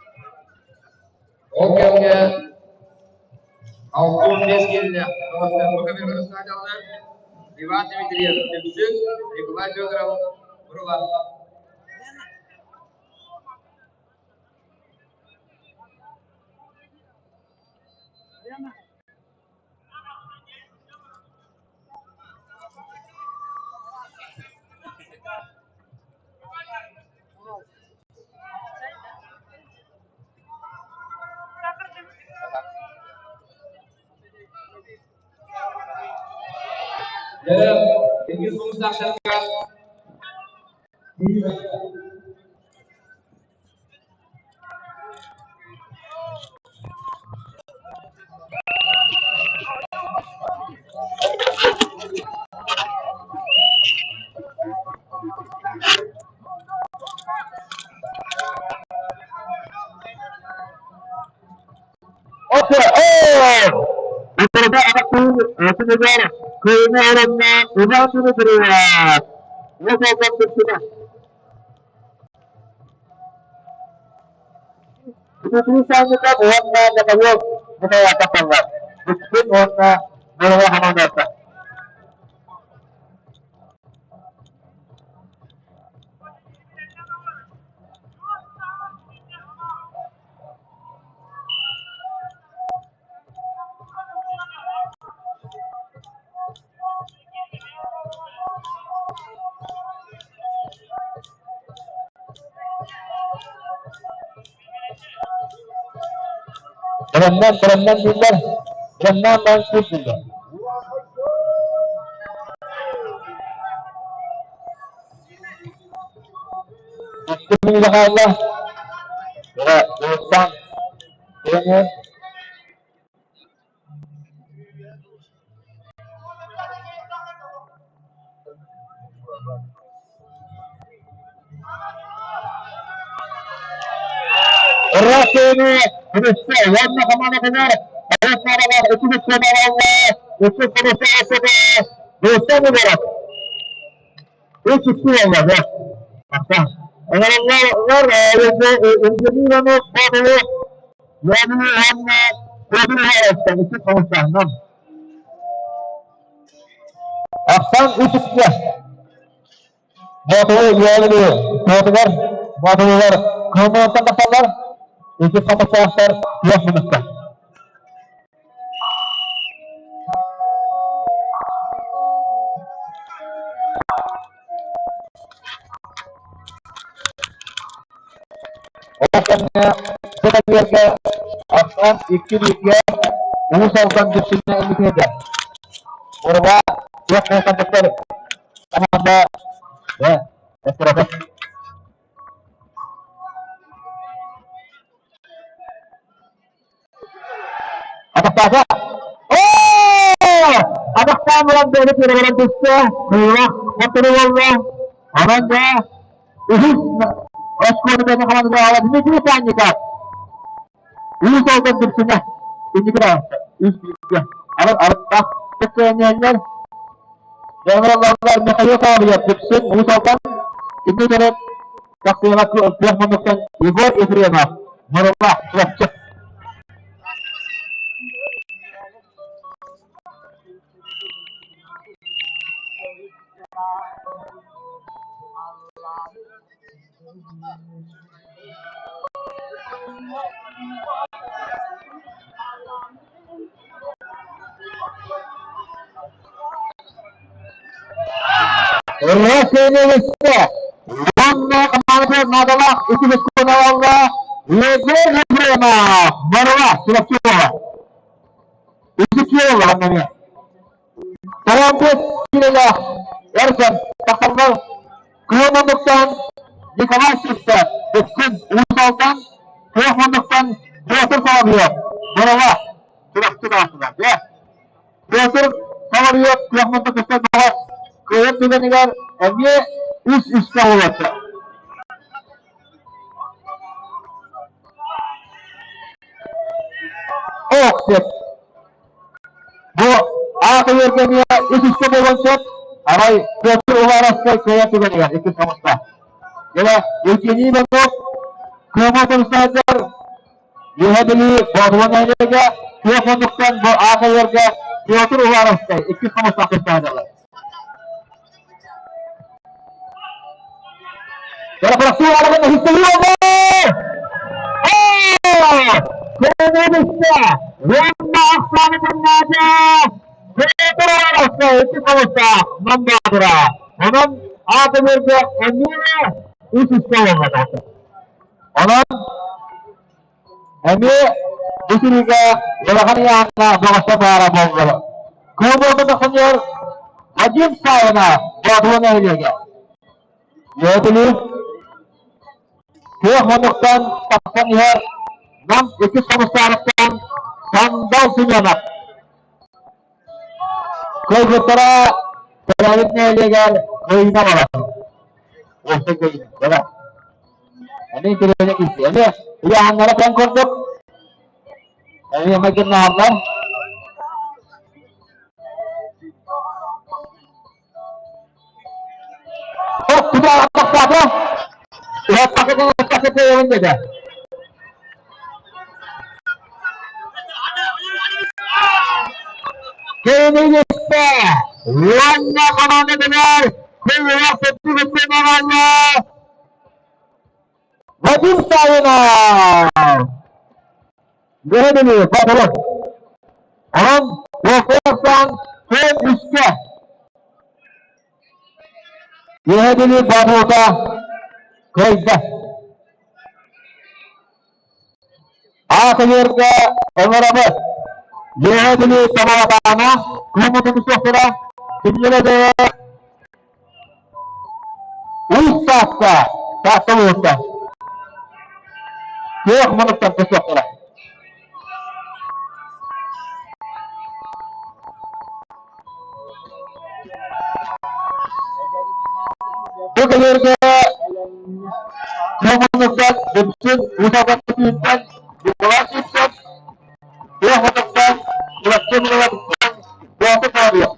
Ол кэмҥэ 65 киилэлээх Иван Дмитриев, Дүпсүн, Николай Федоров, Мырыла. Дьэ, иккис хомустаахтарга Бырамнан, бырамнан дииллэр, бырамнаан баан күүс дииллэр. Икки мүнүүтэ хаалла. Дьэ, Дьулустаан тренер Россияны Россия уонна хамаандатыгар Россиялар үчүгэй сыаналаалла, үчүгэй комиссиясы Дьулустаан Егоров. Үч икки буолла, да. Олороллор Евгений Иванов Павлов Леонид уонна Петр Ивановтан үчүгэй комиссиянан. Ахсан үч икки. Боотулу Иоанны Боотулар Боотулулар кыһыммытыттан тахсаллар, икки хомустаахтар туох муннукта. Ол кэмҥэ Сэтэмиэргэ ахсаан икки бииргэ Уус Алдан Дүпсүнэ инникитэ. Муруба туох буолсан Команда да, это Атахтаата. Оо! Атахтаан баран бэйэ тиэрэ түстэ. Кыыла хоттору буолла. Онон да үһүс оскуола бэйэ хамаандата Дмитрий Санников. Үс олдан дүрсүнэ. Инники даҕаста. Үс бииргэ. Арыт арыттаах кэккээнньэллэр. Дьоҥҥор Михаил Соловьев Дүпсүн Уус Алдан инни көрөн тахсыыга күөх муннуктан Егор Ефремов Мырыла Чурапчы. Россия Уонна командата наадалаах үтүлүк куналалла Егор Ефремов Мырыла Чурапчыга. Үтүктүө аннаны. Талантыт килэлээх Эрсэн тахсаллар Кыһыл муннуктан Николай Сивцев, Дүпсүн Уус Алдан, Күөх муннуктан Петр Соловьев, Мырыла, Чурапчы таҕыстылар. Дьэ, Петр Соловьев күөх муннук көстөн бөҕө кыайар түгэнигэр эмиэ үс үскэ буолуохта. Ох, сөп. Бу аата үөргэмиэ үс үскэ буолуон сөп. Арай Петр Уваровскай кыайар түгэнигэр иккис хомуста. Дьэ, Евгений Иванов Кыама комиссардар Үөһэ Бүлүү Боотулун нэһилиэгэ күөх муннуктан бу аата үөргэ Петр Уваровскай иккис хомустаах көстөөдөлөр. Онон аатыгырга эмиэ үс үскэ буолла. Онон эмиэ бу сырыыга улахан ыйааһыҥҥа бөҕөстөр баара буоллулар. Кыыл тахсаннар Вадим Савина Боотула нэһилиэгэ. Үөтүлүү Күөх муннуктан тахсан иһэр Нам иккис хомустааҕыттан Сандал Семенов. Кыайбыттара төрөөбүт нэһилиэгэр кыайыына барар. Уопсай кыайыына. Эмиэ интэриэһинэй киирсии. Эмиэ ыйааһыннара тэҥ курдук. Эмиэ майгыннаһаллар. Кэнигиттэ уонна хамаандатыгар кыайыылаах Вадим Савинов! Görebiliyor, bakalım. Onun Doktorsan son üstte. Görebiliyor, Babu'da köyde. Аатыгырга ыҥырабыт. Үөһээ Бүлүү Тамалакаана куомутун суохтара кинилэрэ да Уус Таатта Таатта улууста Күөх мунуктан суохтара. Бу кэлэргэ Куомунуктан Дүпсүн Уус Алдан Николай Сивцев, Күөх мунуктан Чурапчы Мырылатыттан Боотур Павлов.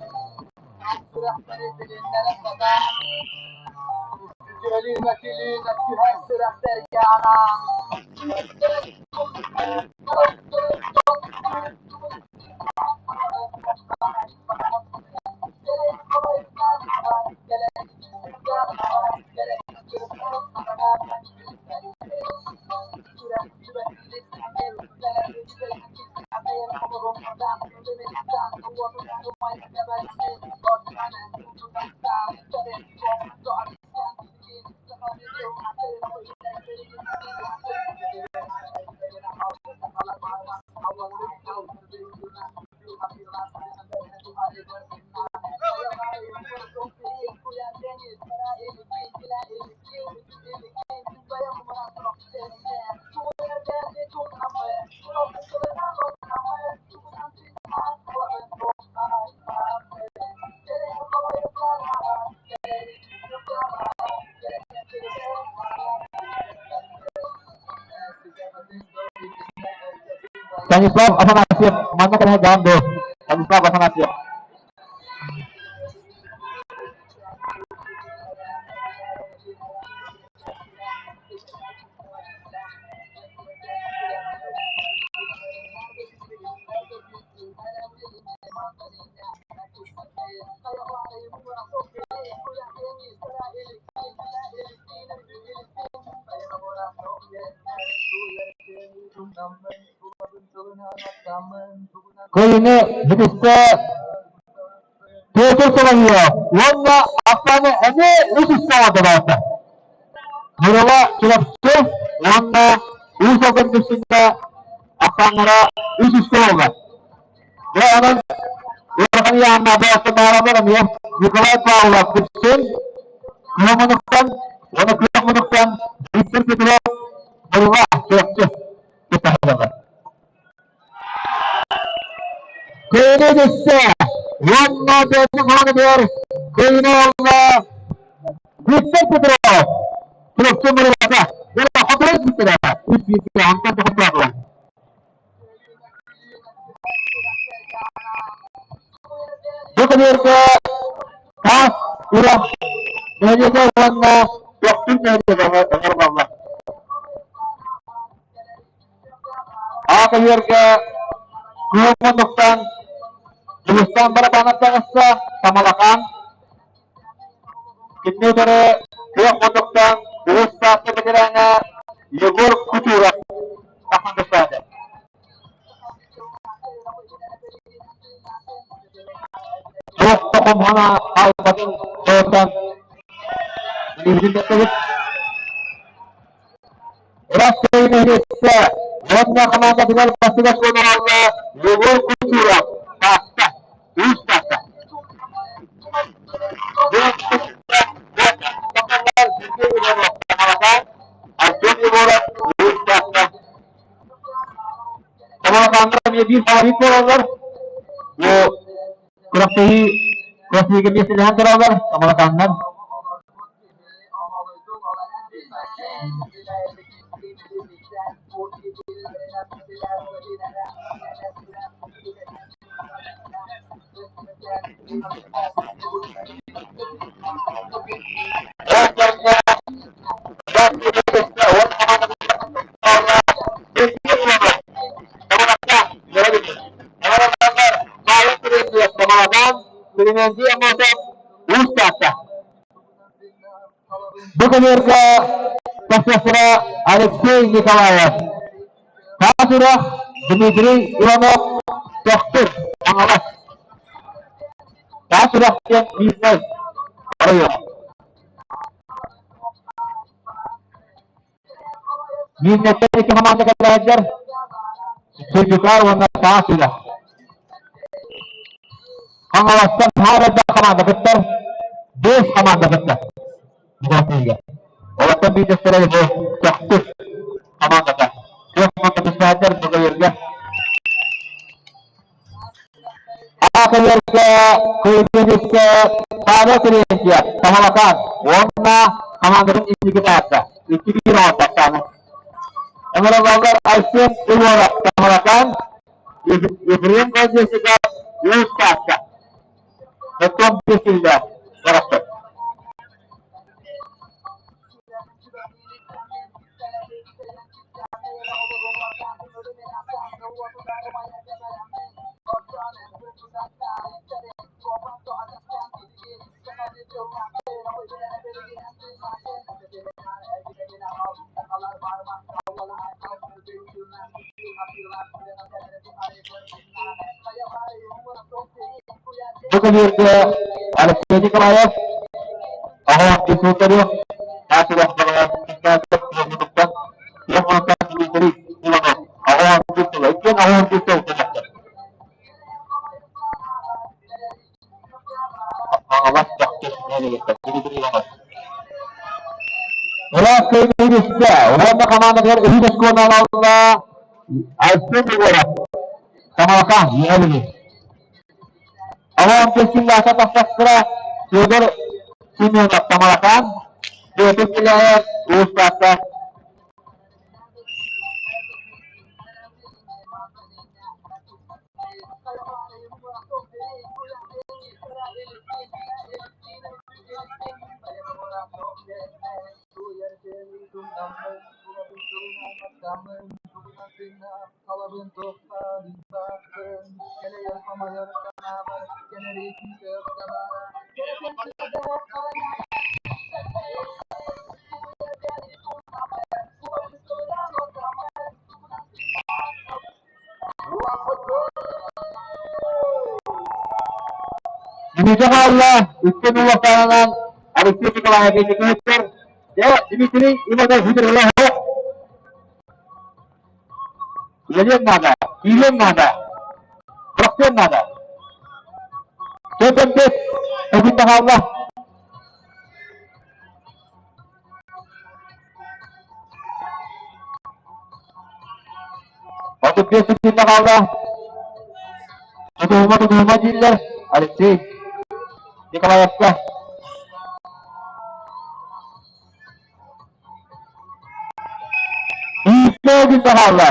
Станислав Афанасьев, манна кэлэн даан дуо? Станислав Афанасьев. Кыайыыны бүтүстэ Петр Соловьев уонна Оксана эмиэ үс үссэҕэ добаата. Мырыла Чурапчы уонна Уус Алдан Дүпсүнэ Оксанара үс үскэ буолла. Дьэ онон ыарахан ыйааһыннаах баалалар эмиэ Николай Павлов Дүпсүн, Кыһыл Мунуктан уонна Күөх Мунуктан Виктор Петров Мырыла Чурапчы кыттаһаллар. Кыайыы түссе уонна бэйэтин хаанытыгар кыайыыны ылла Виктор Петров Чурапчы Мырылата. Уонна хотойон бүттэрэ үс бииргэ онтон да хотоотулар. Бу көбүөргэ таас үрэх нэһилиэгэ уонна Төхтүр нэһилиэгэ оҥоруллаллар. Аҕа көбүөргэ күөх муннуктан Дьулустаан Барабанов таҕыста, Тамалакаан. Кинини утары күөх муннуктан Дьулус Таатта бэтэрээнэ Егор Кутуров тахсан көрсөөтө. Туох да хомуһана хаалбатын туһуттан билигин кэпсэбит. Ыраас нэһилиэккэ уонна хамаандатыгар бастыҥа суонаалла Егор Кутуров Таатта, Уус Таатта. Артем Егоров, Уус Таатта. Тамалакааннар эмиэ биир фаворит буолаллар. Бу күрэхтэһии күрэхтэһиигэ миэстэлэһэн тураллар Тамалакааннар. Бу күнүргэ профессора Алексей Николаев, Таас Дмитрий Иванов, Төхтүр, Хаҥалас. Таас Үрэх диэн Миирнэй оройуон. Миирнэттэн икки хамаанда кэллэһэллэр. Сырдыкаар уонна Таас Үрэх. Хаҥаластан хаар элбэх хамаанда кыттар. Биэс хамаанда кыттар. Бүтэһигэ. Олортон биирдэстэрэ бу Төхтүр хамаандата. Күөх хамаанда представитель Бүгүлүргэ. Аакыларга Кыйдыгыска Павел Терентьев, Тамалакаан уонна хамаандатын инники таатта. Икки биир оҥортохтоно. Ыҥырыллаллар Айсен Егоров, Тамалакаан, Ефрем Колесников, Уус Таатта. Оттон бэсиллээх барахсан. Бу көбүөргэ Алексей Николаев Аҕа Исутарев Наасыров Дмитрий Иванов Аҕа Иккиэн Аҕа Хаҥалас Дьахтар нэһилиэгиттэн Дмитрий Иванов. Ыраас кыайыы уонна хамаандатыгар үһүс оскуола аналла Айсен Егоров Тамалакаан Үөһээ Алан Кэскиллээхэ тахсахтара Федор Семенов Тамалакаан Петр Беляев Уус Таатта Дмитрий хаалла, икки нуллаахтарынан Алексей Николаевич Николаевич Дьэ, Дмитрий Иванов Хитрилэһэ Үлэлиэн наада, киириэн наада, тохтуон наада. Төрдөн өкүннэ хаалла. 35 секунда хаалла. Тутуһума тутуһума дииллэр Алексей Николаевка. Биирдэ күндэ хаалла.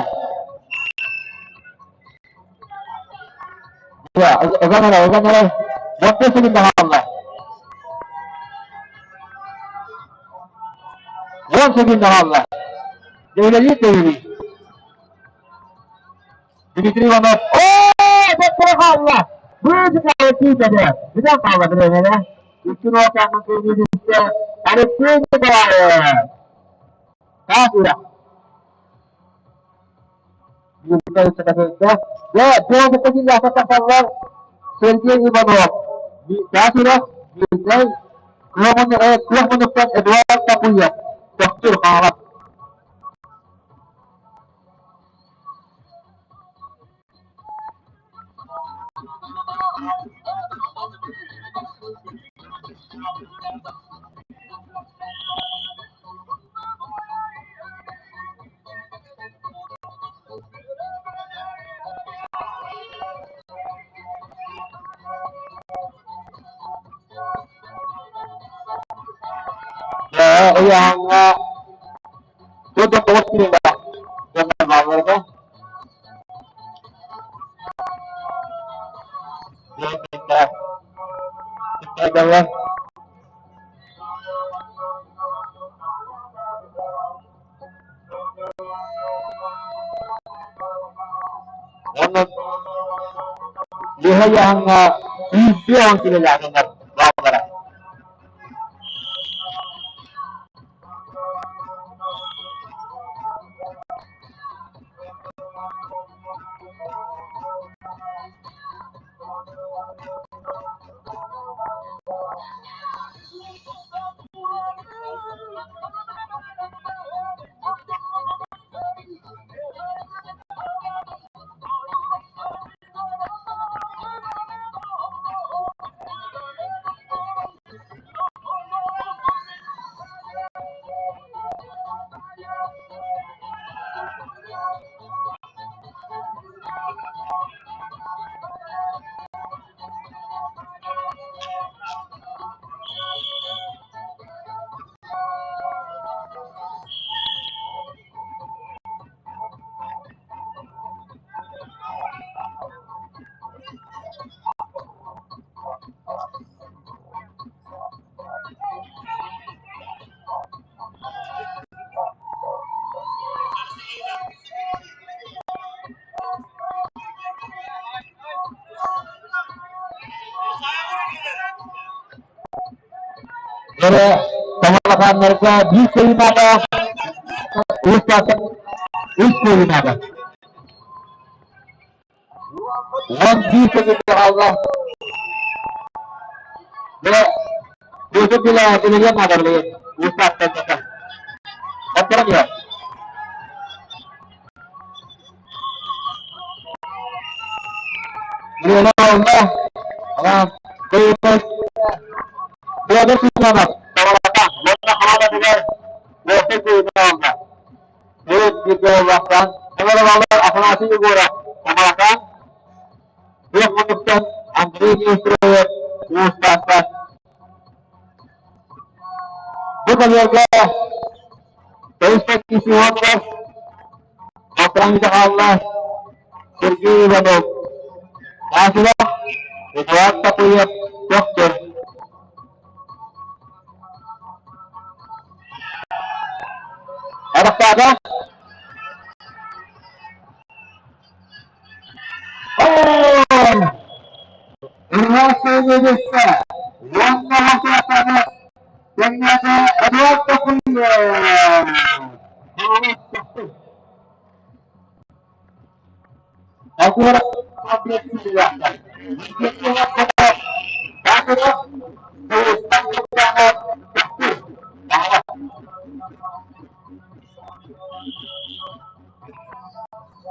Ыган эрэ, ыган эрэ. 15 секунда хаалла. 10 секунда хаалла. Дэвлэлиир дэвлэлиир. Дмитрий Иванов. Оо, бэттэрэ хаалла. Быычыкаайы күүтэрэ. Бүтэн хаалла бириэмэлэ. Икки нуотаанын көрүүтүттэ Алексей Николаев. Таас үрэх. Дьэ, туох киллэхэ тахсаллар Сергей Иванов, Таас үрэх, Мирнэй, Кыах муннуктан Эдуард Тапуев, Төхтүр Хаҥалас. Ыйааһыҥҥа 49 киилэлээх дьоннор бааллар этэ. Уонна үөһэ ыйааһыҥҥа 150 киилэлээх дьоннор бааллара. Эрэ Тамалакааннарга биир кыайыылааҕа, үс үс кыайыылааҕа. 11 секунда хаалла. Дьэ, Бүөтүр Дила билигин наадалыы уустаахтан Оттон иһэр. Билигин олла. Анаан кыйыппыт Бүөтүр Семенов Тамалака уонна хамаандатыгар уопсай кыайыыны аҕалла. Төрүт бииргэ буоллахтан, Тамалалаалар Афанасий Егоров Тамалакаан, Күөх муннуктан Андрей Неустроев Уус Таатта. Бу көбүөргэ Таисия Кисионова, Алтан хаалла Сергей Иванов, Нафилов, Эдуард Тапыев, Төхтүр. Арахтаата.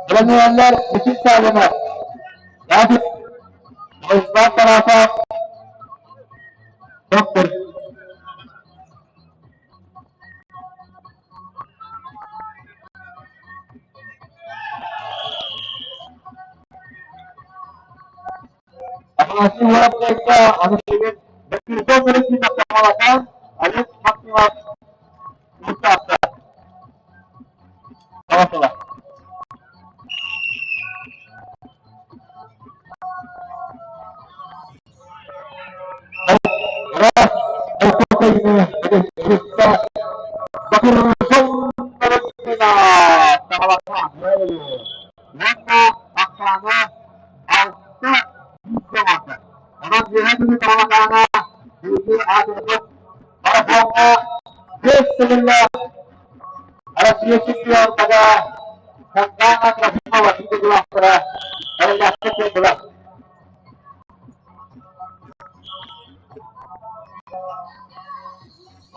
Bilemeyenler bütün sağlamaz. Yani Osman tarafa çoktur. Афанасий Воробьевка аны билигин Бөкүрдэн өрүс Тамалакаан Олег Максимов Мустаахта. Саҥа Россия чемпионката Сардаана Трофимова тутулаахтара эрэллээхтик кыайдылар.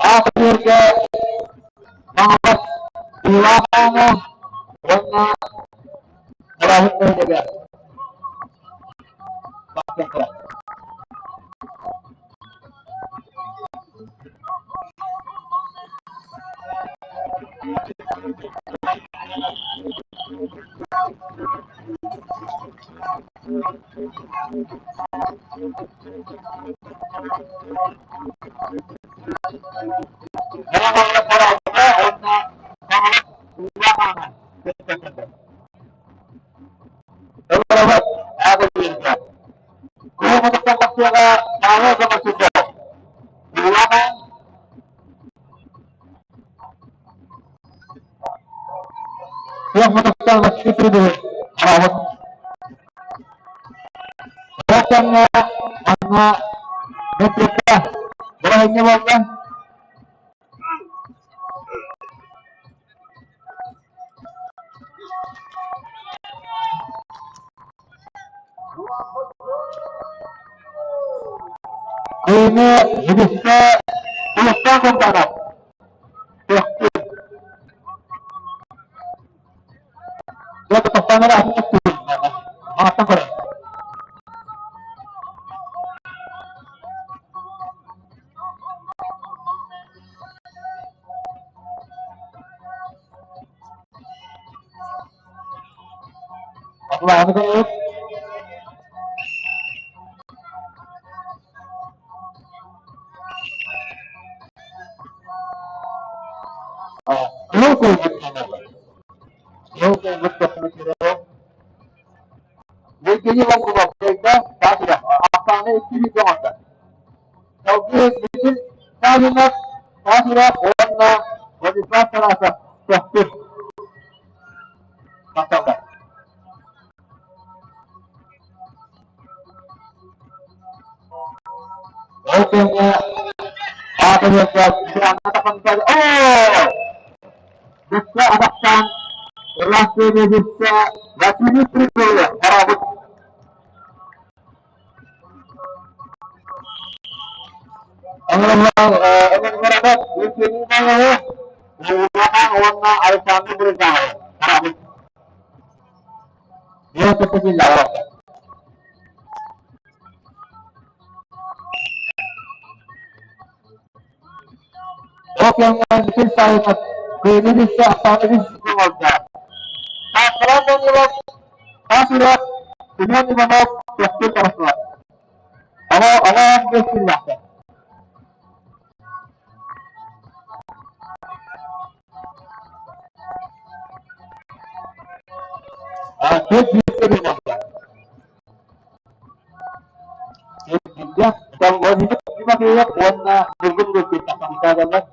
Аахырга Маҥаас Быылаах Аана уонна Мураһын нэһилиэгэ бастакы. Уонна Хаҥалас Быылаах Аана кыттыспыттар. Ылларабыт аабыллыырга. Куһуҥутуттан тахсыаҕа Павел Замасюков. Быылаах Аан Туох Василий Прибылых араабыт. Ол кэмҥэ манна Дмитриевка бырайынньа буолла. Кыымы үгүскэ Кулуктаах Курбанов Төхтүр. Дьэ, тохтоонор атын Мааттан көрөн. Атлааны көрөбүт. Кыыл куйбут Кыыл куйбут көстүбүт Евгений Лонгунов кыайда Саатыра ахсааны икки оҥордо. Салгыы Михаил Савинов Саатыра уонна Владислав Тарасов Төхтүр тахсаллар. Ол кэмҥэ аатырыарга Оо! Бүккэ атахтаан Ыраахтыырыһыска Василий Прибылых хараабыт. Ыҥырылларабыт Евгений Ивановы, Улахан уонна Александр Брызгаловы хараабыт. Ол кэмҥэ Михаил Савинов кыайыы билсэ ахсаана оҥордо. Саахалаан Данилов, Хас Үрэх, Семен Иванов тохтуу таҕыстылар. Ама ама бэс Төрт бииргэ буолбатта. Төрт бииргэ. Владимир Тимофеев уонна Ньургун Лукин тахсыбыттааллар.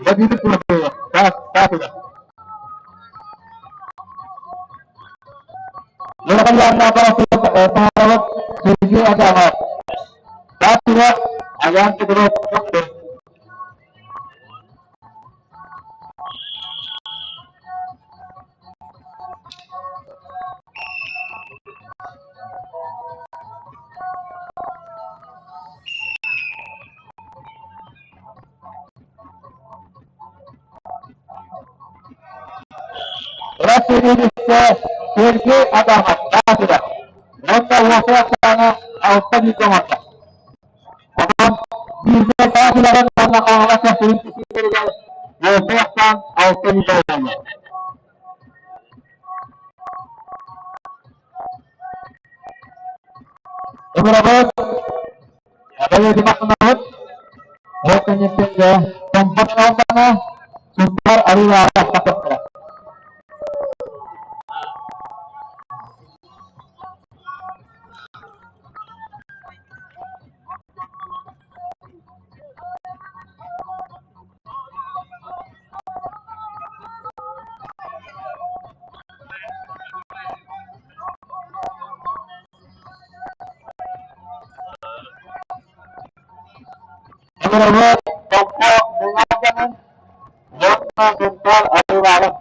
Владимир Тимофеев, Саатыга. Улахан Сергей Адамов. Саатыга Аян Петров Сергей Адамов Саатыга. Уонна уопсай ахсаана алта бииргэ оҥордо. Онон бииргэ Саатыгарын уонна Хаҥалас сирин түсүүлэригэр уопсай ахсаан алта бииргэ буолла. Ыҥырабыт. Бэлиэтимахтанабыт. Ол кэнниттэн дьэ Томпот Алдана Сунтаар Арыылааҕа тахсыахтара. Ыҥырабыт Томпо Мэҥэ Алданын уонна Сунтаар Арыылааҕын.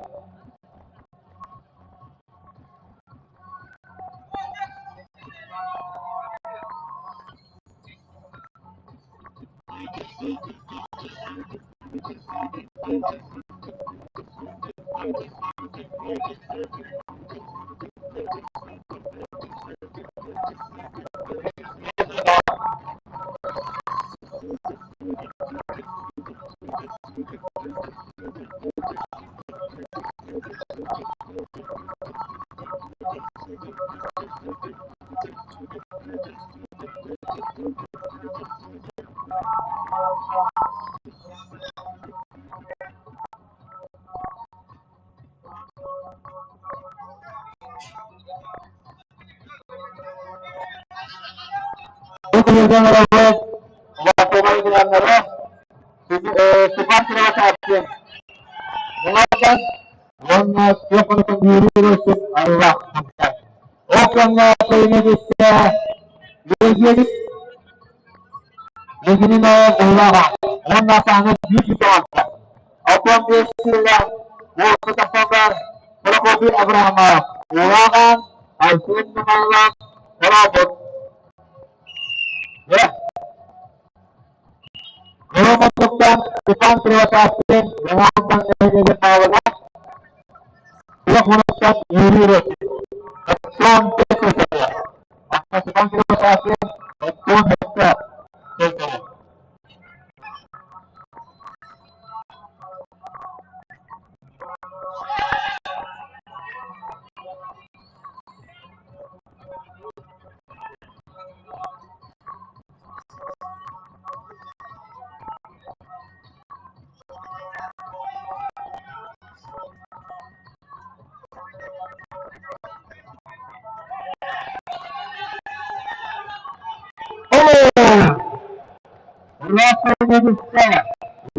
Бу күнүгэр ыҥырабыт Лаппабай граннара Степан Кривошапкин Муҥардан уонна туох барытын үөрүү арылаах Ол кэмҥэ сайыны түстэ Легиябит Легинин уһулаҕа уонна саҥа биир бүтэ Отон биэс сыла уолга тахсаллар Прокопий Абрамов Улахан Айсен Михайлов Хорообут Громовтан Степан Кривошапкин Муҥаартан нэһилиэгин баалыга Туох мунуктан үөрүү Оттон бэс Степан Кривошапкин оттон хэтте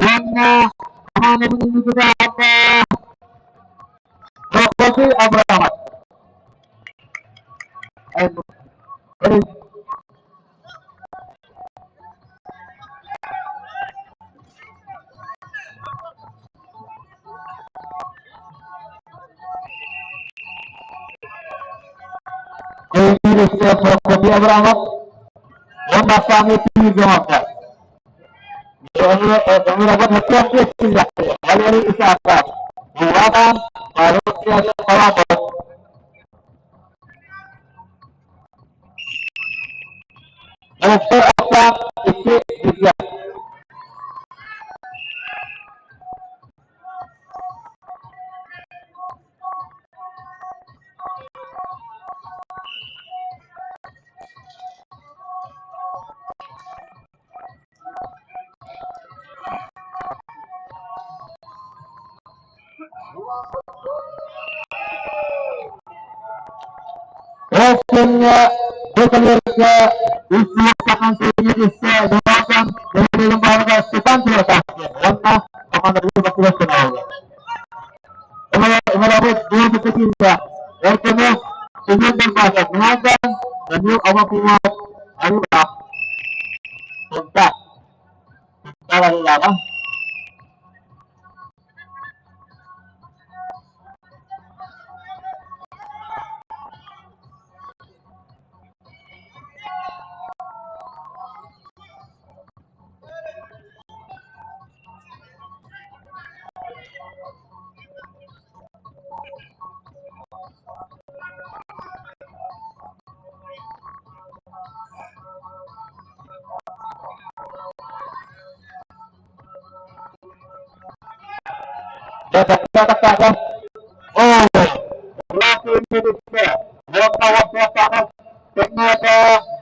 Уонна Прокопий Абрамов. Прокопий Абрамов. Он бастааны тиийгэ Валерий Исаков, Булатан, Парусия Тарапов. Алексей Остап, икки Друзья. Ол кэмҥэ бу кэлиэккэ үс сахан сэрии Дороосон нэһилиэгин баһылыга Степан Кривошапкин уонна командир Василий Семенов. Ыҥырабыт Дуо киирдэ. Эркэмэс Семен Донбасов Муҥардан Данил Авакумов Арыылаах. Сунтаар. Сунтаар Арыылааҕа.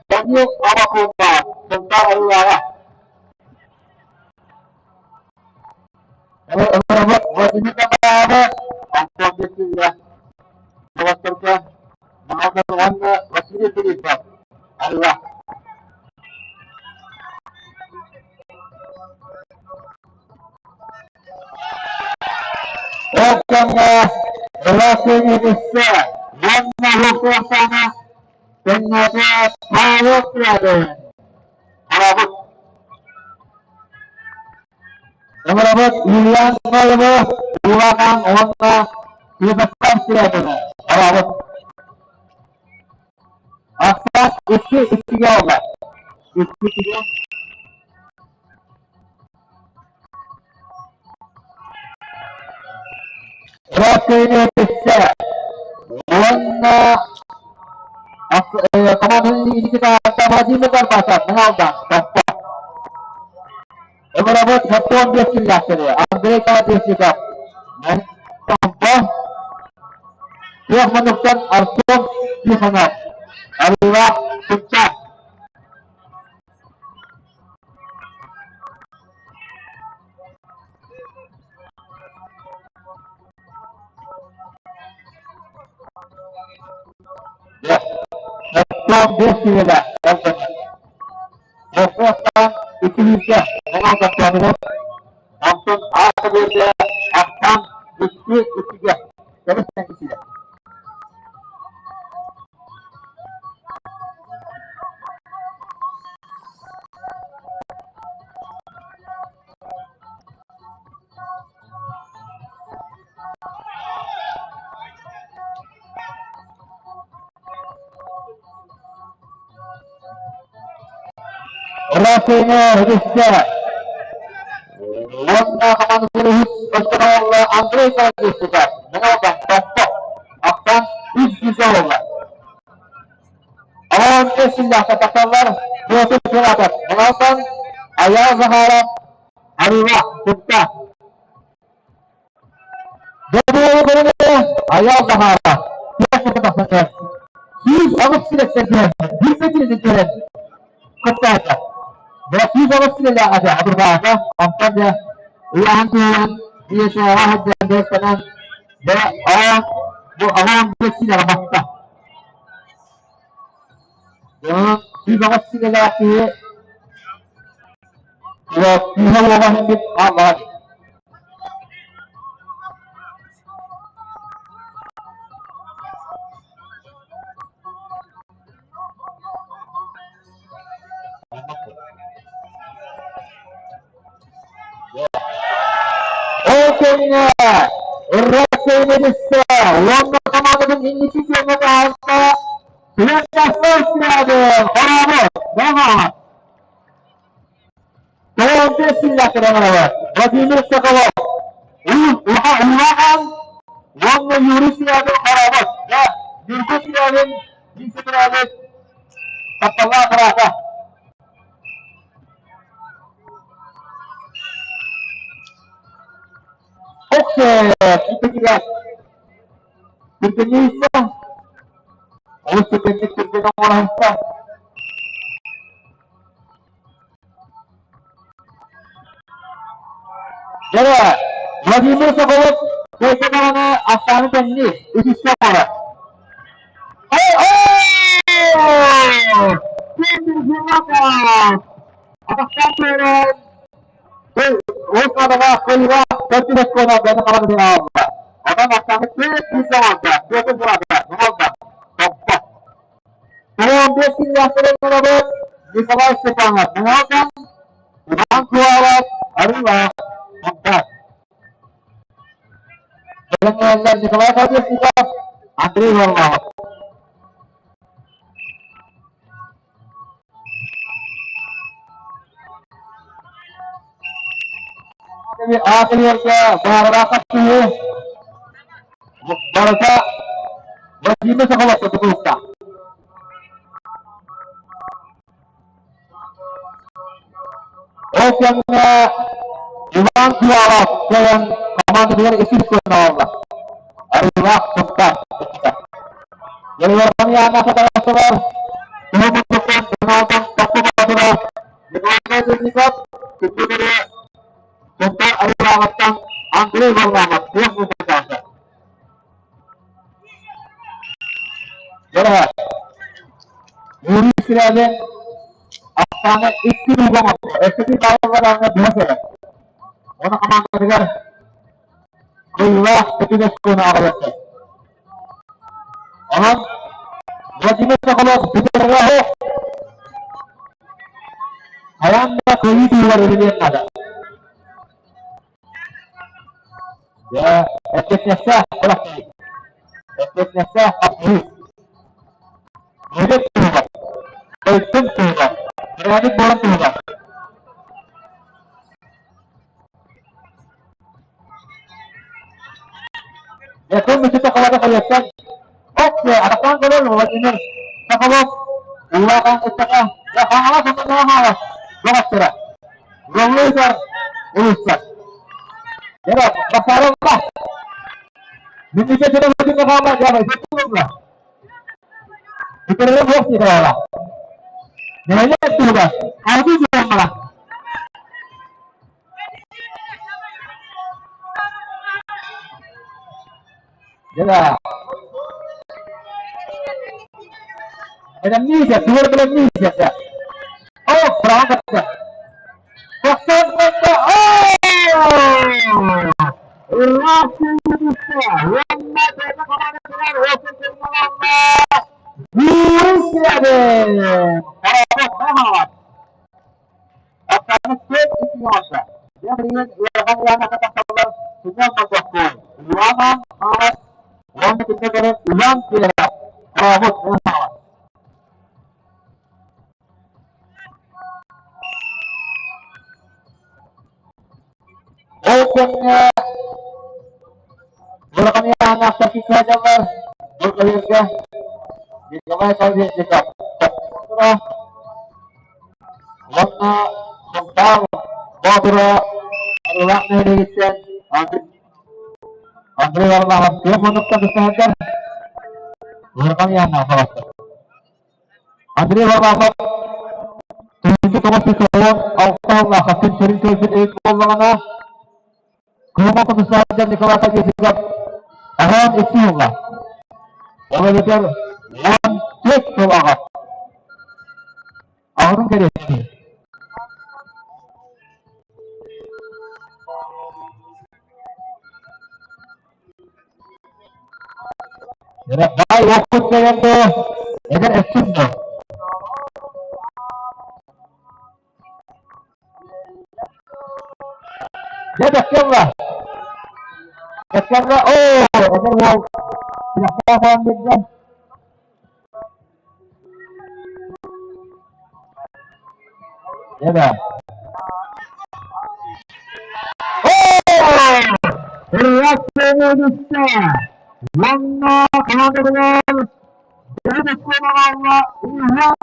Данил Авакумов. Сунтаар Арыылааҕа. Владимир Табаева, Антон Бесилля, Доҕотторго Маҕалдан уонна Василий Филиппов, Арыылаах. Ол кэмҥэ Василий уонна Лукофана тэҥнээтэ Павел Прядин. Аҕабыт Ыҥырабыт Юлиан Ноевы, Улахан уонна Святослав Скрябины. Аҕабыт. Ахсаан икки иккигэ олла. Икки иккигэ. Росэйнэтиссэ уонна команданы иититаата Владимир Барбасов Муҥалдан Томпо. Ыҥырабыт Хаттон биэстиллээхтэри Андрей Колодезников Томпо. Туох муннуктан Артем Тихонов Арыылаах Сунтаар. Оттон биэс киһилээх Боппуостаан иккиһиискэ оҥордохторугар, онтон аата биэрдэ ахсаан икки иккигэ кэлис кисилэ. Росине үһүскэ уонна хамаандатын үһүс өскө Андрей Колодезников Муҥалдан Томпо ахсаан үс сүүсэ буолла. Алаан силлаахта тахсаллар Петр Филатов Муҥалдан Айаал Захаров Арыылаах Кутта Айаал Захаров Петр тахсан 108 силэктэргэ биир сэтинин көрөн кыттаата. 108 силэлээх этэ адырбаата. Онтон дьэ ыйааһын туһунан биэсээҕэ сылдьан дьарыктанан дьэ аҕам бу аҕам биэс силэҕэ баста. Дьонун 108 силэлээх киһи күүһэ уоҕа иһин хааллаҕа дии. Ол кэмҥэ Россия уонна командатын инники күөҥҥэ таһаарда Святослав Скрябин Хорообут Баҕа Тоҕус силлаахтар оҥоробут Владимир Соколов Улахан уонна Юрий Скрябин Хорообут да Юрий Скрябин вице-президент тапталлаах быраата. Оксе, киппитигэр түргэннииссэ, олус түргэнник түргэн оҥороһуста. Дьэ, Владимир Соколов кыайда даҕаны ахсааны тэҥнии, үсүскэ оҥорор. Николай Степанов, Иван Куалов, Арыылаах, Монтаж. Бэлэмнээллэр Николай Колесников, Андрей Варламов. Аатырыарга баҕалаах киһи барыта Владимир Соколовка тутулуктаах. Ол кэмҥэ Иван Куалов кэлэн командатыгар үсүс көнө Арыылаах Сунтаар Дьыллардан яана сатаҕастылар, туһу курдуктан Тунаалтан тохту баатыра. Николай Зерников күндү Сунтаар Арыылааҕыттан Андрей Варламов туох муҥутаата? Дьэ, Юрий Скрябин ахсаана икки ууга оҥордо. Өссө бааллар быһа сэрэ. Оны хамаандатыгар кыыллаах бүтүн оскуону аҕалыахтар. Онон Владимир Соколов бүтэргэ оһох хайаан да кыайыы туһугар үлэлиэн наада. Дьэ, эппиэтинэстээх күрэхтэһии. Эппиэтинэстээх хапсыһыы. Нэһилиэк туһугар, дойдум туһугар, төрөөбүт буорум туһугар. Якун Мичитэ Холода Холуоттан Оп, атахтаан көрөр Владимир Соколов Улахан ыччата Хаҥалас Хаҥалас доҕотторо Роллуйдар улуустар Дьэ, Бахарова Мүннүкэ Сөрөбүтүн хаалла, дьэ, Сөрөбүтүн Бүтэрэрэ суох дии Нэһилиэк туһугар алгыс уоннара. Дьэ, Бэлэмниир, тугу бэлэмниир О, браво кытта. Тохтон кытта. О! Ура! Уонна бэйэтэ командатыгар уопут Юрий Ол кэмҥэ улахан ыйааһыннаахтар сылдьаллар. Бу көһүүргэ Николай Колесников уонна Сунтаар Боотура Арыылаах нэһилиэгиттэн Андрей Варламов туох муннуктан тустаһардар улахан ыйааһыннаах саҕастар. Андрей Варламов 1996 сыллаахха күн сирин көрбүт эбит буоллаҕына, Кыһыл комиссар Николай Колесников аһаан икки сылга, ол эбэтэр 14 сыл аҕа аҕатын кэриэтин. Баай уоппут кэлэн дуо, эдэр өссүн дуо? Дьэ, Бэккэллэ. Бэккэллэ, оо, эдэр уол сүрэхтээх буолан биэрдэ. Дьэ да. Оо! Ырыа түстэ. Уонна командалар Дьэ, Бэккэллэ уһун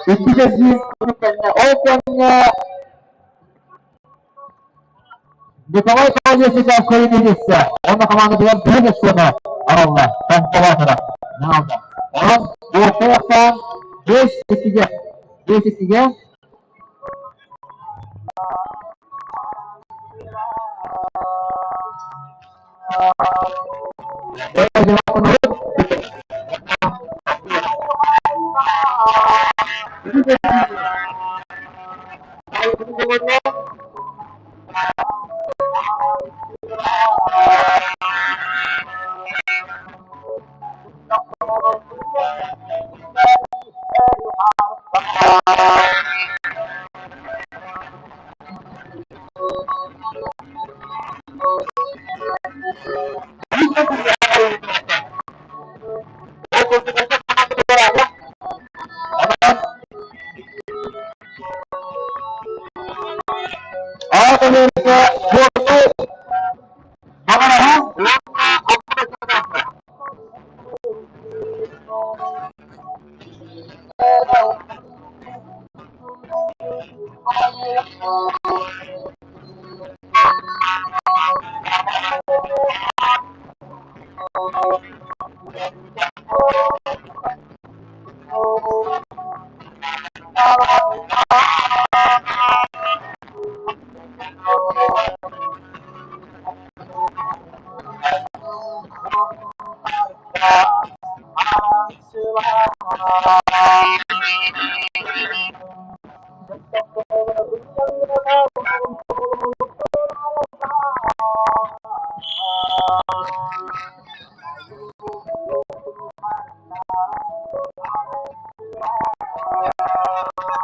Иккис эргиир кэннэ ол кэмҥэ Николай Колесников кыайыыны уонна хамаандатыгар биир өссөнө аралла Томполоотура наалда. Онон уопсай ахсаан 5-2-гэ 5-2-гэ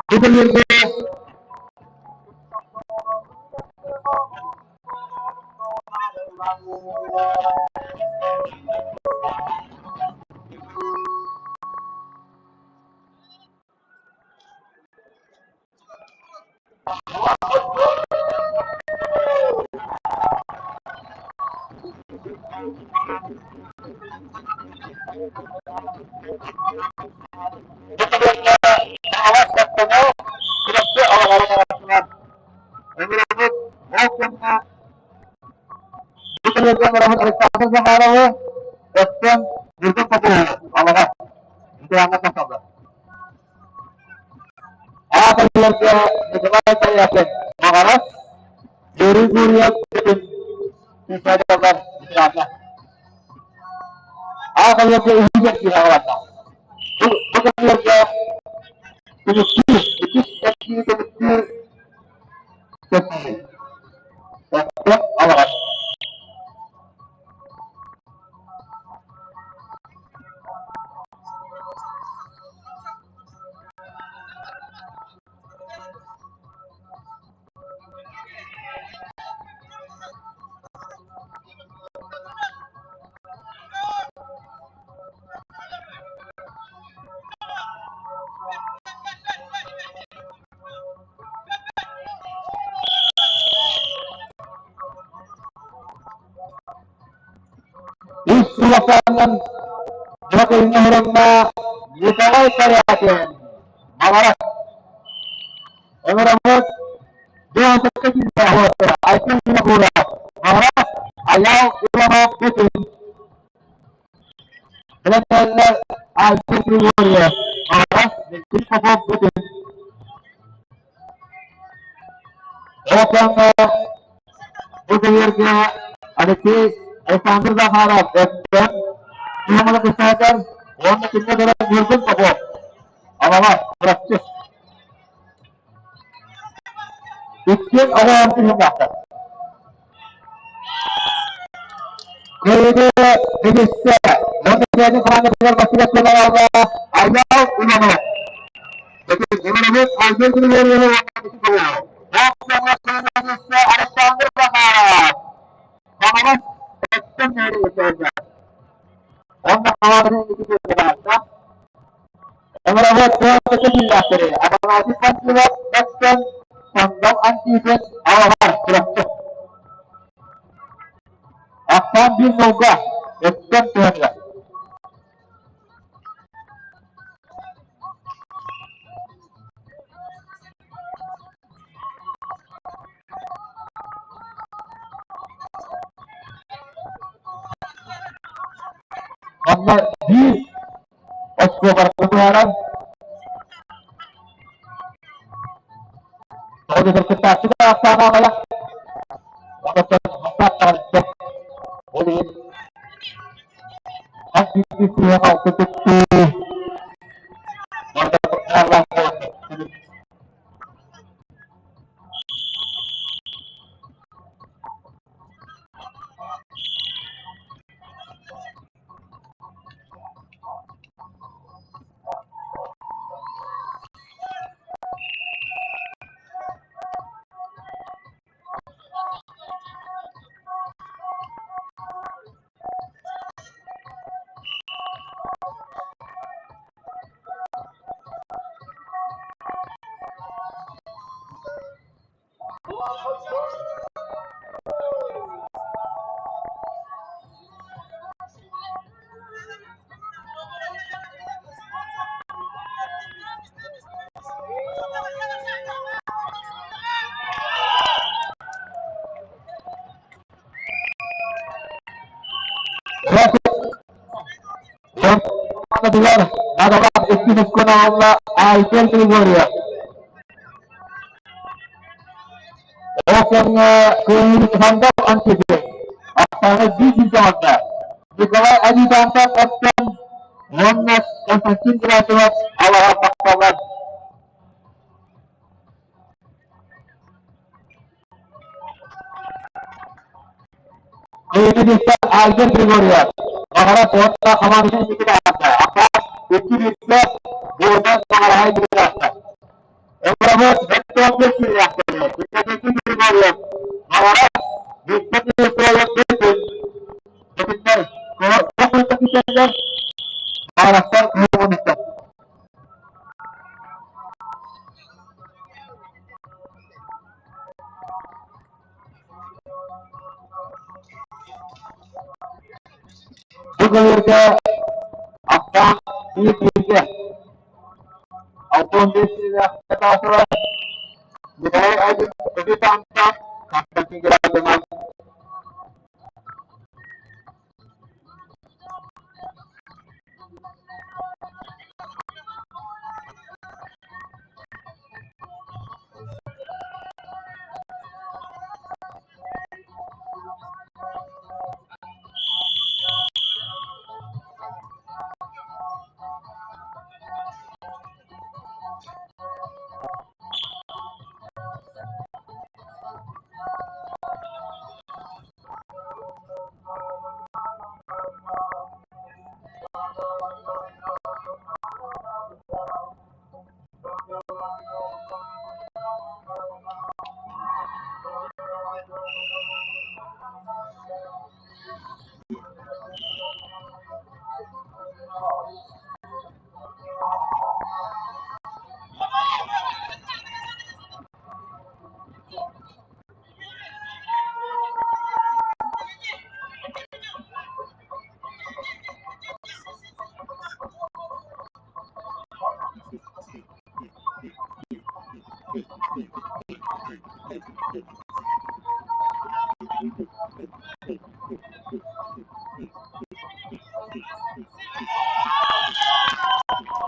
Бу күннэргэ Бу түгэҥҥэ Хаҥалас Саппыҥа Чурапчы алаҕарын арасынан ыҥырабыт ол кэмҥэ бу түгэҥҥэ ыҥырабыт Александр Захаровы, оттон Ньургун Попову Алаҕа ветераннар тахсаллар. Аат арыйарга Николай Корякин Маҕарас, Юрий Гурьев Бүтүн Сүүсээдэллэр ветераннар. Аат арыйарга үһүс эргиирэ аҕаланна. Бу бу кэмнэргэ түмүктүүр, үгүс эргиири түмүктүүр кэпсиир. Оттон алаҕас. Үс улаханын Дьокуускайга Николай Корякин Маҕарас Ыҥыраммыт Дьоосукка киирбэт Айсен Винокуров Маҕарас Айаал Иванов Бүтүн Билэтэллэр Айсен Григорьев Маҕарас Дмитрий Попов Бүтүн Ол кэмҥэ бу кэлиэргэ Алексей Александр Захаров өттөн Туомала писатель уонна кинигэ көрөр Ньургун Попов Алаба Чурапчы Иккиэн оҕолорун түһүмэхтэр. Кыайыыны ситистэ уонна бэйэтин хамаандатыгар бастакы сылларга Айаал Иванов. Иванович Айсен Григорьевы Александр Захаров. Хаҥалас өттөн нөөрү Онно хамаандатын икки Ыҥырабыт кыһалҕа киллээхтэри Афанасий Панфилов Бэттэн Сандал Антипин Алаһар Чурапчы Ахсаан биир сылга өттөн түһэннэ. Онно биир Оскуобарга туһаайан тоҕо диэтэр кыттааччы да ахсаана аҕыйах, онтон хастаах Ол иһин хас биирдии сыыһа-халты туттуу барыта буолан Командатыгар наадалаах икки очкону аҕалла Айсен Григорьев. Ол кэмҥэ кыайыыны Сандал Антипин ахсаана биир сиргэ барда. Николай Адитантан оттон уонна Константин Герасимов алаҕа тахсаллар. Кыайыыны Альберт Григорьев Баҕара суотта хамаандатын инники таһаарда. Аппаас икки бииргэ буолан Баҕараһай инники таһаарда. Олоробут бэттиэхтик киириэхтэрэ. Константин Григорьев Баҕара Виктор Николаев Путин Бэтиннэр куорат киирэллэр. Баҕарастар кыһыл Бу көлүөһэ аттаах биир бииргэ 65 сиилээх катаасыла Николай Айдын Капитанта Константин Герасимов.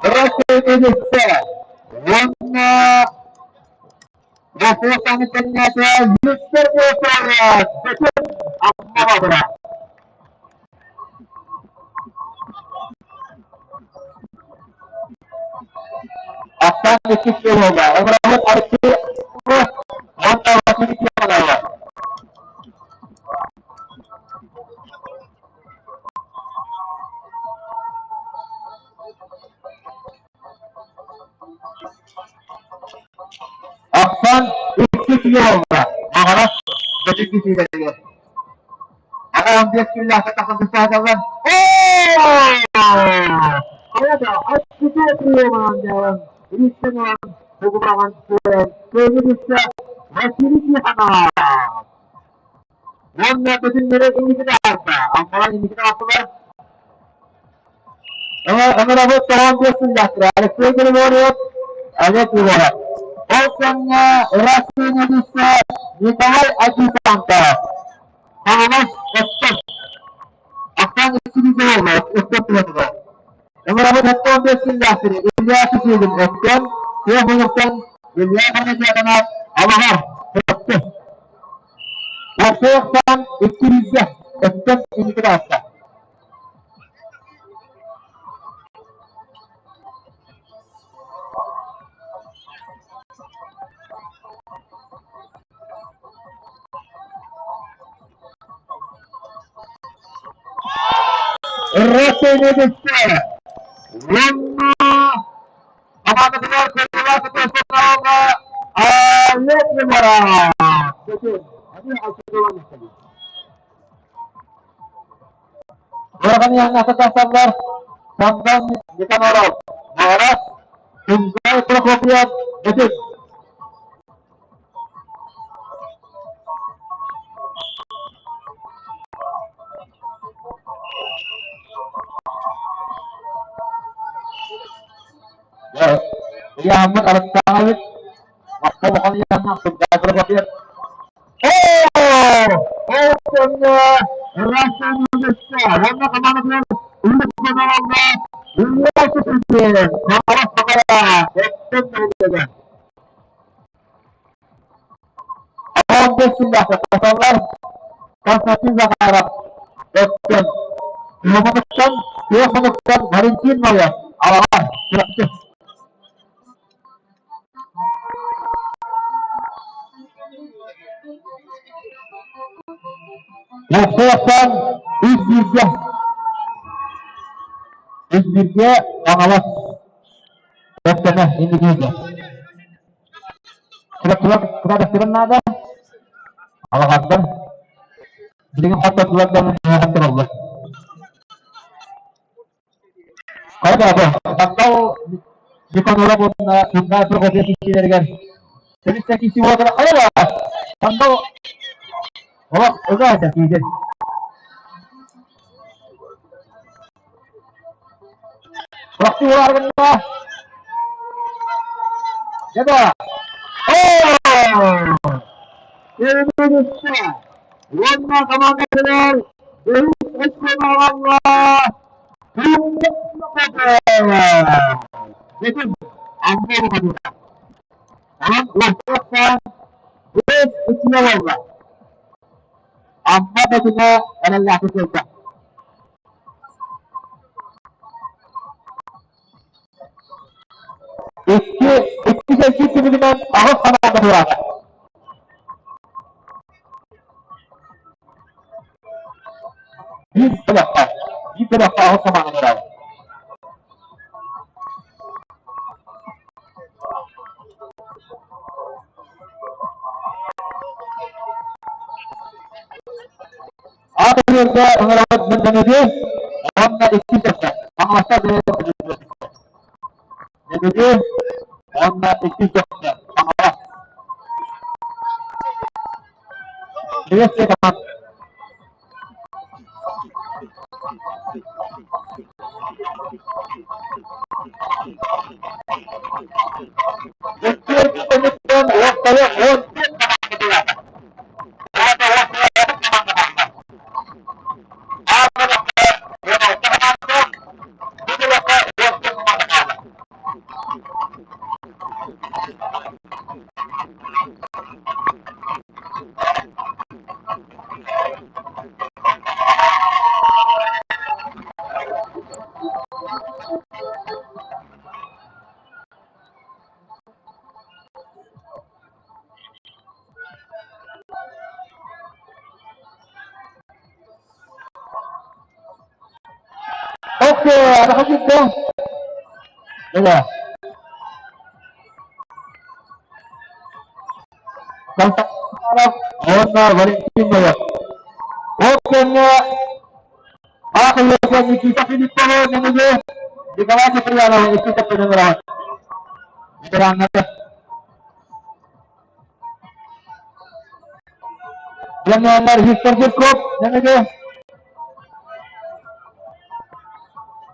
Россия уонна Россия кэннэтэ Виктор Николаев бүтүн Аммабара. Аттан иккис буолла. Обработ Алексей уонна Василий Тихонова. Ахсан икки киһи буолла. Маҕарас бөтүк киһилэригэр. Аҕа 15 күннээххэ тахсан сааталлар. Хайа аччыта приеманан Ристэнэн тугумаҕын көмүлүсэ Василий Тихонов. Уонна бүтүннэрэ инникини аарда. Аммалар инникини аастылар. Ыҥырабыт тоҕон биэс Алексей Григорьев, Олег Егоров. Ол кэмҥэ Россия вице Николай Адъютантов. Хаҥалас Өттөк. Ахтан иккилигэ Өттөк туһатыгар. Ыҥырабыт 15 сыллаахтары Илья Сысугин Өттөн, Туох Олохтон Илья Хамадьяканов Алаҕар Өттө. Уопсайыктан иккилигэ Өттөн инники таҕыста. Росенедице уонна хамаандатыгар кыайыылаах тутуохтааҕа Олег Егоров. Ураганияны тахсаллар Самдан Никаноров, Маҕарас, Тунгай Прокопьев, Бөтүн. Ыйааммыт Александрович, Махтал улахан ыйааммыт Тунгай Прокопьев. Ол кэмҥэ Россия уонна командатыгар Улуу Көмөлөҥө Константин Захаров, Өктөм. Муҥуттан, Күөх муҥуттан Валентин Ноев, Алаҕар, Чурапчы. Уопсайыттан үс бииргэ. Үс бииргэ Хаҥалас. Өктөмө инникигэ. Чурапчылар кыра наада. Алаҕардар билигин хототулар да тураллар. Хайда Баттал Никоноров уонна Куннаа Прокопьев киирэригэр Сэлиссэ киси уотара хайа Сандал олох ыга этэ киирдин. Прохти улааргынна. Дьэбэ. Оо! Уонна командалар Амма Бөтүҥэ эрэллээхтик кыайда. Икки, икки сэргиир түмүгүнэн аҕыс хамаанда туораата. Биир бөлөххө, биир бөлөххө аҕыс хамаанда туораата. Аат өрүөргэ ыҥырабыт Мырдамеды уонна иккис өттө Хаҥаластар Нөмүгү уонна иккис өттө Хаҥалас. Приветствие команд. Икки кэмиттэн уоттары 14 команда тураата. Oke, ada juga. Iya. Уонна Валентин Ноев. Ол кэннэ Аахайыаха Никита Филиппова Нөмүгү Николай Киприянов икки кэппинэн ыраат. Ветераннары. Дьоннор Виктор Жирков Нөмүгү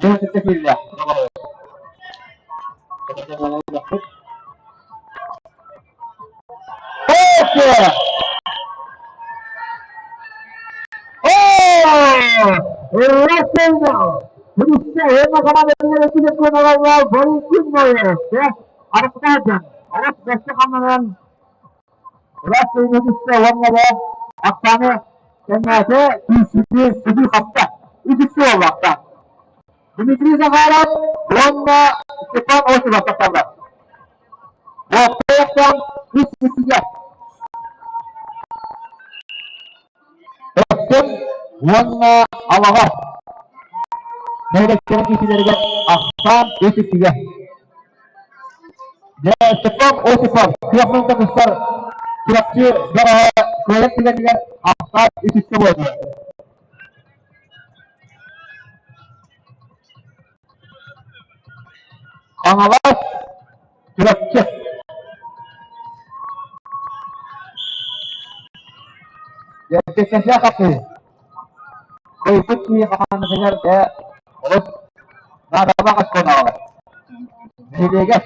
Дьон киирдэ. Окей! Дмитрий Захаров уонна Степан Осипов тахсаллар. Уоптайахтан үс иккигэ. Өктөм уонна Алаҕа нэһилиэктэрин киһилэригэр ахсаан үс иккигэ. Дьэ, Степан Осипов күөх мөлтөх Чурапчы бөҕөһө кыайар түгэнигэр ахсаан үс икки буолла. Хаҥалас, Чурапчы. Дьэргэстэһэ хатыы. Кыайбыт киһи хамаандатыгар дьэ олус наадалаах оскуолаҕа нэһилиэгэр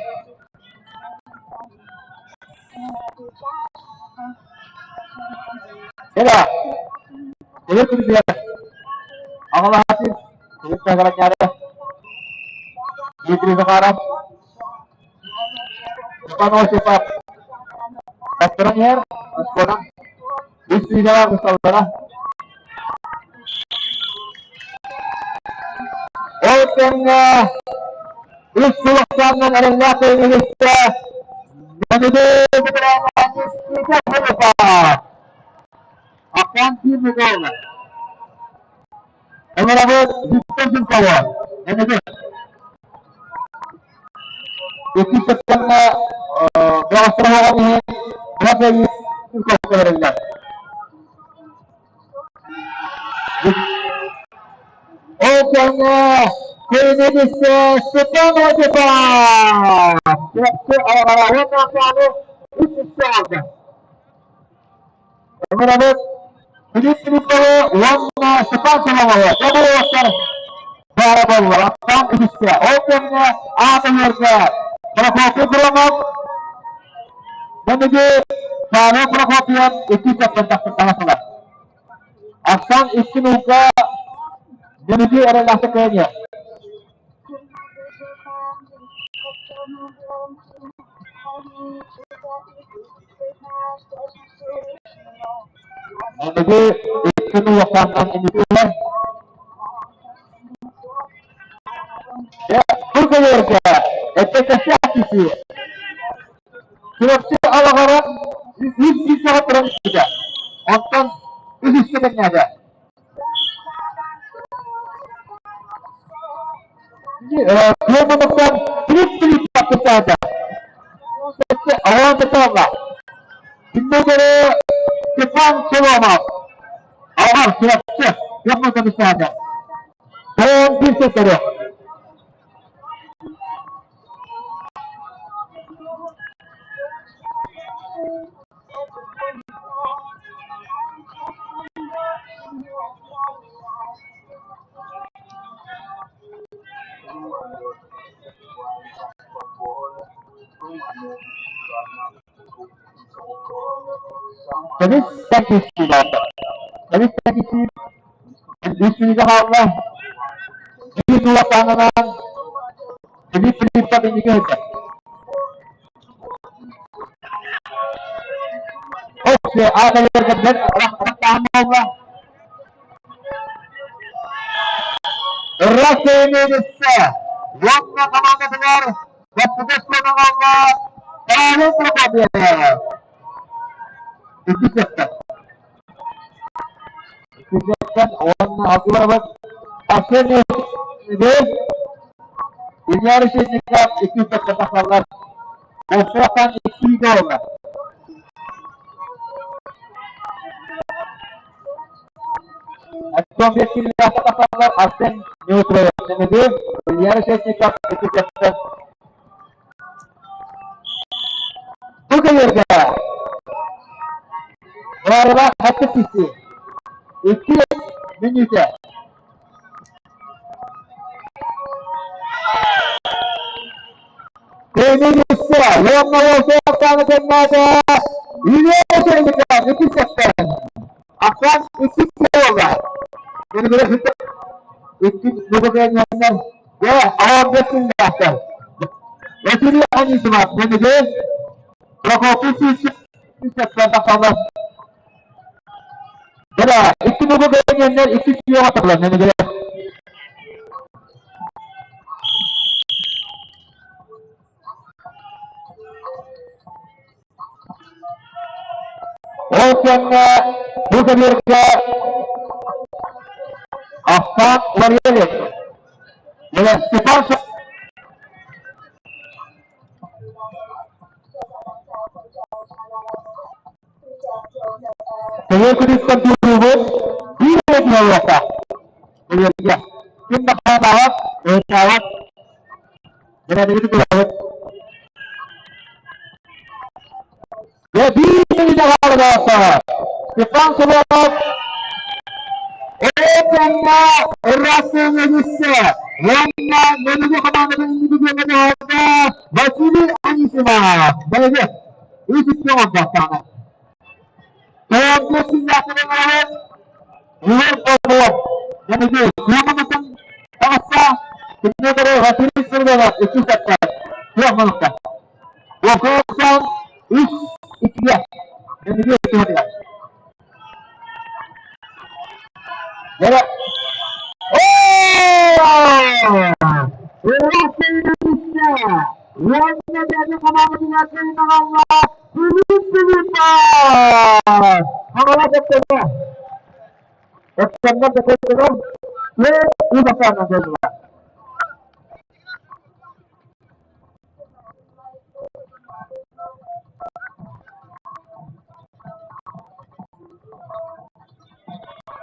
Кэлэ, кэлэ күнүгэр аҕалаһатын Дмитрий Захаров, Степан Осипов бастыран иһэр, оскуолан үс сүүнэҕэ бысталлара. Ол кэмҥэ үс сыл ахсаанынан эрэллээх кыайыыһыттар Мэҥэдэ Ахсаан киин Михайлов. Ыҥырабыт Виктор Зинкова. Мэҥэдэ. Иккис сыттанна бөҕөстөр иһин Братья Зинкова. Ол кэмҥэ Көнүгүсэ Степан Осипов чахчы алҕараһын ахсааны үс үстэ оҥордо. Ыҥырабыт Филипп Филипповы уонна Степан Соломовы Тобуруоттар баара буоллар ахсаан үһүскэ. Ол кэмҥэ аат ыһыарга Прокопий Громов Бэмиги Павел Прокопьев икки сэттэн тахсылар. Ахсаан икки нуга Бэмиги эрэллээхтик кыайыа. Бэмиги икки нуга инники Бу кэлэргэ эппэтэхтээх киһи Чурапчы алаҕара үс сүүсэҕэ туран испитэ. Онтон үс үскэ тэҥнээтэ. Куобунуктан Филипп Филипп Аҕаан Петровна. Кинилэри Степан Соломов. Аҕар Чурапчы Яхман комиссарда. Тоон bir sektörü. Кэлин Кэлин үс сүүгэ хаалла. Биир сулахтаанынан Филипп Филиппов инники сылдьар. Оксе ааталарга бэрт рахтаан буолла. Россия уонна командатыгар Господарство Павел Прокопьев. Икки сектор. Икки сектор уонна Абдуларабат Арсений Илья Решетников икки сектор тахсаллар. Босуохтан икки буолла. Артем Бескилляхта тахсаллар Арсен Неутроев Илья Решетников икки сектор. Бу кэлэргэ Баарылаах хатты киси. Икки мүнүүтэ. Көмүлүссэ уонна уосуохтааны кэннээтэ Илья Решетников икки сектор. Ахсаан икки буолла. Икки бүгүҥҥэннэр дьэ аҕам бэсиллээхтэр. Василий Анисимов Нэмиги Прокопий Сүүсэптэн тахсаллар. Бара икки бүгүҥҥэннэр икки сүүөҕэ тахсаллар Нэмиги. Ол кэннэ бу кэмиэргэ Ахсаан Ларелев, Степан Төһө күнүттэн туруубут биир эрэ буолуохтаах. Кэмиэргэ. Ким да хаалаабат, ыытаабат, бэрээдэгин тутуһабыт. Степан Соломов Эйкэннэ Россия уонна Нөмүгү хамаандатын инники Василий Анисимов. Молодец! Үс үскэ оҥордохтоно. Тоҕус синнээхтэрин Егор Попов. Нөмүгү Куомунутун таҕыста. Дмитрий Василий Сергеев иккис эттэ. Туох мунукта. Уокусан үс иккигэ. Нөмүгү туһатыгар. Дьэ, Уонна бэйэ хамаандатыгар кыайдаҕалла Филипп Филиппов! Хаҥалас өттүнэ. Өттүннэр да кыайдылар, үс ахсаанынан кыайдылар.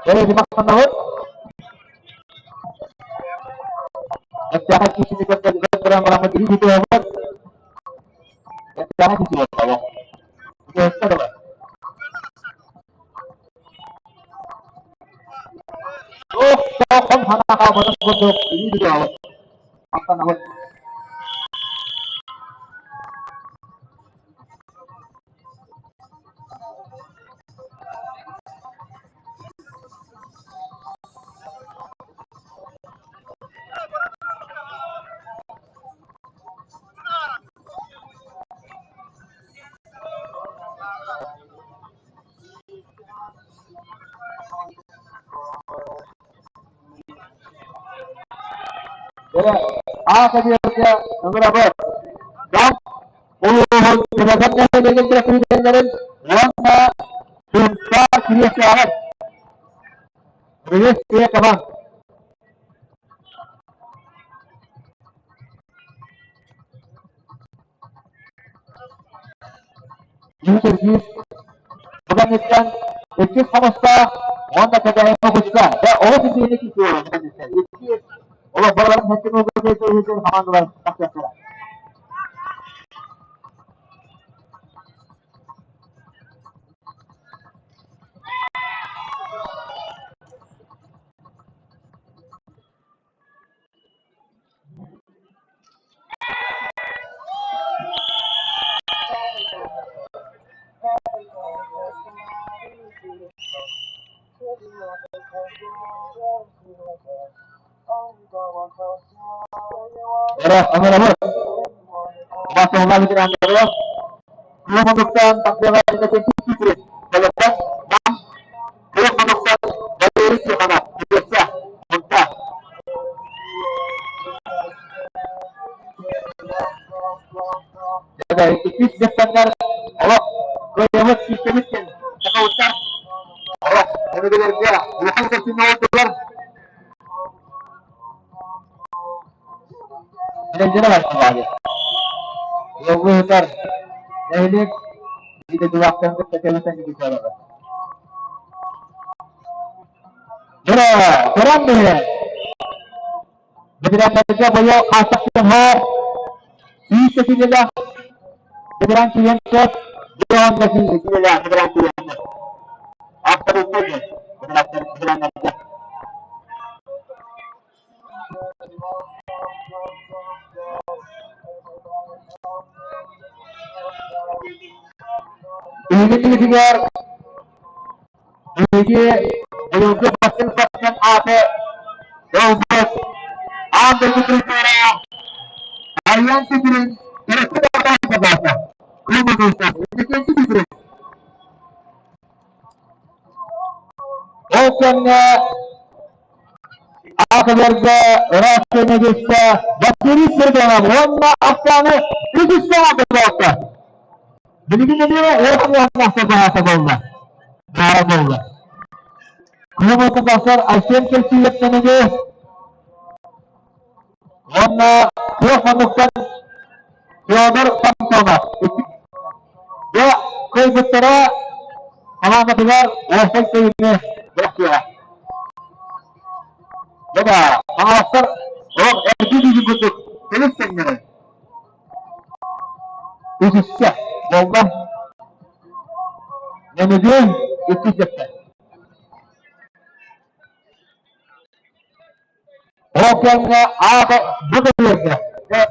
Эһиги махтанабыт. Эппиэхэ киһини көрдөрүгэр туран бараммыт илии бүтүөҕүт. Эппиэхэ киһи буолла. Бүтүөххэ дылы. Туох да хом санаа хаалбатын курдук илии бүтүөҕүт. Махтанабыт. Аата диэки ыҥырабыт. Дьон улууһун Түбэтэн нэһилиэгин бэрэсидьиэннэрин уонна Сунтаар Кириэстээҕин Билис Тиэкэбэ Дьиҥ Бу кэнниттэн иккис хомустаах уонна кэтэһэн оҕуста. Дьэ, олус үчүгэйдик киирсиэҕэ бу кэнниттэн. Икки олох барыларын сэттэ нуолга хамаандалар тахсыахтара. Эрэ, ыҥырабыт. Басылла ветераннары Кыым онуктан тахсыаҕа иннокентий Балыкта Нам Кыым онуктан Валерий Тихонов Одесса Мунта Иккис дьахталлар олох кыайабыт күүстэбит диэн сахабыттар олох өбүгэлэргэ улахан көрсүнүү оҥордулар. Билэллэрэ барсыбаайа. Ыаллыы сытар нэһилиэк биир кытта кэлитэн киирсэллэр. Дьэ, көрөн биһиэн. Бэтэрээннэргэ быйыл хааччахтыһар сүүс сэтинньилээх бэтэрээн киирэн сөп, биир киилэлээх бэтэрээн киирэн сөп. Авторитет диэн бэтэрээннэргэ. Биһиги киһитигэр биһиги быйылгы бастыҥ спортсмен ааты ылбыт аан дойду призера Арыйаан Ситирин төрөппүт аҕата Кыым Иннокентий Петрович. Ол кэмҥэ Аатыларга ыраас кэнэгиссэ Василий Сергеев уонна Оксана Үгүссэҕэ буолуохта. Билигин эмиэ улахан уонна буолла. Наара буолла. Кыым тахсар Айсен Кельциев кэнэги уонна туох хонуктан Федор Самсонов. Дьэ, кыайбыттара хамаандатыгар уопсай кыайыыны бырахтыаҕа. Дьэ да, хаҥаластар олох эрдии дии курдук төрүт тэҥнэрэ. Үсүскэ буолла. Нөмүгүн иккис дьэттэ. Ол кэмҥэ аата бу көбүөргэ,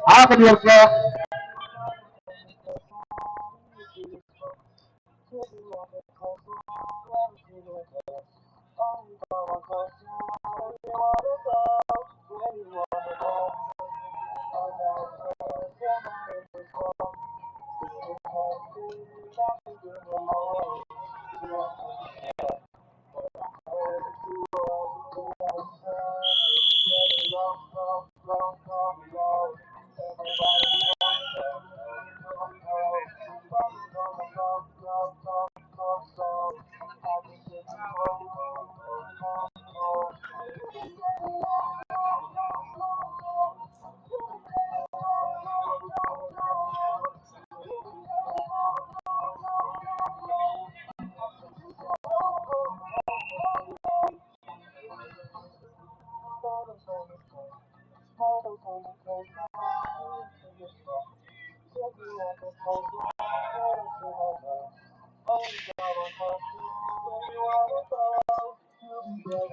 аа көбүөргэ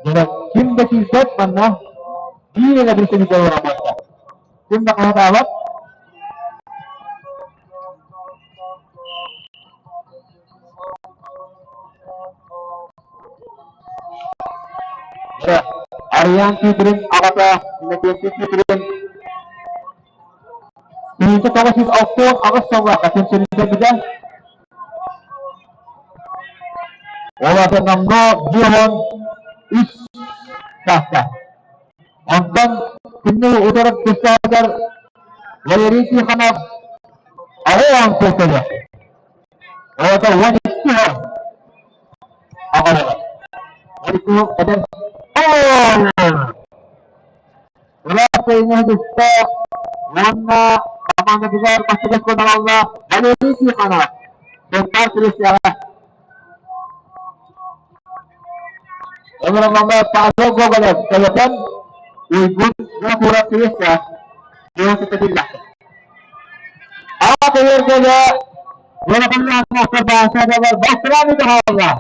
Дьэ, ким да киирбэт манна биир эрэ бириэмэ олоробуота. Ким да хаһытаабат. Дьэ, Арыйаан Күүтүрүн аҕата Иннокентий Күүтүрүн 1968 сыллаахха түмсүллүбүтэ. Ол аата номнуо 53 сааста. Онтон күннү утары тустаатар Валерий Тихонов 80 сылтыгар. Ол аата 12 сыл аҕалара. 12 эдэр Ыраах сайыҥҥы түстэ уонна хамаандатыгар бастакы көмөҕө Валерий Тихонов Сунтаар күрэстэҕэ. Олоромоҥҥо Павел Гоголев Төлөпөн Уйгун Винокуров күрэстээх дьон ситэтиллэхтэ. Аат өйөргөлө Волоконнаах баасадалар бастыраан хаалла.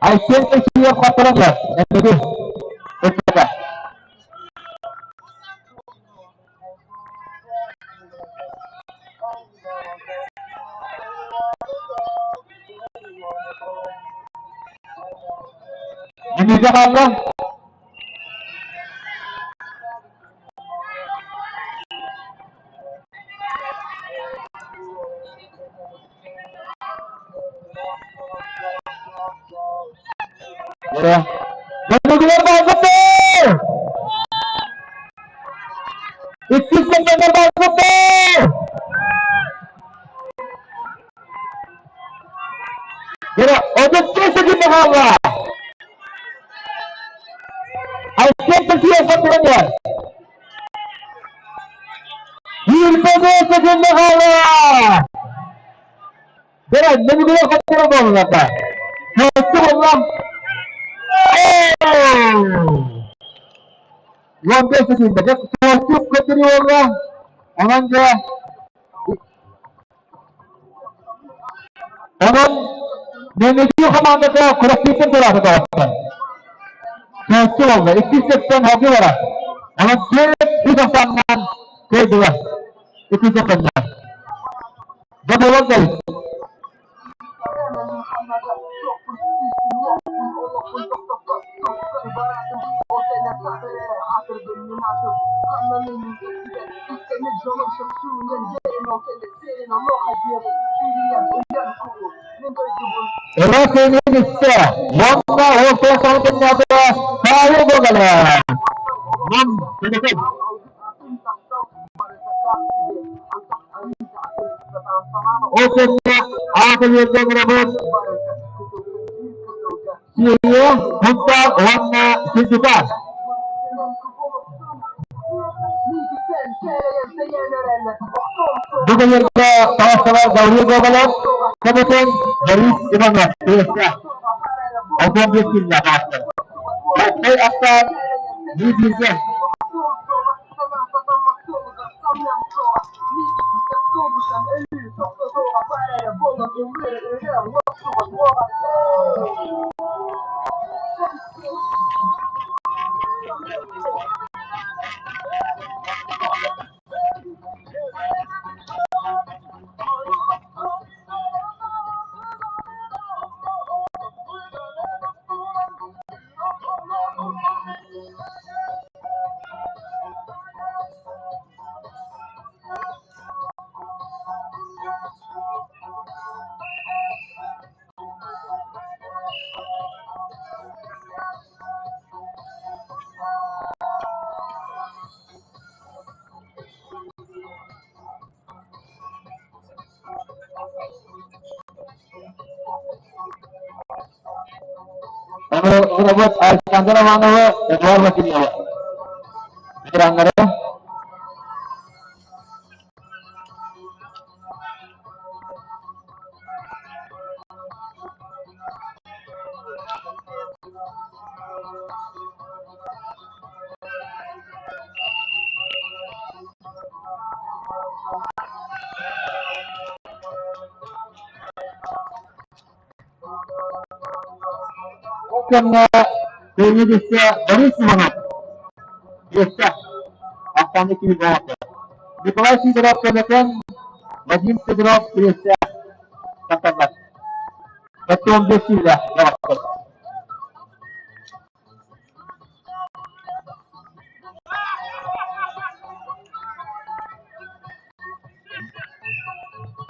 Айсен Косиев хотторон эппити эппэтэ. Эмиэ хаалла. Муннугулар баалгыттар! Иккис муннугулар баалгыттар! Yere 35 секунда хаалла. Айсен Такиев хотторон 25 секунда хаалла. Дьэ, нөмүгүрэ хотторо буоллата. Чуоччу буолла. 15 секунда. Дьэ, чуоччу көтөрү буолла. Онон дьэ, онон Нөмүгү хамаандата күрэхтииттэн тураата тоҕуста. Чуоччу буолла. Иккис сэттэн хоги барар. Онон 4-3 ахсааннаан кыайдылар. Иккис сэттэннэр. Дьэ буолан кэлин. Ыраас өйүн истэ, уонна ол суох кэннээҕи Павел Гоголев. Мам, телефон. Ол кэннэ аата үөрдэ ыҥырабыт Сирия, Сунтаар уонна Синдикат. Бу кэлэргэ таҕыстылар Гаврил Гоголев, Көмөтөн Борис Иванов тыаста. Алтан биэс күннээх таҕыстылар. Алтай ахсаан биир Ыҥырабыт Александр Ивановы, Эдуард Васильевы. Ветераннары. кэмҥэ кыайыы түссе Борис Иванов үөстэ ахсааны киирбэт Николай Сидоров көмөтөн Вадим Сидоров күрэстээх тахсаллар. 75 киилэ баҕастар.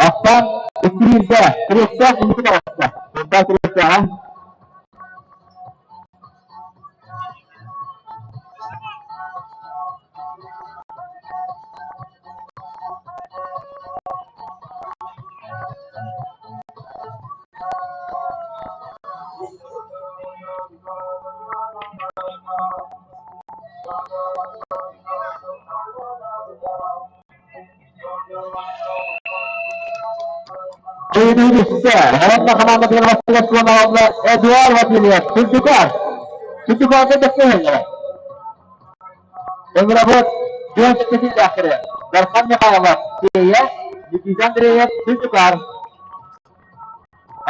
Ахсаан иккирииргэ күрэстээх инники таҕыста. Курдаах күрэстээҕэ Кыайыыны Харанна хамаандатыгар бастыгар туонаҕалла Эдуард Васильев Сүрдүкар. Сүрдүкарга дэксэһэллэр. Ыҥырабыт дьон сэтэтиилээхтэри Дархан Михайлов Сиэйэ, Никита Андреев Сүрдүкар.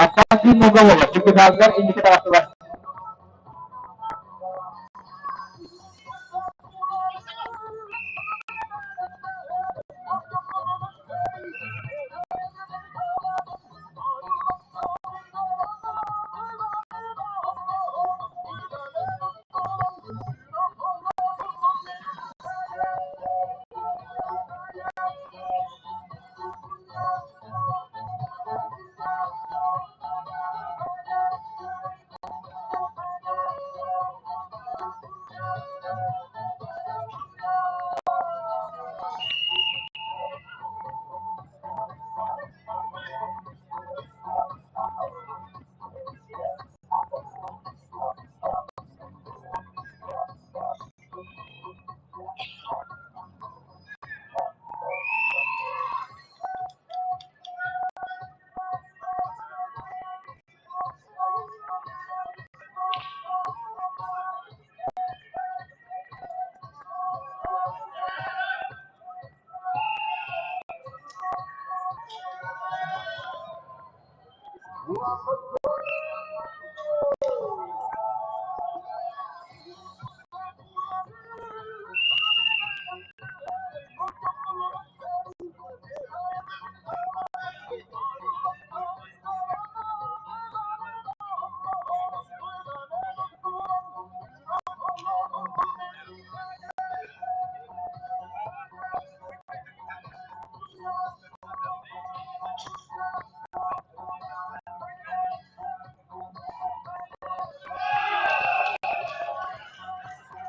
Аркадий Моголова Сүрдүкардар инники таҕыстылар.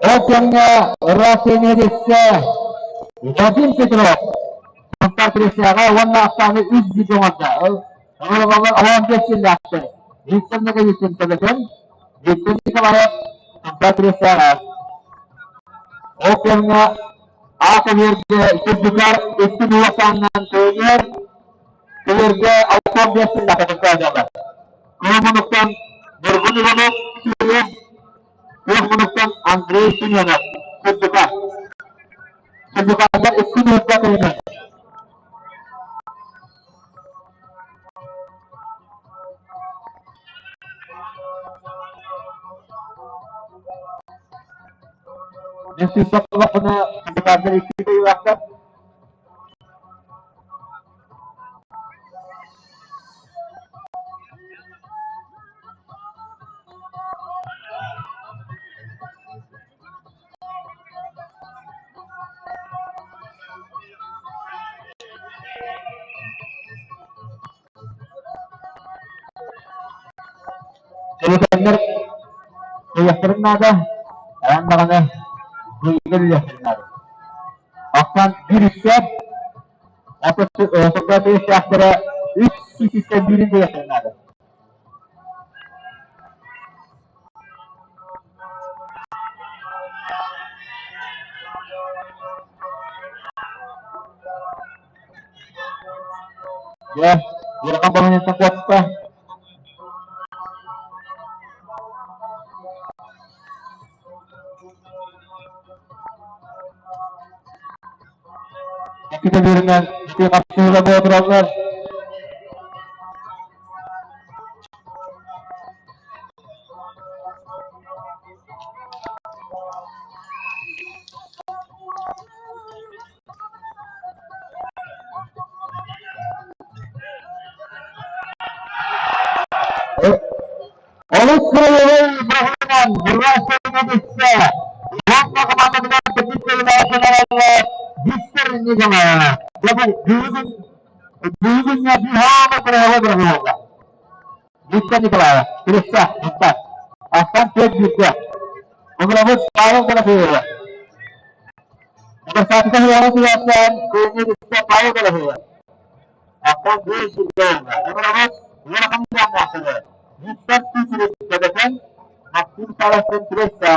Ол кэмҥэ ыраас эмиэриккэ Вадим Петров Сунтаар Тресяҕа уонна ахсааны үс биир оҥордо. Оҥороллор олоон биэс силлээхтэр. Виктор Ноговицын төбөтөн, Виктор Николаев Сунтаар Тресяҕа. Ол кэмҥэ А көбүөргэ Сүрдүкэр икки ахсаанынан көөнүөр, көбүөргэ 65 сыллаах сыллар. Кыһыл мунуктан Ньургун Иванов Сүүрүн, күөх мунуктан Андрей Семенов Сүрдүкэр. Сүрдүкэрдэр икки ньуурга көөнүөр. Мин сүүсчэк олохпуна хандыкаардар икки кыайыылаахтар. Телефоннар кыайыахтарын наада, аан даҕаны кыайыыга үлэлиэхтэрин наада. Ахсаан биир үстээх, сордоох үстээхтэрэ үс сүүстэн биирин кыайыахтарын наада. Дьэ, ыарахан балаһыанньаттан куотта. Икки көбүөрүнэн ити хапсыыла буола тураллар. Олус кырыйыы быһыынан Ньурба түссе. Уонна командатыгар төрдүс көлүнэ Виктор Николаев. Бүгүн бүгүн биһаама кырыйыы бырыһыылла. Виктор Николаев, Кырысса, Муста. Астан төрт бииргэ. Оҥоробут Павел Дорофеева. Бастакы ыаҕа сыһыаттаан кыайыы түссе Павел Дорофеев. Оттон биир сиргэ Оҥоробут ыарахан дьаамнаахтары Виктор Кучерев Көбөкөн, Максим Савостин Кырысса.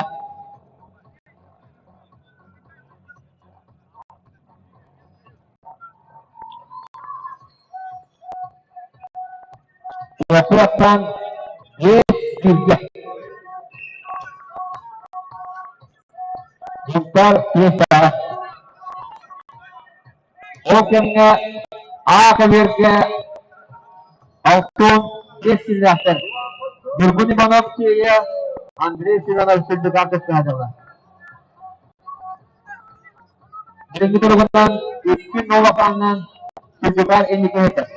Уопсайаттан биэс сиргэ Бултар пьесаҕа. Ол кэмҥэ А көбүөргэ 65 силлээхтэр Ньургун Иванов Сиэйэ, Андрей Семенов Сырдыкаан кыттыһаллар. Билиҥҥи туругунан икки нуолахаанынан Сырдыкаан инники ыытар.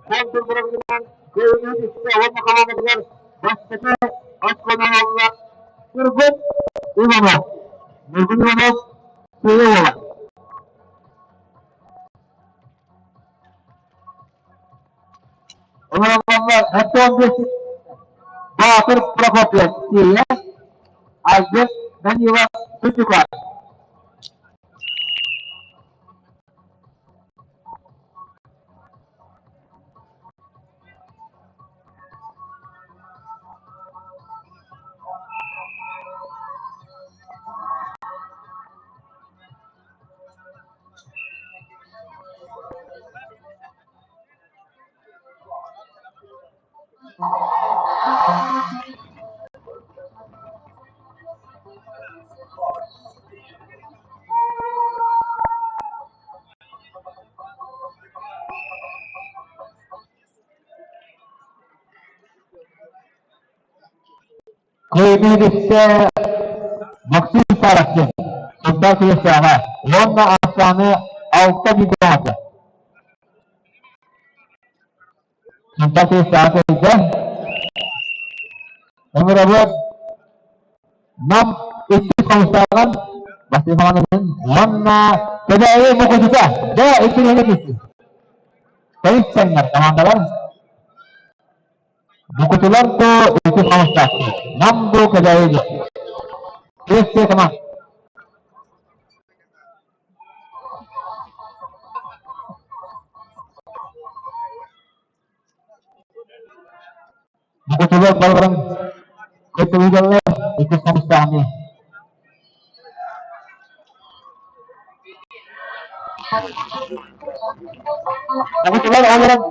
Контур-бырагынан кыайыы түстэ уонна командатыгар бастакы очкону ылла Ньургун Иванов. Ньургун Иванов Сиэйэ уола. Олороллор 75 Баатыр Прокопьев Сиэйэ, Альберт Данилов Сутюкар. Кыайыы Максим Старостин, Сунтаар Кириэстээҕэ уонна ахсааны алта бииргэ Сунтаар Кириэстээҕэ кэлбитэ. Ыҥырабыт Нам иккис хомустааҕын Василий Иванович уонна Кэбээйи Мукучута дьэ иккиһинэ киирсин. Тэйиссэннэр командалар Мукучулар бу иккис хомустаахтар. Нам бу Кэбээйи диэн. Киирсиэ команда. Мукучулар баларын көтүрүгэллэр иккис хомустааҕын Мукучулар олорон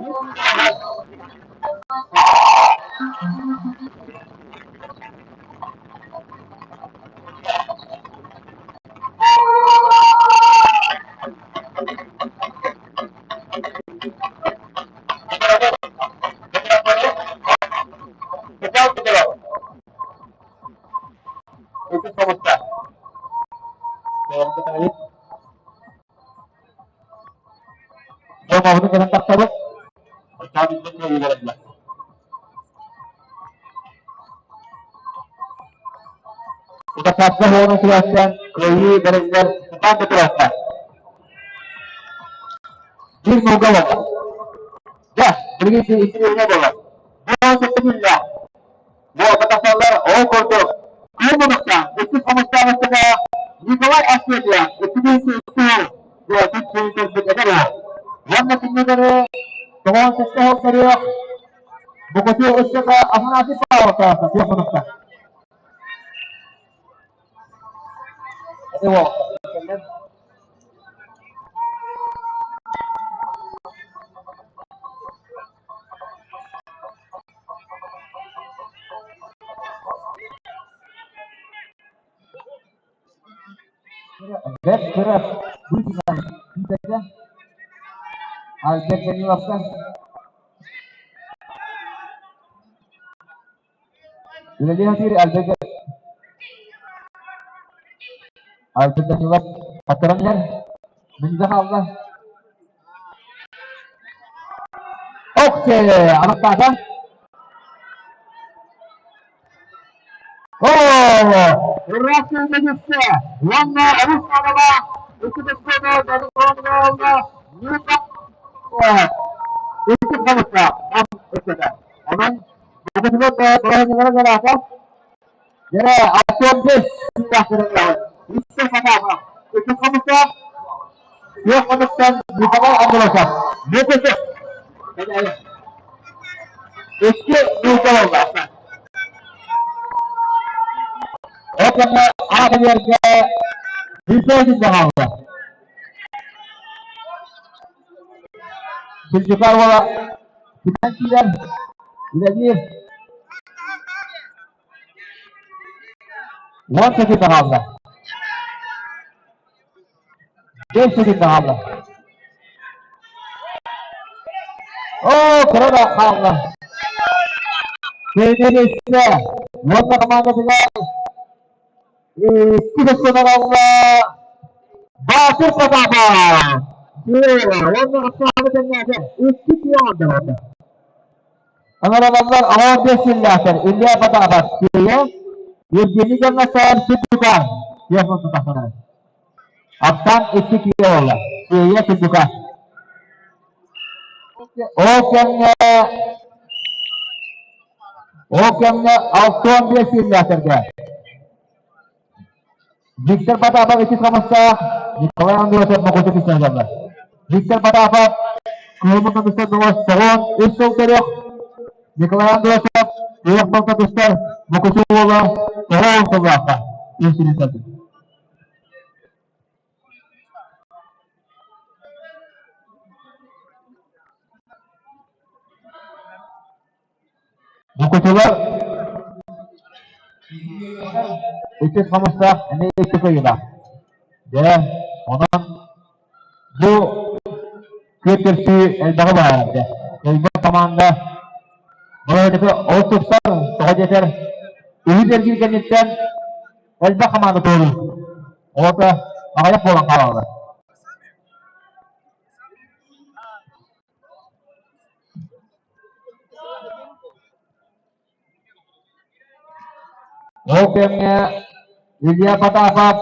Иккис хомустаах. Дьон оҕону кэлэн тахсабыт. Утасааччы оҕону сибээстээн кыайыы бэриллэр Степан Петровка. Биир нолга буолла. Дьэ, билигин икки үһүнэ буолар. Бу сөптүллээх. Буолта тахсаллар ол курдук күн мунуктаах иккис хомустаах устата Николай Австрия иккитин сыл дуотун сүүн көрбүт эдэр уол. Уонна кинилэри тоҕоон сэттэ сыл көрүөх Букутуу ыччата Афанасий Павлов күөх мунуктаах. Эдэр уол. Бэрт кыра быытынан күүтэргэ Альберт Даниловка үлэлии сатыыр Альберт Альберт Данилов хаттаран иһэр. Минзэ хаалла. Алаттаата. О, ыраах сылдьыста уонна олус наадалаах икки икки хомуска Онон бүгүнүгэр бырайыагы гalaата Дьэ, автобус Үстэ сатаата. Икки хомуска Үөх хомустан Николай Андросов. Мөкөсө. Икки нуучча буолла. Ол кэннэ аах илиэргэ Бүтэй хаалла. Силдьикар уола кимэн киирэн үлэлиир. 10 секунда хаалла. 5 секунда хаалла. Оо, кыра да хаалла. Киинилиссэ уонна командатыгар икки көстөнөр Баатыр Потапов. Уонна аттаабыт эмнээтэ. Икки киһи Аҥаралаллар аҕа биэс силлээхтэр Илья Потапов Сиэйэ, Евгений Горностаев Сүрдүкаан Тиэхнук тутахтанар. Аттан икки киһи буолла. Сиэйэ Сүрдүкаан. Ол кэмҥэ ол кэмҥэ 65 силлээхтэргэ Виктор Потапов иккис хомустаах, Николай Андросов Мокутук истэн Виктор Потапов кыһыл тустар тоҕон үс сыл төрөх, Николай Андросов үөх балта тустар Мокуту уола тоҕон сыллаахха үс сирин Мокутулар иккис хомустаах эмиэ икки кыайыылаах. Дьэ, онон бу күөн көрсүү элбэҕи баарар дьэ. Элбэх команда балаһыйдык ол тупсар, тоҕо диэтэр, үһүс эргиир кэнниттэн элбэх команда туоруур. Оҕото аҕыйах буолан хаалаллар. Ол кэмҥэ Илья Потапов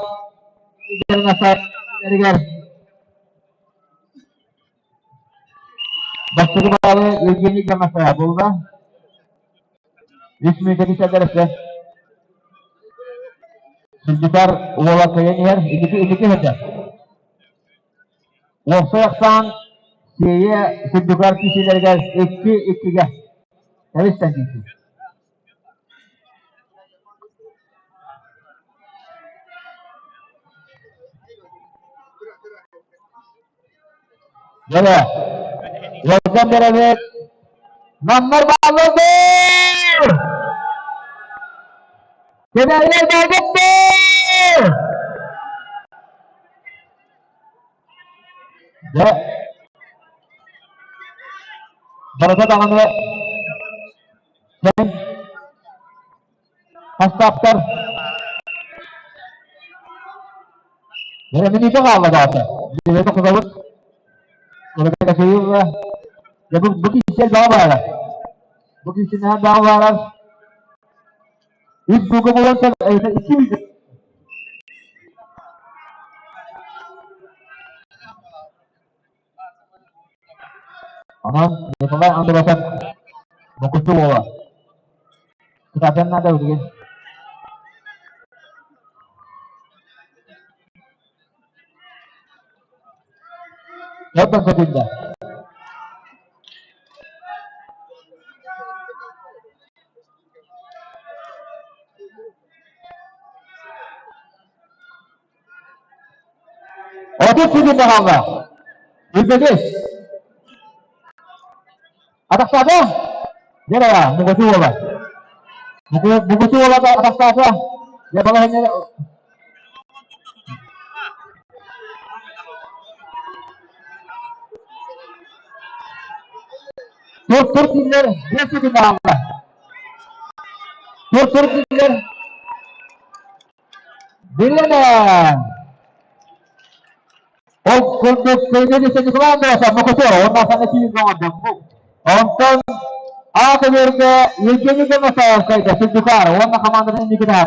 бастакы баалы Евгений Гермасаев булла. Үс мүнүүтэ кисэллэр Сүлдьүкэр уола кыайан иһэр, инники инники сылдьар. Уопсай ахсаан Сиэйэ Сүрдүкэр киисилэригэр икки иккигэ тэбис-тэҥ киирсии. Дьэ, ыалдьан биэрэбит. Намнар бааллар дуу? Кэбээйилэр бааргыт дуу? Дьэ, барыта даҕаны кэм хастаахтар Бэрэминиитэ хаалла даҕата. Билиэтэ кутабыт. Барыта кэсэйиэҕэ. Дьэ бу бу киһи баҕа баара. Бу киһи наһаа баҕа баарар. Үс сылга буолан икки Онон Николай Андросов Мокучу уола. Кытаатан наада билигин. Оттон сөтүллэ. 30 секунда хаалла. Үрдэтис. Атахтаата. Дьэ Мукучу уола. Мукучу уола атахтаата. Дьэ балаһынньа Тур кинилэр 5 секунда хаалла. Тур кинилэр Билиэнэ! Ол курдук Кыйны Николай Андросов Мокотор, уонна саҥа киин оҥордо. Онтон А көбүөргэ Евгений Гоносаев кайда Сүрдүкаар уонна хамаандатын инникитэ.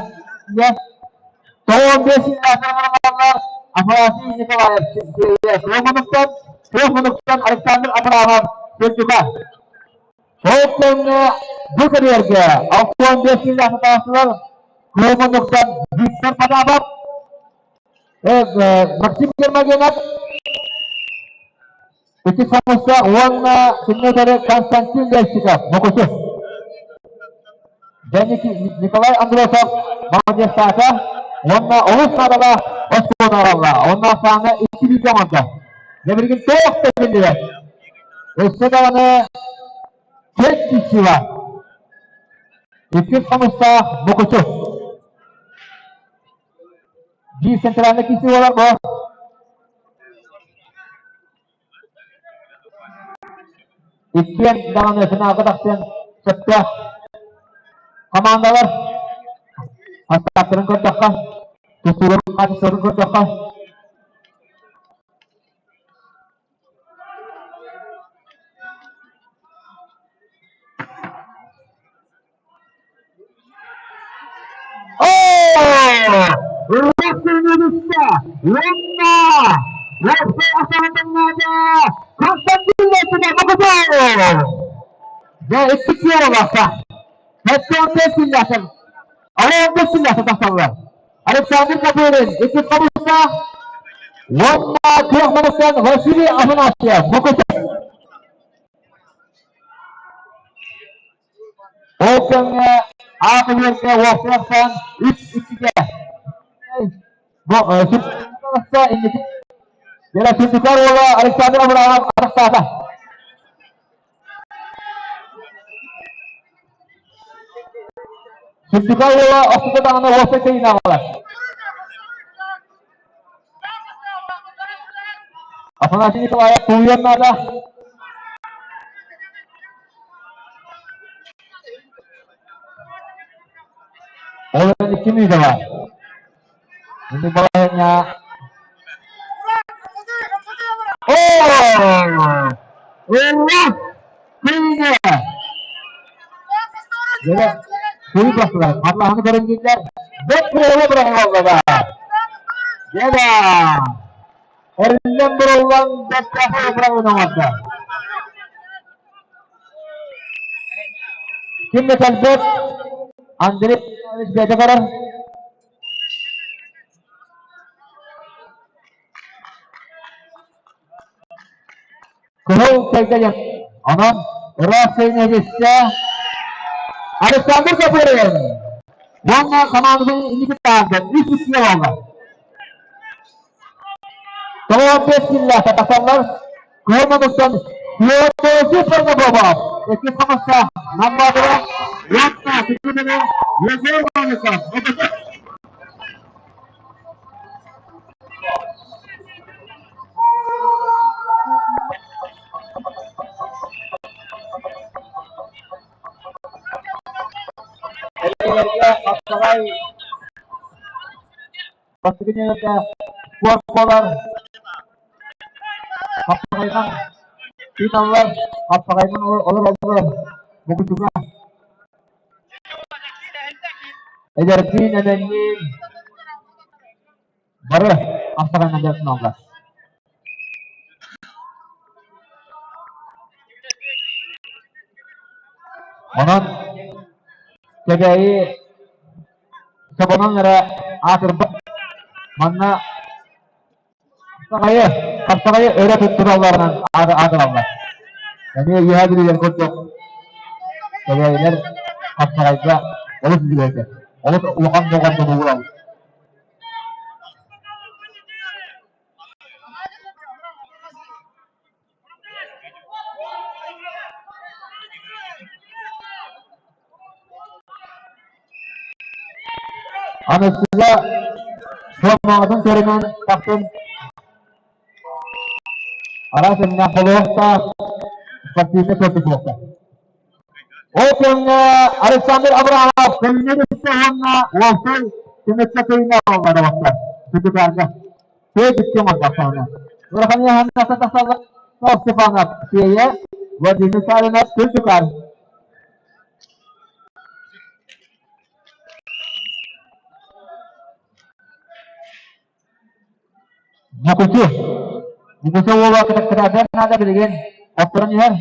95 сыллаах Афанасий Николаев Суох Суох мунуктан Александр Абрамов Сүрдүкаар. Ол кэннэ бу көбүөргэ 65 сыллаах сатааччылар Суох мунуктан Виктор Потапов, Максим Гермогенов, Ити хомуска уонна сенатор Константин Левчиков, Мокучу. Николай Андросов молодецтаата уонна олус наадалаах оскуоланы аралла. Онно саана икки бииргэ оҥордо. Дьэ билигин туох да биллибэт. Өссө даҕаны чэт киирсии Иккис хомустаах Мокучу. Биир центральный киирсии буолар бу. Иккиэн даҕаны финалга тахсыан сөптөөх командалар хастаахтарын көрдөххө, тустууларын хаачыстыбатын көрдөххө, Александр Копырин, икки хомустаах уонна күөх мунуктан Василий Афанасьев, Мукучев. Ол кэмҥэ аах үөргэ уопсайахтаан үс иккигэ Сүндүкэр уола Александр Абрамов атахтаата. Сүндүкэр уола охсута даҕаны уопсай тэйинэ аҕалар. Афанасий Николаев тулуйуон наада. Ол эрэн икки мүнүүтэ баар. Ини балаһыанньа Оо! Ылла! Күнэ! Дьэ, суруй бастылар. Харлаһаны көрөн дииллэр. Бэт буола быраҕылаллара. Дьэ Эриллэн буруллан бэртээхэй быраҕын оҥордо. Ким да кэлбэт, Андрей Николаевич бэйэтэ көрөр. Кыһыл кэйгэ диэн. Онон ыраас нэһилиэстэ Александр Копырин уонна хамаандатын инники таһаарда үс үсүнэ буолла. 95 силлээх тахсаллар. Кыһыл модуттан Феодосий Порнобобов иккис хамаста Намбаатыра уонна Ситимини Егор Новиков. Эллэргэ хапсаҕай бастакы миэстэ спорт буолар. Хапсаҕайынан тыыналлар, хапсаҕайынан олороллор Мукучуга. Эдэрдиин, эмэнниин бары хапсаҕайынан дьарыктаналлар. Онон Кэбээйи собонон эрэ аатырбат манна хапсаҕайы, хапсаҕайы өрө туттаралларынан аатыраллар. Эмиэ үөһээ Бүлүүлэр курдук Кэбээйилэр хапсаҕайга олус үчүгэйдэр, олус улахан болҕомтону уураллар. Аныгыга формаҕытын көрүнэн тахсан араас өҥнөөх буолуохтаах, спортивнай көрдөрүөхтээх. Ол кэмҥэ Александр Абрамов көлүнэ түстэ уонна уолсай түмүккэ кыйна буолла доҕоттор. Сүдүкаарга. Тыа икки оҥордохтоҕуна. Ыарахан ыаһаннахта тахсаллар Степанов Сиэйэ. Владимир Савинов Күлтүкар. Мукучу. Мукучу уола кытаатар наада билигин отторон иһэр.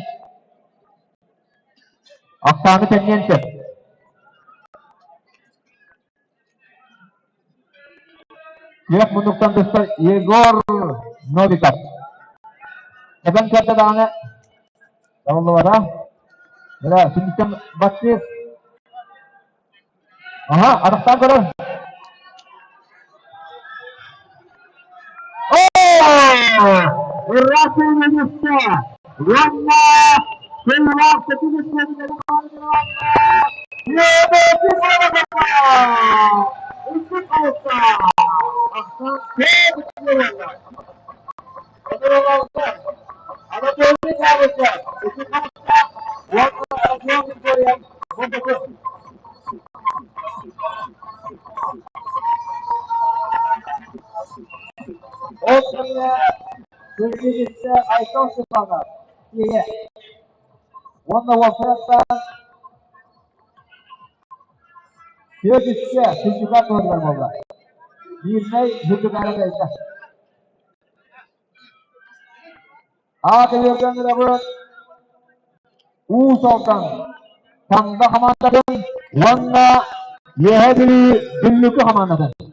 Ахсааны тэнниэн сөп. Күөх муннуктан тустар Егор Новиков. Эбэн көрдө даҕаны табыллыбата. Мына сүннүттэн баттыыр. Аха, атахтаан көрөр. Уонна Ол кэмҥэ Кыргызстан Айсал Степанов Ийэ уонна уопсайыттан Сүөдүскэ Сүлдьүкээр туһатыгар буолла. Мирнэй Сүлдьүкээрэ кэллэ. Аат өйөргөн ырабыт Уус Алдан Таҥда хамаандатын уонна Үөһээ Бүлүү Дүллүкү хамаандатын.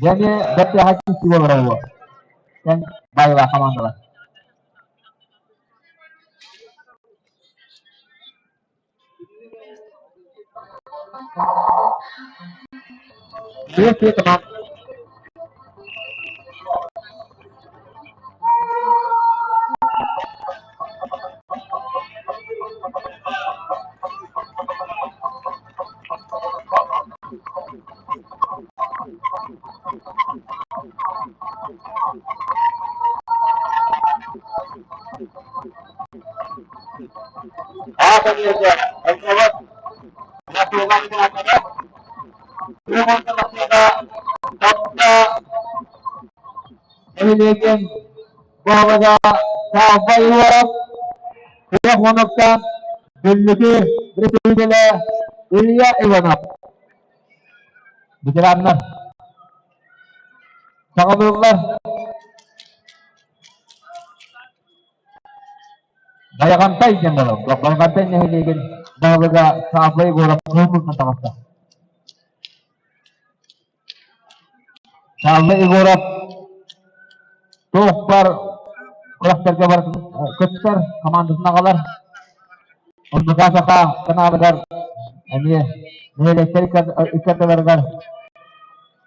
Дьэни бэртээхэй киирсии буолара буолуо. Эн баайылаах хамаандалар. Биир команда Нэһилиэгин баһылыга Савва Егоров, Күрэх Уоновтан Дүллүкү председателэ Илья Иванов. Ветераннар саҕалыыллар. Байаҕантай диэн буолар. Байаҕантай нэһилиэгин баһылыга Савва Егоров кыһыл таҕыста. Савва Егоров туох бар күрэхтэргэ барытын кыттар, хамаандатын аҕалар. Оннука саха каналыгар эмиэ нэһилиэктэр ыккардыларыгар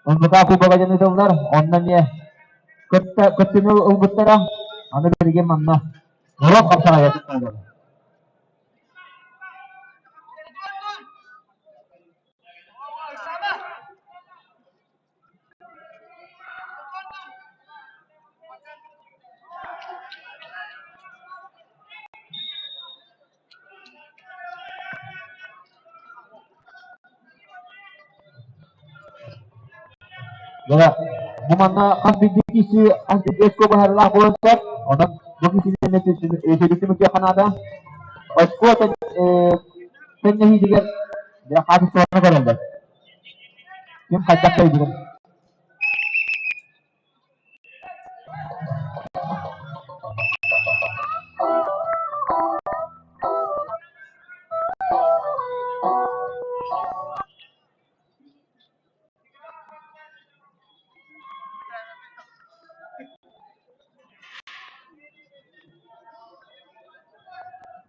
Оннука кубога диэн ыытыллар. Онно эмиэ кыттыыны ылбыттара. Аны билигин манна норуот хапсаҕайа кытталлар. Дьэ, бу манна хас биирдии киһи хас биирдии очко быһаарыылаах буолан сөп. Онон бу киһини түмүктүөххэ наада. Очко тэннэһиитигэр дьэ хаачыстыбаны көрөллөр. Ким хайдах кыайбытын.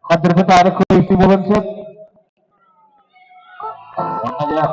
Хадырбыт аары кыайыы буолан сөп. Онно дьэ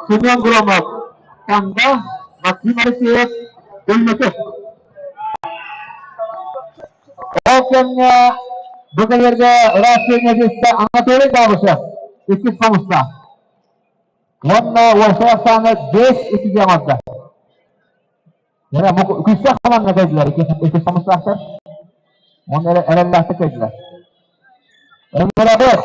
Семен Громов, Танда, Максим Алексеев, Өлмөкө. кэмҥэ бу кэлэргэ ыраас сиэнньэдьиттэ Анатолий Габышев иккис хомустаах. Уонна уопсай ахсаана 5-2 оҥордо. Күүстээх хамаанда кэллилэр иккис хомустаахтар. Уонна эрэллээхтик кэллилэр. Ыҥырабыт!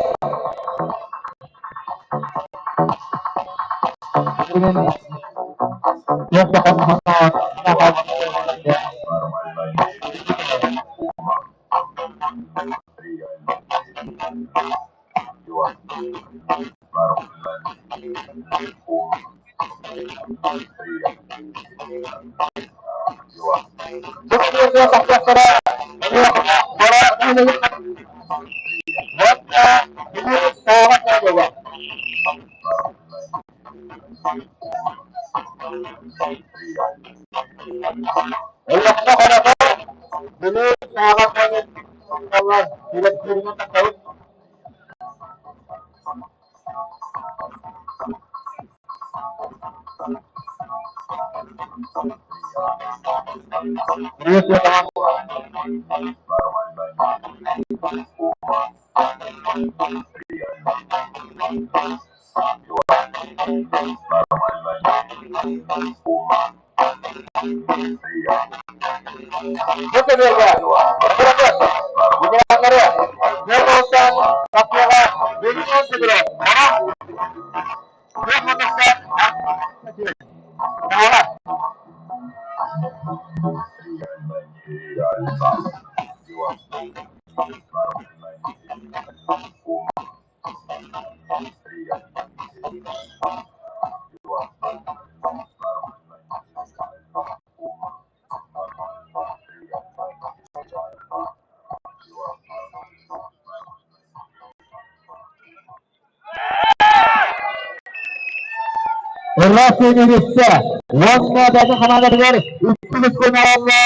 Ыраас сиэнньэдьиттэ уонна бэйэтин хамаандатыгар иккис көмөҕө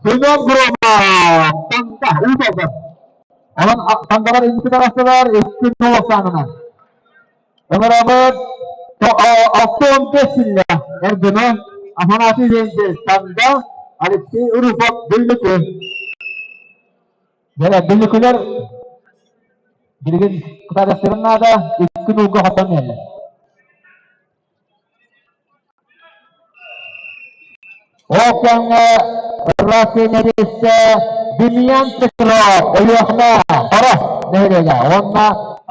Семен Громов Танда уус алдан. Онон Тандалар инники таҕыстылар икки нол ахсаанынан. Ыҥырабыт 65 силлэ эрдеме Афанасий Вензель Танда Алексей Урусов Дүллүкү. Дьэ, Дүллүкүлэр билигин кытаанахтарын наада икки нуулга хотон иһэллэр. Ол кэмҥэ Россия Демьян Петров Өлүөхүмэ Хоро нэһилиэгэ уонна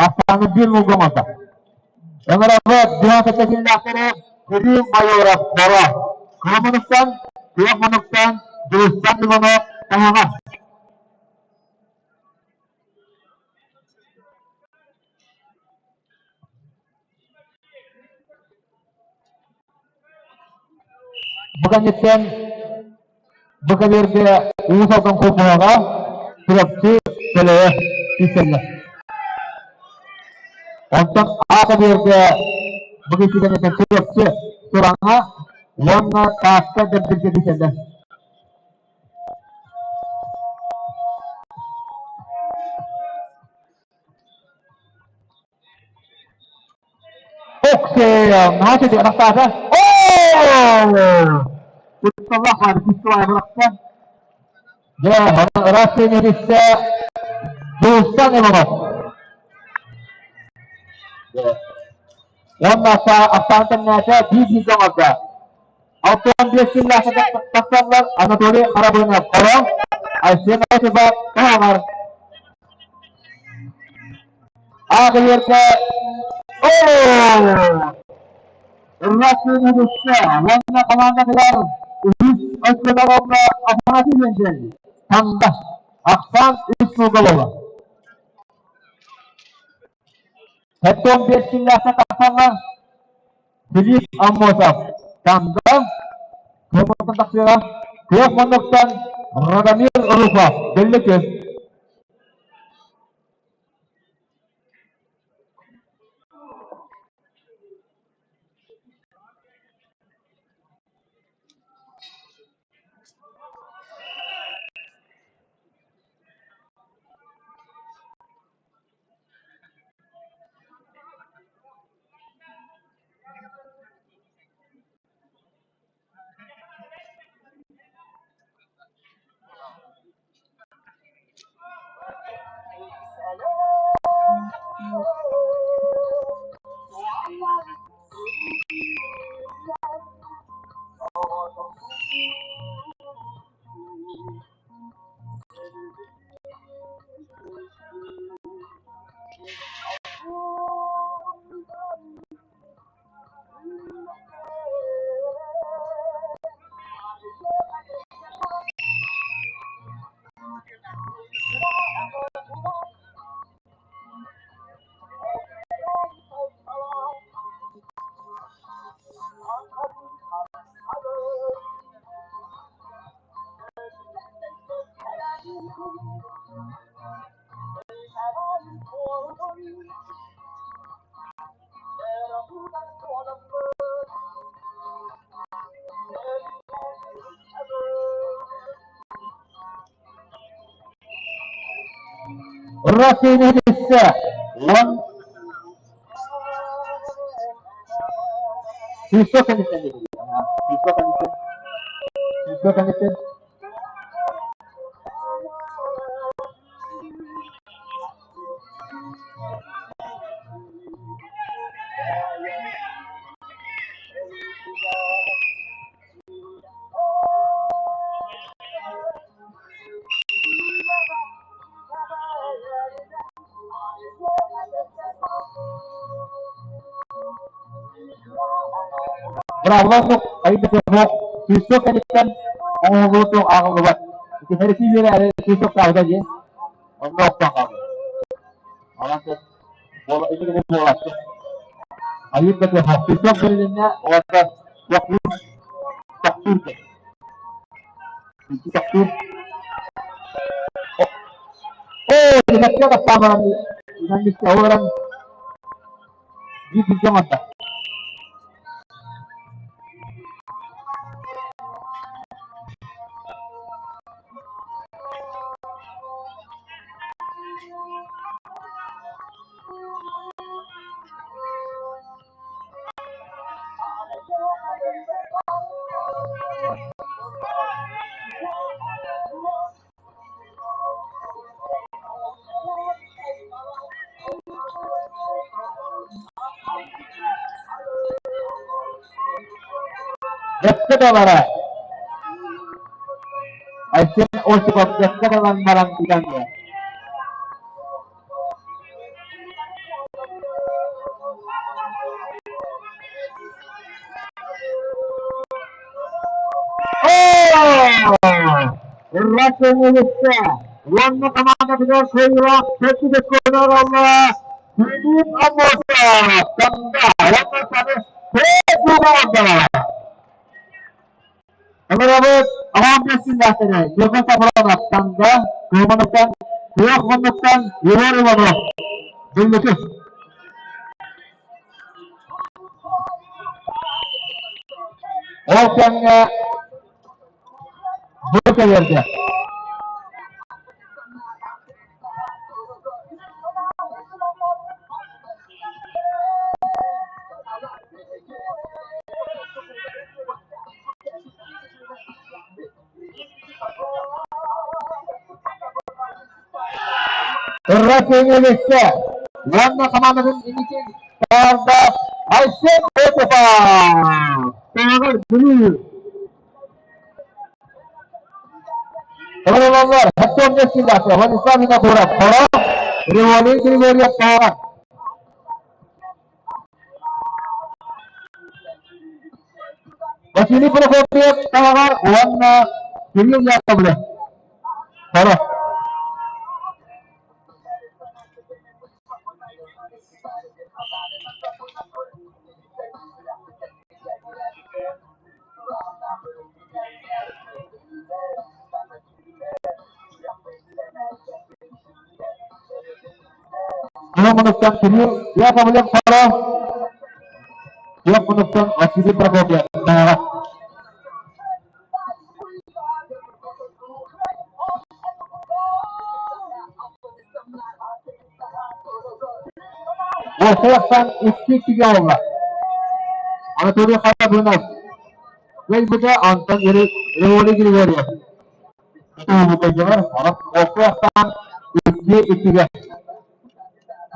ахсааны биир нуулга оҥордо. Ыҥырабыт 97 силлээхтэри Кирилл Майоров Хоро Кыра мунуктан, күөх мунуктан, Дьулустан Иванов Таһаҕас. Бу кэнниттэн бу кэлиэргэ Уус Алдан куоппуһаҕа Чурапчы Төлөйө киирсэллэр. Онтон А кэлиэргэ бу киирсии кэнниттэн Чурапчы Сураҥа уонна Таатта Дэбдиргэ киирсэллэр. Оксея, наһаа үчүгэй атахтаата. Оо! Кутталлаах баар кутталаах бырахта. Дьэ, ыраас тиэнэриссэ Дьулустан Иванов. Уонна ахсаан тэҥнээтэ биир-бииргэ оҥордо. 65 сыллаах тахсаллар Анатолий Харабынов Хоро, Айсен Осипов Таһаҕар. Ааҕыйарга Оо! Ыррассыыныгысса уонна командатыгар үһүс оччотооҕуга Афанасий Вензель Танда ахсаан үс сылга буолар. 75 сыллаахта тахсаллар Филипп Аммосов Танда Кыамматтан тахсыаҕа Күөх муннуктан Радомир Руфов Дэллэкү Ырра сиэнэ уон сүүсэ кэнниттэн сүүсэ кэнниттэн сүүсэ кэнниттэн Быраабыла айбыт сүүсэ кэнниттэн оҥоһуллубут ааҕыллыбат. Ити хэрити үөрэ сүүсэ таабыта диэн онно охтон хаалла. Онон ити буолааччы. Айыыр да сүүсэ бэрилиннэ уонна тохтуур тохтуур тохтуур. Оо, дьэккэ тахсаамаран олорон биир билгэ оҥордо. Дьэккэ да Айсен Осипов дьэккэ далан баран итан Ырра сиэнэ уонна командатыгар кыайыылаах сэттис көрөр Филипп Аммосов Танда уонна саны Көтүгү Ыҥырабыт аҕам бэссиннээхтэри Ньургун Сафронов Танда, Кыыманыттан, Күөх Муннуктан Егор Иванов Дүллүкү. Ол кэмҥэ бу кэлэргэ Ырра киэҥэлэстэ уонна хамаандатын инники таһаарда Айсен Осипов! Таһаҕар Бүлүү Оҕолор Хаттон Васильев, Владислав Винокуров, Хоро, Григорий Григорьев Таһаҕар. Василий Прокопьев Таһаҕар уонна Кирилл Яковлев Хоро. Мунуктан Кирилл Яковлев Хоро, Күөх мунуктан Василий Прокопьев Таһаҕар. Уопсайахтан икки иккигэ буолла. Анатолий Харабынов кыайбыта, онтон Григорий Григорьев ытыыбытыгар уопсайахтан икки иккигэ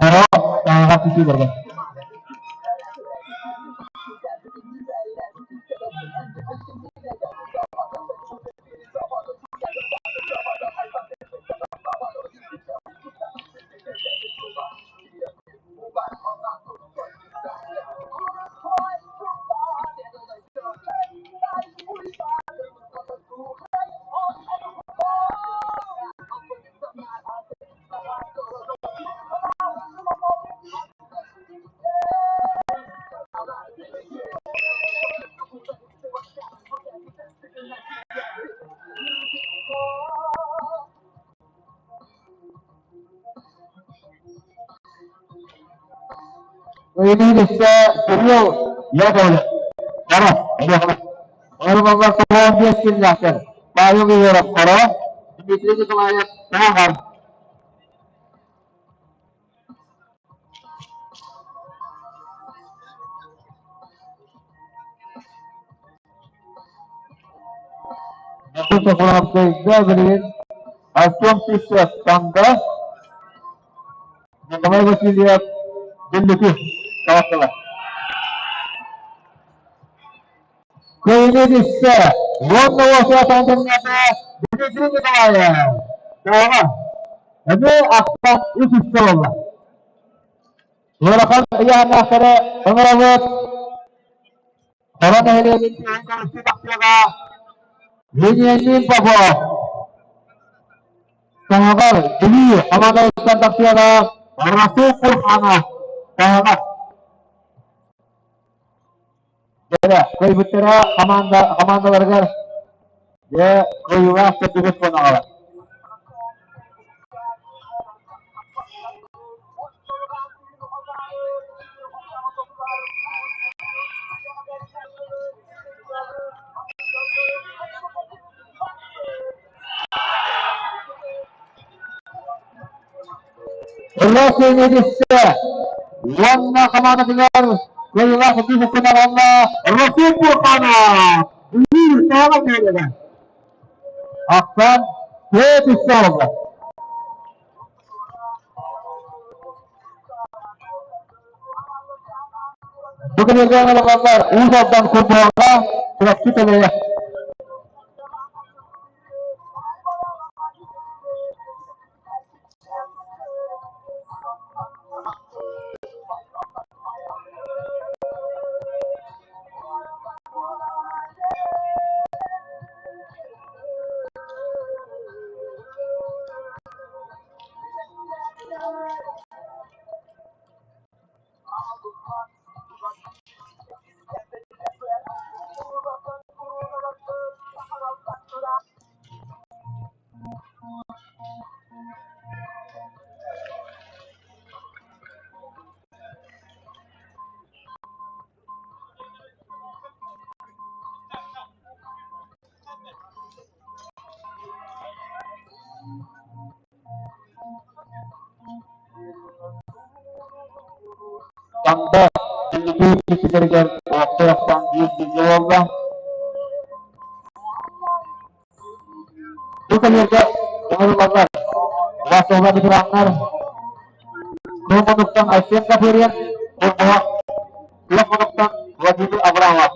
Хоро таһаҕас түсүүлэргэ. Өйдүүр Кирилл Яковлев. Хоро. Оруоллар тоҕуон биэс киллээхтэр. Павел Егоров Хоро, Дмитрий Николаев Таһаҕар. Ньургун Софроновскайга билигин Артем Сивцев Танда, Николай Васильев Дүллүкү таҕыстылар. Кыайыыны түстэ уонна уосуотан кэмнээтэ Дмитрий Николаев. Тоҕо? Эмиэ ахтан үс үстэ буолла. Ыарахан ыйааһыннаахтары ыҥырабыт. Хоро нэһилиэгин күһүн көрүстүү тахсыаҕа Вениамин Попов. Таһаҕар Бүлүү хамаандатыттан тахсыаҕа Расул Курханов. Таһаҕар. Дьэ, кыайбыттара хамаанда хамаандаларыгар дьэ кыайыылаах төрдүгүс буолаҕалар. Ырыа түстэ уонна хамаандатыгар кыайыылаах үрдүк уонна Расул Бурханов Бүлүү Таала нэһилиэгэ. Ахсан 4 үстэ буолла. Бу күнүгэр оҥороллор Уус Алдан футболга Чурапчы Төлөйө. Танда Бүлүү сиригэр уопсай биир билгэ буолла. Бу кэлиэргэ ыҥырыллаллар. Василла ветераннар Куомунуктан Айсен Капырин, Курбуһах, Куомунуктан Владимир Абрамов.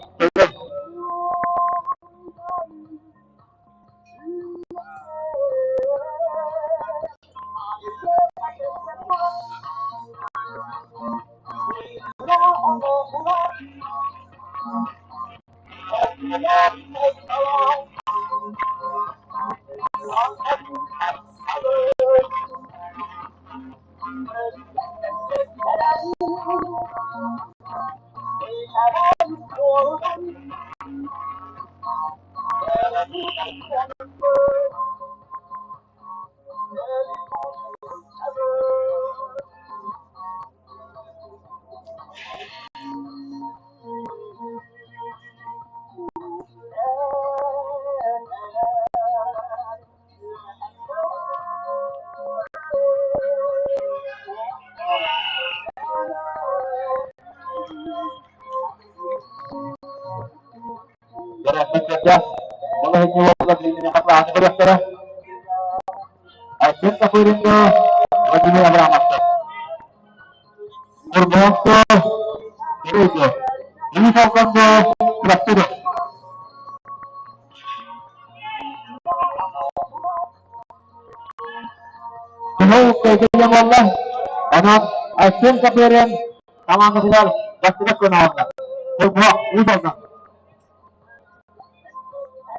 Төрөппүттэргэ балаһыанньа буолла билигин хатылаһан көрүөхтэрэ. Айсен Копыринго, Владимир Абрамовтар. Курбуһахто, Кирейго, Денис Алгонго, Трактыров. Кыһыл кэйгэллэ буолла. Онон Айсен Копырин хамаандатыгар бастакы күн аҕалла. Курбуһах, Уус Алдан.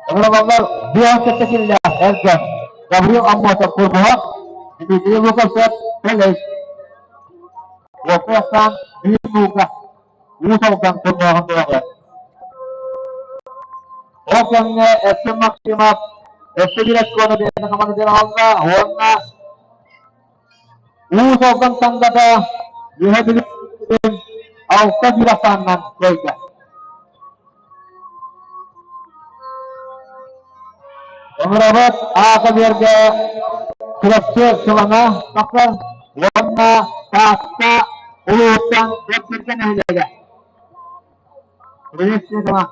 Ыҥыраллар биэс кэпсэтиллээх эр дьон Гаврил Аммосов Курбуһах, Дмитрий Луковцев Төлөй, Уопсай ахсаан биир нуука Уус Алдан Курбуһаҕын бөлөҕө. Ол кэмҥэ Эрчим Максимов өссө биир очкону бэйэтин хамаандатыгар аҕалла уонна Уус Алдан Тандата Үөһээ Бүлүү алта биир ахсаанынан кыайда. Ыҥырабыт аата биэргэ Чурапчы Сылана тахсар уонна Таатта улууһуттан Бэртэргэ нэһилиэгэ. Приветствие.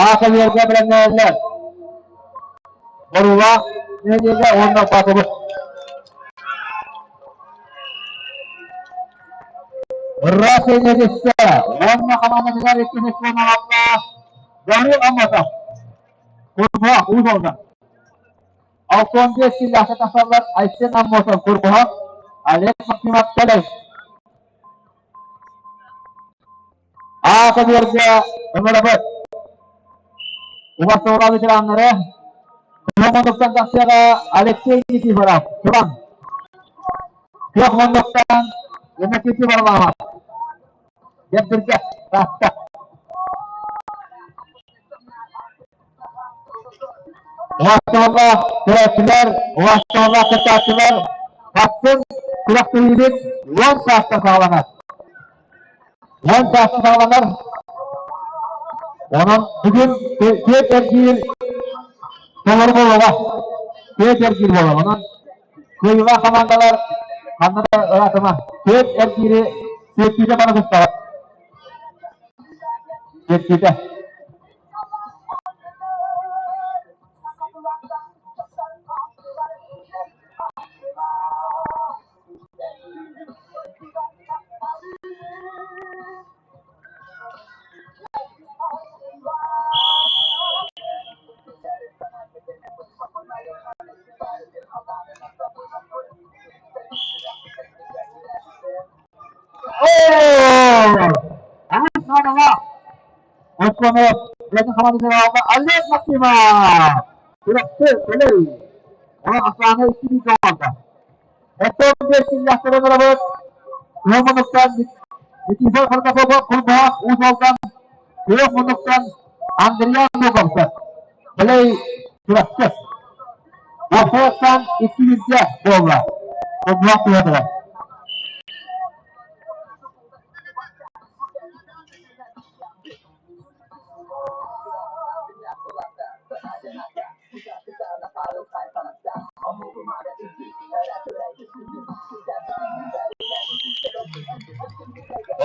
Аакабыарга бэлэмнэнэллэр. Боруулаах нэһилиэгэ уонна Баатыбыт. Ыраас энергистэ уонна хамаандатыгар иккис сыаналаах Гаврил Аммосов. Курбуһах Уус Алдан. 65 силлаахта тахсаллар Айсен Аммосов Курбуһах, Олег Максимов Төлөй. Аата-биэргэ ыҥырабыт. Убастабыллаах ветераннары, Күөх муннуктан тахсыаҕа Алексей Никифоров, Туран. Күөх муннуктан Иннокентий Варламов, Дэбдиргэ, Таатта. Убастабыллаах көрөөччүлэр, убастабыллаах кыттааччылар, сарсын күрэхтэһиибит 10 саастан саҕаланар. 10 саастан саҕаланар. Онон бүгүн түөрт эргиир толору буолуоҕа. Түөрт эргиир буолар. Онон кыайыылаах хамаандалар ханна да ыраатыма. Түөрт эргиири түөртүүтэ бары сыстаҕыт. Түөртүүтэ. Оо! Оччоҕо бэйэтин хамаандатын Олег Максимов! Күрэхтэ кэлэй! Онон ахсаана икки бииргэ оҥордо. Оттон биэс силлээхтэрэ ыҥырабыт. Күөх муннуктан Никифор Протопопов Курбуһах Уус Алдан, Күөх муннуктан Андриан Луковцев. Кэлэй күрэхтэ. Уопсайыттан икки бииргэ буолла. Курбуһах туһатыгар.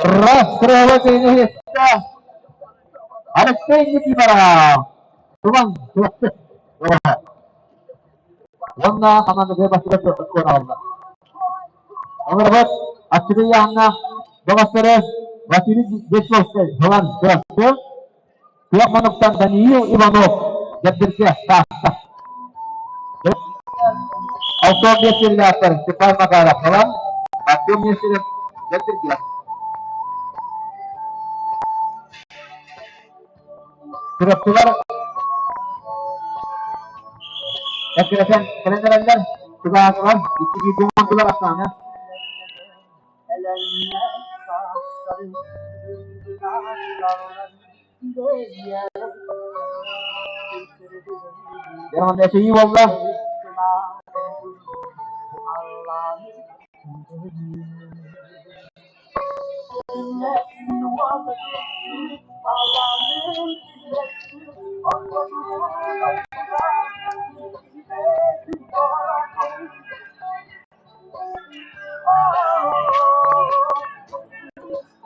Расстраивать Алексей Никифоров! Туман Чурапчы Уонна хамаандатыгар бастакы куонаалла. Олорбот аччыгый бөҕөстөрө Василий Дьячковскай ылан Чурапчы, Күөх Мунуктан Даниил Иванов Дэбдиргэ таҕыста. 65 силлээхтэр Степан Макаров ылан Артем Нестеров Дэбдиргэ. Чурапчылар эккирэтэн кэлэн эрэллэр, чугаһаатылар, икки бииргэ оҥордулар ахсааны. Дьэ, манна эчэйии буолла.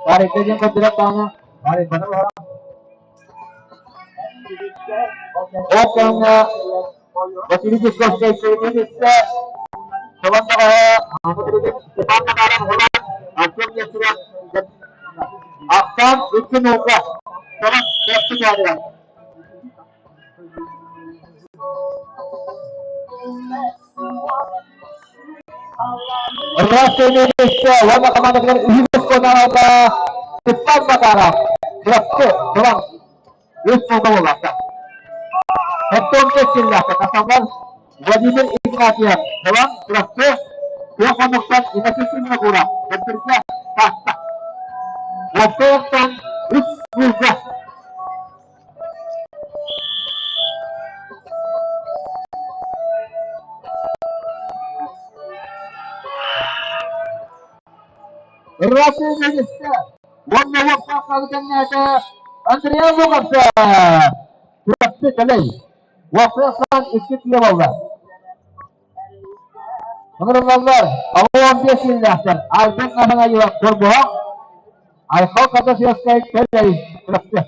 Баар диэн көрдөрөр даҕаны, баар бары Ол кэмҥэ Василий Дьячковскай сөбүлүүр Солон бөҕөһө Степан Макаров Улан Артем Нестеров Ахсаан икки нолга Солон чопчу туһалыгар. Ыраас сөбүлүүр уонна командатыгар үһүс оскуолаҕа Степан Макаров Чурапчы Солон Үс сылга буоллахта. Оттон кэскиллээхтэ тахсаллар Владимир Игнатьев, Иван Чурапчы, Күөх Хонуктан Иннокентий Винокуров, Бэрдэргэ таста. Уопсайыттан үс сылга. Ырыа истэ уонна уопсаахтаабы кэмнээтэ Андреа Луковцев Чурапчы кэлэй уопсайыттан икки киһи буолла. Ыҥырыллаллар 65 силлээхтэр Альберт Наһанаева Курбуһах, Айхал Катасевскай Кэлэй Чурапчы.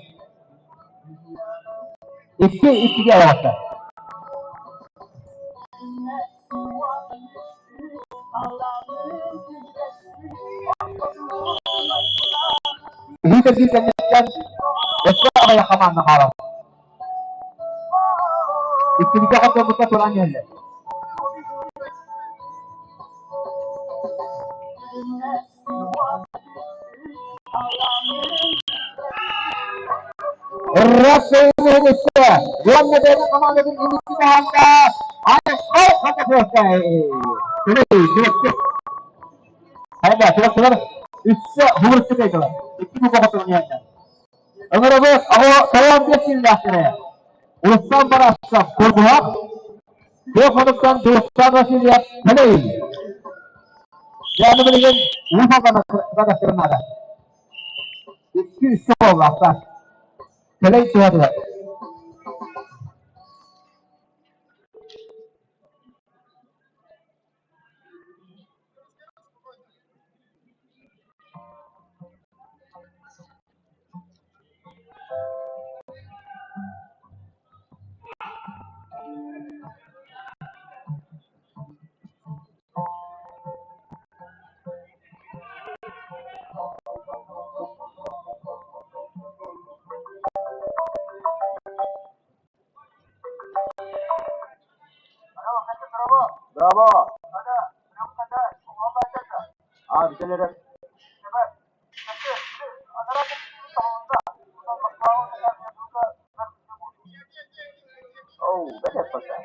Икки иккигэ аҕалта. Үһүс эргиир кэнниттэн өссө аҕыйах хамаанда хаалар. Иккилигэ хотуобута туран иһэллэр. Россия уонна бэйэтин хамаандатын инники таһаарда Айхал Хатаховскай. Хайда, чугастылар үссэ хумурчу кайдылар. Икки бу хотурунианна. Ыҥырабыт аҕа тоҕон биэс силлээхтэрэ. Руслан Барашков, Курбуһах, Туох хонуктан Дьулустаан Васильев, Төлөй. Дьэ, билигин Уус Алдан наада. Икки үссэ буоллахтар. Төлөй туһатыгар. Браво! А, бүтэн эрэр. Оу, бэрт эппэтэ.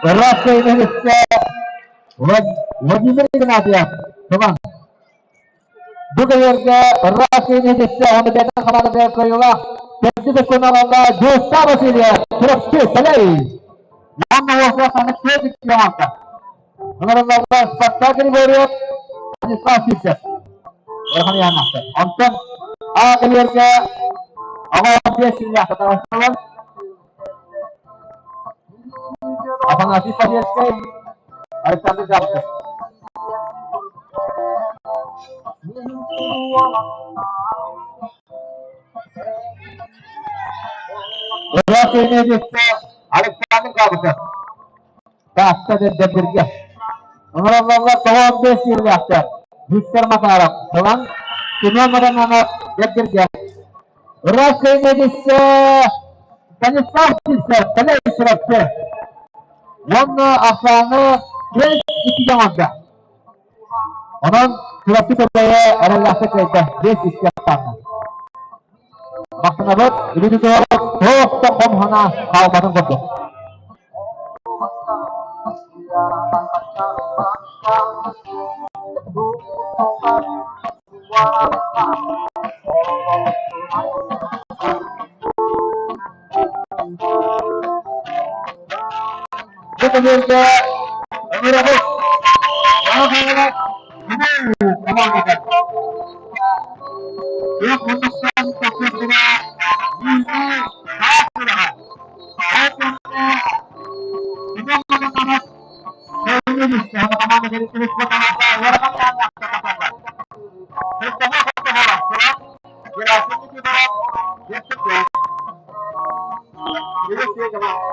Россия Владимир Игнатьев. Туман. Бу кэлэргэ Россия нэһилиэккэ уонна бэйэтин хамаандатыгар кыайыылаах төрдүс өттүн Дьулустаан Васильев Чурапчы Сэлэй уонна уосуох санык түөрт икки оҥордо. Ыҥырылларга Спартак Григорьев, Станислав Сивцев. Улахан ыйааннаахтар. Онтон А кэлэргэ аҕа биэс силлээх татарасталар Афанасий Павельскай, Александр Жабыков. Ырыа Александр Жабыков. Таатта Дэбдиргэ. Ыҥыраллаллар тоҕо биэс сиэллээхтэр. Виктор Макаров, Сылаҥ, Семен Мадананов, Дэбдиргэ. Ырыа Станислав Сивцев, Кэлэй Чурапчы. Уонна ахсааҥҥа биэс иккигэ оҥордо. Онон Чурапчы Төлөйө эрэллээхтик кыайда биэс икки ахсааҥҥа. Махтанабыт, үлүтүтүгэр туох да хом санаа хаалбатын курдук. Бу көмүөлгэ ыҥырабыт командата. Туох хоннохтоох тахсыахтара биирдии саас сүрэҕэ.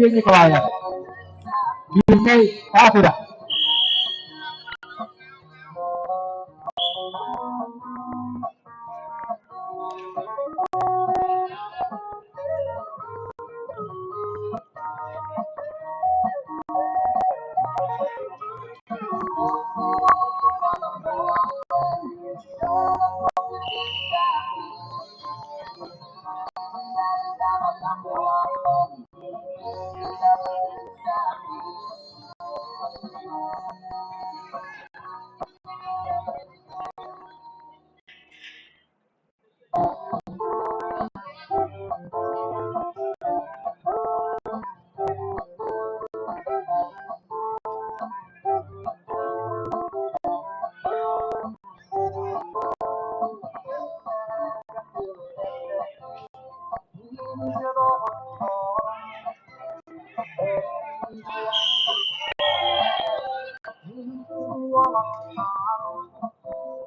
Алексей Николаев. Мирнэй Таатыра.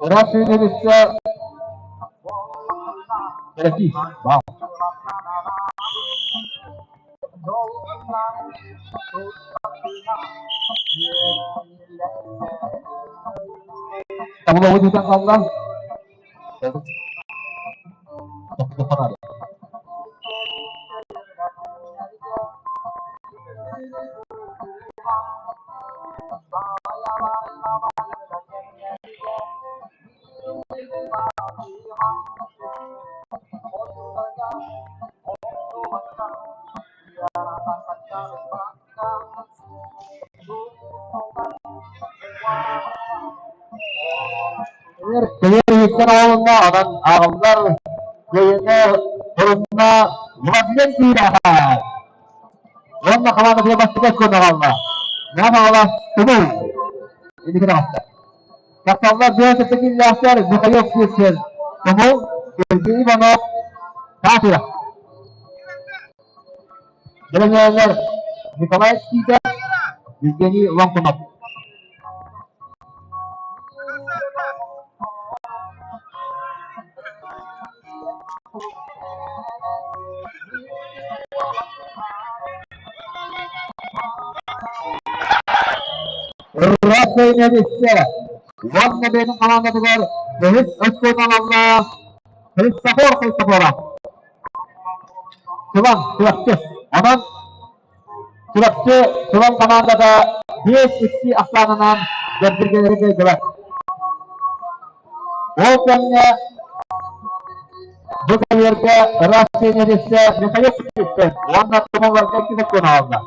Ыраас үүнүлүссе Кэрэки, баал. Табылабыт үтэн қалла. Кэлэр иһиттэн оҕолонно, онон ааҕыллар кыайыыны турунна Владлен Киирээхэ. Уонна хамаандатыгар бастакы очкону аҕалла. Нам аҕала Тумул инники таҕыста. Тахсаллар биэс киллээхтэр Михаил Сивцев, Тумул, Сергей Иванов, Таатырах. Бэлэмнээллэр Николай Титов, Евгений Лоҥкунов. Ырыа истэ уонна бэйэтин хамаандатыгар бэһис очкону ылаллаах Христофор Христофоров. Сылан, Чурапчы. Онон Чурапчы Сылан хамаандата 5-2 ахсаанынан дьэрдиргэлэри кыайдылар. Ол кэмҥэ бу кэлиэргэ ыраас тренеристэ Михаил Сивцев уонна Тумулларга икки очкону аҕалла.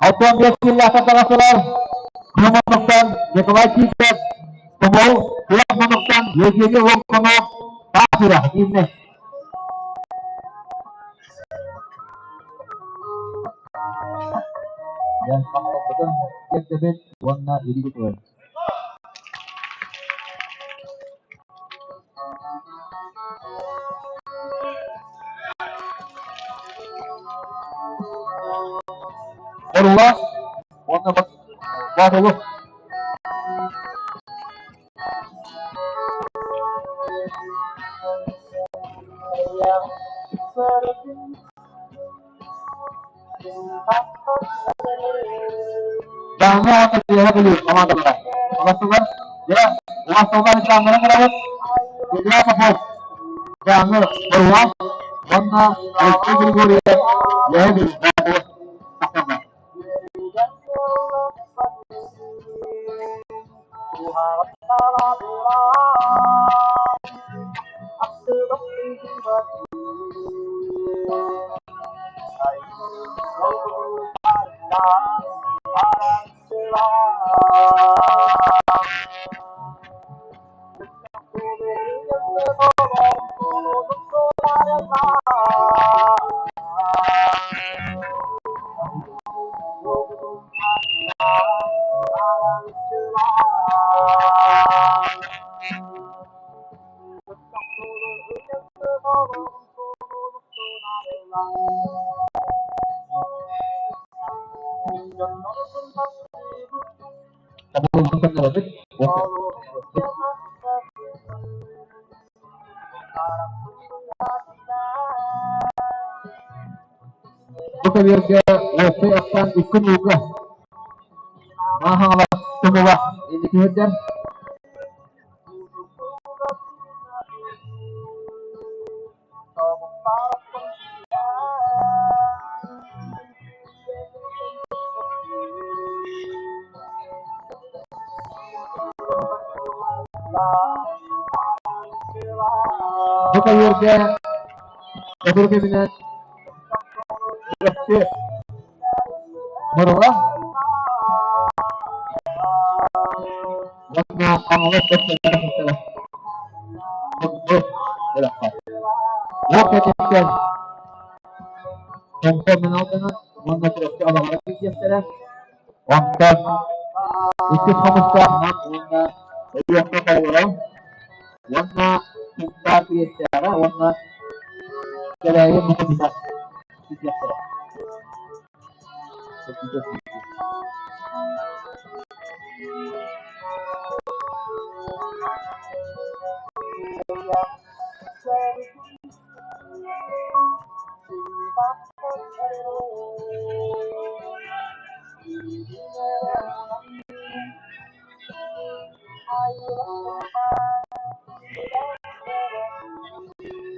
Оттон биэс сыллаахтан таҕыстылар Куомунуктан Николай Титов, Тумул, Куомунуктан Евгений Лоҥкунов, Таатырах ииннэ. Диэн махталбытын тиэрдэбит уонна илии тутуһабыт. Орула уонна Боотулу. Дьаҥҥа уонна Үөһэ Бүлүү хамаандалара. Олохтулар дьэ уосталлар рекламаларын гынабыт. Илья Попов Дьааҥы Борула уонна Алексей Григорьев Үөһэ Бүлүү Боотулу тахсаллар. Бу көбүөргэ уопсай ахсаан икки нуука Маһаҥалас Тумула инники сылдьар. Бу көбүөргэ сотору кэминэн Чурапчы Мырыла уонна Хаҥалас өттүлэрэ сылдьар Мунду үрэххэ. Уол кэнниттэн Томпо Мин уонна Чурапчы Алаҕара киирсиэхтэрэ. Онтон иккис хомустаах Нам уонна Өлүөхүмэ Холлоро уонна Сунтаар Кириэстээҕэ уонна Кэбээйи Мукучута киирсиэхтэрэ.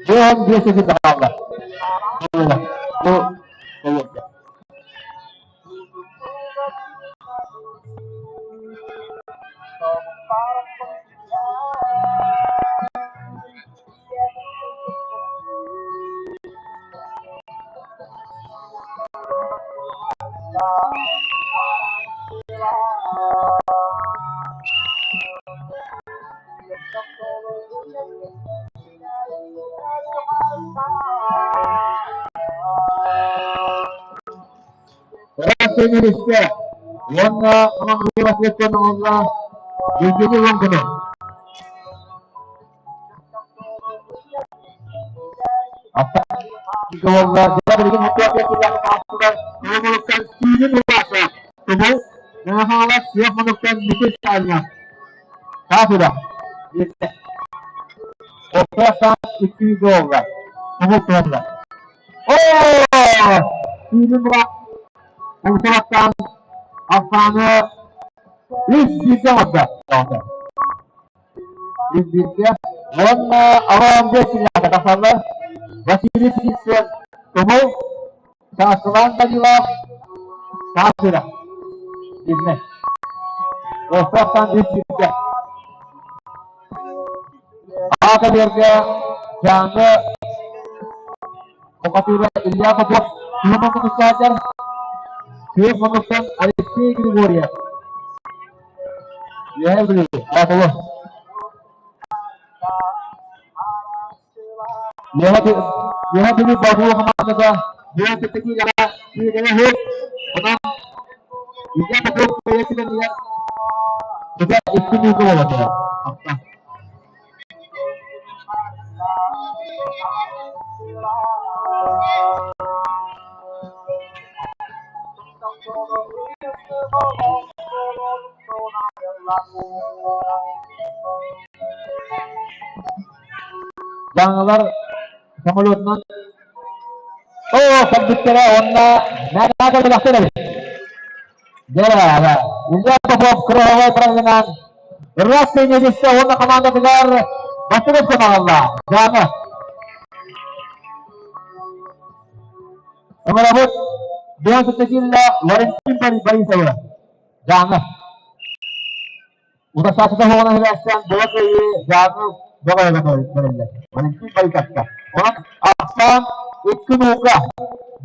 Дьон биэс өтө хаалла. Бу бу Ыраас истэ уонна Аман оҥолла Евгений Лонгинов. Уолла билигин сүүрүн улааса Тумул Наһаалас сүөх мунуктан Микил Сталина Таатыра Орто саас икки буолла Тумул туонна Оо! Сүүрүн ула Умсулаттан Афганы үс бииргэ оҥордо. Үс бииргэ. Уонна аҕам биэс сыллаата тахсаллар. Василий Птицын Тумул, Сааскылаан Данилов, Саасыра. Бизнес. Островтан үс бииргэ. Аата биэргэ Дьааҥы Бухатыыра Илья Попов күөх муннуктаатар, күөх муннуктан Алексей Григорьев. Үөһээ Бүлүү, Боотулу. Үөһээ Бүлүү Боотулу хамаандата бүөн кэпсэтиилэрэ киирэрэ үһү. Онон Илья Попов бэйэтинэн тута икки мүнүүтэ буолан Дьааҥылар самолетунан оо көрбүттэрэ уонна мээнэ бэлэхтэр эбит. Дьэ, Илья Попов кыраһабай правилынан ыраас теннисистэ уонна хамаандатыгар бастакы аҕалла. Дьааҥы. Ыҥырабыт Беан Валентин Борисовы. Дьааҥы. Утасааччыта суоҕунан сибээстээн була кыайыы Дьааҥы бөҕөйгө бэриллэр. Валентин Борисовка. Онон ахсаан икки нуука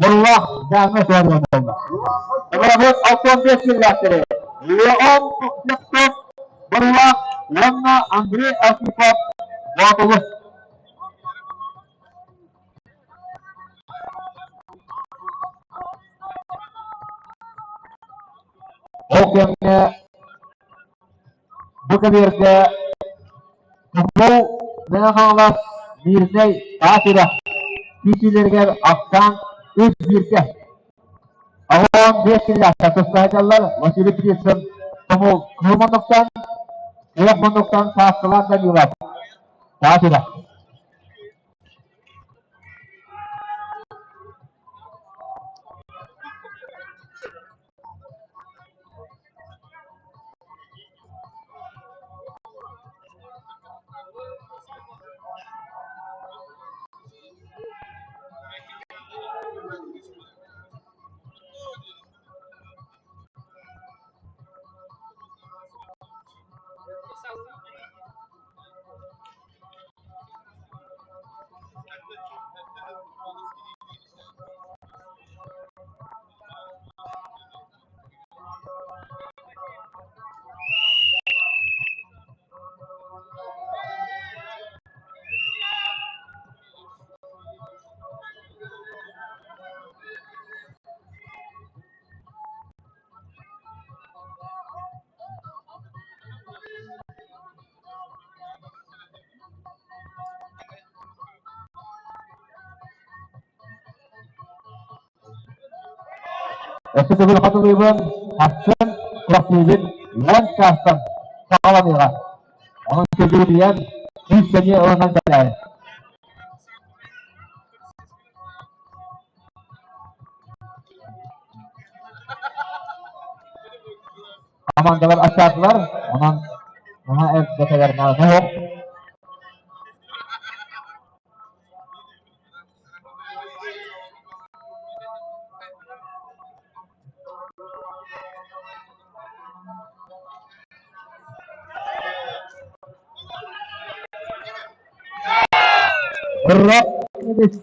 Боруулаах Дьааҥы суоруна буолла. Ыҥырабыт 65 силлээхтэри Леон Слепцов Боруулаах уонна Андрей Архипов Боотулу. Ол кэмҥэ бу кэмиэргэ Тумул Мэҥэ Хаҥалас Мирнэй Таас Үрэх киирсиилэригэр ахсаан үс бииргэ Оҕон биэс сыллаахтар тустаһыталлар Василий Птицын Тумул кыһыл муннуктан, Үрэх муннуктан Сааскылаан Данилов Таас Үрэх. Өссө төгүл хатылыыбын, хассын күрэхтиибин уон чаастан саҕаланыаҕа. Онон төгүрүйэн, күүс-сэниэ ылынан кэлээри. Командалар аччаатылар, онон Наһаа эрдэ кэлэр наада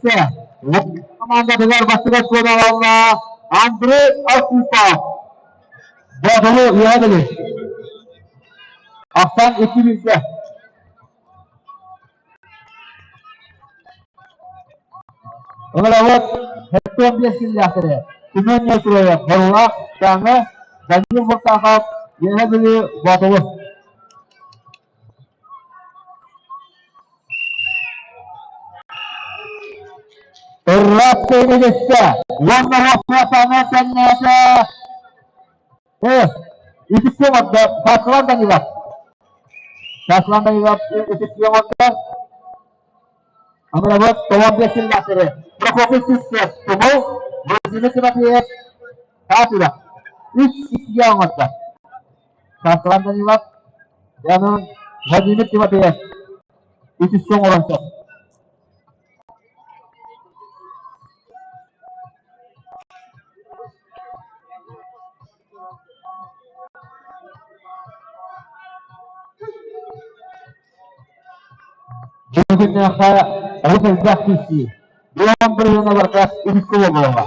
суох. Командатыгар бастакы суола Андрей Осипов. Бодолу үөһэ Ахсан 2-1-гэ. Ыҥырабыт 75 киллээхтэри Семен Неустроев, Боруулаах, Дьааҥы, Данил Муртахов, Үөһэ Бүлүү, Боотулу. Ырраат көйгөстө уонна уопсана сэннээтэ Үтүктүө оҥордо Саслан Данилов. Саслан Данилов үтүктүө оҥордо. Амырабыт тоҕо биэс сыллаахтары Прокопий Сивцев, Тумул, Владимир Тимофеев, Таатура. Үс иккигэ оҥордо. Саслан Данилов, Янын Владимир Тимофеев үтүктүө оҥорон сөп. Бу күннээххэ олус элбэх киирсии, биэс бырыһыана барыта үһүс сыла буолла.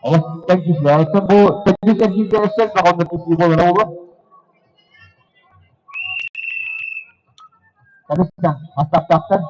Олус киирсии. Оттон бу төрдүс эргииргэ өссө элбэх оннук киирсии буолара буолуо. Табыстан, астаптаахтар.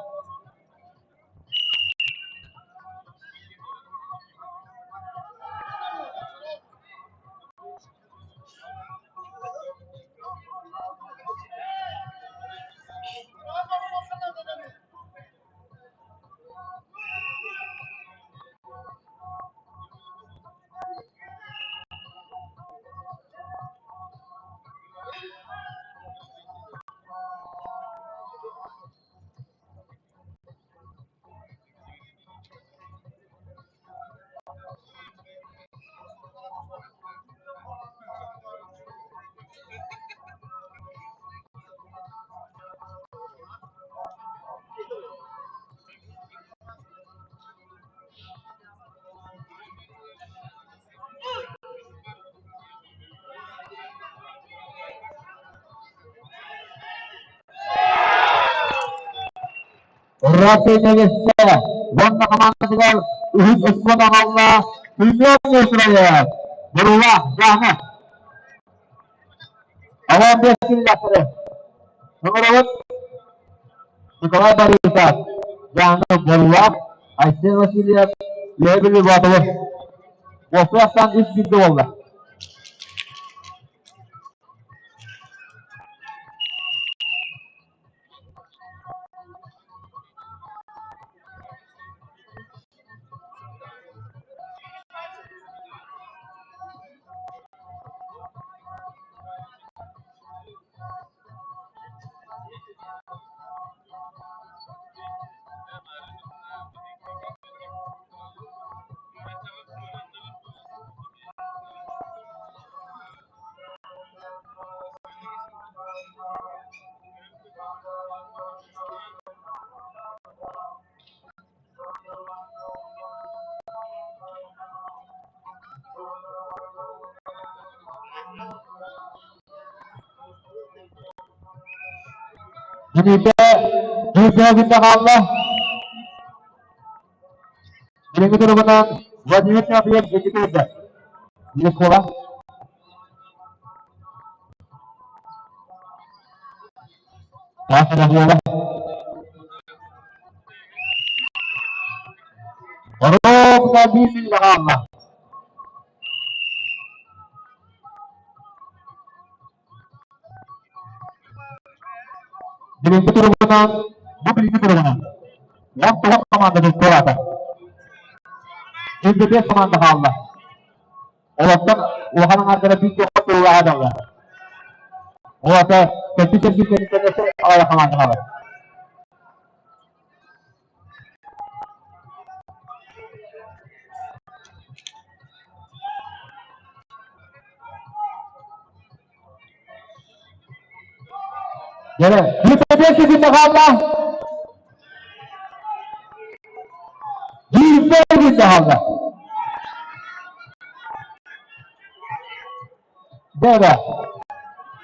Ыррааппый миэстэ уонна хамаандатыгар үһүс өссө аҕалла Семен Неустроев, Боруулаах, Дьааҥы. Алан биэс киллэхтэрэ. Ыҥырабыт Николай Борисов, Дьааҥы, Боруулаах, Айсен Васильев, Үөһэ Бүлүү Боотулар. Уопсай ахсаан үс бииргэ буолла. Бүлүүтэ биир күннэ хаалла. Билиҥҥи туругунан Владимир Тимофеев инники сылдьар. Лескова. Таах Ровно биир милля хаалла. Билиҥҥи туругунан, бу билиҥҥи туругунан 19 команда туораата. 25 команда хаалла. Олортон улахан аҥаардара биир туохха туруулаһа далла. Ол аата төрдүс эргин кэнниттэн өссө аҕыйах хамаанда хаалар. Дьэ, 25 секунда хаалла. 1 секунда хаалла. Дьэ,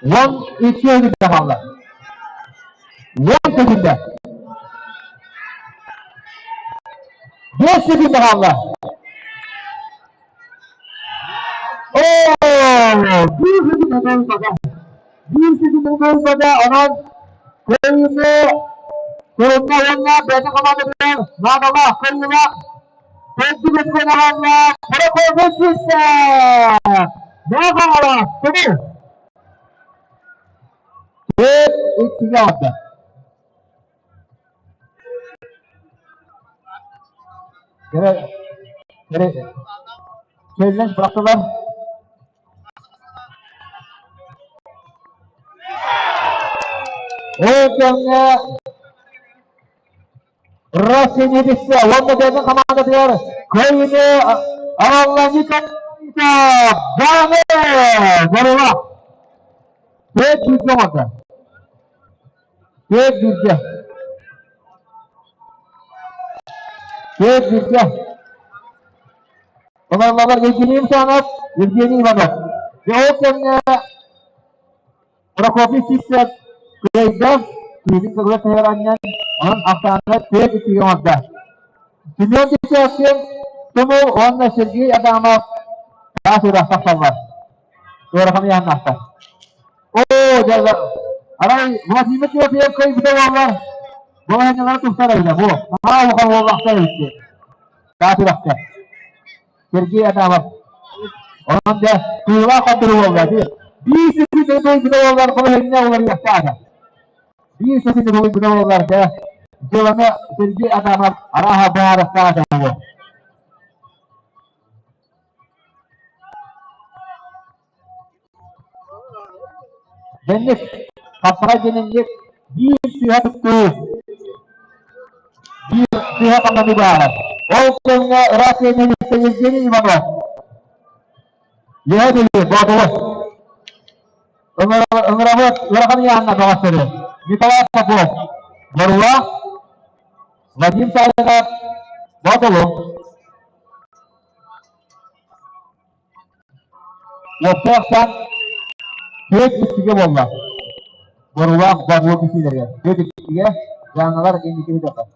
12 секунда хаалла. 10 секунда. 5 секунда хаалла. Оо, биир секунда буолбата. Биир секунда буолбата, онон кыайыыны Кырымҥа уонна бэйэтин командатыгар наадалаах кыайыылаах төрдү көтүгэн Прокопий Сивцев! Наҕаҕалаах Тимур! Төрт иккигэ алда. Кэрэ, кэрэ, челлендж бырахтылар. Ол кэмҥэ Россия түстэ уонна бэйэтин хамаандатыгар кыайыыны аҕалла Николай Бааны Борула. Төрт бииргэ оҥордо. Төрт бииргэ. Төрт бииргэ. Олорлолор Евгений Иванов, Евгений Иванов. Дьэ ол кэмҥэ Прокопий Сивцев кыайда, киһитин көҥүлэ түһэр анньан, онон ахсааннар түөрт иккигэ оҥордо. Семен Десяткин, Тумул уонна Сергей Адамов таас үрэххэ тахсаллар. Ыарахан ыйааһыннаахтар. Оо, дьэ, арай Владимир Тимофеев кыайбыта буоллар, балаһыанньалара тупсар эбитэ бу. Наһаа улахан уоллаахтар эбит Таас үрэххэ. Сергей Адамов. Онон дьэ, кыылаах хотуру буолла. Биир секунда кыайбыта буоллар, балаһыанньа уларыйыахтаах. Биир секунда кыайбыта буоллар, дьэ, дьыаланы Сергей Адамов арааһа быһаарыахтаах этэ буолуо. Дэнник, хапсаҕай диэн биир сыыһа туттуу, биир сыыһа хамнаныы баара. Ол кэмҥэ ыраас иэннэниттэ Евгений Иванов. Үөһэ Бүлүү, Боотулу. Ыҥырабыт ыарахан ыйааһынна бөҕөстөрү. Николай Попов, Борула, Вадим Савинов, Боотулу. Уопсай түөрт иккигэ буолла. Боруулаах Боотулуу кисиилэригэр. Түөрт иккигэ Дьааҥылар инники ыыталлар.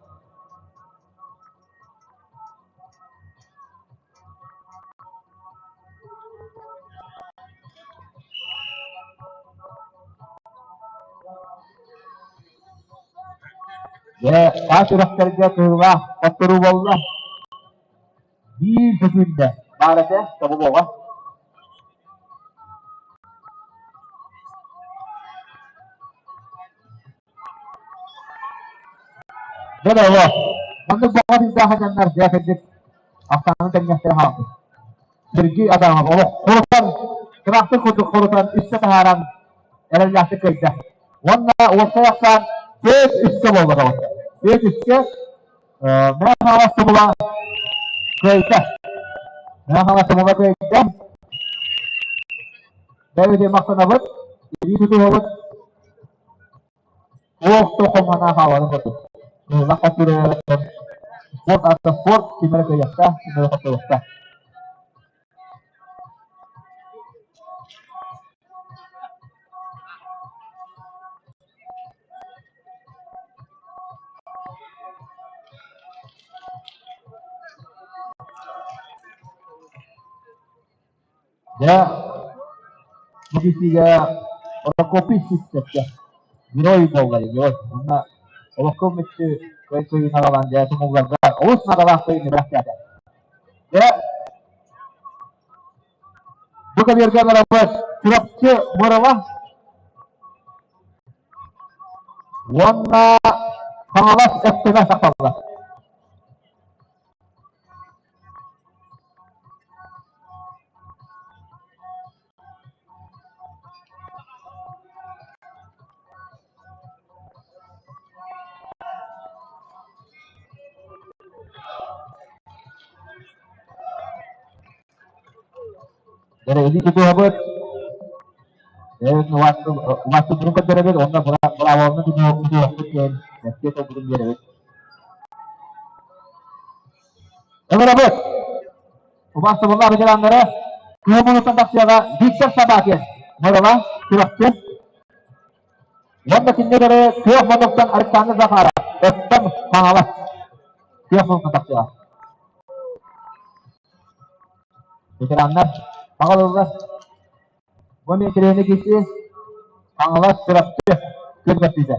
Дьэ, таас үрэхтэргэ кыһыылаах хотторуу буолла. Биир сөкүүндэ баар этэ, тобулуоҕа. Дьэ да Маннык баҕа тыындаах дьоннор дьэ кырдьык ахсаанын тэҥнэхтэрэ хаалбыт. Сергей Адамов олох хорутан, тыраахтыр курдук хорутан үстэ таһааран эрэллээхтик кыайда. Уонна уопсай ахсаан төрт үскэ буолла доҕоттор. Төрт үскэ Мэҥэ Хаҥалас Тумула кыайда. Мэҥэ Хаҥалас Тумула кыайда. Бэйэбитин махтанабыт, илии тутуһабыт. Туох да хомуна хааларын курдук. Кыһыллах хотуураларыттан спорт аата спорт ким эрэ кыайыахтаах, ким эрэ хотуруохтаах. Дьэ, бу киһигэ Прокопий Сивцевкэ герой буолла герой. Уонна олоххо мүччү кыайыыны аҕалан дьэ тумулларга олус наадалаах кыайыыны бэлэхтээтэ. Дьэ, бу кэмиэргэ барабыт Чурапчы Мурова уонна Хаҥалас Өктөмө сахаллар. Дороги тутуһабыт. Убастыбытын көрдөрөбүт уонна бравоны күтүөхпүт диэн мэктиэ тылбытын биэрэбит. Ыҥырабыт! Убастыбыллаах ветераннары Кыһыл тахсыаҕа Виктор Собакин, Мырыла, Чурапчы. Уонна кинилэри Күөх Модуктан Александр Захаров, Өктөм, Хаҥалас. Күөх Модуктан тахсыаҕа. Ветераннар аҕалыллар. Бу интэриэһинэй киһи Хаҥалас, Чурапчы күн көрсүүтэ.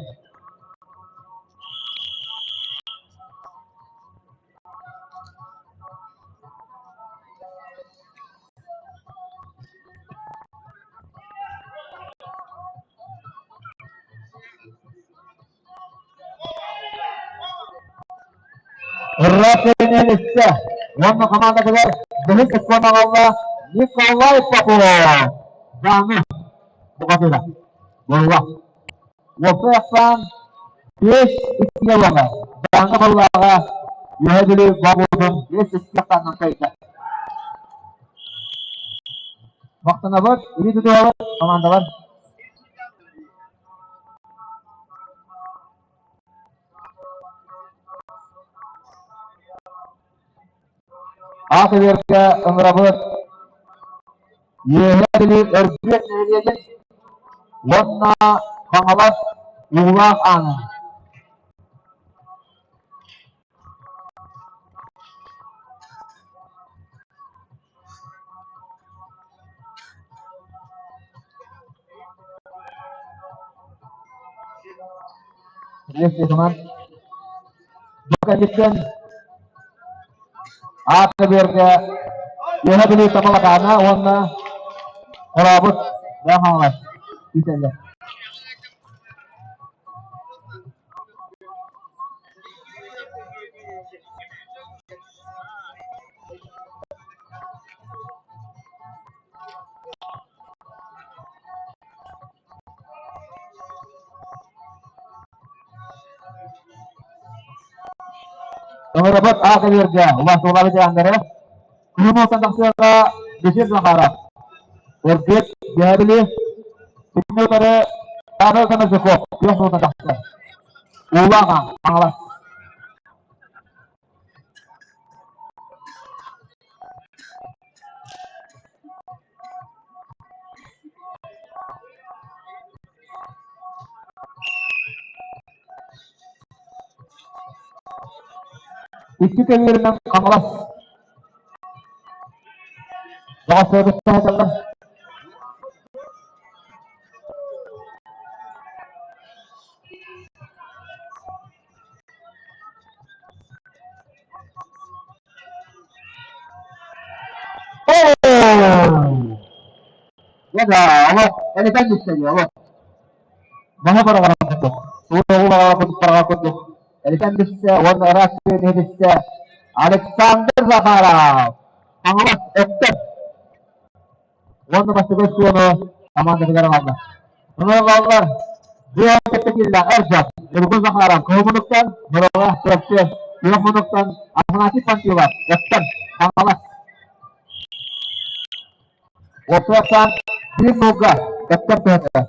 Ырыа истэ уонна хамаандатыгар быһыт ыккуон аҕалла Николай Попов. Дааҥы бухатыыра. Буолла. Уопсай ахсаан 5-2 буолла. Дааҥы баллааҕа Үөһээ Бүлүү бобуутун 5-2 ахсаанынан кыайда. Махтанабыт, илии тутуһабыт командалар. Аат үөргэ ыҥырабыт Үөһээ Бүлүү Өргүөт нэһилиэгин уонна Хаҥалас Уулаах Аанын. Бу кэнниттэн аат көбүөргэ Үөһэ Бүлүү Тамалакаана уонна Хорообут Хаҥалас киирсэллэр. Ыҥырабыт аах эбиэргэ улаатыылаах ветераннары күһүн уотан тахсыаҕа Бэсиэр Захаров, Өргүөт Дьээбили, итини утары Павел Коножаков күөх суолтан тахсар. Уулаах аан, Хаҥалас. Икки көбүөрүнэн Хаҥалас Бөҕөстөрүттэн сылдьаллар. Да, элитен düşseniyor bu. Баһа бараҕара курдук, суоҕу бараҕа курдук. Элитен düşse, уонна ыраас түссе Александр Захаров. Хаҥалас Өктөм. Уонна бастакы суону командатыгар аҕалла. Ыҥырыллаллар. Дьиэ кэпсэтиилээх эр дьон. Ньургун Захаров кыһыл муннуктан, Мырыла Чурапчы күөх муннуктан, Афанасий Панфилов Өктөм, Хаҥалас. Уопсайдан биир нолга Өктөм туһанара.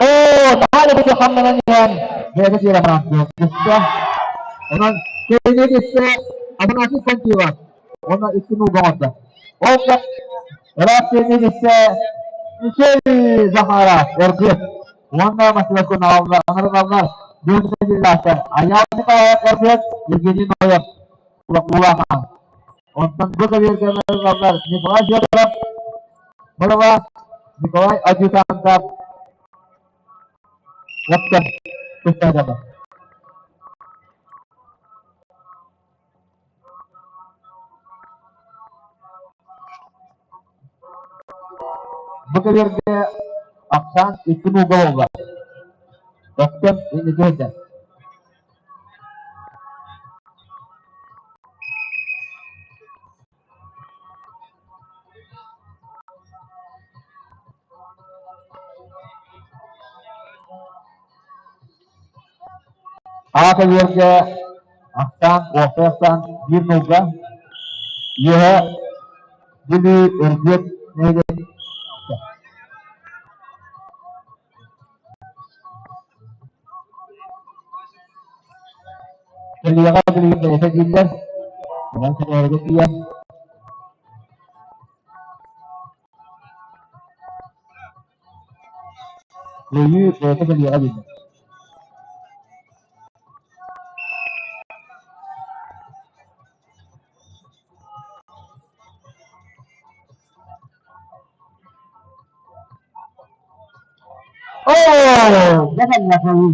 Оо, наһаа да хамнанан иһэн бэйэтэ сиэрэ баран түстэ. Онон кэлиҥҥи түстэ Афанасий Пантилов уонна икки нууга оҥордо. Ол ыраас кэлиҥҥи түстэ Михаил Захаров Эргиэт уонна Мастерской аҥарыналлар Дмитрий Айаал Николаев Эргиэт Евгений Ноев Улахан. Онтон бу кэбиэргэ Николай Федоров. Мырыла Николай Адъютантов Оттон тустаатаҕа. Бу кэлэргэ ахсаан икки нууга буолла. Оттон инники сылдьар. Аата үөргэ ахсаан, уопсай ахсаан биир нуулга, үөһэ Бүлүү Өргүөт нэһилиэгин Кэлиэҕэ билигин бэйэтэ дииллэр, онон сэрээргэ тиийэн Кыайыы бэйэтэ кэлиэҕэ дииллэр. Оо, дьэ кэллэ кыайыы.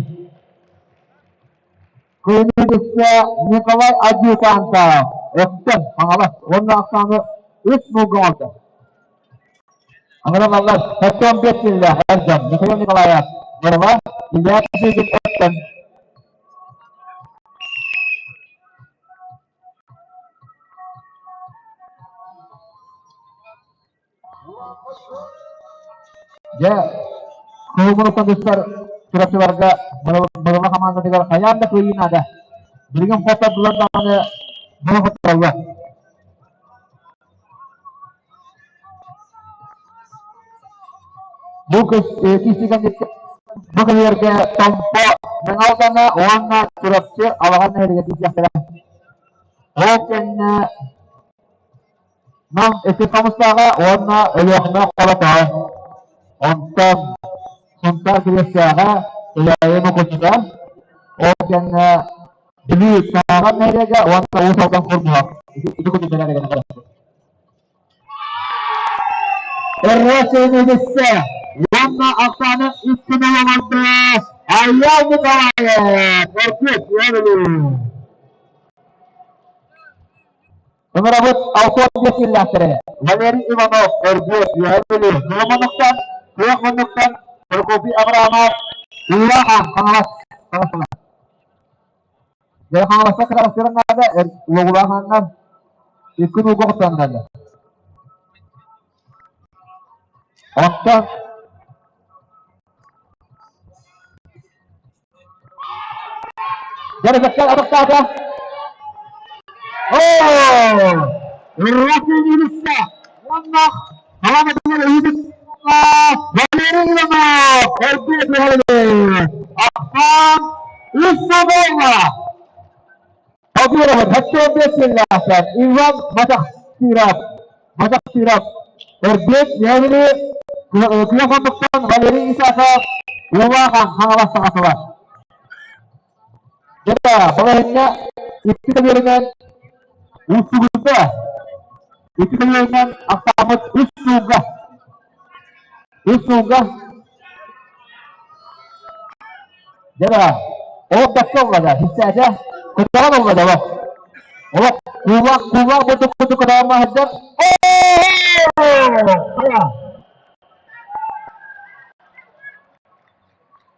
Кыайыы түссе Николай Адъютантов, Өктөм, Хаҥалас уонна Оксана үс мууга оҥордо. Аҥыралаллар 75 сыллаах эр дьон Михаил Николаев, Мырыла, Илья Косыгин Өктөм. Дьэ, кыһыл көмүстэр Чурапчыларга Мырыла хамаандатыгар хайаан да кыайыы наада. Билигин хоттордулар даҕаны бу хоттороллор. Бу бу көлүөргэ Томпо, Мэҥэ Алдана уонна Чурапчы Алаҕан нэһилиэгэ тиийиэхтэрэ. Ол кэннэ Нам ити Хомустааҕа уонна Өлүөхүмэ Холотоҕо. Онтон Сунтаар Кириэстээҕэ Кэйээйи Мукучута. Ол кэннэ Бүлүү Тааҕар нэһилиэгэ уонна Уус Алдан Курбуһах. Ити курдук бэрээдэгинэн көрөбүт. Ырыа уонна Оксана Устинова оҥордо Айаал Николаев, Өркүт, Үөһээ Ыҥырабыт 65 сыллаахтары Валерий Иванов, Өргүөт, Үөһээ Бүлүү, Кыһыл Муннуктан, Күөх Муннуктан Прокопий Абрамов, Уулаах Хаҥалас, Хаҥалас. Дьэ Хаҥаласка кыраҕастыран наада, Лоҕулаах ааннар икки нууга хотон наада. Онтон Дьарыктар абыктаата. Оо! Ырыа Уонна Халаматыгар ыйытык Валерий Иванов Эрбиэ түһэрили Ахсаан үс буолла. Хабировын 75 сыллаахтар Иван Матахтиров Матахтиров Эрбиэт Леонид Күөх Омуктан Валерий Исаков Улахан Хаҥалас саҕатылар. Дьэ, балаһынньа икки көбүөрүнэн уустугурда. Икки көбүөрүнэн ахсааммыт үс сылга. Үс сылга. Дьэ, олох бэккэ ыллада, хиссээтэ, көтөҕөн ыллада олох. Олох куулаах куулаах бурдук курдук көтөҕөн сылдьар.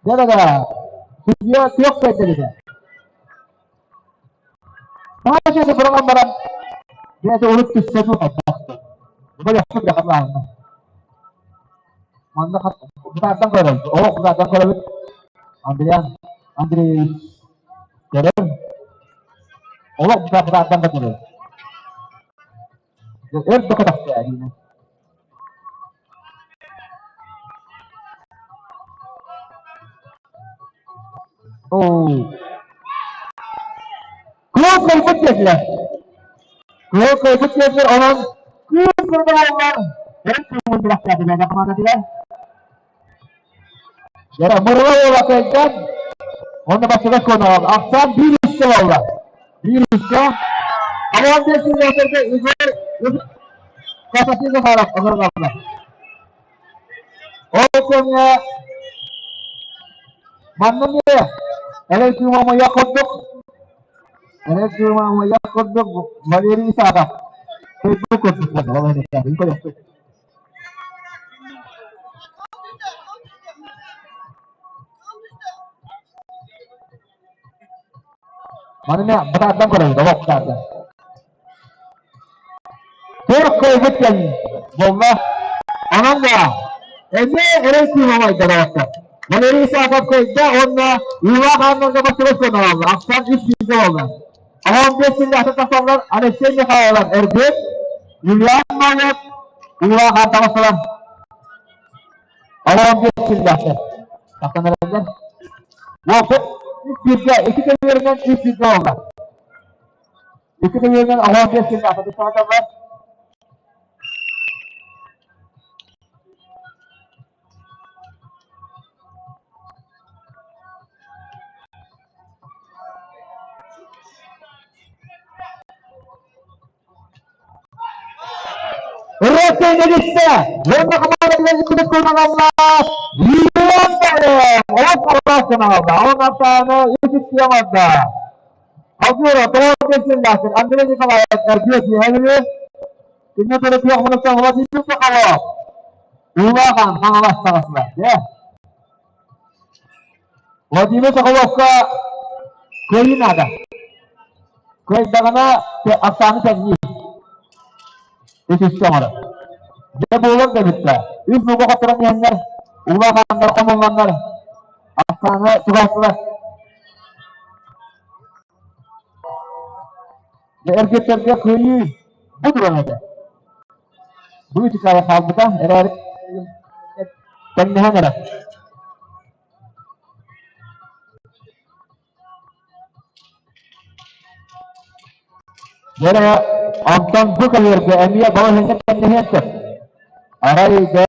Дьэ, судья күөх көрдөрүтэ. Саҥа быраҕан баран, бэйэтэ урут түстэ дуу хайдах. Бу яхшы быраҕан Манна бутаартан көрөбүт. Олох бутаартан көрөбүт. Андриан Андреевич көрөр. Олох бутаартан көрөр. Өр да көтөхтө әрине. Оо. Кыыл кыйбыт диэтилэр. Кыыл кыйбыт диэтилэр, онон кыыл кырдалаллар. Эр кыылын бырахтаатылар хамаандатыгар. Дьэ, Мырыла уола кэлдэн, онно бастакы куонаҕа ахсаан биир үскэ буолла. Биир үскэ. Алуан биэс сыллаахтарга Егор Константин Захаров ыҥырыллар. Ол кэмҥэ манна эмиэ эрэй кыымамыйах курдук, эрэй кыымамыйах курдук Валерий Исаков кыайбыт курдук буолла. Ол иһин көрүөхпүт. Маны эмиэ бытаардан көрөбүт, олох бытаардан. Туох кыайбыт диэн буолла. Онон да эмиэ эрэй кыымамайдар оҕоттор. Валерий Исаков кыайда уонна Иван Аннарга бастыбыт көмө Ахсан үс сүүргэ буолла. Оҕон биэс силлэхтэн тахсаллар Алексей Михайлов Эргит, Юлиан Ноев, Иван Хан таҕыстылар. Оҕон биэс силлэхтэр. Тахсан эрэллэр. Уопут үс сүүргэ, икки көбүөрүнэн үс сүүргэ буолла. Икки көбүөрүнэн оҕон биэс силлэхтэр тахсаллар. Ырыа Уонна хамаандатыгар иккитэ кунагалла Юлиан Олох алаас кунагалла. Он ахсааны үс икки оҥордо. Алгура тоҕо кэсиллээхтин Андрей Николаев эргиэ сиһэлири Кинне төрөпүөх мунуктан Владимир Соколов Уулаахан Хаҥалас таҕысла. Владимир Соколовка кыайыы наада. Кыайдаҕына ахсааны тэҥниир. Үс үскэ оҥорор. Дьэ буолан да бүттэ. Үс нуга хотторон иһэннэр, улаханнар хомулланнар, ахсааны чугаастылар. Дьэ эргиттэргэ кыайыы бу туран этэ. Бу ити хаалбыта эрээри тэҥнэһэн эрэ. Дьэ онтон бу кэлиэргэ эмиэ балаһыанньа тэҥнэһиэн сөп. Арай да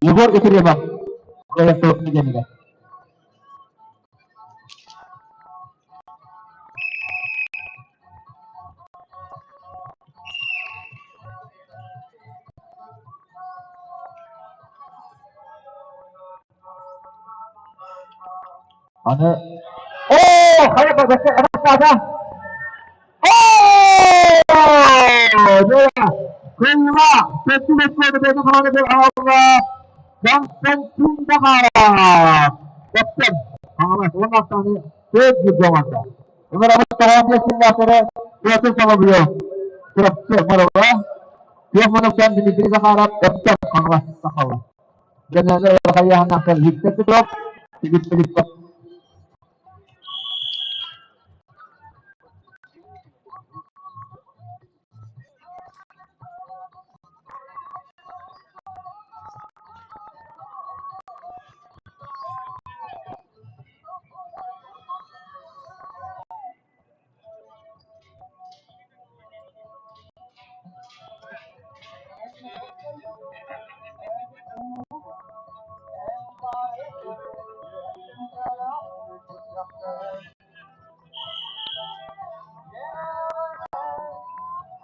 Егор Ефремов кыайан турбут диэнигэр. Аны Оо, хайа бастаата? Оо! Кыайыыла сэттэ бөккүөрү бэйэтин хамаандатын аҕалла Константин Захаров. Өптөн Хаҥалас уонна ахсааны төрт бииргэ оҥордо. Ыҥырабыт тоҕоон биэс сыллаахтары Петр Соловьев, Чурапчы Мороҕо, Күөх Монокчан Дмитрий Захаров, Өптөн Хаҥалас Сахала. Дьэнээни хайыһанаахтар Виктор Петров, Филипп Филиппов.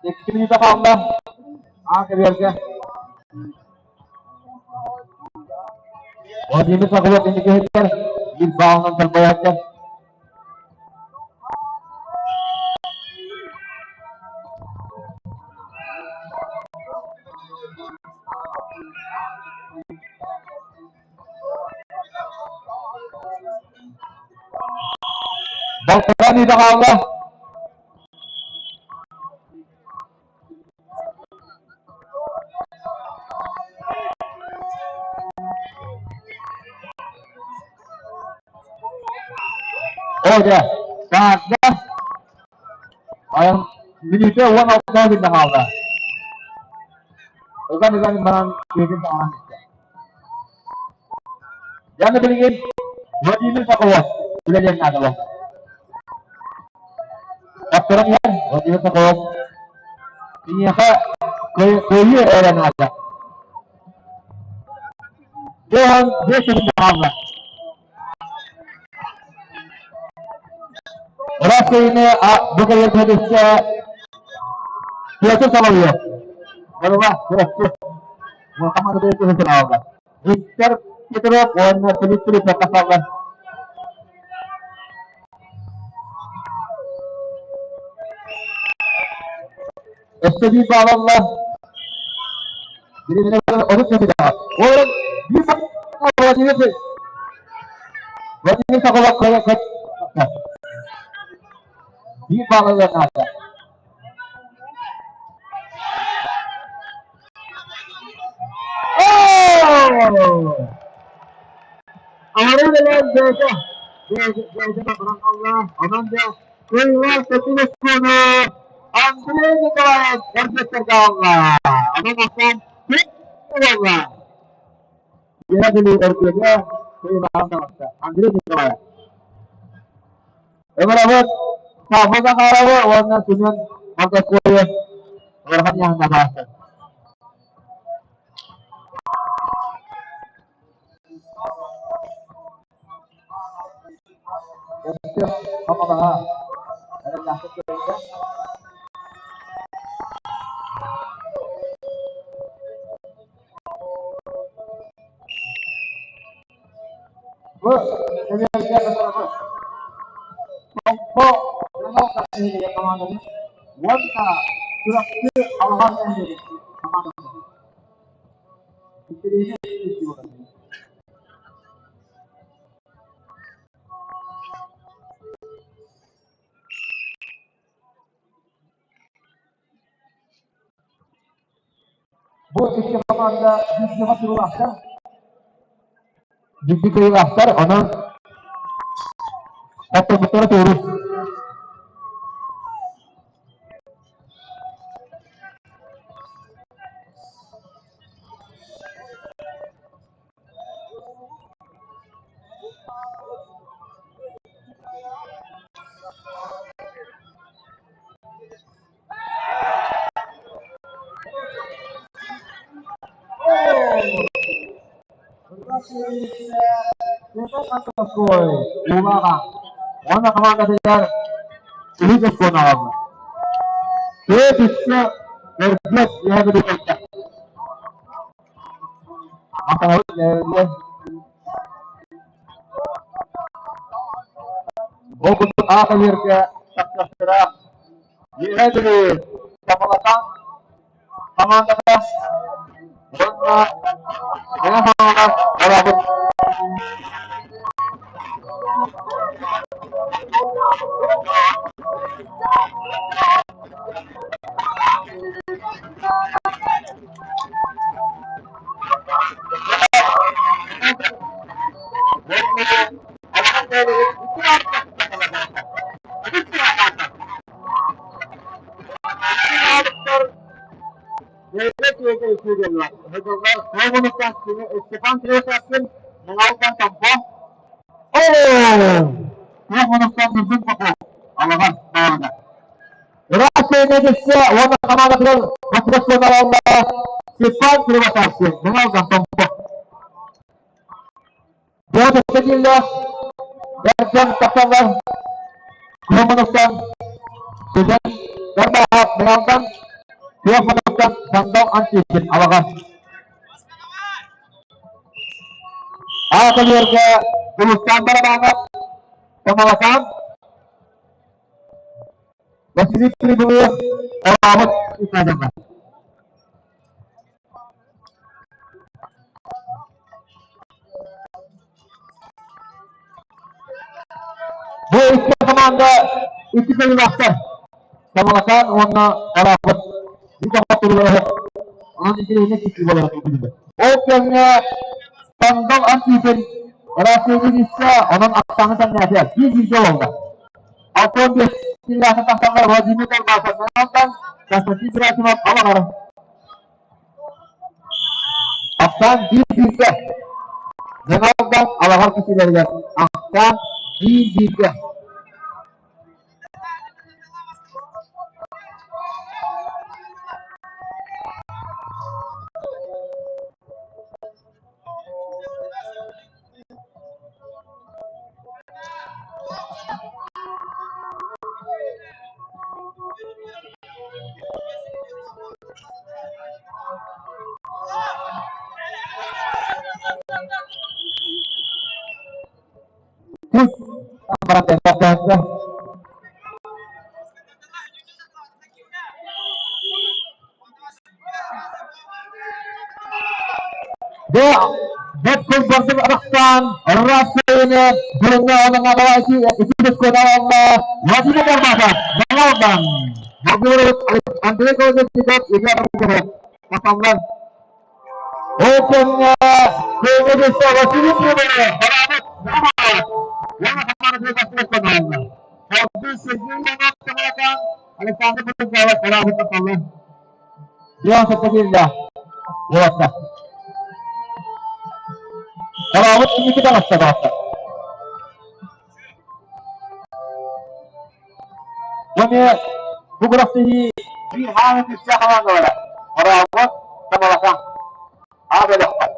Икки мүнүүтэ хаалла. Аа кэбиэргэ. Владимир Соколов инники иһиттэр. Биир баалынан салбайааччы. Балтараа мүнүүтэ хаалла. Оо дьэ, саарда айан мүнүүтэ уон алта күннэ хаалла. Ыган-ыган баран киһитин таһааран истэ. Дьэ билигин Владимир Соколов үлэлиэн наада буолла. Таптаран иһэр Владимир Соколов киниэхэ кыайыы эрэ наада. Дьон биэс секунда хаалла. Ыраас кыайыыны бу кэлэр түһэ Петр Соловьев. Барыла, күрэхчи. Команда бэйэтин алла. Виктор Петров уонна Филипп Филиппов тахсаллар. Өссө биир баалаллар. Бириминэ отут сэтидэҕэ. Ол биир Владимир Владимир Соколов биир баалалар наада. Аһары бэлэм бэйэтэ бэйэтэ баран хаалла. Онон дьэ кыайыылаах сэтин оскуону Андрей Николаев эргиттэргэ аҕалла. Онон Аслан буолла. Үөһээ Бүлүү эргиэгэ кыайыылааҕын таҕыста Андрей Николаев. Ыҥырабыт Савва Захаровы уонна Семен Мордовскойу ыарахан ыйааһыҥҥа баастар. Өстөөх хамалаһа эрэллээхтик көрүллэ. Бу кэмиэргэ ыҥырабыт Томпо Ренал нэһилиэгэ хамаанданы уонна Чурапчы Алаҕар нэһилиэгин хамаандатын. Интэриэһинэй киирсии буолар. Бу икки хамаанда бииргэҕэ туруулаахтар. Бииргэ кыайыылаахтар, онон хотторбуттара туоруур. Уонна хамаандатыгар үһүс оскуону аҕалла. Төрүт үксэ Өргүөт үөһэ бүлүүтэ. Махтанабыт Ол курдук аат эһиэргэ тахсыахтара Үөһээ Бүлүү Тамалатан хамаандата уонна Мэҥэ Хаҥалас Араабыт. Степан Тресовкин, Мигалкан Томпо. Алаҕан баалыга. Ыраас түссе уонна хамаандатыгар баскетболларга Степан Кривошапкин, Мигалкан Томпо. Петр Сергеевич, Эрден тахсаллар Куомановтан, Сүдэн Дарбаахап Мигалкан, Феофановтан Сандал Антипин Алаҕан. Ааталыырга Дьулустаан Барабанов, Тамалакаан, Василий Прибылых, Ораабыт Исадовна. Бу икки команда икки кыайыылаахтар. Тамалакаан уонна Ораабыт. Биир хотторуулара Онон интэриэһинэй киирсии буолара күүтүллэр. Ол кэмҥэ Сандал Антипин Россияны истэ, онон ахсааны тэҥнээтэ. Биир бииргэ буолла. 65 киилээх тахсаннар Владимир Тарбасов Константин Герасимов Алаҕар. Ахсаан биир бииргэ. Мэҥэ Алаҕар киһилэригэр ахсаан биир бииргэ. Үс баран Дьэ, бэрт кылгастык арахсан, Арассыыйаны бұрынғы оның ити Владимир Барбатов, Малалдан, Андрей Колодезников, Илья Барбатов, Пасаллар. Ол кэмҥэ Көмөлөсө Василий Сидоров, Баранов, Баранов, уонна Хамара Дмитриев санааллар. Салгыы Сергей Иванов Тамаракан, Александр Петухов Баранов тахаллар. Диан Саппатилла уолаттар. Барабыт инники таҕыста бааттар. Уонна бу күрэхтэһии биир хааны күүстээх хамаандалара Барабыт, Тамалахан, А бөлөхтөр.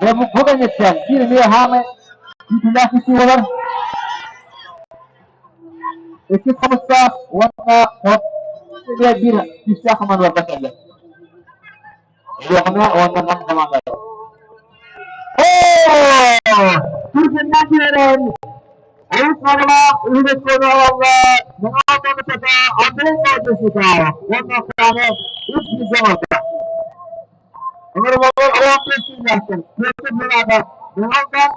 Дьэ бу кэнниттэн биир эмиэ хаамай күүтүүлээх күүсүү буолар. Иккис хомустаах уонна хот эмиэ биир күүстээх хамаандаларга кэллэ. Өлүөхүмэ уонна Нам хамаандалара. Оо! Түргэннээн киирэн Олус наадалаах үһүс оруолга Муҥаах Мамытата Андрей Колодезников уонна Оксана үс Мизонова. Ыҥырыллар олох көстүүлээхтэр Петр Муратов, Муҥаахтан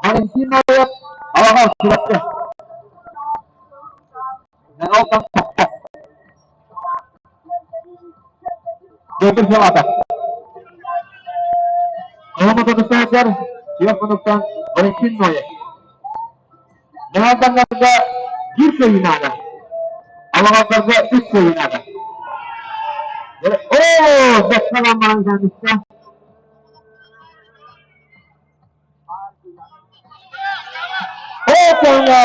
Валентин Ноев, Алаҕа Чурапчы. Муҥаахтан Тохто. Петр Филатов. Оломототустаахтар Сүөх Мунуктан Валентин Ноев. Муҥаахтаннарга биир кыайыы наада. Алаҕаларга үс кыайыы наада. Оо, бэккэ баран истэ. Оо, кэллэ!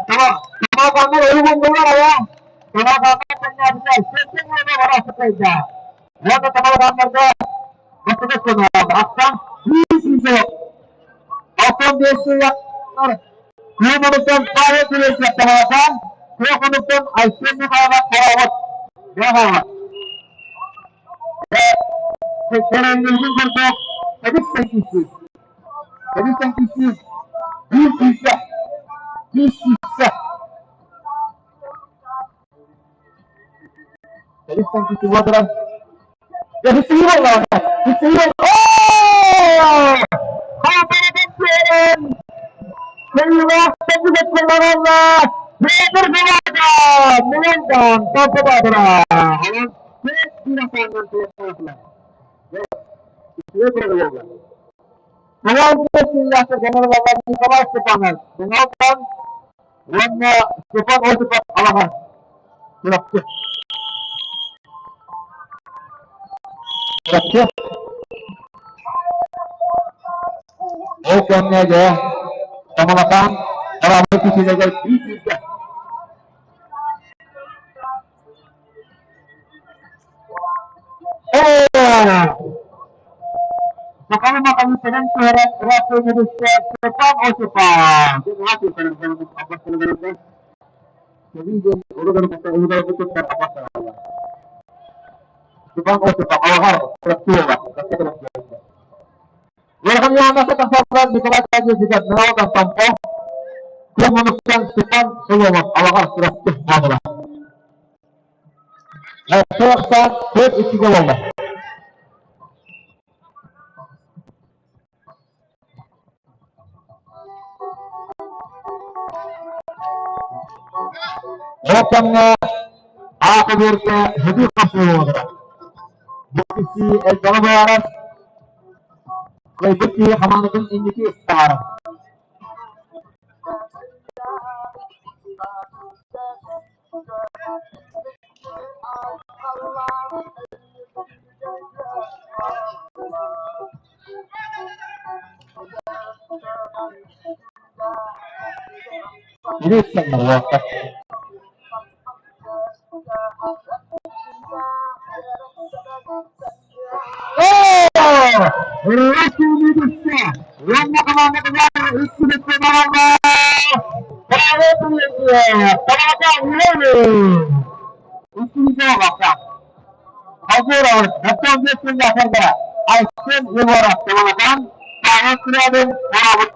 Тамаҕаннар ойугундулар айа. Тамаҕаннар кэннээбитэ сэртэн уона бара сытайда. Уонна тамаҕаннарга бастакы көмөҕө ахсан 165 сыйахтар Күн Павел Терентьев Тамаҕахан, Күөх Хонуктан Айсен Михайлов Хорообут. Бэҕэҕэ. Тэрээһиннэрин курдук эбит сэнкиссиз. Эбит сэнкиссиз. Биир сүүсэ. Биир сүүсэ. Эбит сэнкиссиз буолан Дьэ, буоллаҕына, Оо! Хаапаратын Кыйылаах Көмүлэттэлэрэллэ Петр Филатов Муландан Топпотоотура. Онон төрт киирэ туохтаахлар. Салаан силлээхтэр генераллар Николай Степанов, Муландан уонна Степан Осипов Алахан. Чурапчы. Чурапчы. Ол кэмҥэ дьэ Тамалакаан Хараабыл күчүлэгэр биир сиргэ Сахалы махалы сэнэн түһэрэн ыраахтааҕы Степан Осипов Степан Осипов алаҕар Чурапчыева Верхояннааҕы тахсаллар Николай Кадьевича Миронов Томпо, Күн Мунуктан Степан Соломов Алаҕар Чурапчы буолла. Суохтаан 4-2 буолла. Ол кэмҥэ аата биэрдэ Хөдүү хапсыһыылара. Бу киһи элбэҕи быһаарар, кыайбыт киһи хамаандатын инники таһаарар. Илииттэн Айсен Егоров Тамалакаан Таҥас күрээбин Хорообут.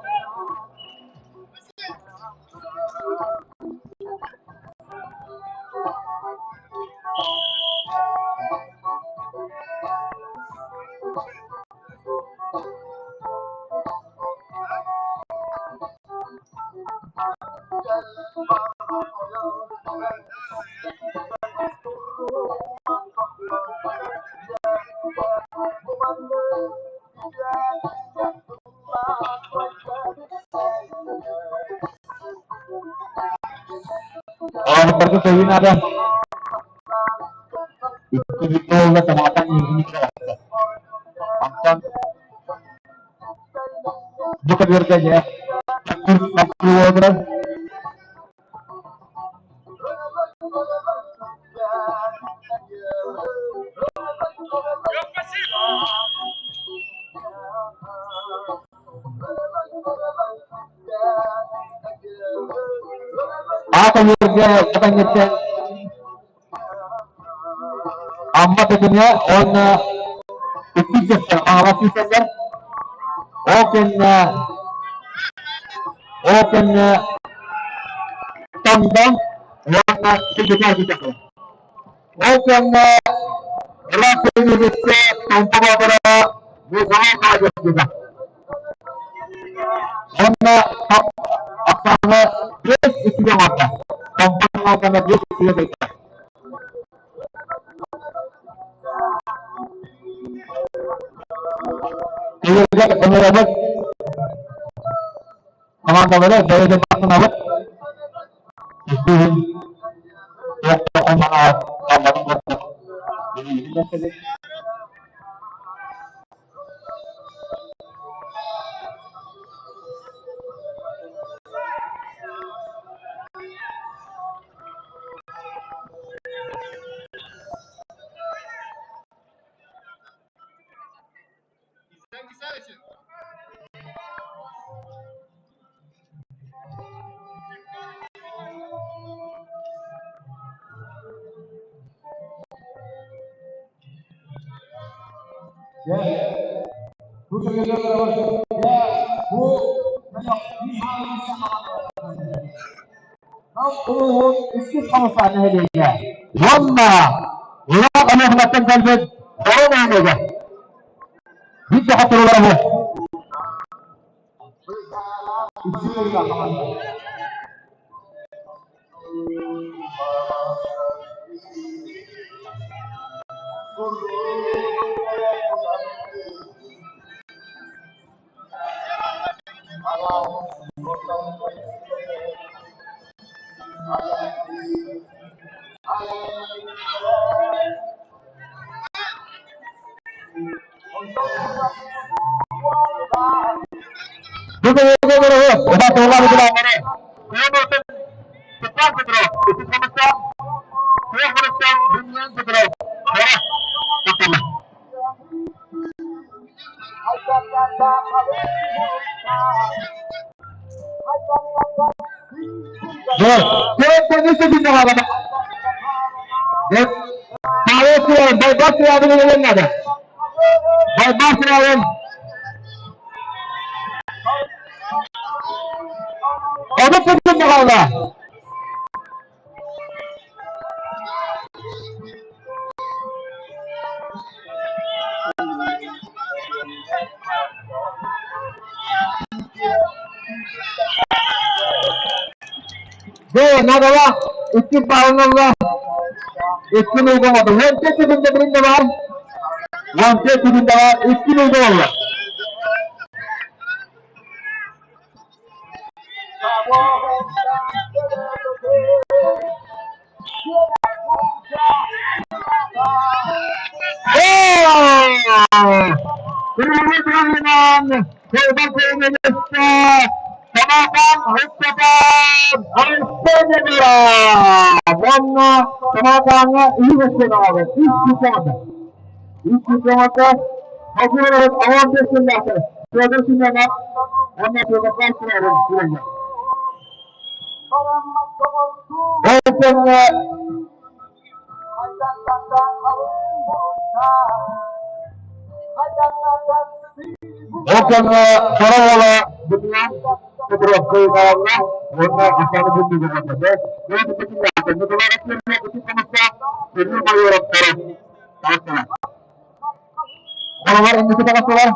Оонньууларга кэлин аата икки бүттэ буолла Тамалакаан инники барахсан. Онтон бу көбүөргэ дьэ турар. Аата Атаньергэ Амма Тэтимэ уонна иккис дьахтар Хаҥалас киирсэллэр. Ол кэннэ ол кэннэ Танда уонна Сирдэтэ киирсэллэр. Ол кэннэ ыраах Кириллице Томпо Боотура Муусаҕа хаадьыллыбыта. Уонна Оксана биэс иккигэ оҥордо. Томпо Алтана биэс иккигэ кыайда. Эйэргэ ыҥырабыт командалары бэйэбит махтанабыт. Үсүһүн Улууһун иккис хамсаа нэһилиэгэ уонна Улаах Өлүөхүмэттэн кэлбит Хоро нэһилиэгэ биир да хотуруулара бу. Дьэ, наадалаах икки баалын ылла, икки нуга оҥордо. Уонча секунда билиннэ баар. Уонча секунда баар, икки нуга буолла. кэмҥэ Хара уола Бытыан Петров кыайыылааҕа уонна Оксана Бүллүгүнэ Холобур, инники таҕыстылар.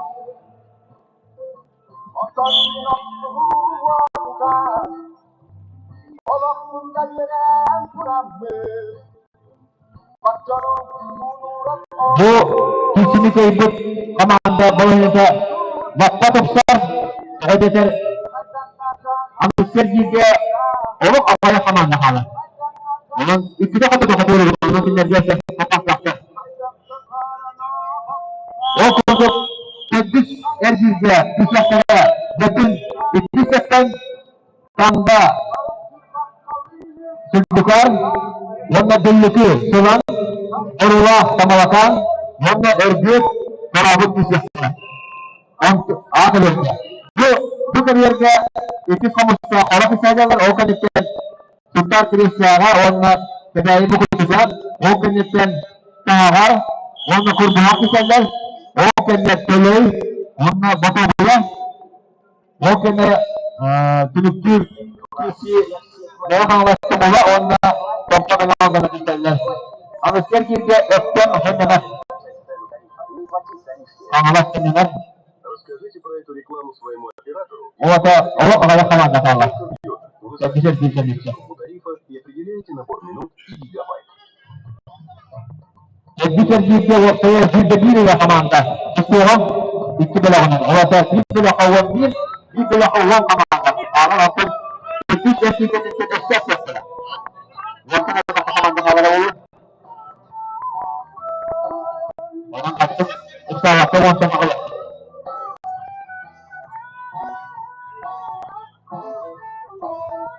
Бу киһини кыайбыт хамаанда балаһыата лаппа тупсар, тоҕо диэтэр Аны бииргэ олох аҕыйах хамаанда хаалар. Онон иккитэ хотото хотууру онон кинилэргэ хаппахтаахтар. Ол курдук төрдүс эргииргэ түстэхтэрэ бүтүн иккис сэттэн Танда Сүлдүкар уонна Дүллүкү Сылан Оруулаах Тамалакаан уонна Өргүөт Хорообут түстэхтэрэ. Аат өлөрдө. Бу кэриэргэ икки хомуска олох исээгэлэр ол кэнниттэн Сунтаар Кириэстээҕэ уонна Кэбээйи Мукучуга, ол кэнниттэн Тааҕар уонна Курбуһах түсэллэр, ол кэннэ Төлөй уонна Ботуобуйа, ол кэннэ түмүктүүр киирсии Мэҥэ Хаҥалас Тумула уонна Томпо Мэҥэ Алдана түсэллэр. Аныскар кииргэ Өктөм Хэннэнэр, Хаҥалас Хэннэнэр. Уота олох аҕыйах хамаанда хаалар. Кэбиһэр биир кэнниттэн. Эрбит эргииргэ уопсайа 21 эрэ хамаанда суоҕа икки бөлөҕүнэн. Уота биир бөлөххө 11, биир бөлөххө 10 хамаанда хаалар. Оттон иккис эргииргэ өссө сыахтара. Уонтан элбэх хамаанда хаалара буолуо. Онон хаттык ыксаабакка уонтан аҕыйах.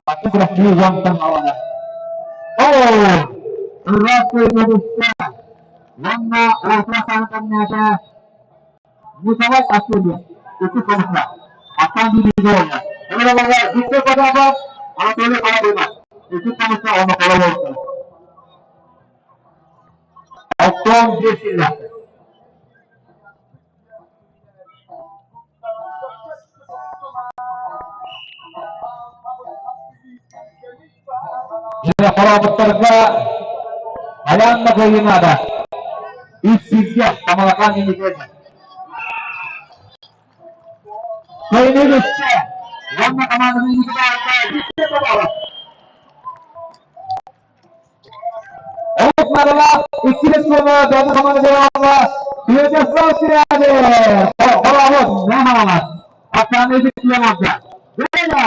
Хаттык күрэхтэһии уонтан аҕалана. Оо! Ыраас көтүстэ уонна орто саҥа Николай Артемьев икки комната Аттан бириигэ уонна Эбэлэҕэ Виктор Потапов Анатолий Колодинов икки комната уонна Коловодцев. Оттон биэсиллээх. Дьэ, хорообуттарга хайаан да кыайыы наада. Үс сиргэ Тамалакаан инникигэ. Кыайыы үстэ. Уонна хамаанданы инники баарга үстэ табалар. Олус наадалаах иккис уонна бэйэтин хамаанда буолла. Вячеслав Сиряев Хорообут Нямалас Оксана Ефимовна. Время!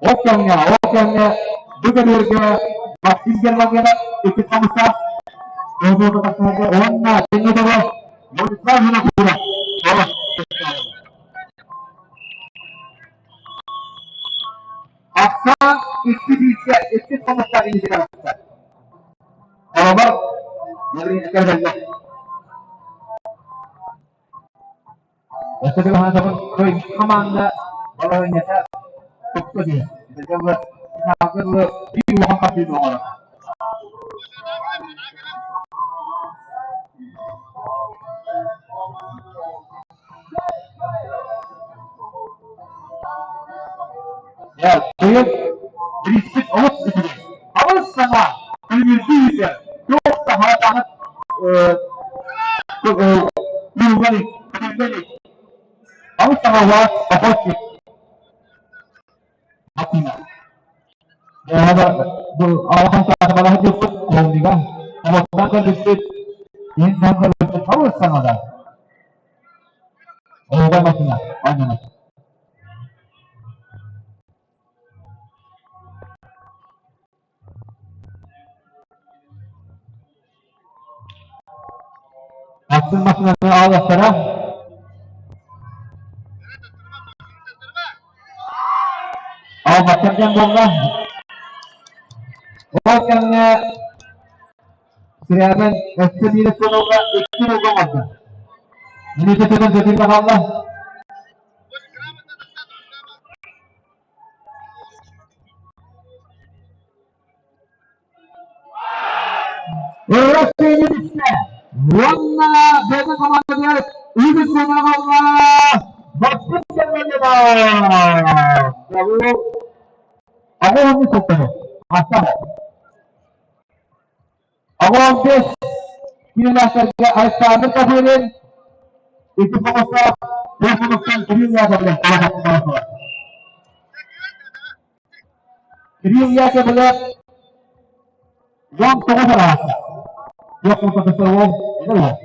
Ол кэмҥэ бу кэмнэргэ Максим Гермогенов икки хамсаах уонна Теннитова Владислав Винокуров Ахсаан икки бииргэ икки хомустаах иннигэр тахсар. Холобур, Лаврентий Өссө хамаанда балаһыанньата тупса түһэр. Финалга дылы биир улахан хардыыны оҥорор. Дьэ, быйыл бирииспит олус үчүгэй. Абыс саҥа күнүрдүү ыытар. Туох да харатаҕыт Абыс саҥа охотник Атына. Бу алахан саата балаһа диэппит холдига. Омоттан көрбүппүт. Иһин көрбүт хабыс саҥада. Оҕо машина, аннана. Атын машинаны ааластара. Аалбаттар диэн буолла. Ол кэмҥэ Скрябин өссө биир сылга икки сылга оҥордо. Мүнүүтэ сөтүргэ хаалла. Россия түстэ. Уонна бэйэтин командатыгар үгүс санаҕалла Максим Сергеевич. Аҕа сылтаны. Астана. 15 километрга Александр Копырин икки хомустаах төрт хомустан Кирилл Яковлев балаҕаттаах. Кирилл Яковлев 19 арааса. Yok mutlaka ол ол.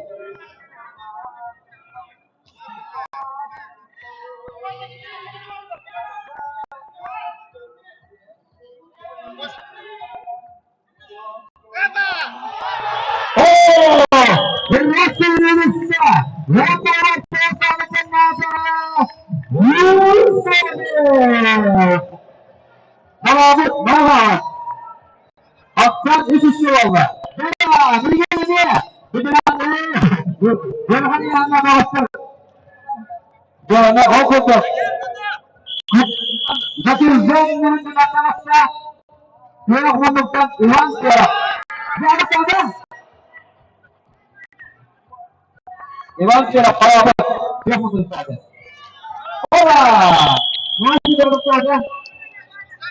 Иван Черов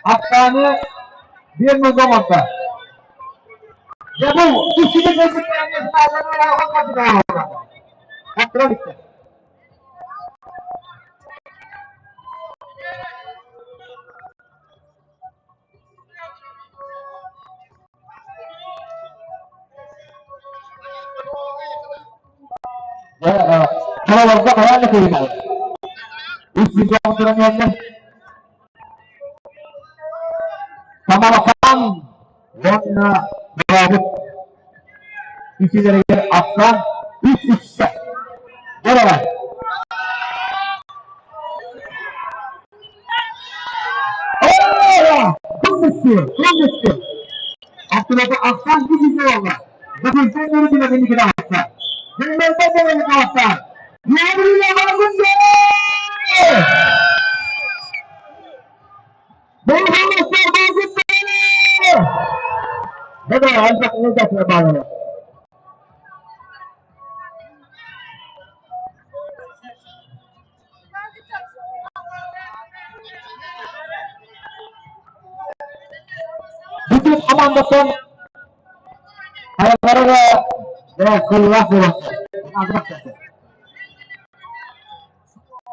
Аттаны bir мызоматта. Ya bu kişinin Kalabalıkta karar koymalı. Üç yüz on Самархан уонна Быраабыт үсүлэригэр ахсаан үс үссэ. Дороро. Кыммысты, кыммысты. Аттылата ахсаан үс үссэ болла. Бүтүнтэн өрүтүнэ кэнникine ахса. Bilmezden de ахса. Yağmuruyla bazındı. Bütün командатын ayakları ve kıllar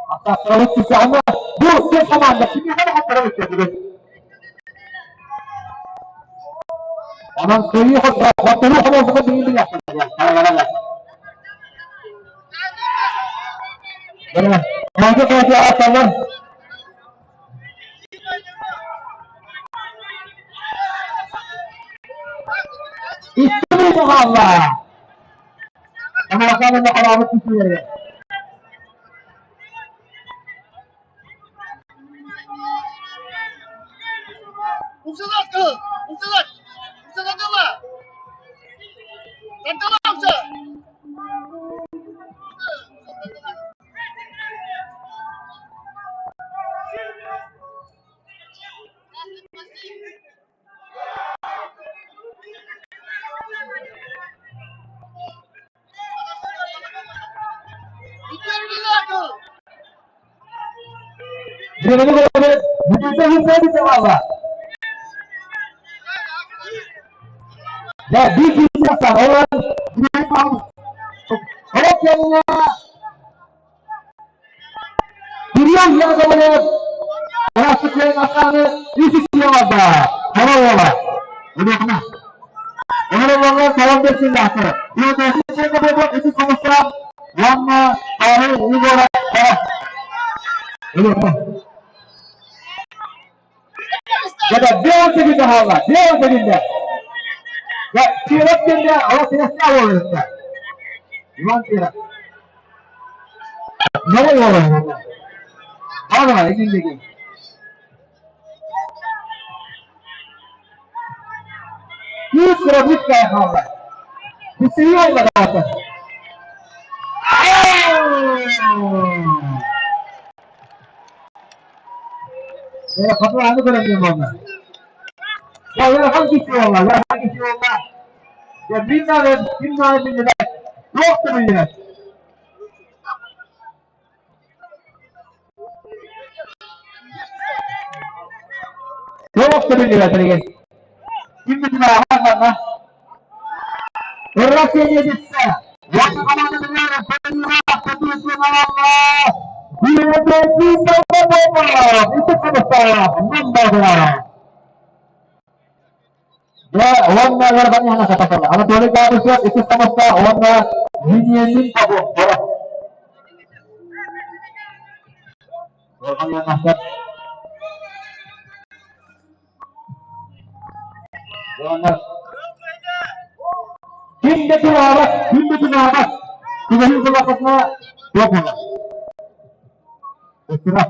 Hatta bu bir komanda kimi hemen hatta Онон кыйы хоттору холосуга биир Ханды қойды аталар. İstimi Allah. Ama bakalım alamet tutuyor. Ya bir kişi olan Evet yanına Kirill Yakovlev Plastiklerin asanı üç üç yolda. Tamam yola. Bunu Оҥороллоро салам бэрсиллээхтэр. Феодосия Попова үчүс хомустаах уонна Павел Егоров Тарас. Дьэ, биэс секунда хаалла, биэс секунда. Дьэ, Киров кэннэ олох тирэхтээх буолуохта. Иван Киров. Новый уолу. Давай, иҥин Күүс кыра хаалла. Кисийи оллараата. Хатылааны көрөн буолла. Я ыарахан киһи буолла, ыарахан киһи буолла. Я мин наада, ким наада биллибэт, туох да биллибэт. Туох да биллибэт билигин. Ким бүтүнээҕэ манна. Россия дитсе. Уонна командатыгар Уонна ыараханньаһана сататалла. Анатолий Габышев иккис хамаста уонна Вениамин Попов. Ким да тураабат, ким да тураабат. Түгэһин кулакатына туох буолар. Ыстыра.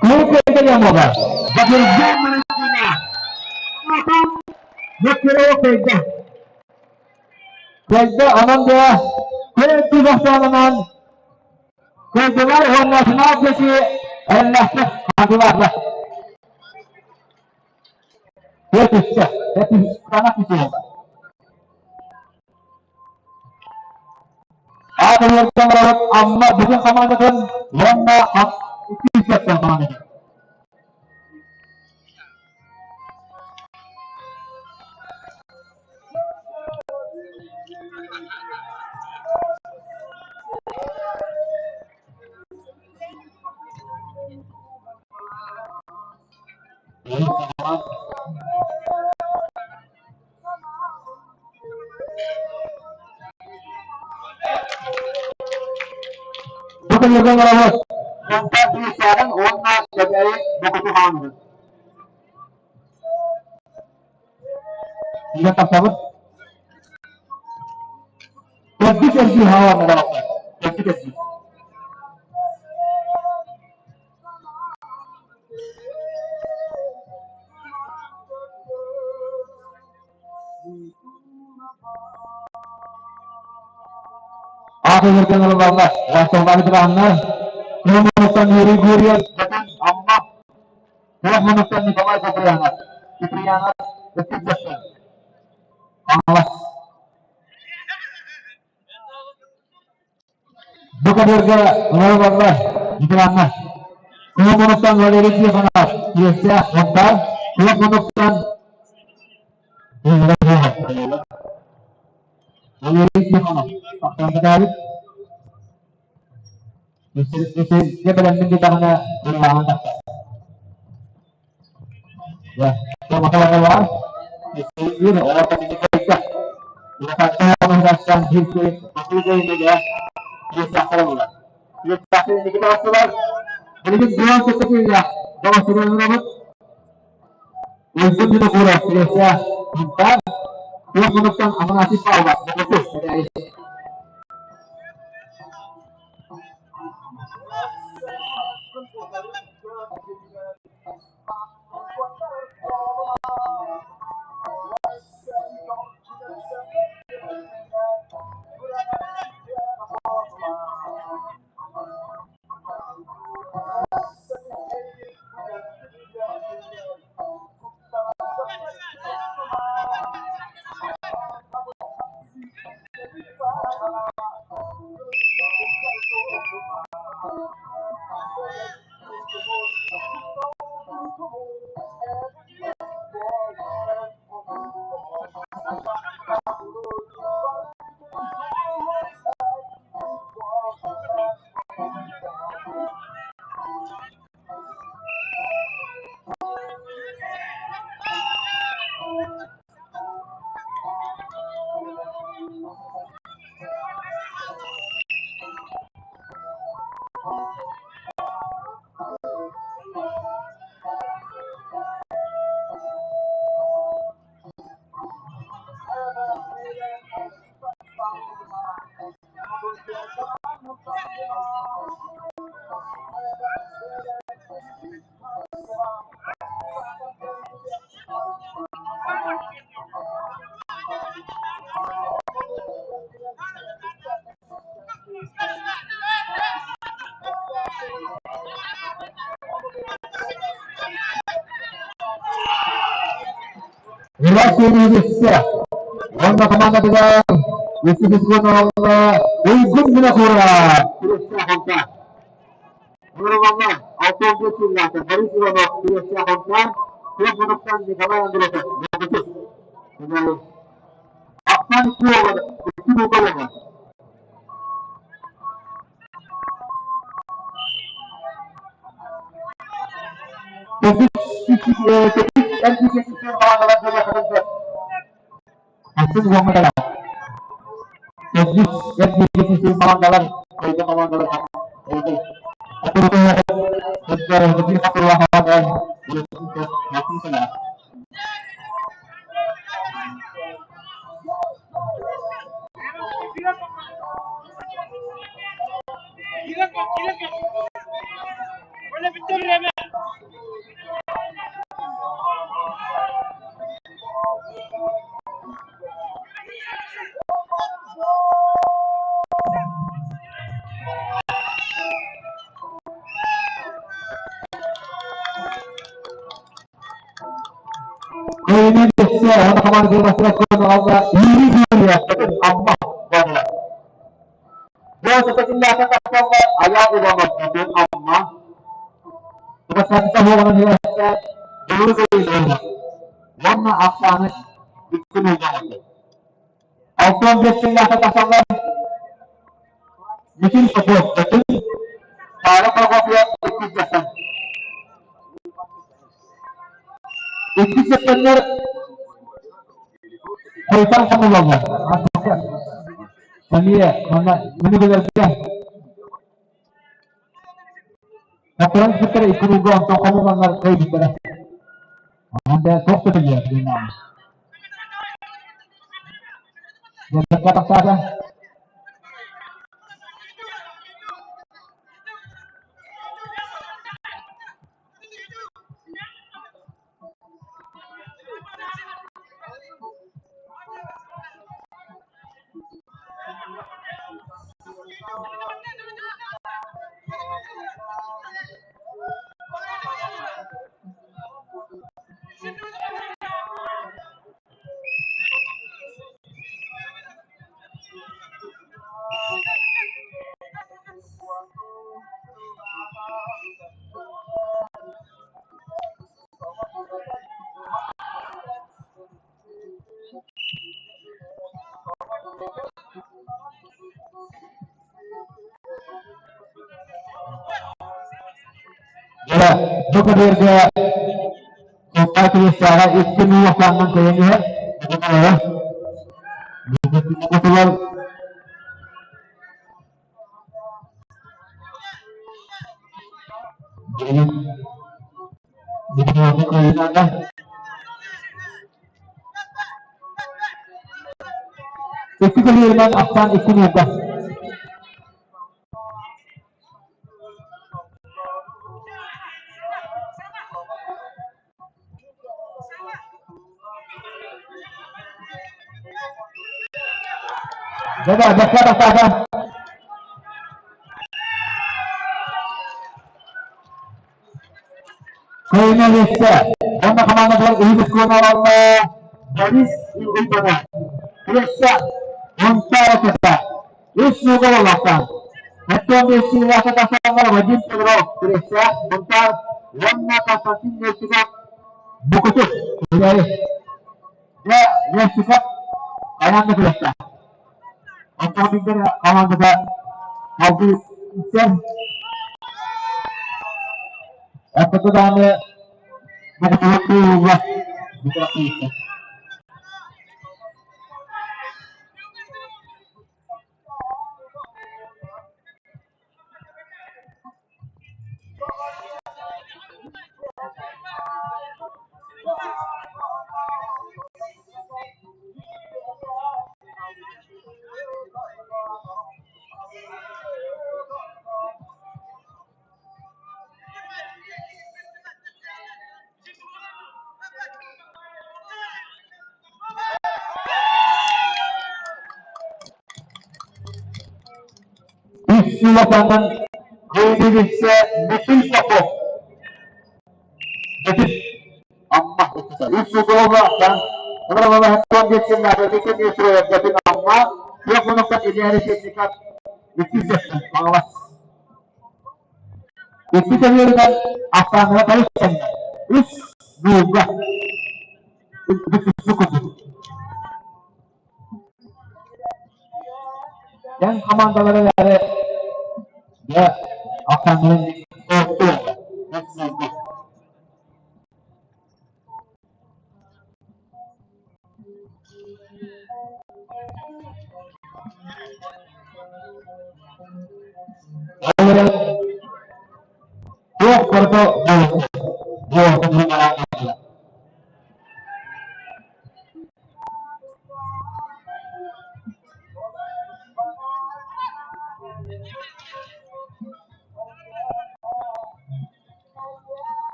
Куһу кэйдэ буолар. Бакырдьа Маратина. Бакырова кэйдэ. Кэйдэ онон да көр тубахтаанынан Кырдьылар уонна финал диэки эрэллээхтик хаардылаатылар. Түөрт үстэ, сана күүсэ Аат ылыыртан барабыт Амма бүтүн хамаандатын уонна икки үстэттэн хамаандатын. Бу күннэргэ барабыт Сунтаар Сунтаарын уонна Кэбээйи Бокуту хааммыт. Иһэ тахсабыт. Төрдүс эргии хааланна Төрдүс эргии. Аатыгырдан ылаллар. Василий Ивановна, Кулумуттан Юрий Гурьев, Амма, Кулумуттан Николай Куприянов, Куприянов, Өттүк Хаҥалас. Бу көбүөргэ ылаллар Николаевна. Кулумуттан Валерий Тихонов, Киэстээх Монтар, Кулумуттан Валерий Тихонов, Сахтаабытаабыт. Сиргэ бэлэммин диэтэҕинэ, ырылааһын тахсар. Василий Уонна командатыгар иккис уонна Уйгун Винокуров. Нуруллаллар, 65 сыллаахтар Борис Иванов, Күрэстээх Хонтаар, Туох Николай Андросов, Модутус. Ахсан икки буолла. Икки көбүөрүнэн ахсааннара тарыс тэҥнэр. Үс нуулга. Бүтүссү курдук. Тэҥ хамаандалары эрээри дьэ ахсааннарын орто үс нуулга. Ол эрэн туох барыта буолуохтаах.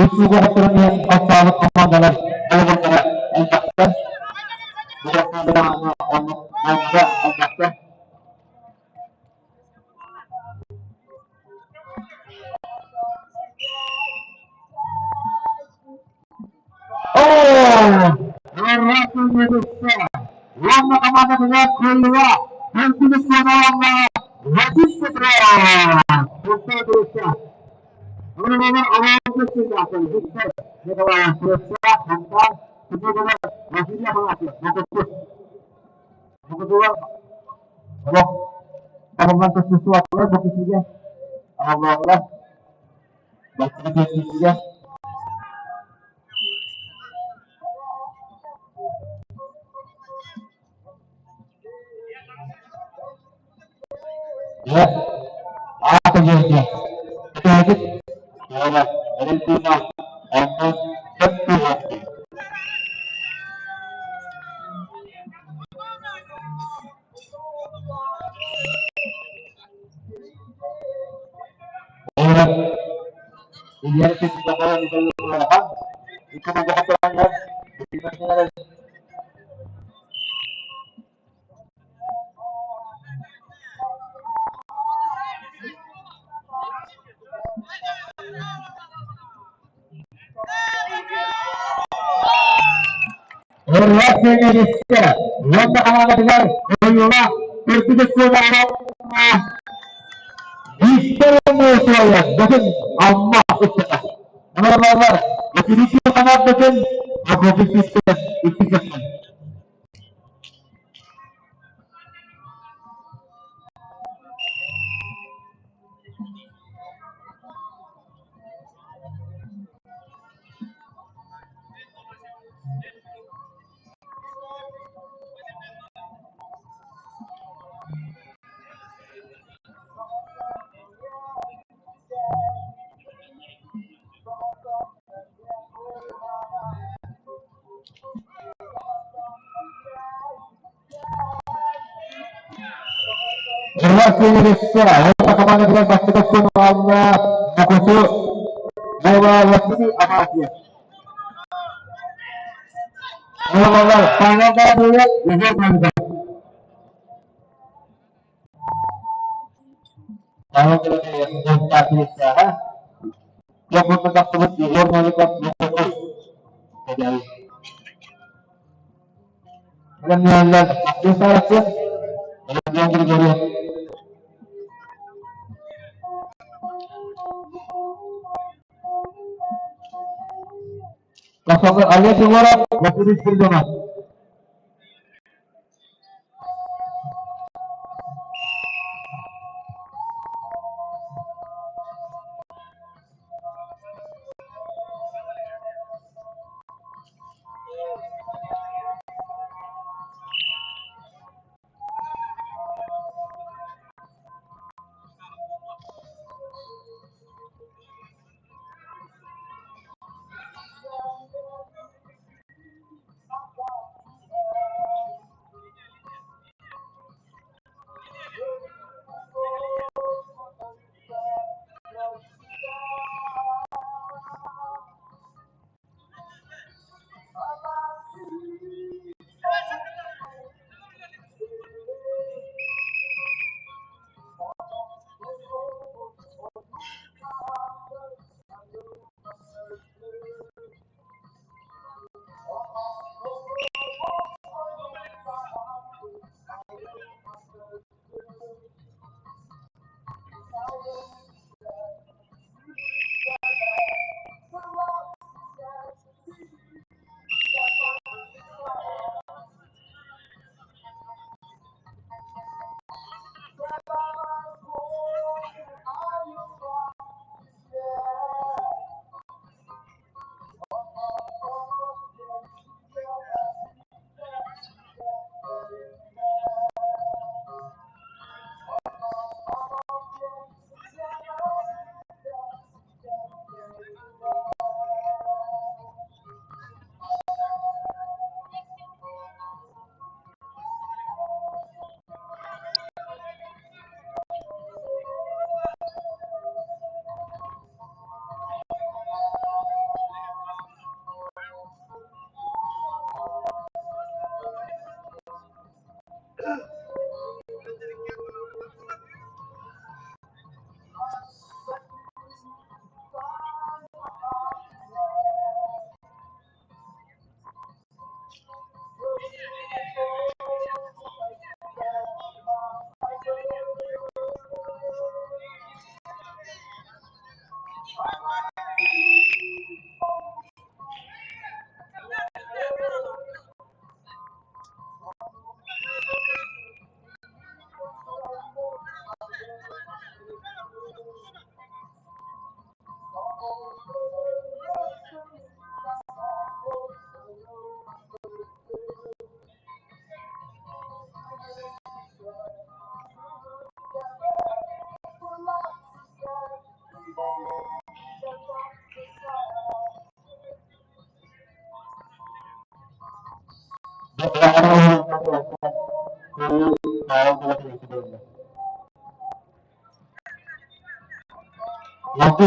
Үс угуһуттарын иһин бастаабыт командалар холобурдара элбэхтэр. Бу оннук буолбута элбэхтэр. Уонна командатыгар кыайыыга Антонов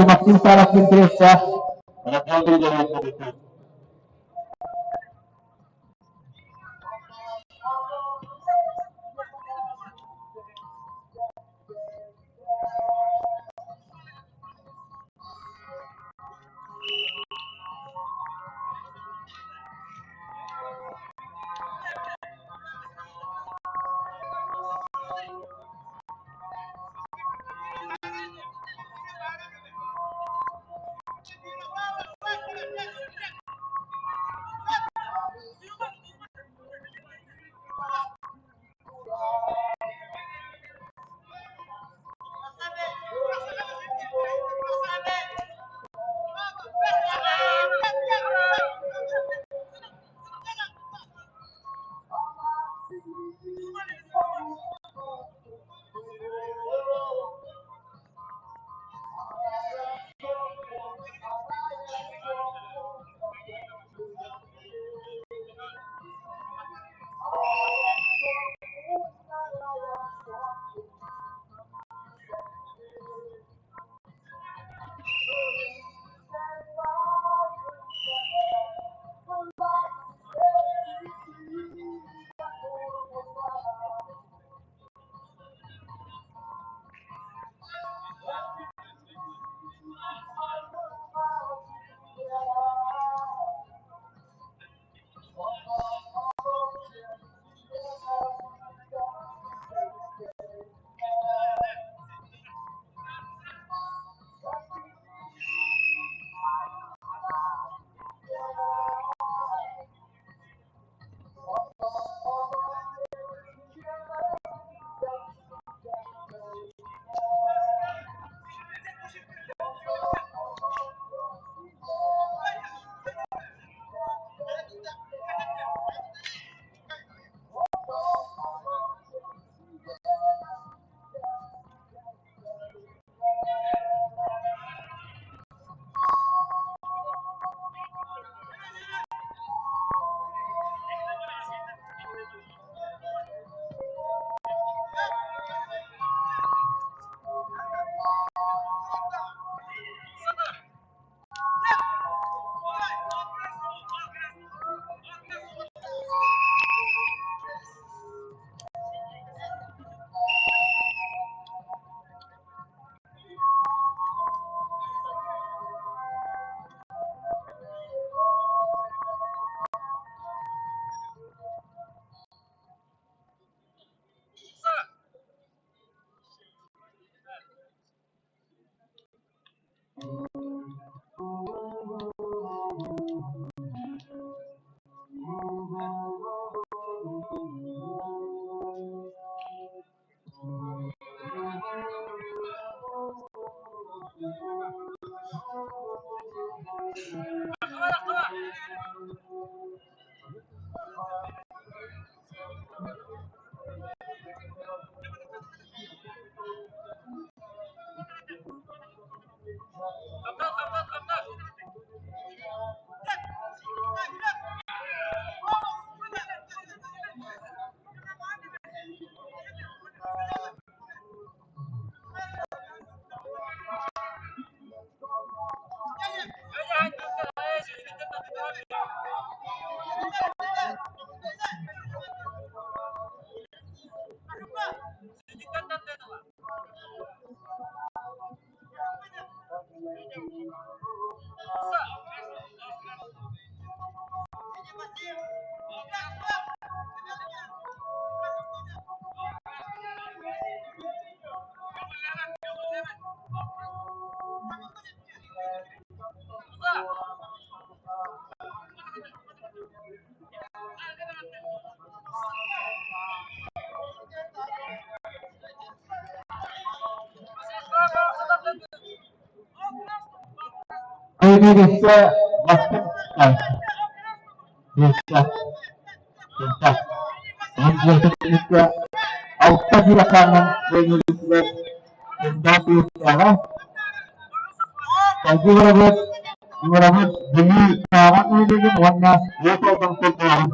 Максим Саровскин пресса, Родион Григорьевич. Кыайыыга бастыҥ Алта киилэххэ кыайыылаахтар Салгыы барабыт, ыҥырабыт Бүлүү Сааҕа нэһилиэгин уонна Уот Алдан Сордооҕун.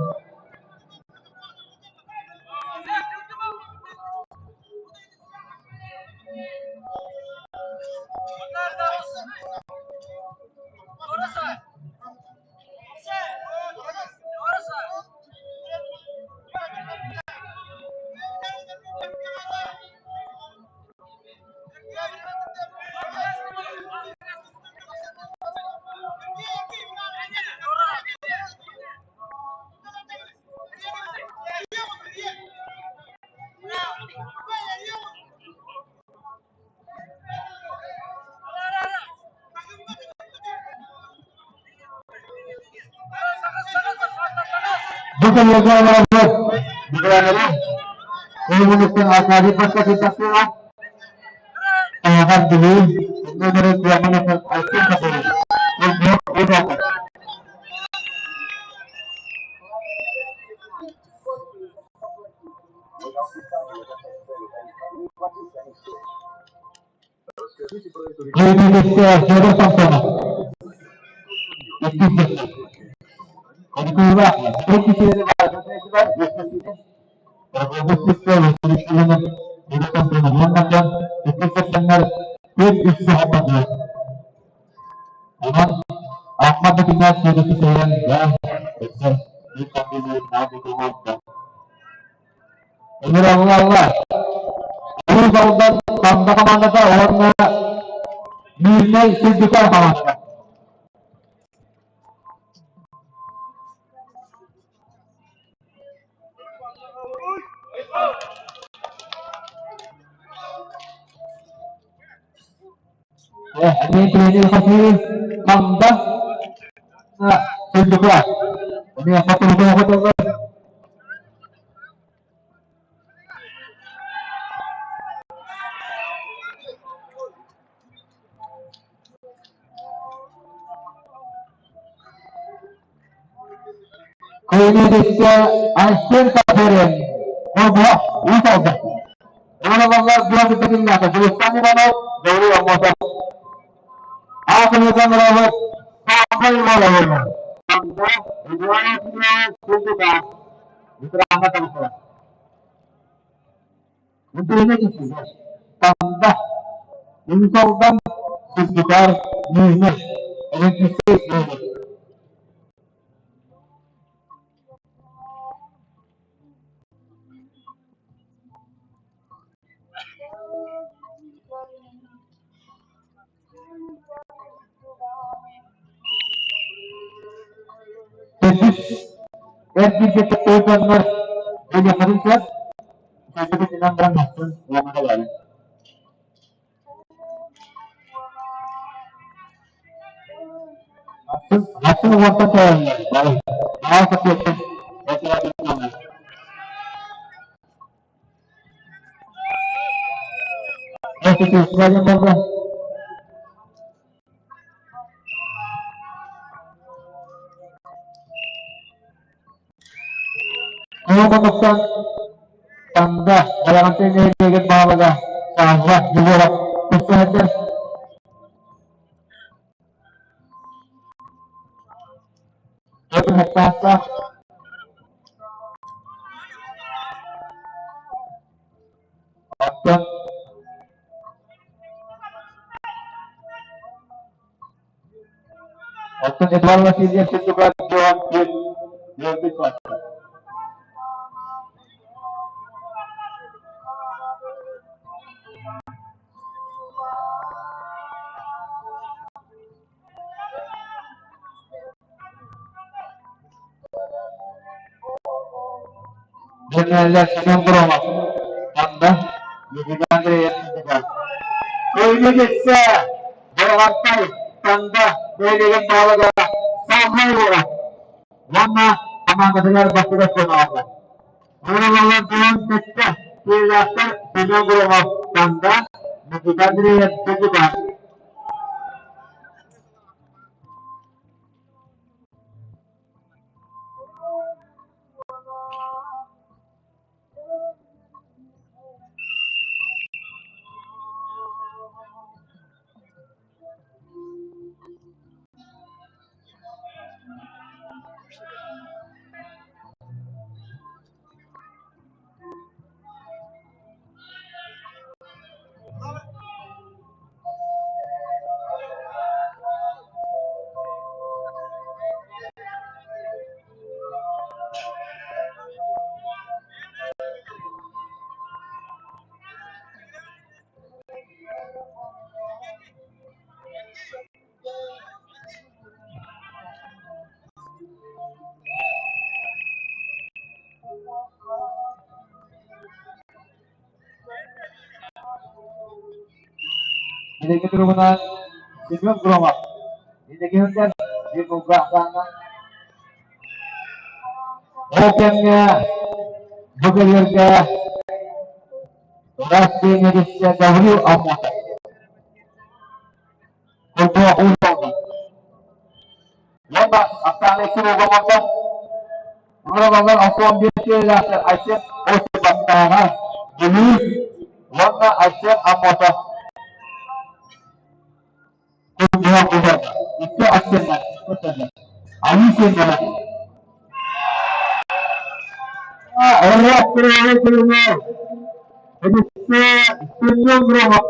Бу кэмҥэ олорбут Микрооннору Уһугунуттан Аркадий Поскачин тахсыаҕа. Таһаҕас Бүлүү, Нөмөрү Куомунуттан Айсен Копырин, Өлбүөх Уһуокун. Дьиэтигэр Федор Самсонов. Иккис дьахтар. Одукуйулаах Онон Ахмат Бакинов сүөдэтин тэйэн өссө биир Ыҥыраллаллар. Уус Алдан Танда хамаандата уонна Мирнэй Сирдиков хамаандата. Эмиэ тренер Хасиев Танда Сирдиков. Эмиэ хотугу хотоллор. Кыайыыга Айсен Копырин Орбуһа Уус Алдан. Уолаллар Георгий Дьулустан Иванов, Гаврил Аммосов. Аахымытан Робот Саха Ивановна. Танда, Уус Алдан, Сылгытар, Мииринэй, Олимпийскай зона. Төрдүс эр бииргэ дьоннор бөлөхөрүн сөп, үчүгэйдик баран махтан уонна кэлээбит. Атын уонтан тойоннор бары баал сатыаттан Куобалыктан Танда Балаҕантай нэһилиэгин баһылыга Савва Егоров көрсүһэллэр. Өтүһэттаахтаах Оттон Оттон Эдуард Васильев сирдүгэр буолан үөрбүт бааттар. Дьэнээллэр Семен Громов Танда Никита Андреев сирдүгэр. Көйгө кессе Бороҕонтой Танда нэһилиэгин баһылыга Савва Егоров уонна хамаандатыгар бастакы сыаналанна. Уолалар буолан сэттэ киһилээхтэр Семен Громов Танда Никита Андреев сирдүгэр. Билиҥҥи туругунан Семен Громов инники сылдьар биир кулгаахтааҥҥа. Ол кэмҥэ бу кэлиэргэ ыраас тренериссэ Гаврил Аммосов Курдук уурдалга. Уонна Оксана Иксимова Ууралалар 61 киилэлээхтэр Айсен Осиповтааҕа Бүлүү уонна Айсен Аммосов Курдук ууралга. Икки Айсеннар Айыы сиэннэрэ. Ырыа күрүө Эдиссэ Семен Громов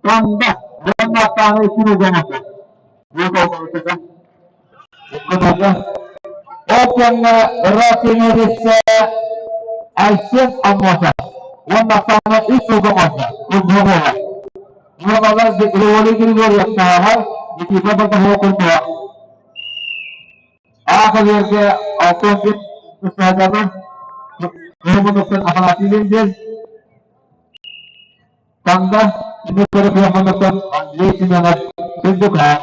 Танда уонна Оксана Иксимова Ол кэмҥэ ырыа Айсен Аммосов уонна Оксана үс сылга оҥордо Курдугуола. Уолалар Григорий Григорьевтааҕар Никита Бокоһуо курдуга. Аах өлүөргэ 61 ыстаадьаны Кыһыммытыттан Афанасий Линдин Танда Дмитрий Кыһыммытыттан Андрей Семенов Сындукаан.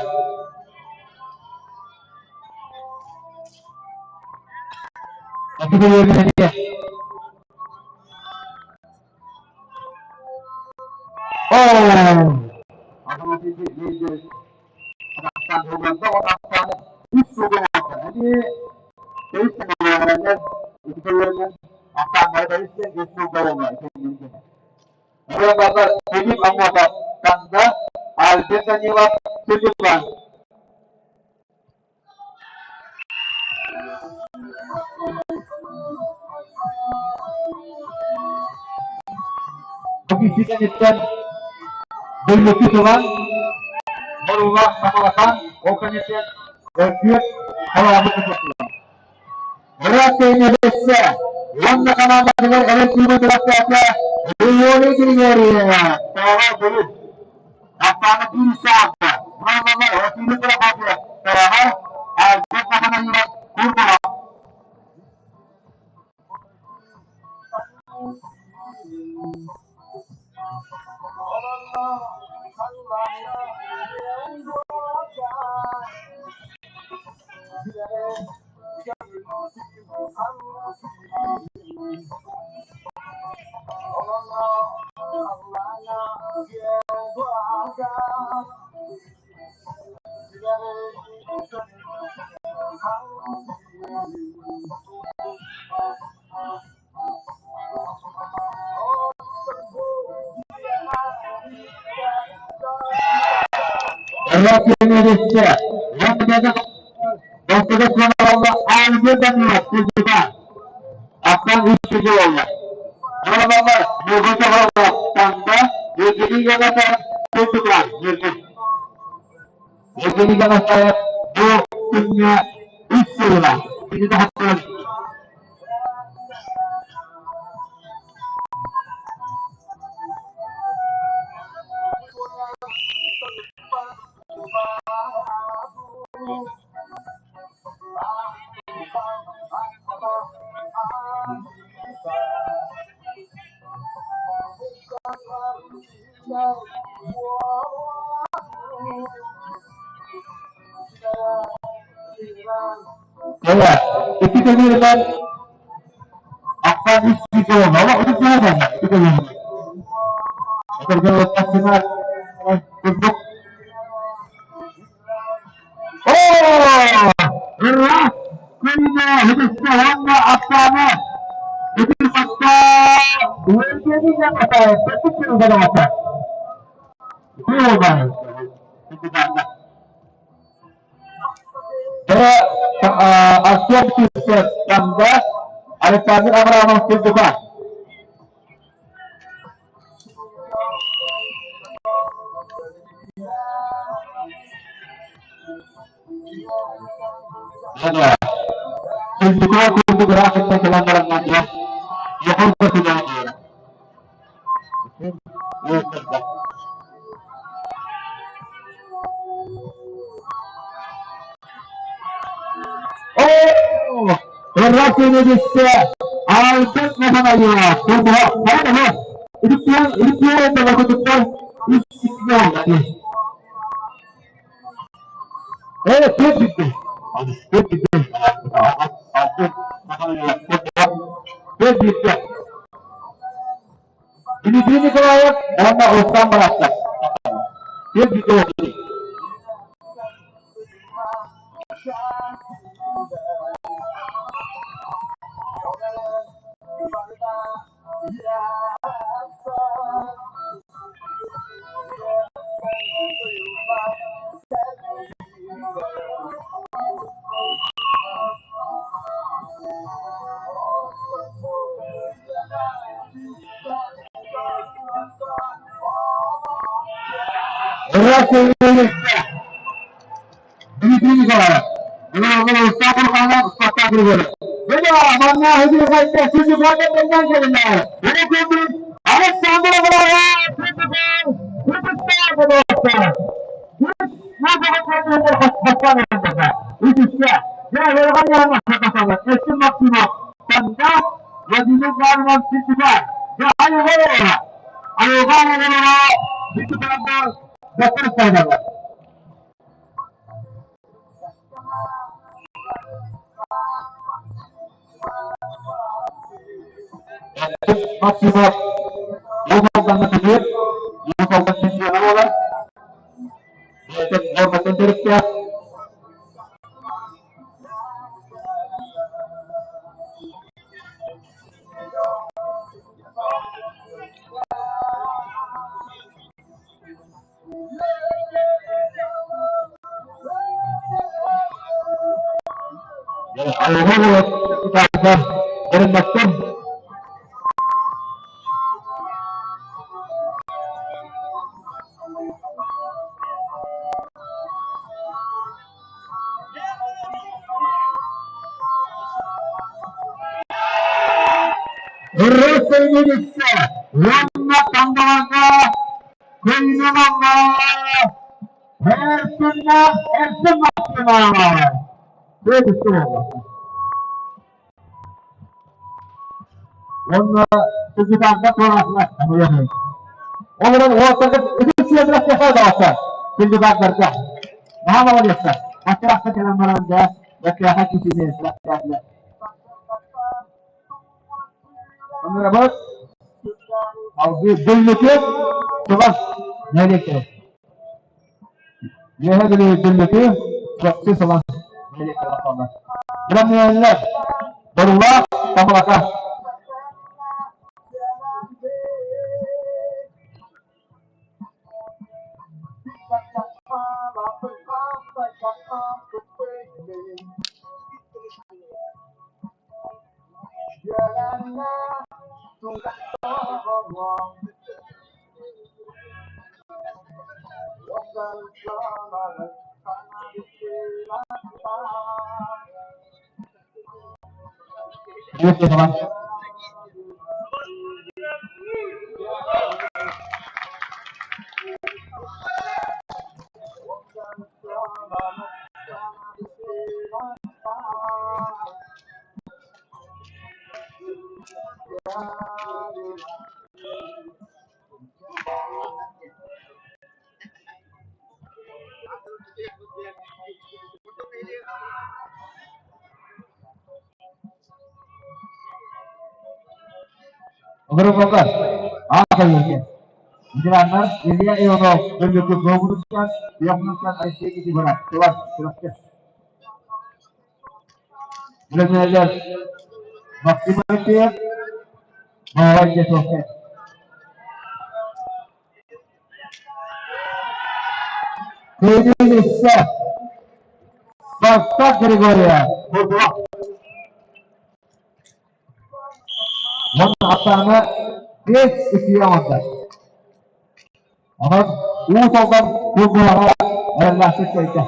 Филипп Аммосов Танда, Альберт Данилов Сындукаан. Бу кэнниттэн бөлүөккү тылан Боруулаах Сахалахан ол кэнниттэн Өргүөт халаабыт тутуллар. Ырыа кэннибэссэ уонна хамаандатыгар эрэл күүһүн бэлэхтээтэ Григорий Григорьева Тоҕо Бүлүү. Бастааны биир саалга Муомалар Василий Прокопьев Тоҕо Альберт Маханаилов Курбулов. Ырыа Бастакы сыаналарга Альберт Данилов Курдука Аттан үс сиргэ буолла. Уолалар Ньургун Танда Евгений Гагаев Курдука Ньургун. Евгений Гагаев бу күҥҥэ үс сылына кини таһыттан Ити кэмигэр Ахсаан үс сүүс уон олох үс ити кэмигэр. Этэргэ буоллаххына курдук Оо! Ыраас күннэ үтүстэ уонна ахсаана ити хатта Евгений Яматаев төрдүс күнү Артем Сивцев Танда, Александр Абрамов Курдука. Курдука курдук ыраахыттан кэлэн баран Йохол да Оо! Ырра-көнөдүссэ Альберт Маханаева курдуга. Ититтэн ититтэн Oldu. Evet, dört bitti. Dört bitti. Dört bitti. Дмитрий Николаев, уонна Руслан Барахсов. Dört bitti oldu. Дмитрий Николаев. Максимов Юзалдан Юзалдан чемпионы болар. Норматын терікті. Барымматтар. Уонна таңдаланна, көйнеманна, Эрсинна, Эрсин Максимова. Төрт oldu. Онна Сүзүтанга туорасына Олорон уоттарга үтүк сиэбирэх яхаа Сүзүтангарга. Наһаа молодецтар. Мастарахта кэлэн баран да, баккаха кисине слактаахла. Онна Алгы дүллүкү тугас нәлеке. Еһе дүллүкү чоксы сылан нәлеке лақалар. Bilemeyenler, Barullah, Tamalaka. Evet, tamam. Огороколлар. Аахайырге. Ветераннар Илья Иванов, Дүллүкү Новгородтан, Яхнустан Алексей Китибаров. Тылар, Тылар. Bilemeyenler, Максим Алексеев, Молодец, Кирилл Спартак Григория. Оның аттарына 5-2 оңды. Онан Уус Алдан Кургуаға әрләсі көйді.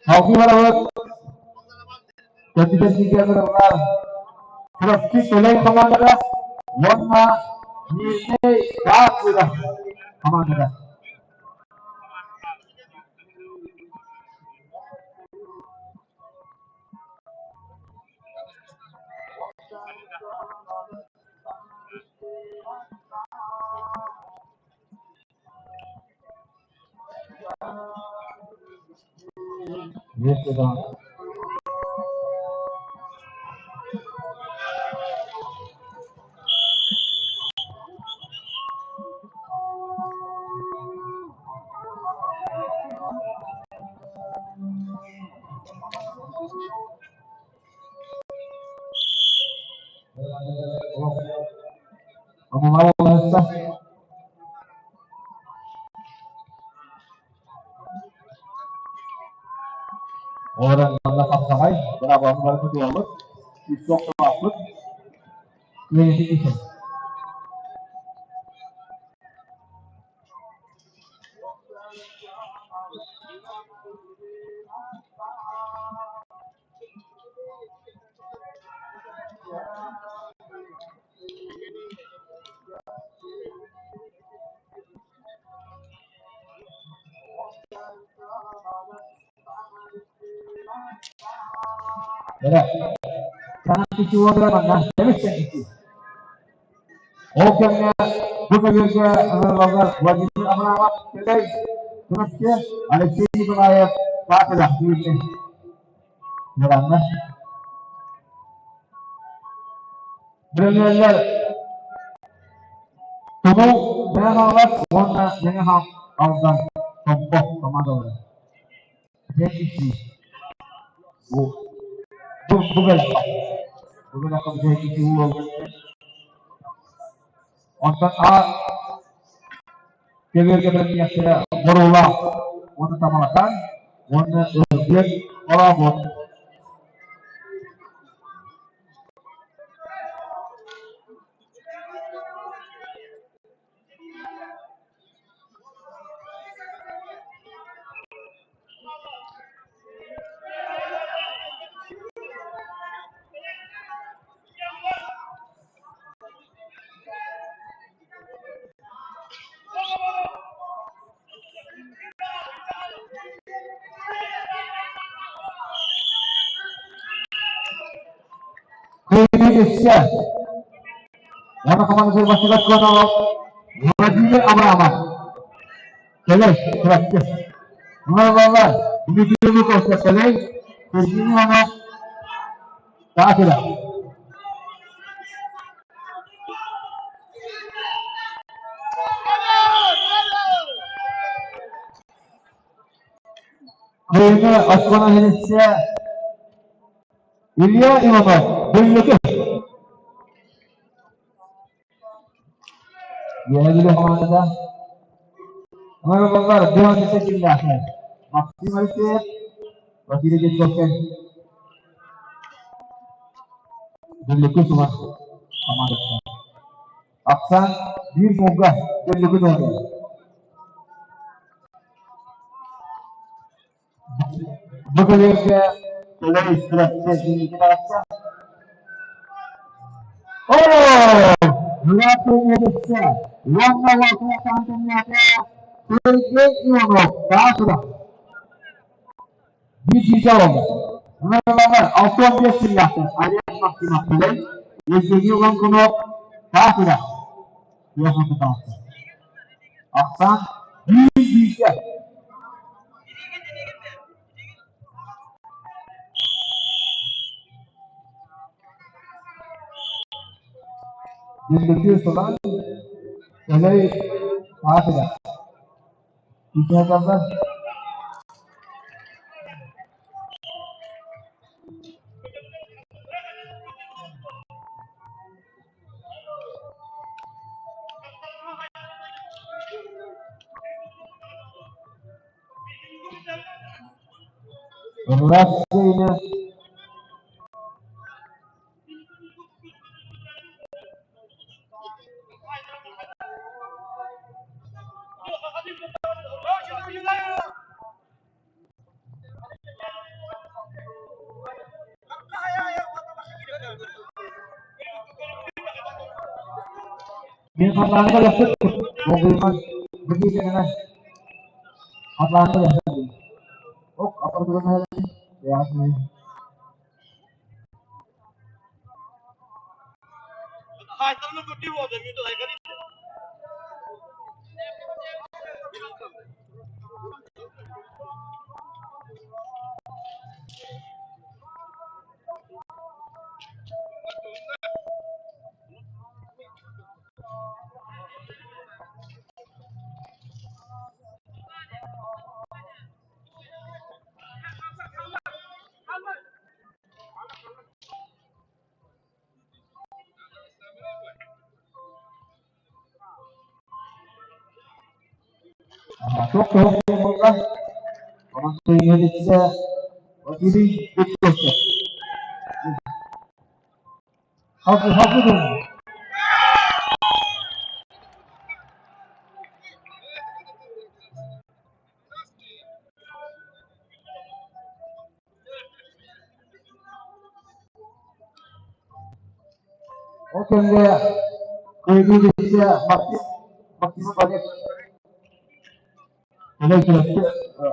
Алғы барабыт, Көтүден чемпиондар Трофи Төлей командада, онна Мирней Гакура командада. Биэс Омолаҕа Олорон манна хапсаҕай, бырабаҕын барыта туолбут, күүстээх охсулаахпыт. Үөрэтин Эрэ, саҥа кичи уоллара манна эмистэн кичи. Ол кэмҥэ бу көбүөргэ ыҥырыллар Владимир Абрамов Төлөй Чурапчы, Алексей Николаев Паатылах дииргэ Миранна. Бүрүнүөллэр Тумул Мэҥэ Хаҥалас уонна Мэҥэ Алдан Томпо командалара. Дьэ Бу бу бу кэлбит. Бүгүн аккабытыгар уол Онтон А көбүөргэ бэлэмниэхтэрэ Боруулаах уонна Тамалакаан уонна Өргүөт Хорообут. Кыайыы түстэ. Уонна командир бастыгар Кононов Владимир Абрамов. Кэлэр, Чурапчы. Мыналалар Дмитрий Луковскай кэлэр, Сергей Иванов Таатыра. Кыайыыны оскуола иһиниссэ Илья Иванов Бүллүкү. Үөһээ Бүлүү хамаандата Мыналалар Дмитрий киллээхтэр. Максим Алексеев, Василий Дьячковскай. Бүллүкү сулар хамаандата. Ахсаан биир мууга Бүллүкү туһатар. Бу кэлиэргэ Төлөй Чурапчы киинигэр таҕыста. Оо! Мурат уонна уолаттар Сергей Иванов Таатыра биир сүүсэ олордо. Ыҥырыллаллар 65 сыллаахтар Олег Максимов Төлөй, Евгений Лонгунов Таатыра Туох таҕыста. Ахсаан биир сүүсэ. Бүллүкү сылан Төлөй Таатыра Итиэтэллэр Ыраас Мин хатылааны көрөхпүт. Долгуйуман бу киирдигинэ хатылааны көрөхпүт. Ок, аппаратураны ясный. Туох кыһыл буолла? Онон кыайыыга Василий Петрович. Хас хас Ол кэмҥэ кыайыы Максим Максим Олег Олег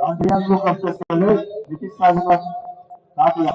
Андриан Луков Олег Никит Савинов Таатуйа.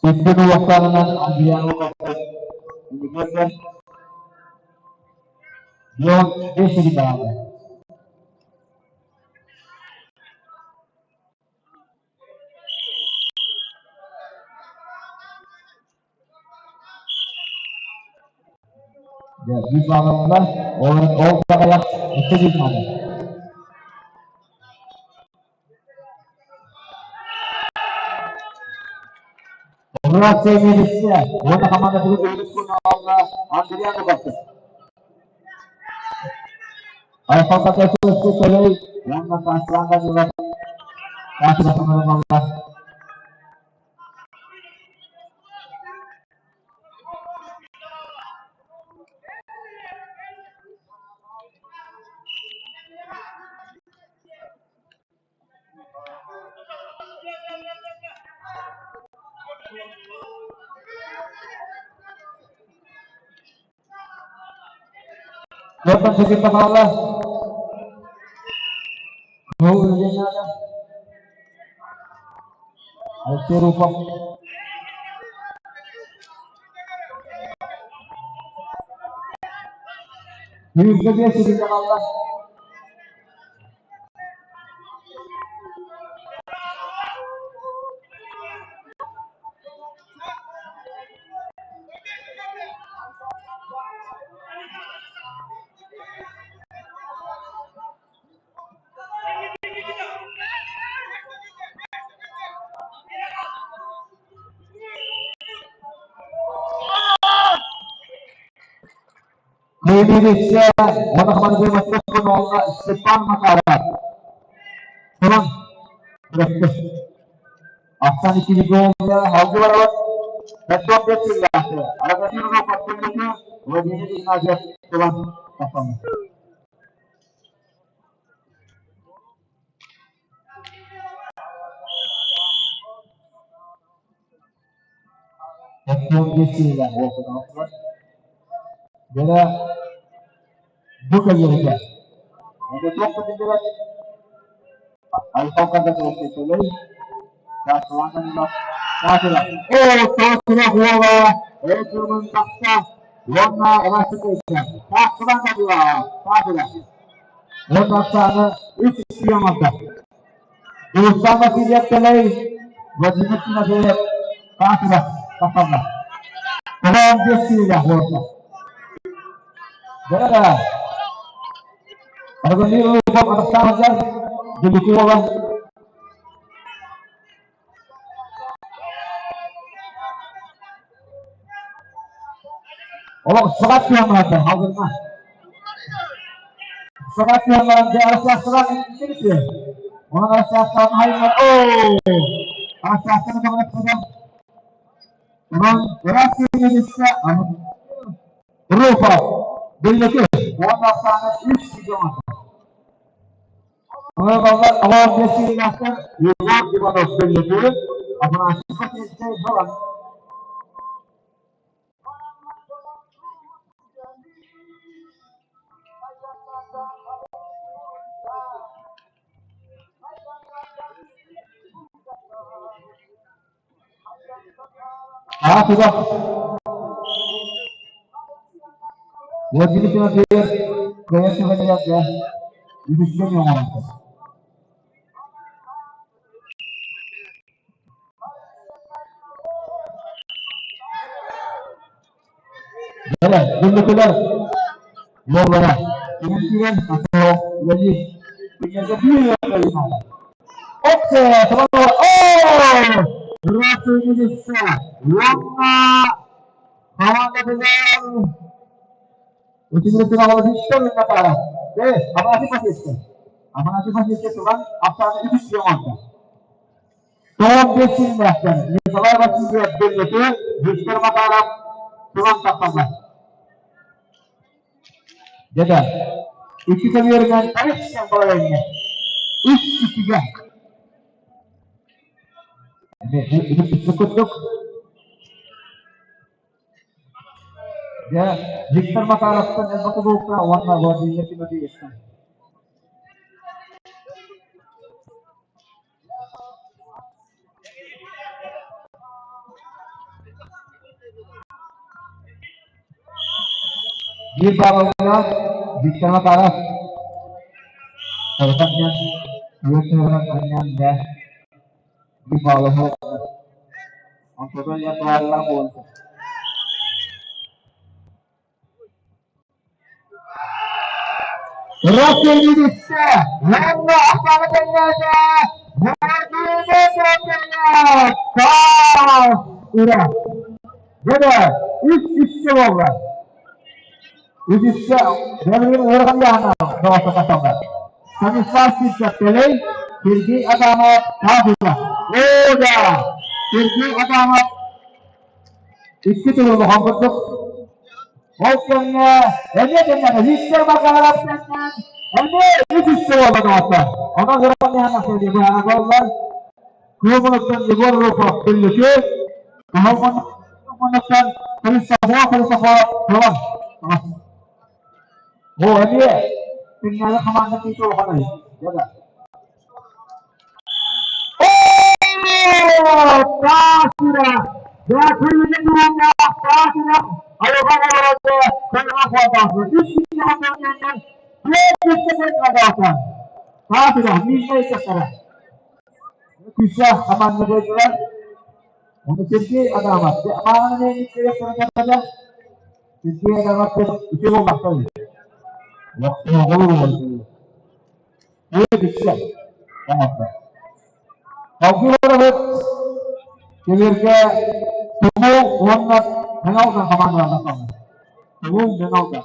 Икки уохтаанынан Андриан Луковтар Илигиэрдэр Леон бес даҕаны. Дьэ, биир бааланна, ол ол баҕайах икки биир наада. Операция милиция уонна хамаандатыгар үһүс күн Андриан Луковтар. Айхал Саташевский Төлөй уонна Саастаан Данилов Саастаан Дьонтон ситиммэ хаалла. Алексей Руфов. Yüzde bir şekilde kaldı. Кыайыыга уонна хамаандатын Восток уонна Степан Макаров. Туран күрэхтэс. Ахсан иккини голга алгы барабат. Петр Петров Александр Патриков, Владимир Игнатьев туран тахсаллар. Петр Петров уопутаахтар. Дьэ, бу кэлиэхэ. Эгэ туох да биллибэт. Айхалкарда күрэхтэһэллэр. Саахалаан Саахала. Оо, Саахала уола Эдурмун тахса уонна Ыластык Саахалаан Саахала. Уонна ахсааны үс икки оҥордо. Дьулустаан Васильев Кэлэй, Владимир Тимофеев Саахала тахсаллар. Тоҕо 15 киилэлээх уолаттар. Дьэ, Владимир Луков атахтаах сылдьар, Дмитрий уола Олох саҕат туһанаата халгынна. Саҕат туһанаан дьэ арасаастаран инники. Онон арасаастаран хайыннар оо арасаастары көмөлөспөтө. Онон ыраас сиргэ Руфов биллики уонна ахсаана үс сигэ оҥордо. Оҥороллор алаан биэс сириилээхтэр Егор Иванов биллики Афанасий Патриция Балан. Аатыга Владимир Тимофеев кыайар түгэнигэр дьэ үгүскэ оҥорбут. Дьэ, бүллүкүлэр уоллара Тимиртигэн Атыров үлэлиир. Кинилэргэ биир Опсе, Оо! Ратуйница уонна хамаандатыгар Утимир Виктор Макаров. Э, Афанасий Фасиска. Афанасий Фасиска туран ахсааны үс оҥордо. Тоҕус биэс сиҥнээхтэр Николай Васильев Бэллэти, Виктор Макаров туран тахсаллар. Дьэ, икки көбүөрүнэн тарих балайыҥҥа. Үс иккигэ. Ити курдук Дьэ, Виктор Макаровтан элбэх кулуупка уонна Владимир Тимофеевтан. Биир бааллара Виктор Макаров Сарытан диэн үөр тыһынан анньан дьэ биир баалаһы онтон диэн бааллаах буолан Росельница уонна Оксана тэҥнээтэ Владимир Таас Ура! Дьэ, үс үсчэ буолла. Үс үсчэ Гаврил ыарахан дьаһана доҕотто тахсаллар. Станислав Сивцев Кэлэй, Сергей Адамов Таас Ура! Оо да! Сергей Адамов Икки тыл улахан курдук. Ол кэмҥэ эмиэ кэмҥэ Виктор Макаров кэннэн эмиэ үс үстэ буолла доҕоттор. Онон ырахан иһэн быһаараллар. Куобалаттан Егор Руфов Бүллүкү, Кыһыл Христофор Христофор Тылан. О, эмиэ күннээҕи хамаанда тиийэ улахан. Таасыра! Дьэ, Таасыра! Айылҕа оҕолоро көмөҕө хуотаахтар. Үс күннээх түөрт күннээх хадаата. Таасыра, Миша ыччаттара. Күүстээх хамаанда буоллулар. Ону Сергей Адамов. Мааны кириэхтэрэ Сергей Адамов үчүгэй буолбахтар. Салгыы барабыт Кэбиэргэ Тумул уонна Мэҥэ хамаандалар тахсаллар. Тумул, Мэҥэ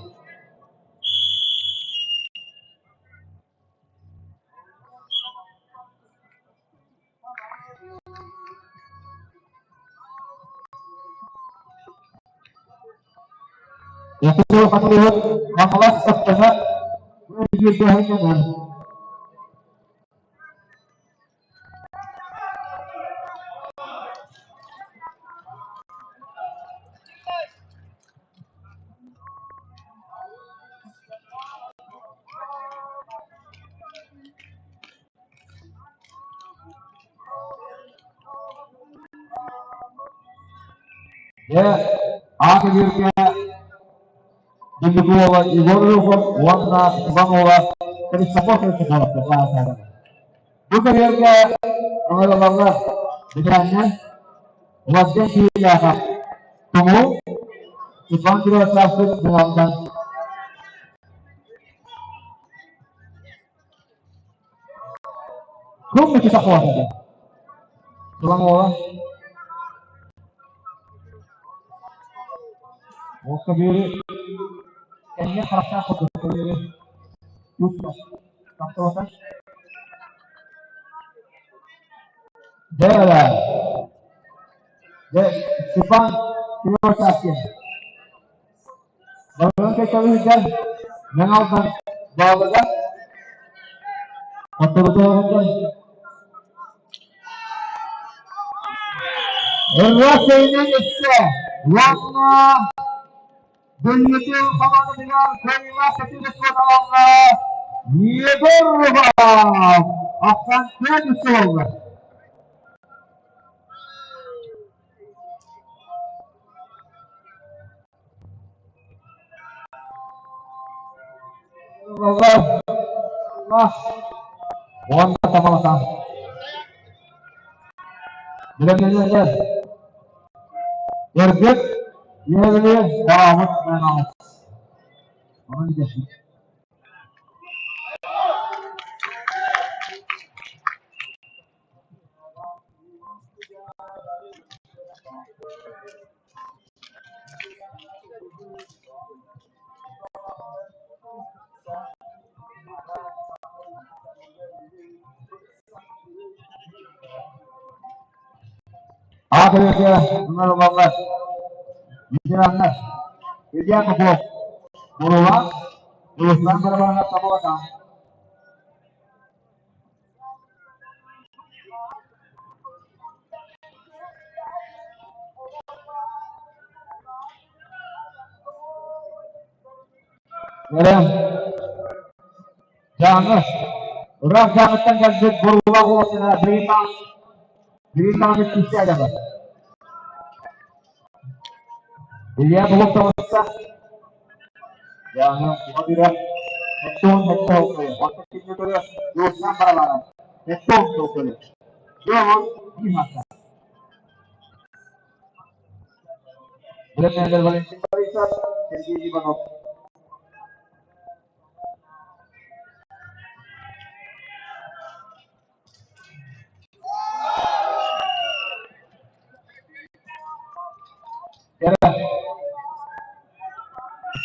Якутия хатылыһыт Хаҥалас Өктөмө биирдэһиннэнэр. Дьэ, аат өлүүргэ Дмитрова Егор Руфов уонна Иванова Христофор Христофоров Бу кэриэргэ ыҥырыллаллар бэтэрээннэр Владимир Киһилээхэ Тумул, Степан Кривошапкин Муҥалдан Кум мечи сахуатады. Иванова. Ол көбүөрү эмиэ харахтаах курдук көбүөрү тутта. Тахсыбата. Дьэ, дьэ, Степан Кривошапкин. Барыларын кэккэлиһигэр Мэҥэ Алдан баалыгар хотторутуоҕуттан Ырыа сиринэн өссө уонна Дойдутун хамаандатыгар кыайыылаах сатыыр суоталаҥҥа Егор Рубанов ахсан түөрт үс буолла. Уонна тамалата. Билэмнэнэллэр. Эргит, иэбили, баҕабыт мэҥэҕит. Онон идэшит. Аатырыга ыҥырыллаллар. Ветераннар, Илья Попов, Бурула, Руслан Барабанов Табалатан. Бэлэм. Дьааҥы. Ыраах Дьааҥыттан кэлбит Боруулаах уолаттара Британ Британы күүстээх Илья Попов таҕыста. Дьааҥы уһатыыра Хеттон хеттон Оттон кинилэри Руслан Барабанов хеттон толкуйа. Дьон биир Бэлэмнэнэр Валентин Борисов, Сергей Иванов.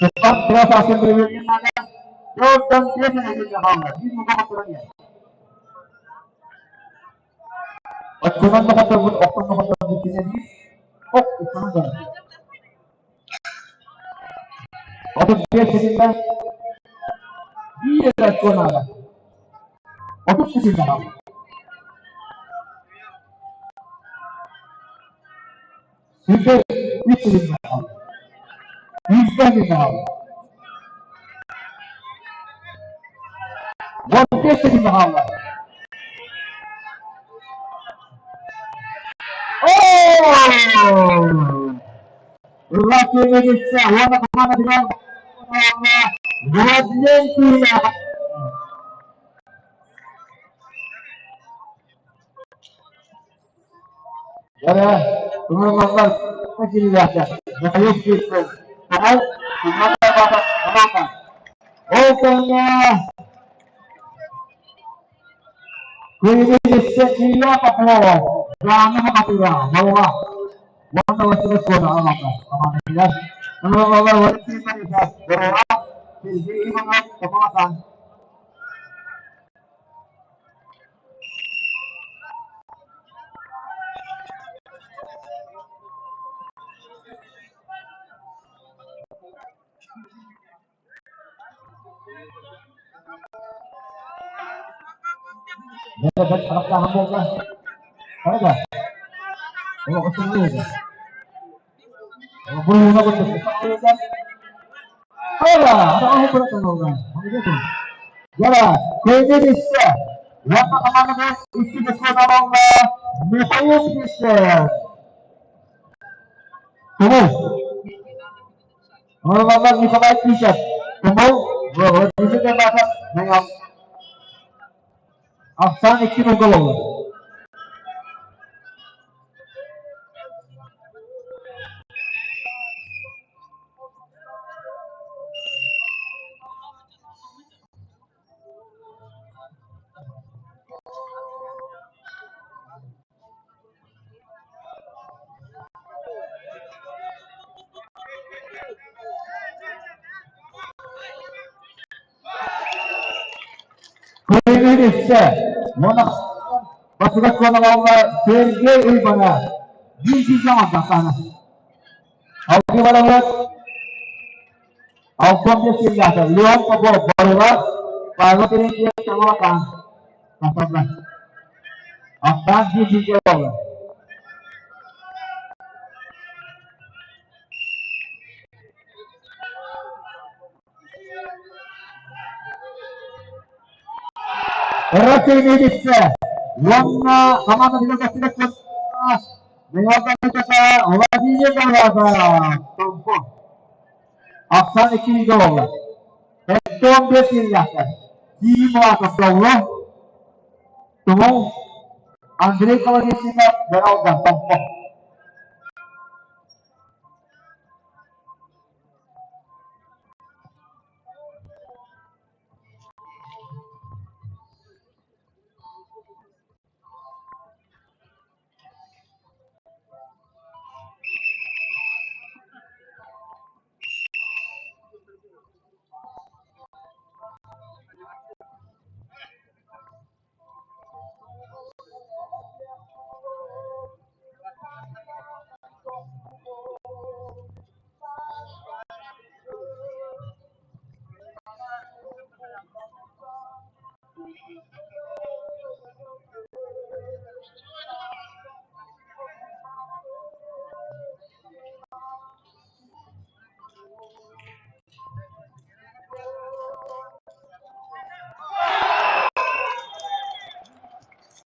Степан Красавцев Дьонтон тиэхиньикэ хаалла. Биир муҥха туран иһэр. Оччонон доҕотторбут охтон доҕотторбут кинилии ох устан барар. 35 секунда. Биир эрэ очко наада. 30 секунда хаалла. Сиргэ үс секунда хаалла. Үстэ секунда хаалла. 15 секунда хаалла. Гол! Латвия уонна командатыгар Владлен Дьэ, ыҥырыллаллар киирилээхтэр. Михаил Сивцев, Тоҕой, Ол кэмҥэ Кыайыы Илья Попова, Дьааҥы Бухатыыра, Балыга уонна Василий Кода аҕалла. Командатыгар ыҥырыллаллар Валентин Борисов, Борура, Сергей Иванов, Токолохан. Бэрт харахтааһын буолла. Хайда? Олох ытырыы. Буруйуна курдук. Хайда? Атаҕын быратан олла. Яра, көйгө түссе. Уонна команданы икки бесход Михаил Фишер. Тумул. Нормалар Николай Фишер. Тумул. Ахсаан икки гол олла. Кыайыы үссэ уонна Басыгас Коновалла Сергей Уйбана биир сүүс оҥордохтоно. Алгы барабыт Алтан силлаата Леон Попов Борула Павел Терентьев Толокан Тахсаллар. Ахсаан биир сүүсэ буолла. Ротелидице уонна командатыгар көстүбэт Владимир Томпо. Ахсаан икки буолла. 15 силлаахтар. Киин Мулатов Тумул Андрей Колодезников Доралдан Томпо.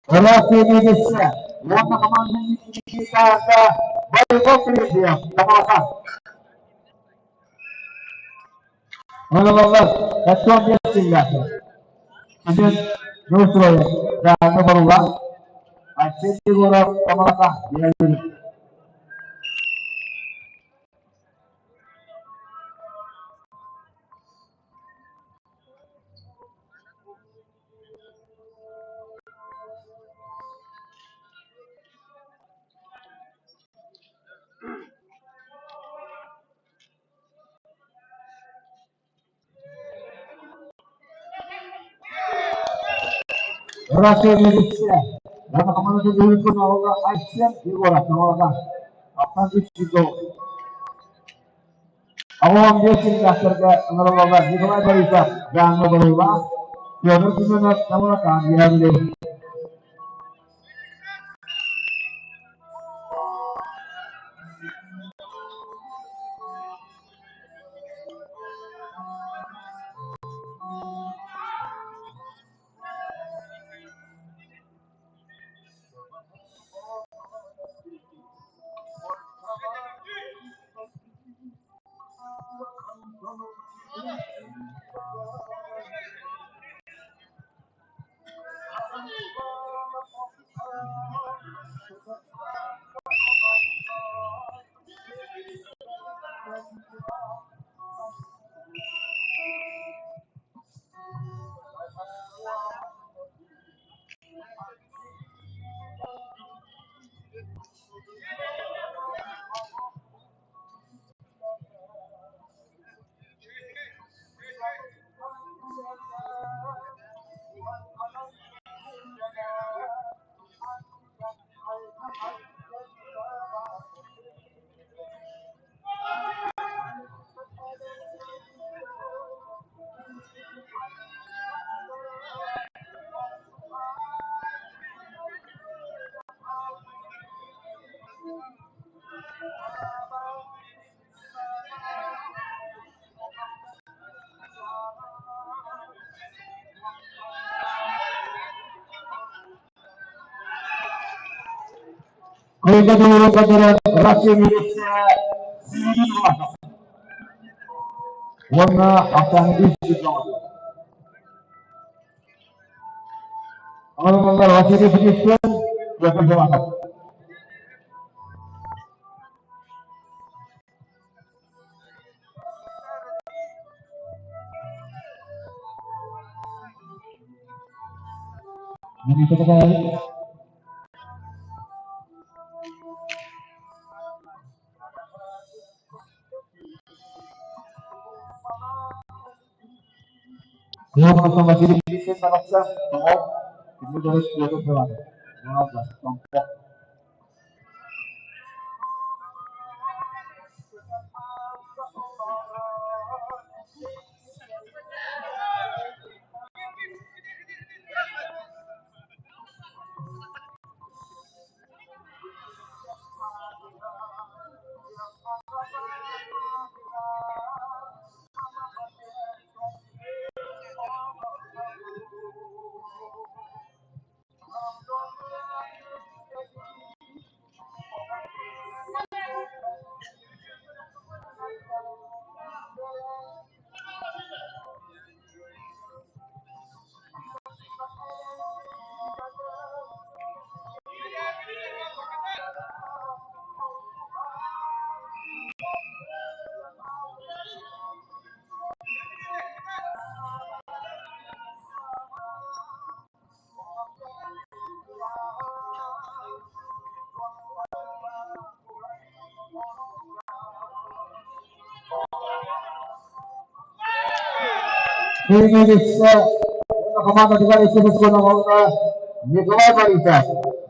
Ротелидице уонна команданы Бойко Фрезиев Томока. Ону 15 силлаахтар. Бүгүн Неустроев Дааҥҥа Борула, Айсен Егоров Томока Биэлин. Ротелидице уонна команданы Айсен Егоров Томока. Ахсаан үс гол. 15 силлаахтарга ыҥырыллаллар Николай Борисов Дааҥҥа Борула, Федор Семенов Тамуракан Биһэбили. Кыайга дьулуурун көрдөрөн Россия Сүүрүү улахан. Уонна ахсааны 300 оҥордо. Аҕалалар Василий Петрович Петр Жевахов. Василий Петрович таҕыста, тоҕо? Кини Петр Жевахов. Киинигиссэ командатыгар иккис оҥордо Николай Борисов,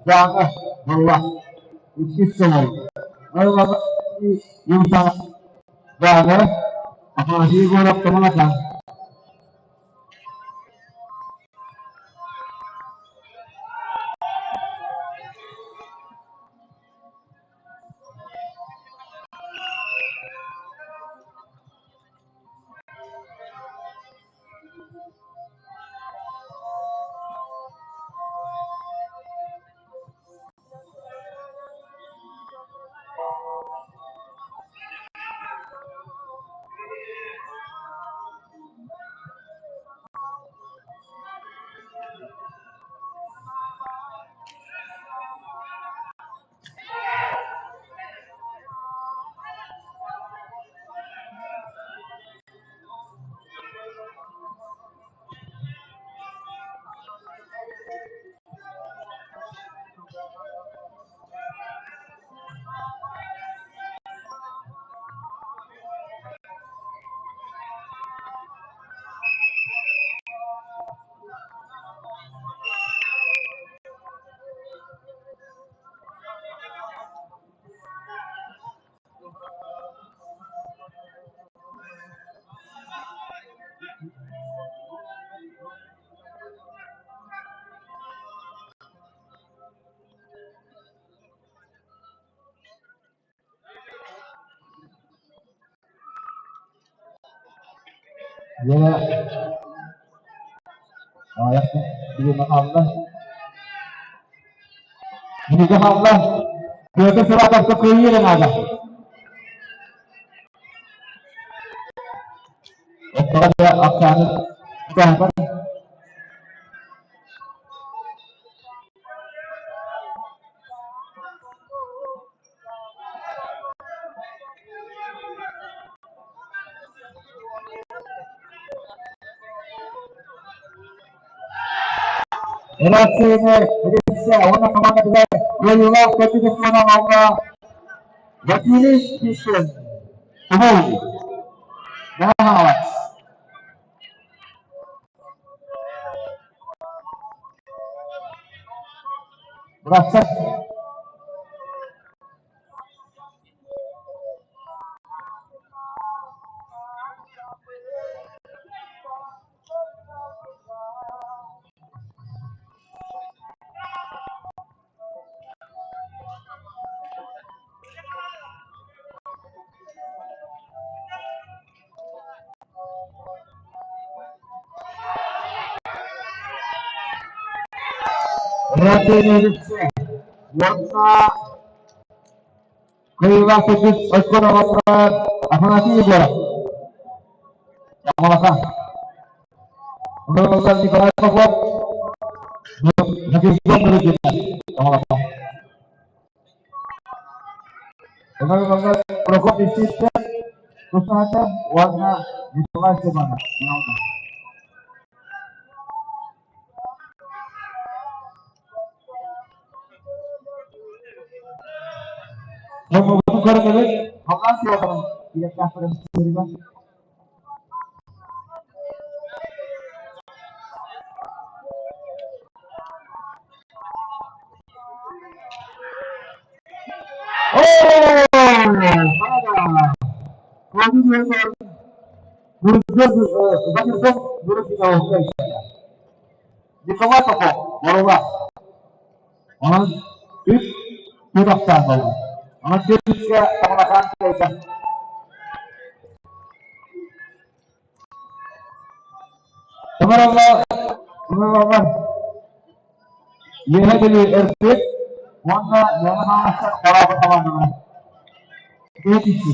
Дьааҥы, буолла. Иккис сылын. Дьааҥы, Афанасий Егоров Туманатан. Дьэ, аҕыйах билиэмэ хаалла. Биһиги хаалла. Петр Саратовка кыайыы эрэ наада. Оттоҕо дьэ ахсааны тутаһар. Реакцияны Рессе уонна командатыгар кыайыылаах көтүтүс оҥорго Василий Пишин Тумул Хаҥалас. Бырахсар. Реакцияны Рессе уонна Кыайыылаах төрдүс очко оҕолор Афанасий Егоров. Тамалаха. Оҕолор Николай Попов. Надежда Мурыгина. Тамалаха. Оҕолор Прокопий Сивцев, Кусата уонна Николай Степанов. Дьоммутун көрөн халлаан суоҕун билиэхтээхтэрин сырыга. Николай Попов, Борула. Онон үс түөрт ахсаан буолла. Онон түөрт үскэ Тамалакаан кыайда. Тымырылла, тымырылла Үөһэ Бүлүү өртүт уонна Мэҥэ Хаҥаластан Хорообут хамаандалара. Үт икки.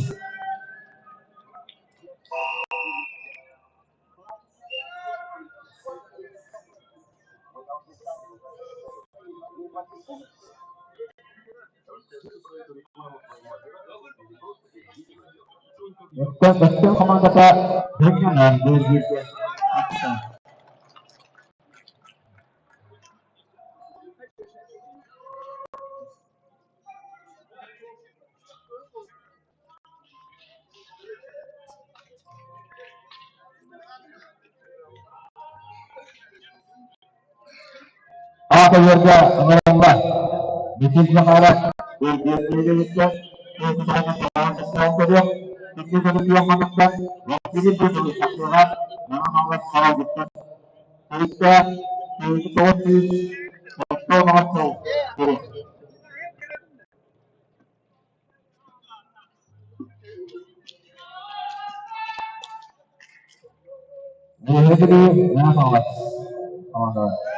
Өктөм Өктөм хамаандата Бөкүнэн биир-бииргэ Аата үөргэ ыҥырыллар. Бүтүн Захаров биир-бииргэ көрүөх, икки көрүөх манныктан Василий Петрович Ахтыга Мэҥэ Хаҥалас Төрүттээх 900 сыл көрүөх. Биһиги Мэҥэ Хаҥалас хамаандалара.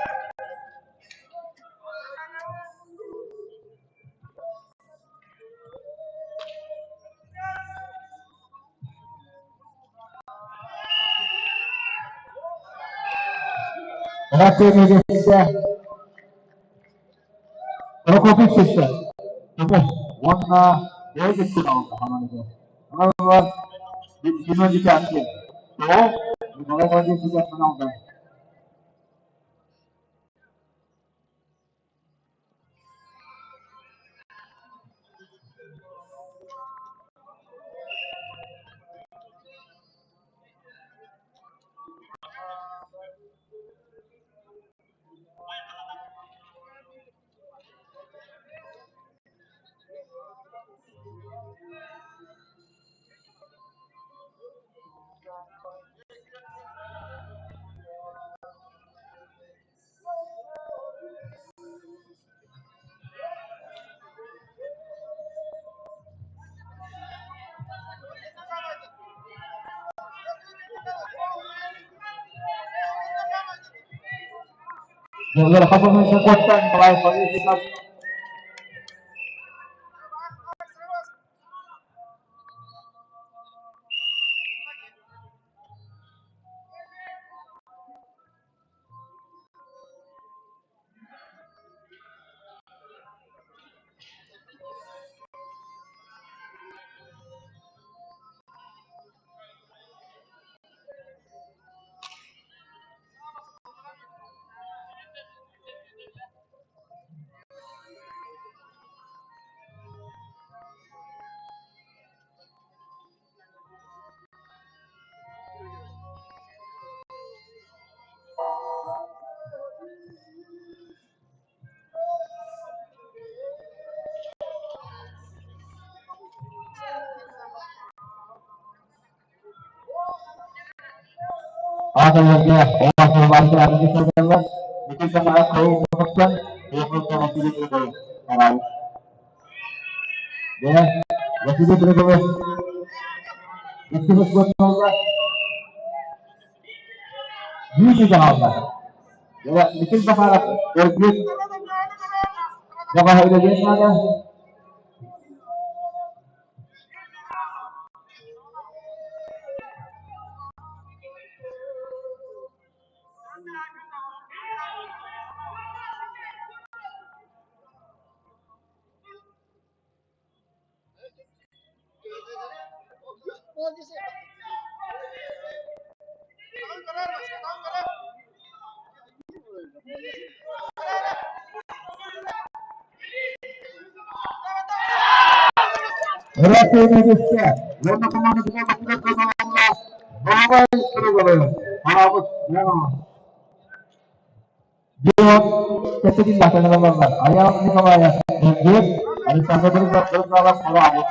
Россия Прокопий Ситтэ уонна бэйэ хамаандата. Семен Десяткин. Тоҕо? Николай Владимирович Десяткин алдан. Дьоннор хасымын куоттан Николай Павлович Ааталарга оҕолор бүтүн сахаҕа кыайыы Василий Григорьевич Василий Григорьевич иккис гостолга биир хаалла. Бүтүн сахаҕа өргүт Баҕаһа үлэлиэн наада. Россия уонна командатыгар бастакы кыайыылаах Балабай Кирилловы араабыт Дион кэпсэтиллэхтэн ылаллар. Айаал Николаев Эргиэн, Александр Брызгалов араабыт.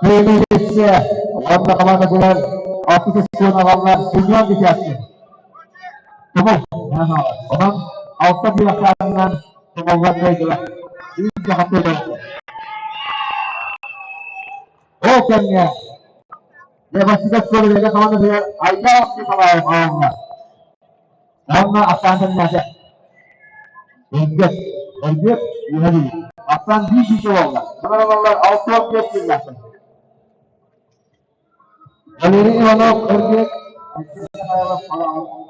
Кыайыы уонна командатыгар алтыс сыаналаллар Семен Десяткин. Тумул Онон алта биэхтээҕинэн тумуллар кыайдылар. Үс дьахатыылар. Ол кэмҥэ Левасида Скорилега командатыгар Айдаал Николаев аҕалла. Уонна ахсаан тэҥнээтэ. Эргиэт, эргиэт, үөһэ Ахсаан биир бииргэ буолла. Манан 65 киллэхтэр. Валерий Иванов, Эргиэт, Алексей Михайлов, Халаҕын.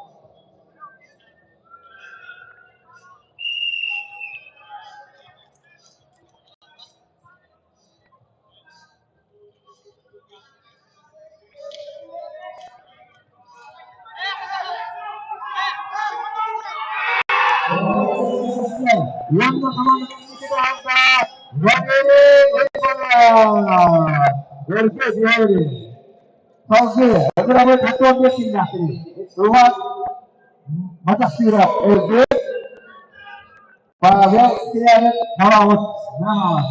Уонна Эргиэт үөһэ Салгыы Ыгырабыт 35 кииннээхтэрий. Иван Матахсыров Эргиэт Павел Кирянин Хараҕыт Наһаас.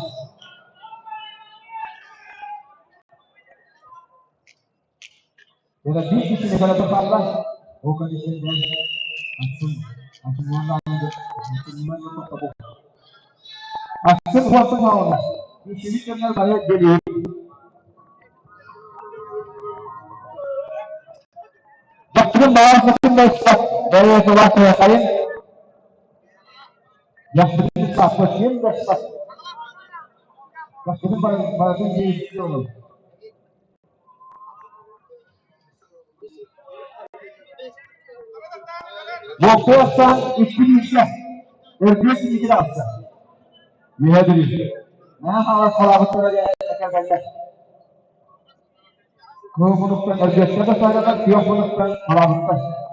Это биир киһини көрө хаалла. Ол кэнниттэн атын Атын уонтан хаалла. Кишини кэмнэр бары geliyor. Бактырын баар сатын да бары сылаас хайын. Яхшытын саппа ким да сап. Яхшытын баратын дейін. Уопсайастан икки бииргэ, өргүөт инникиде аста. Үөһэ Бүлүү. Наһаа хаалар халаабыттара кэлбэллэр. Кыһыл мунуктан өргүөттэр да саадатар, күөх мунуктан халаабыттар.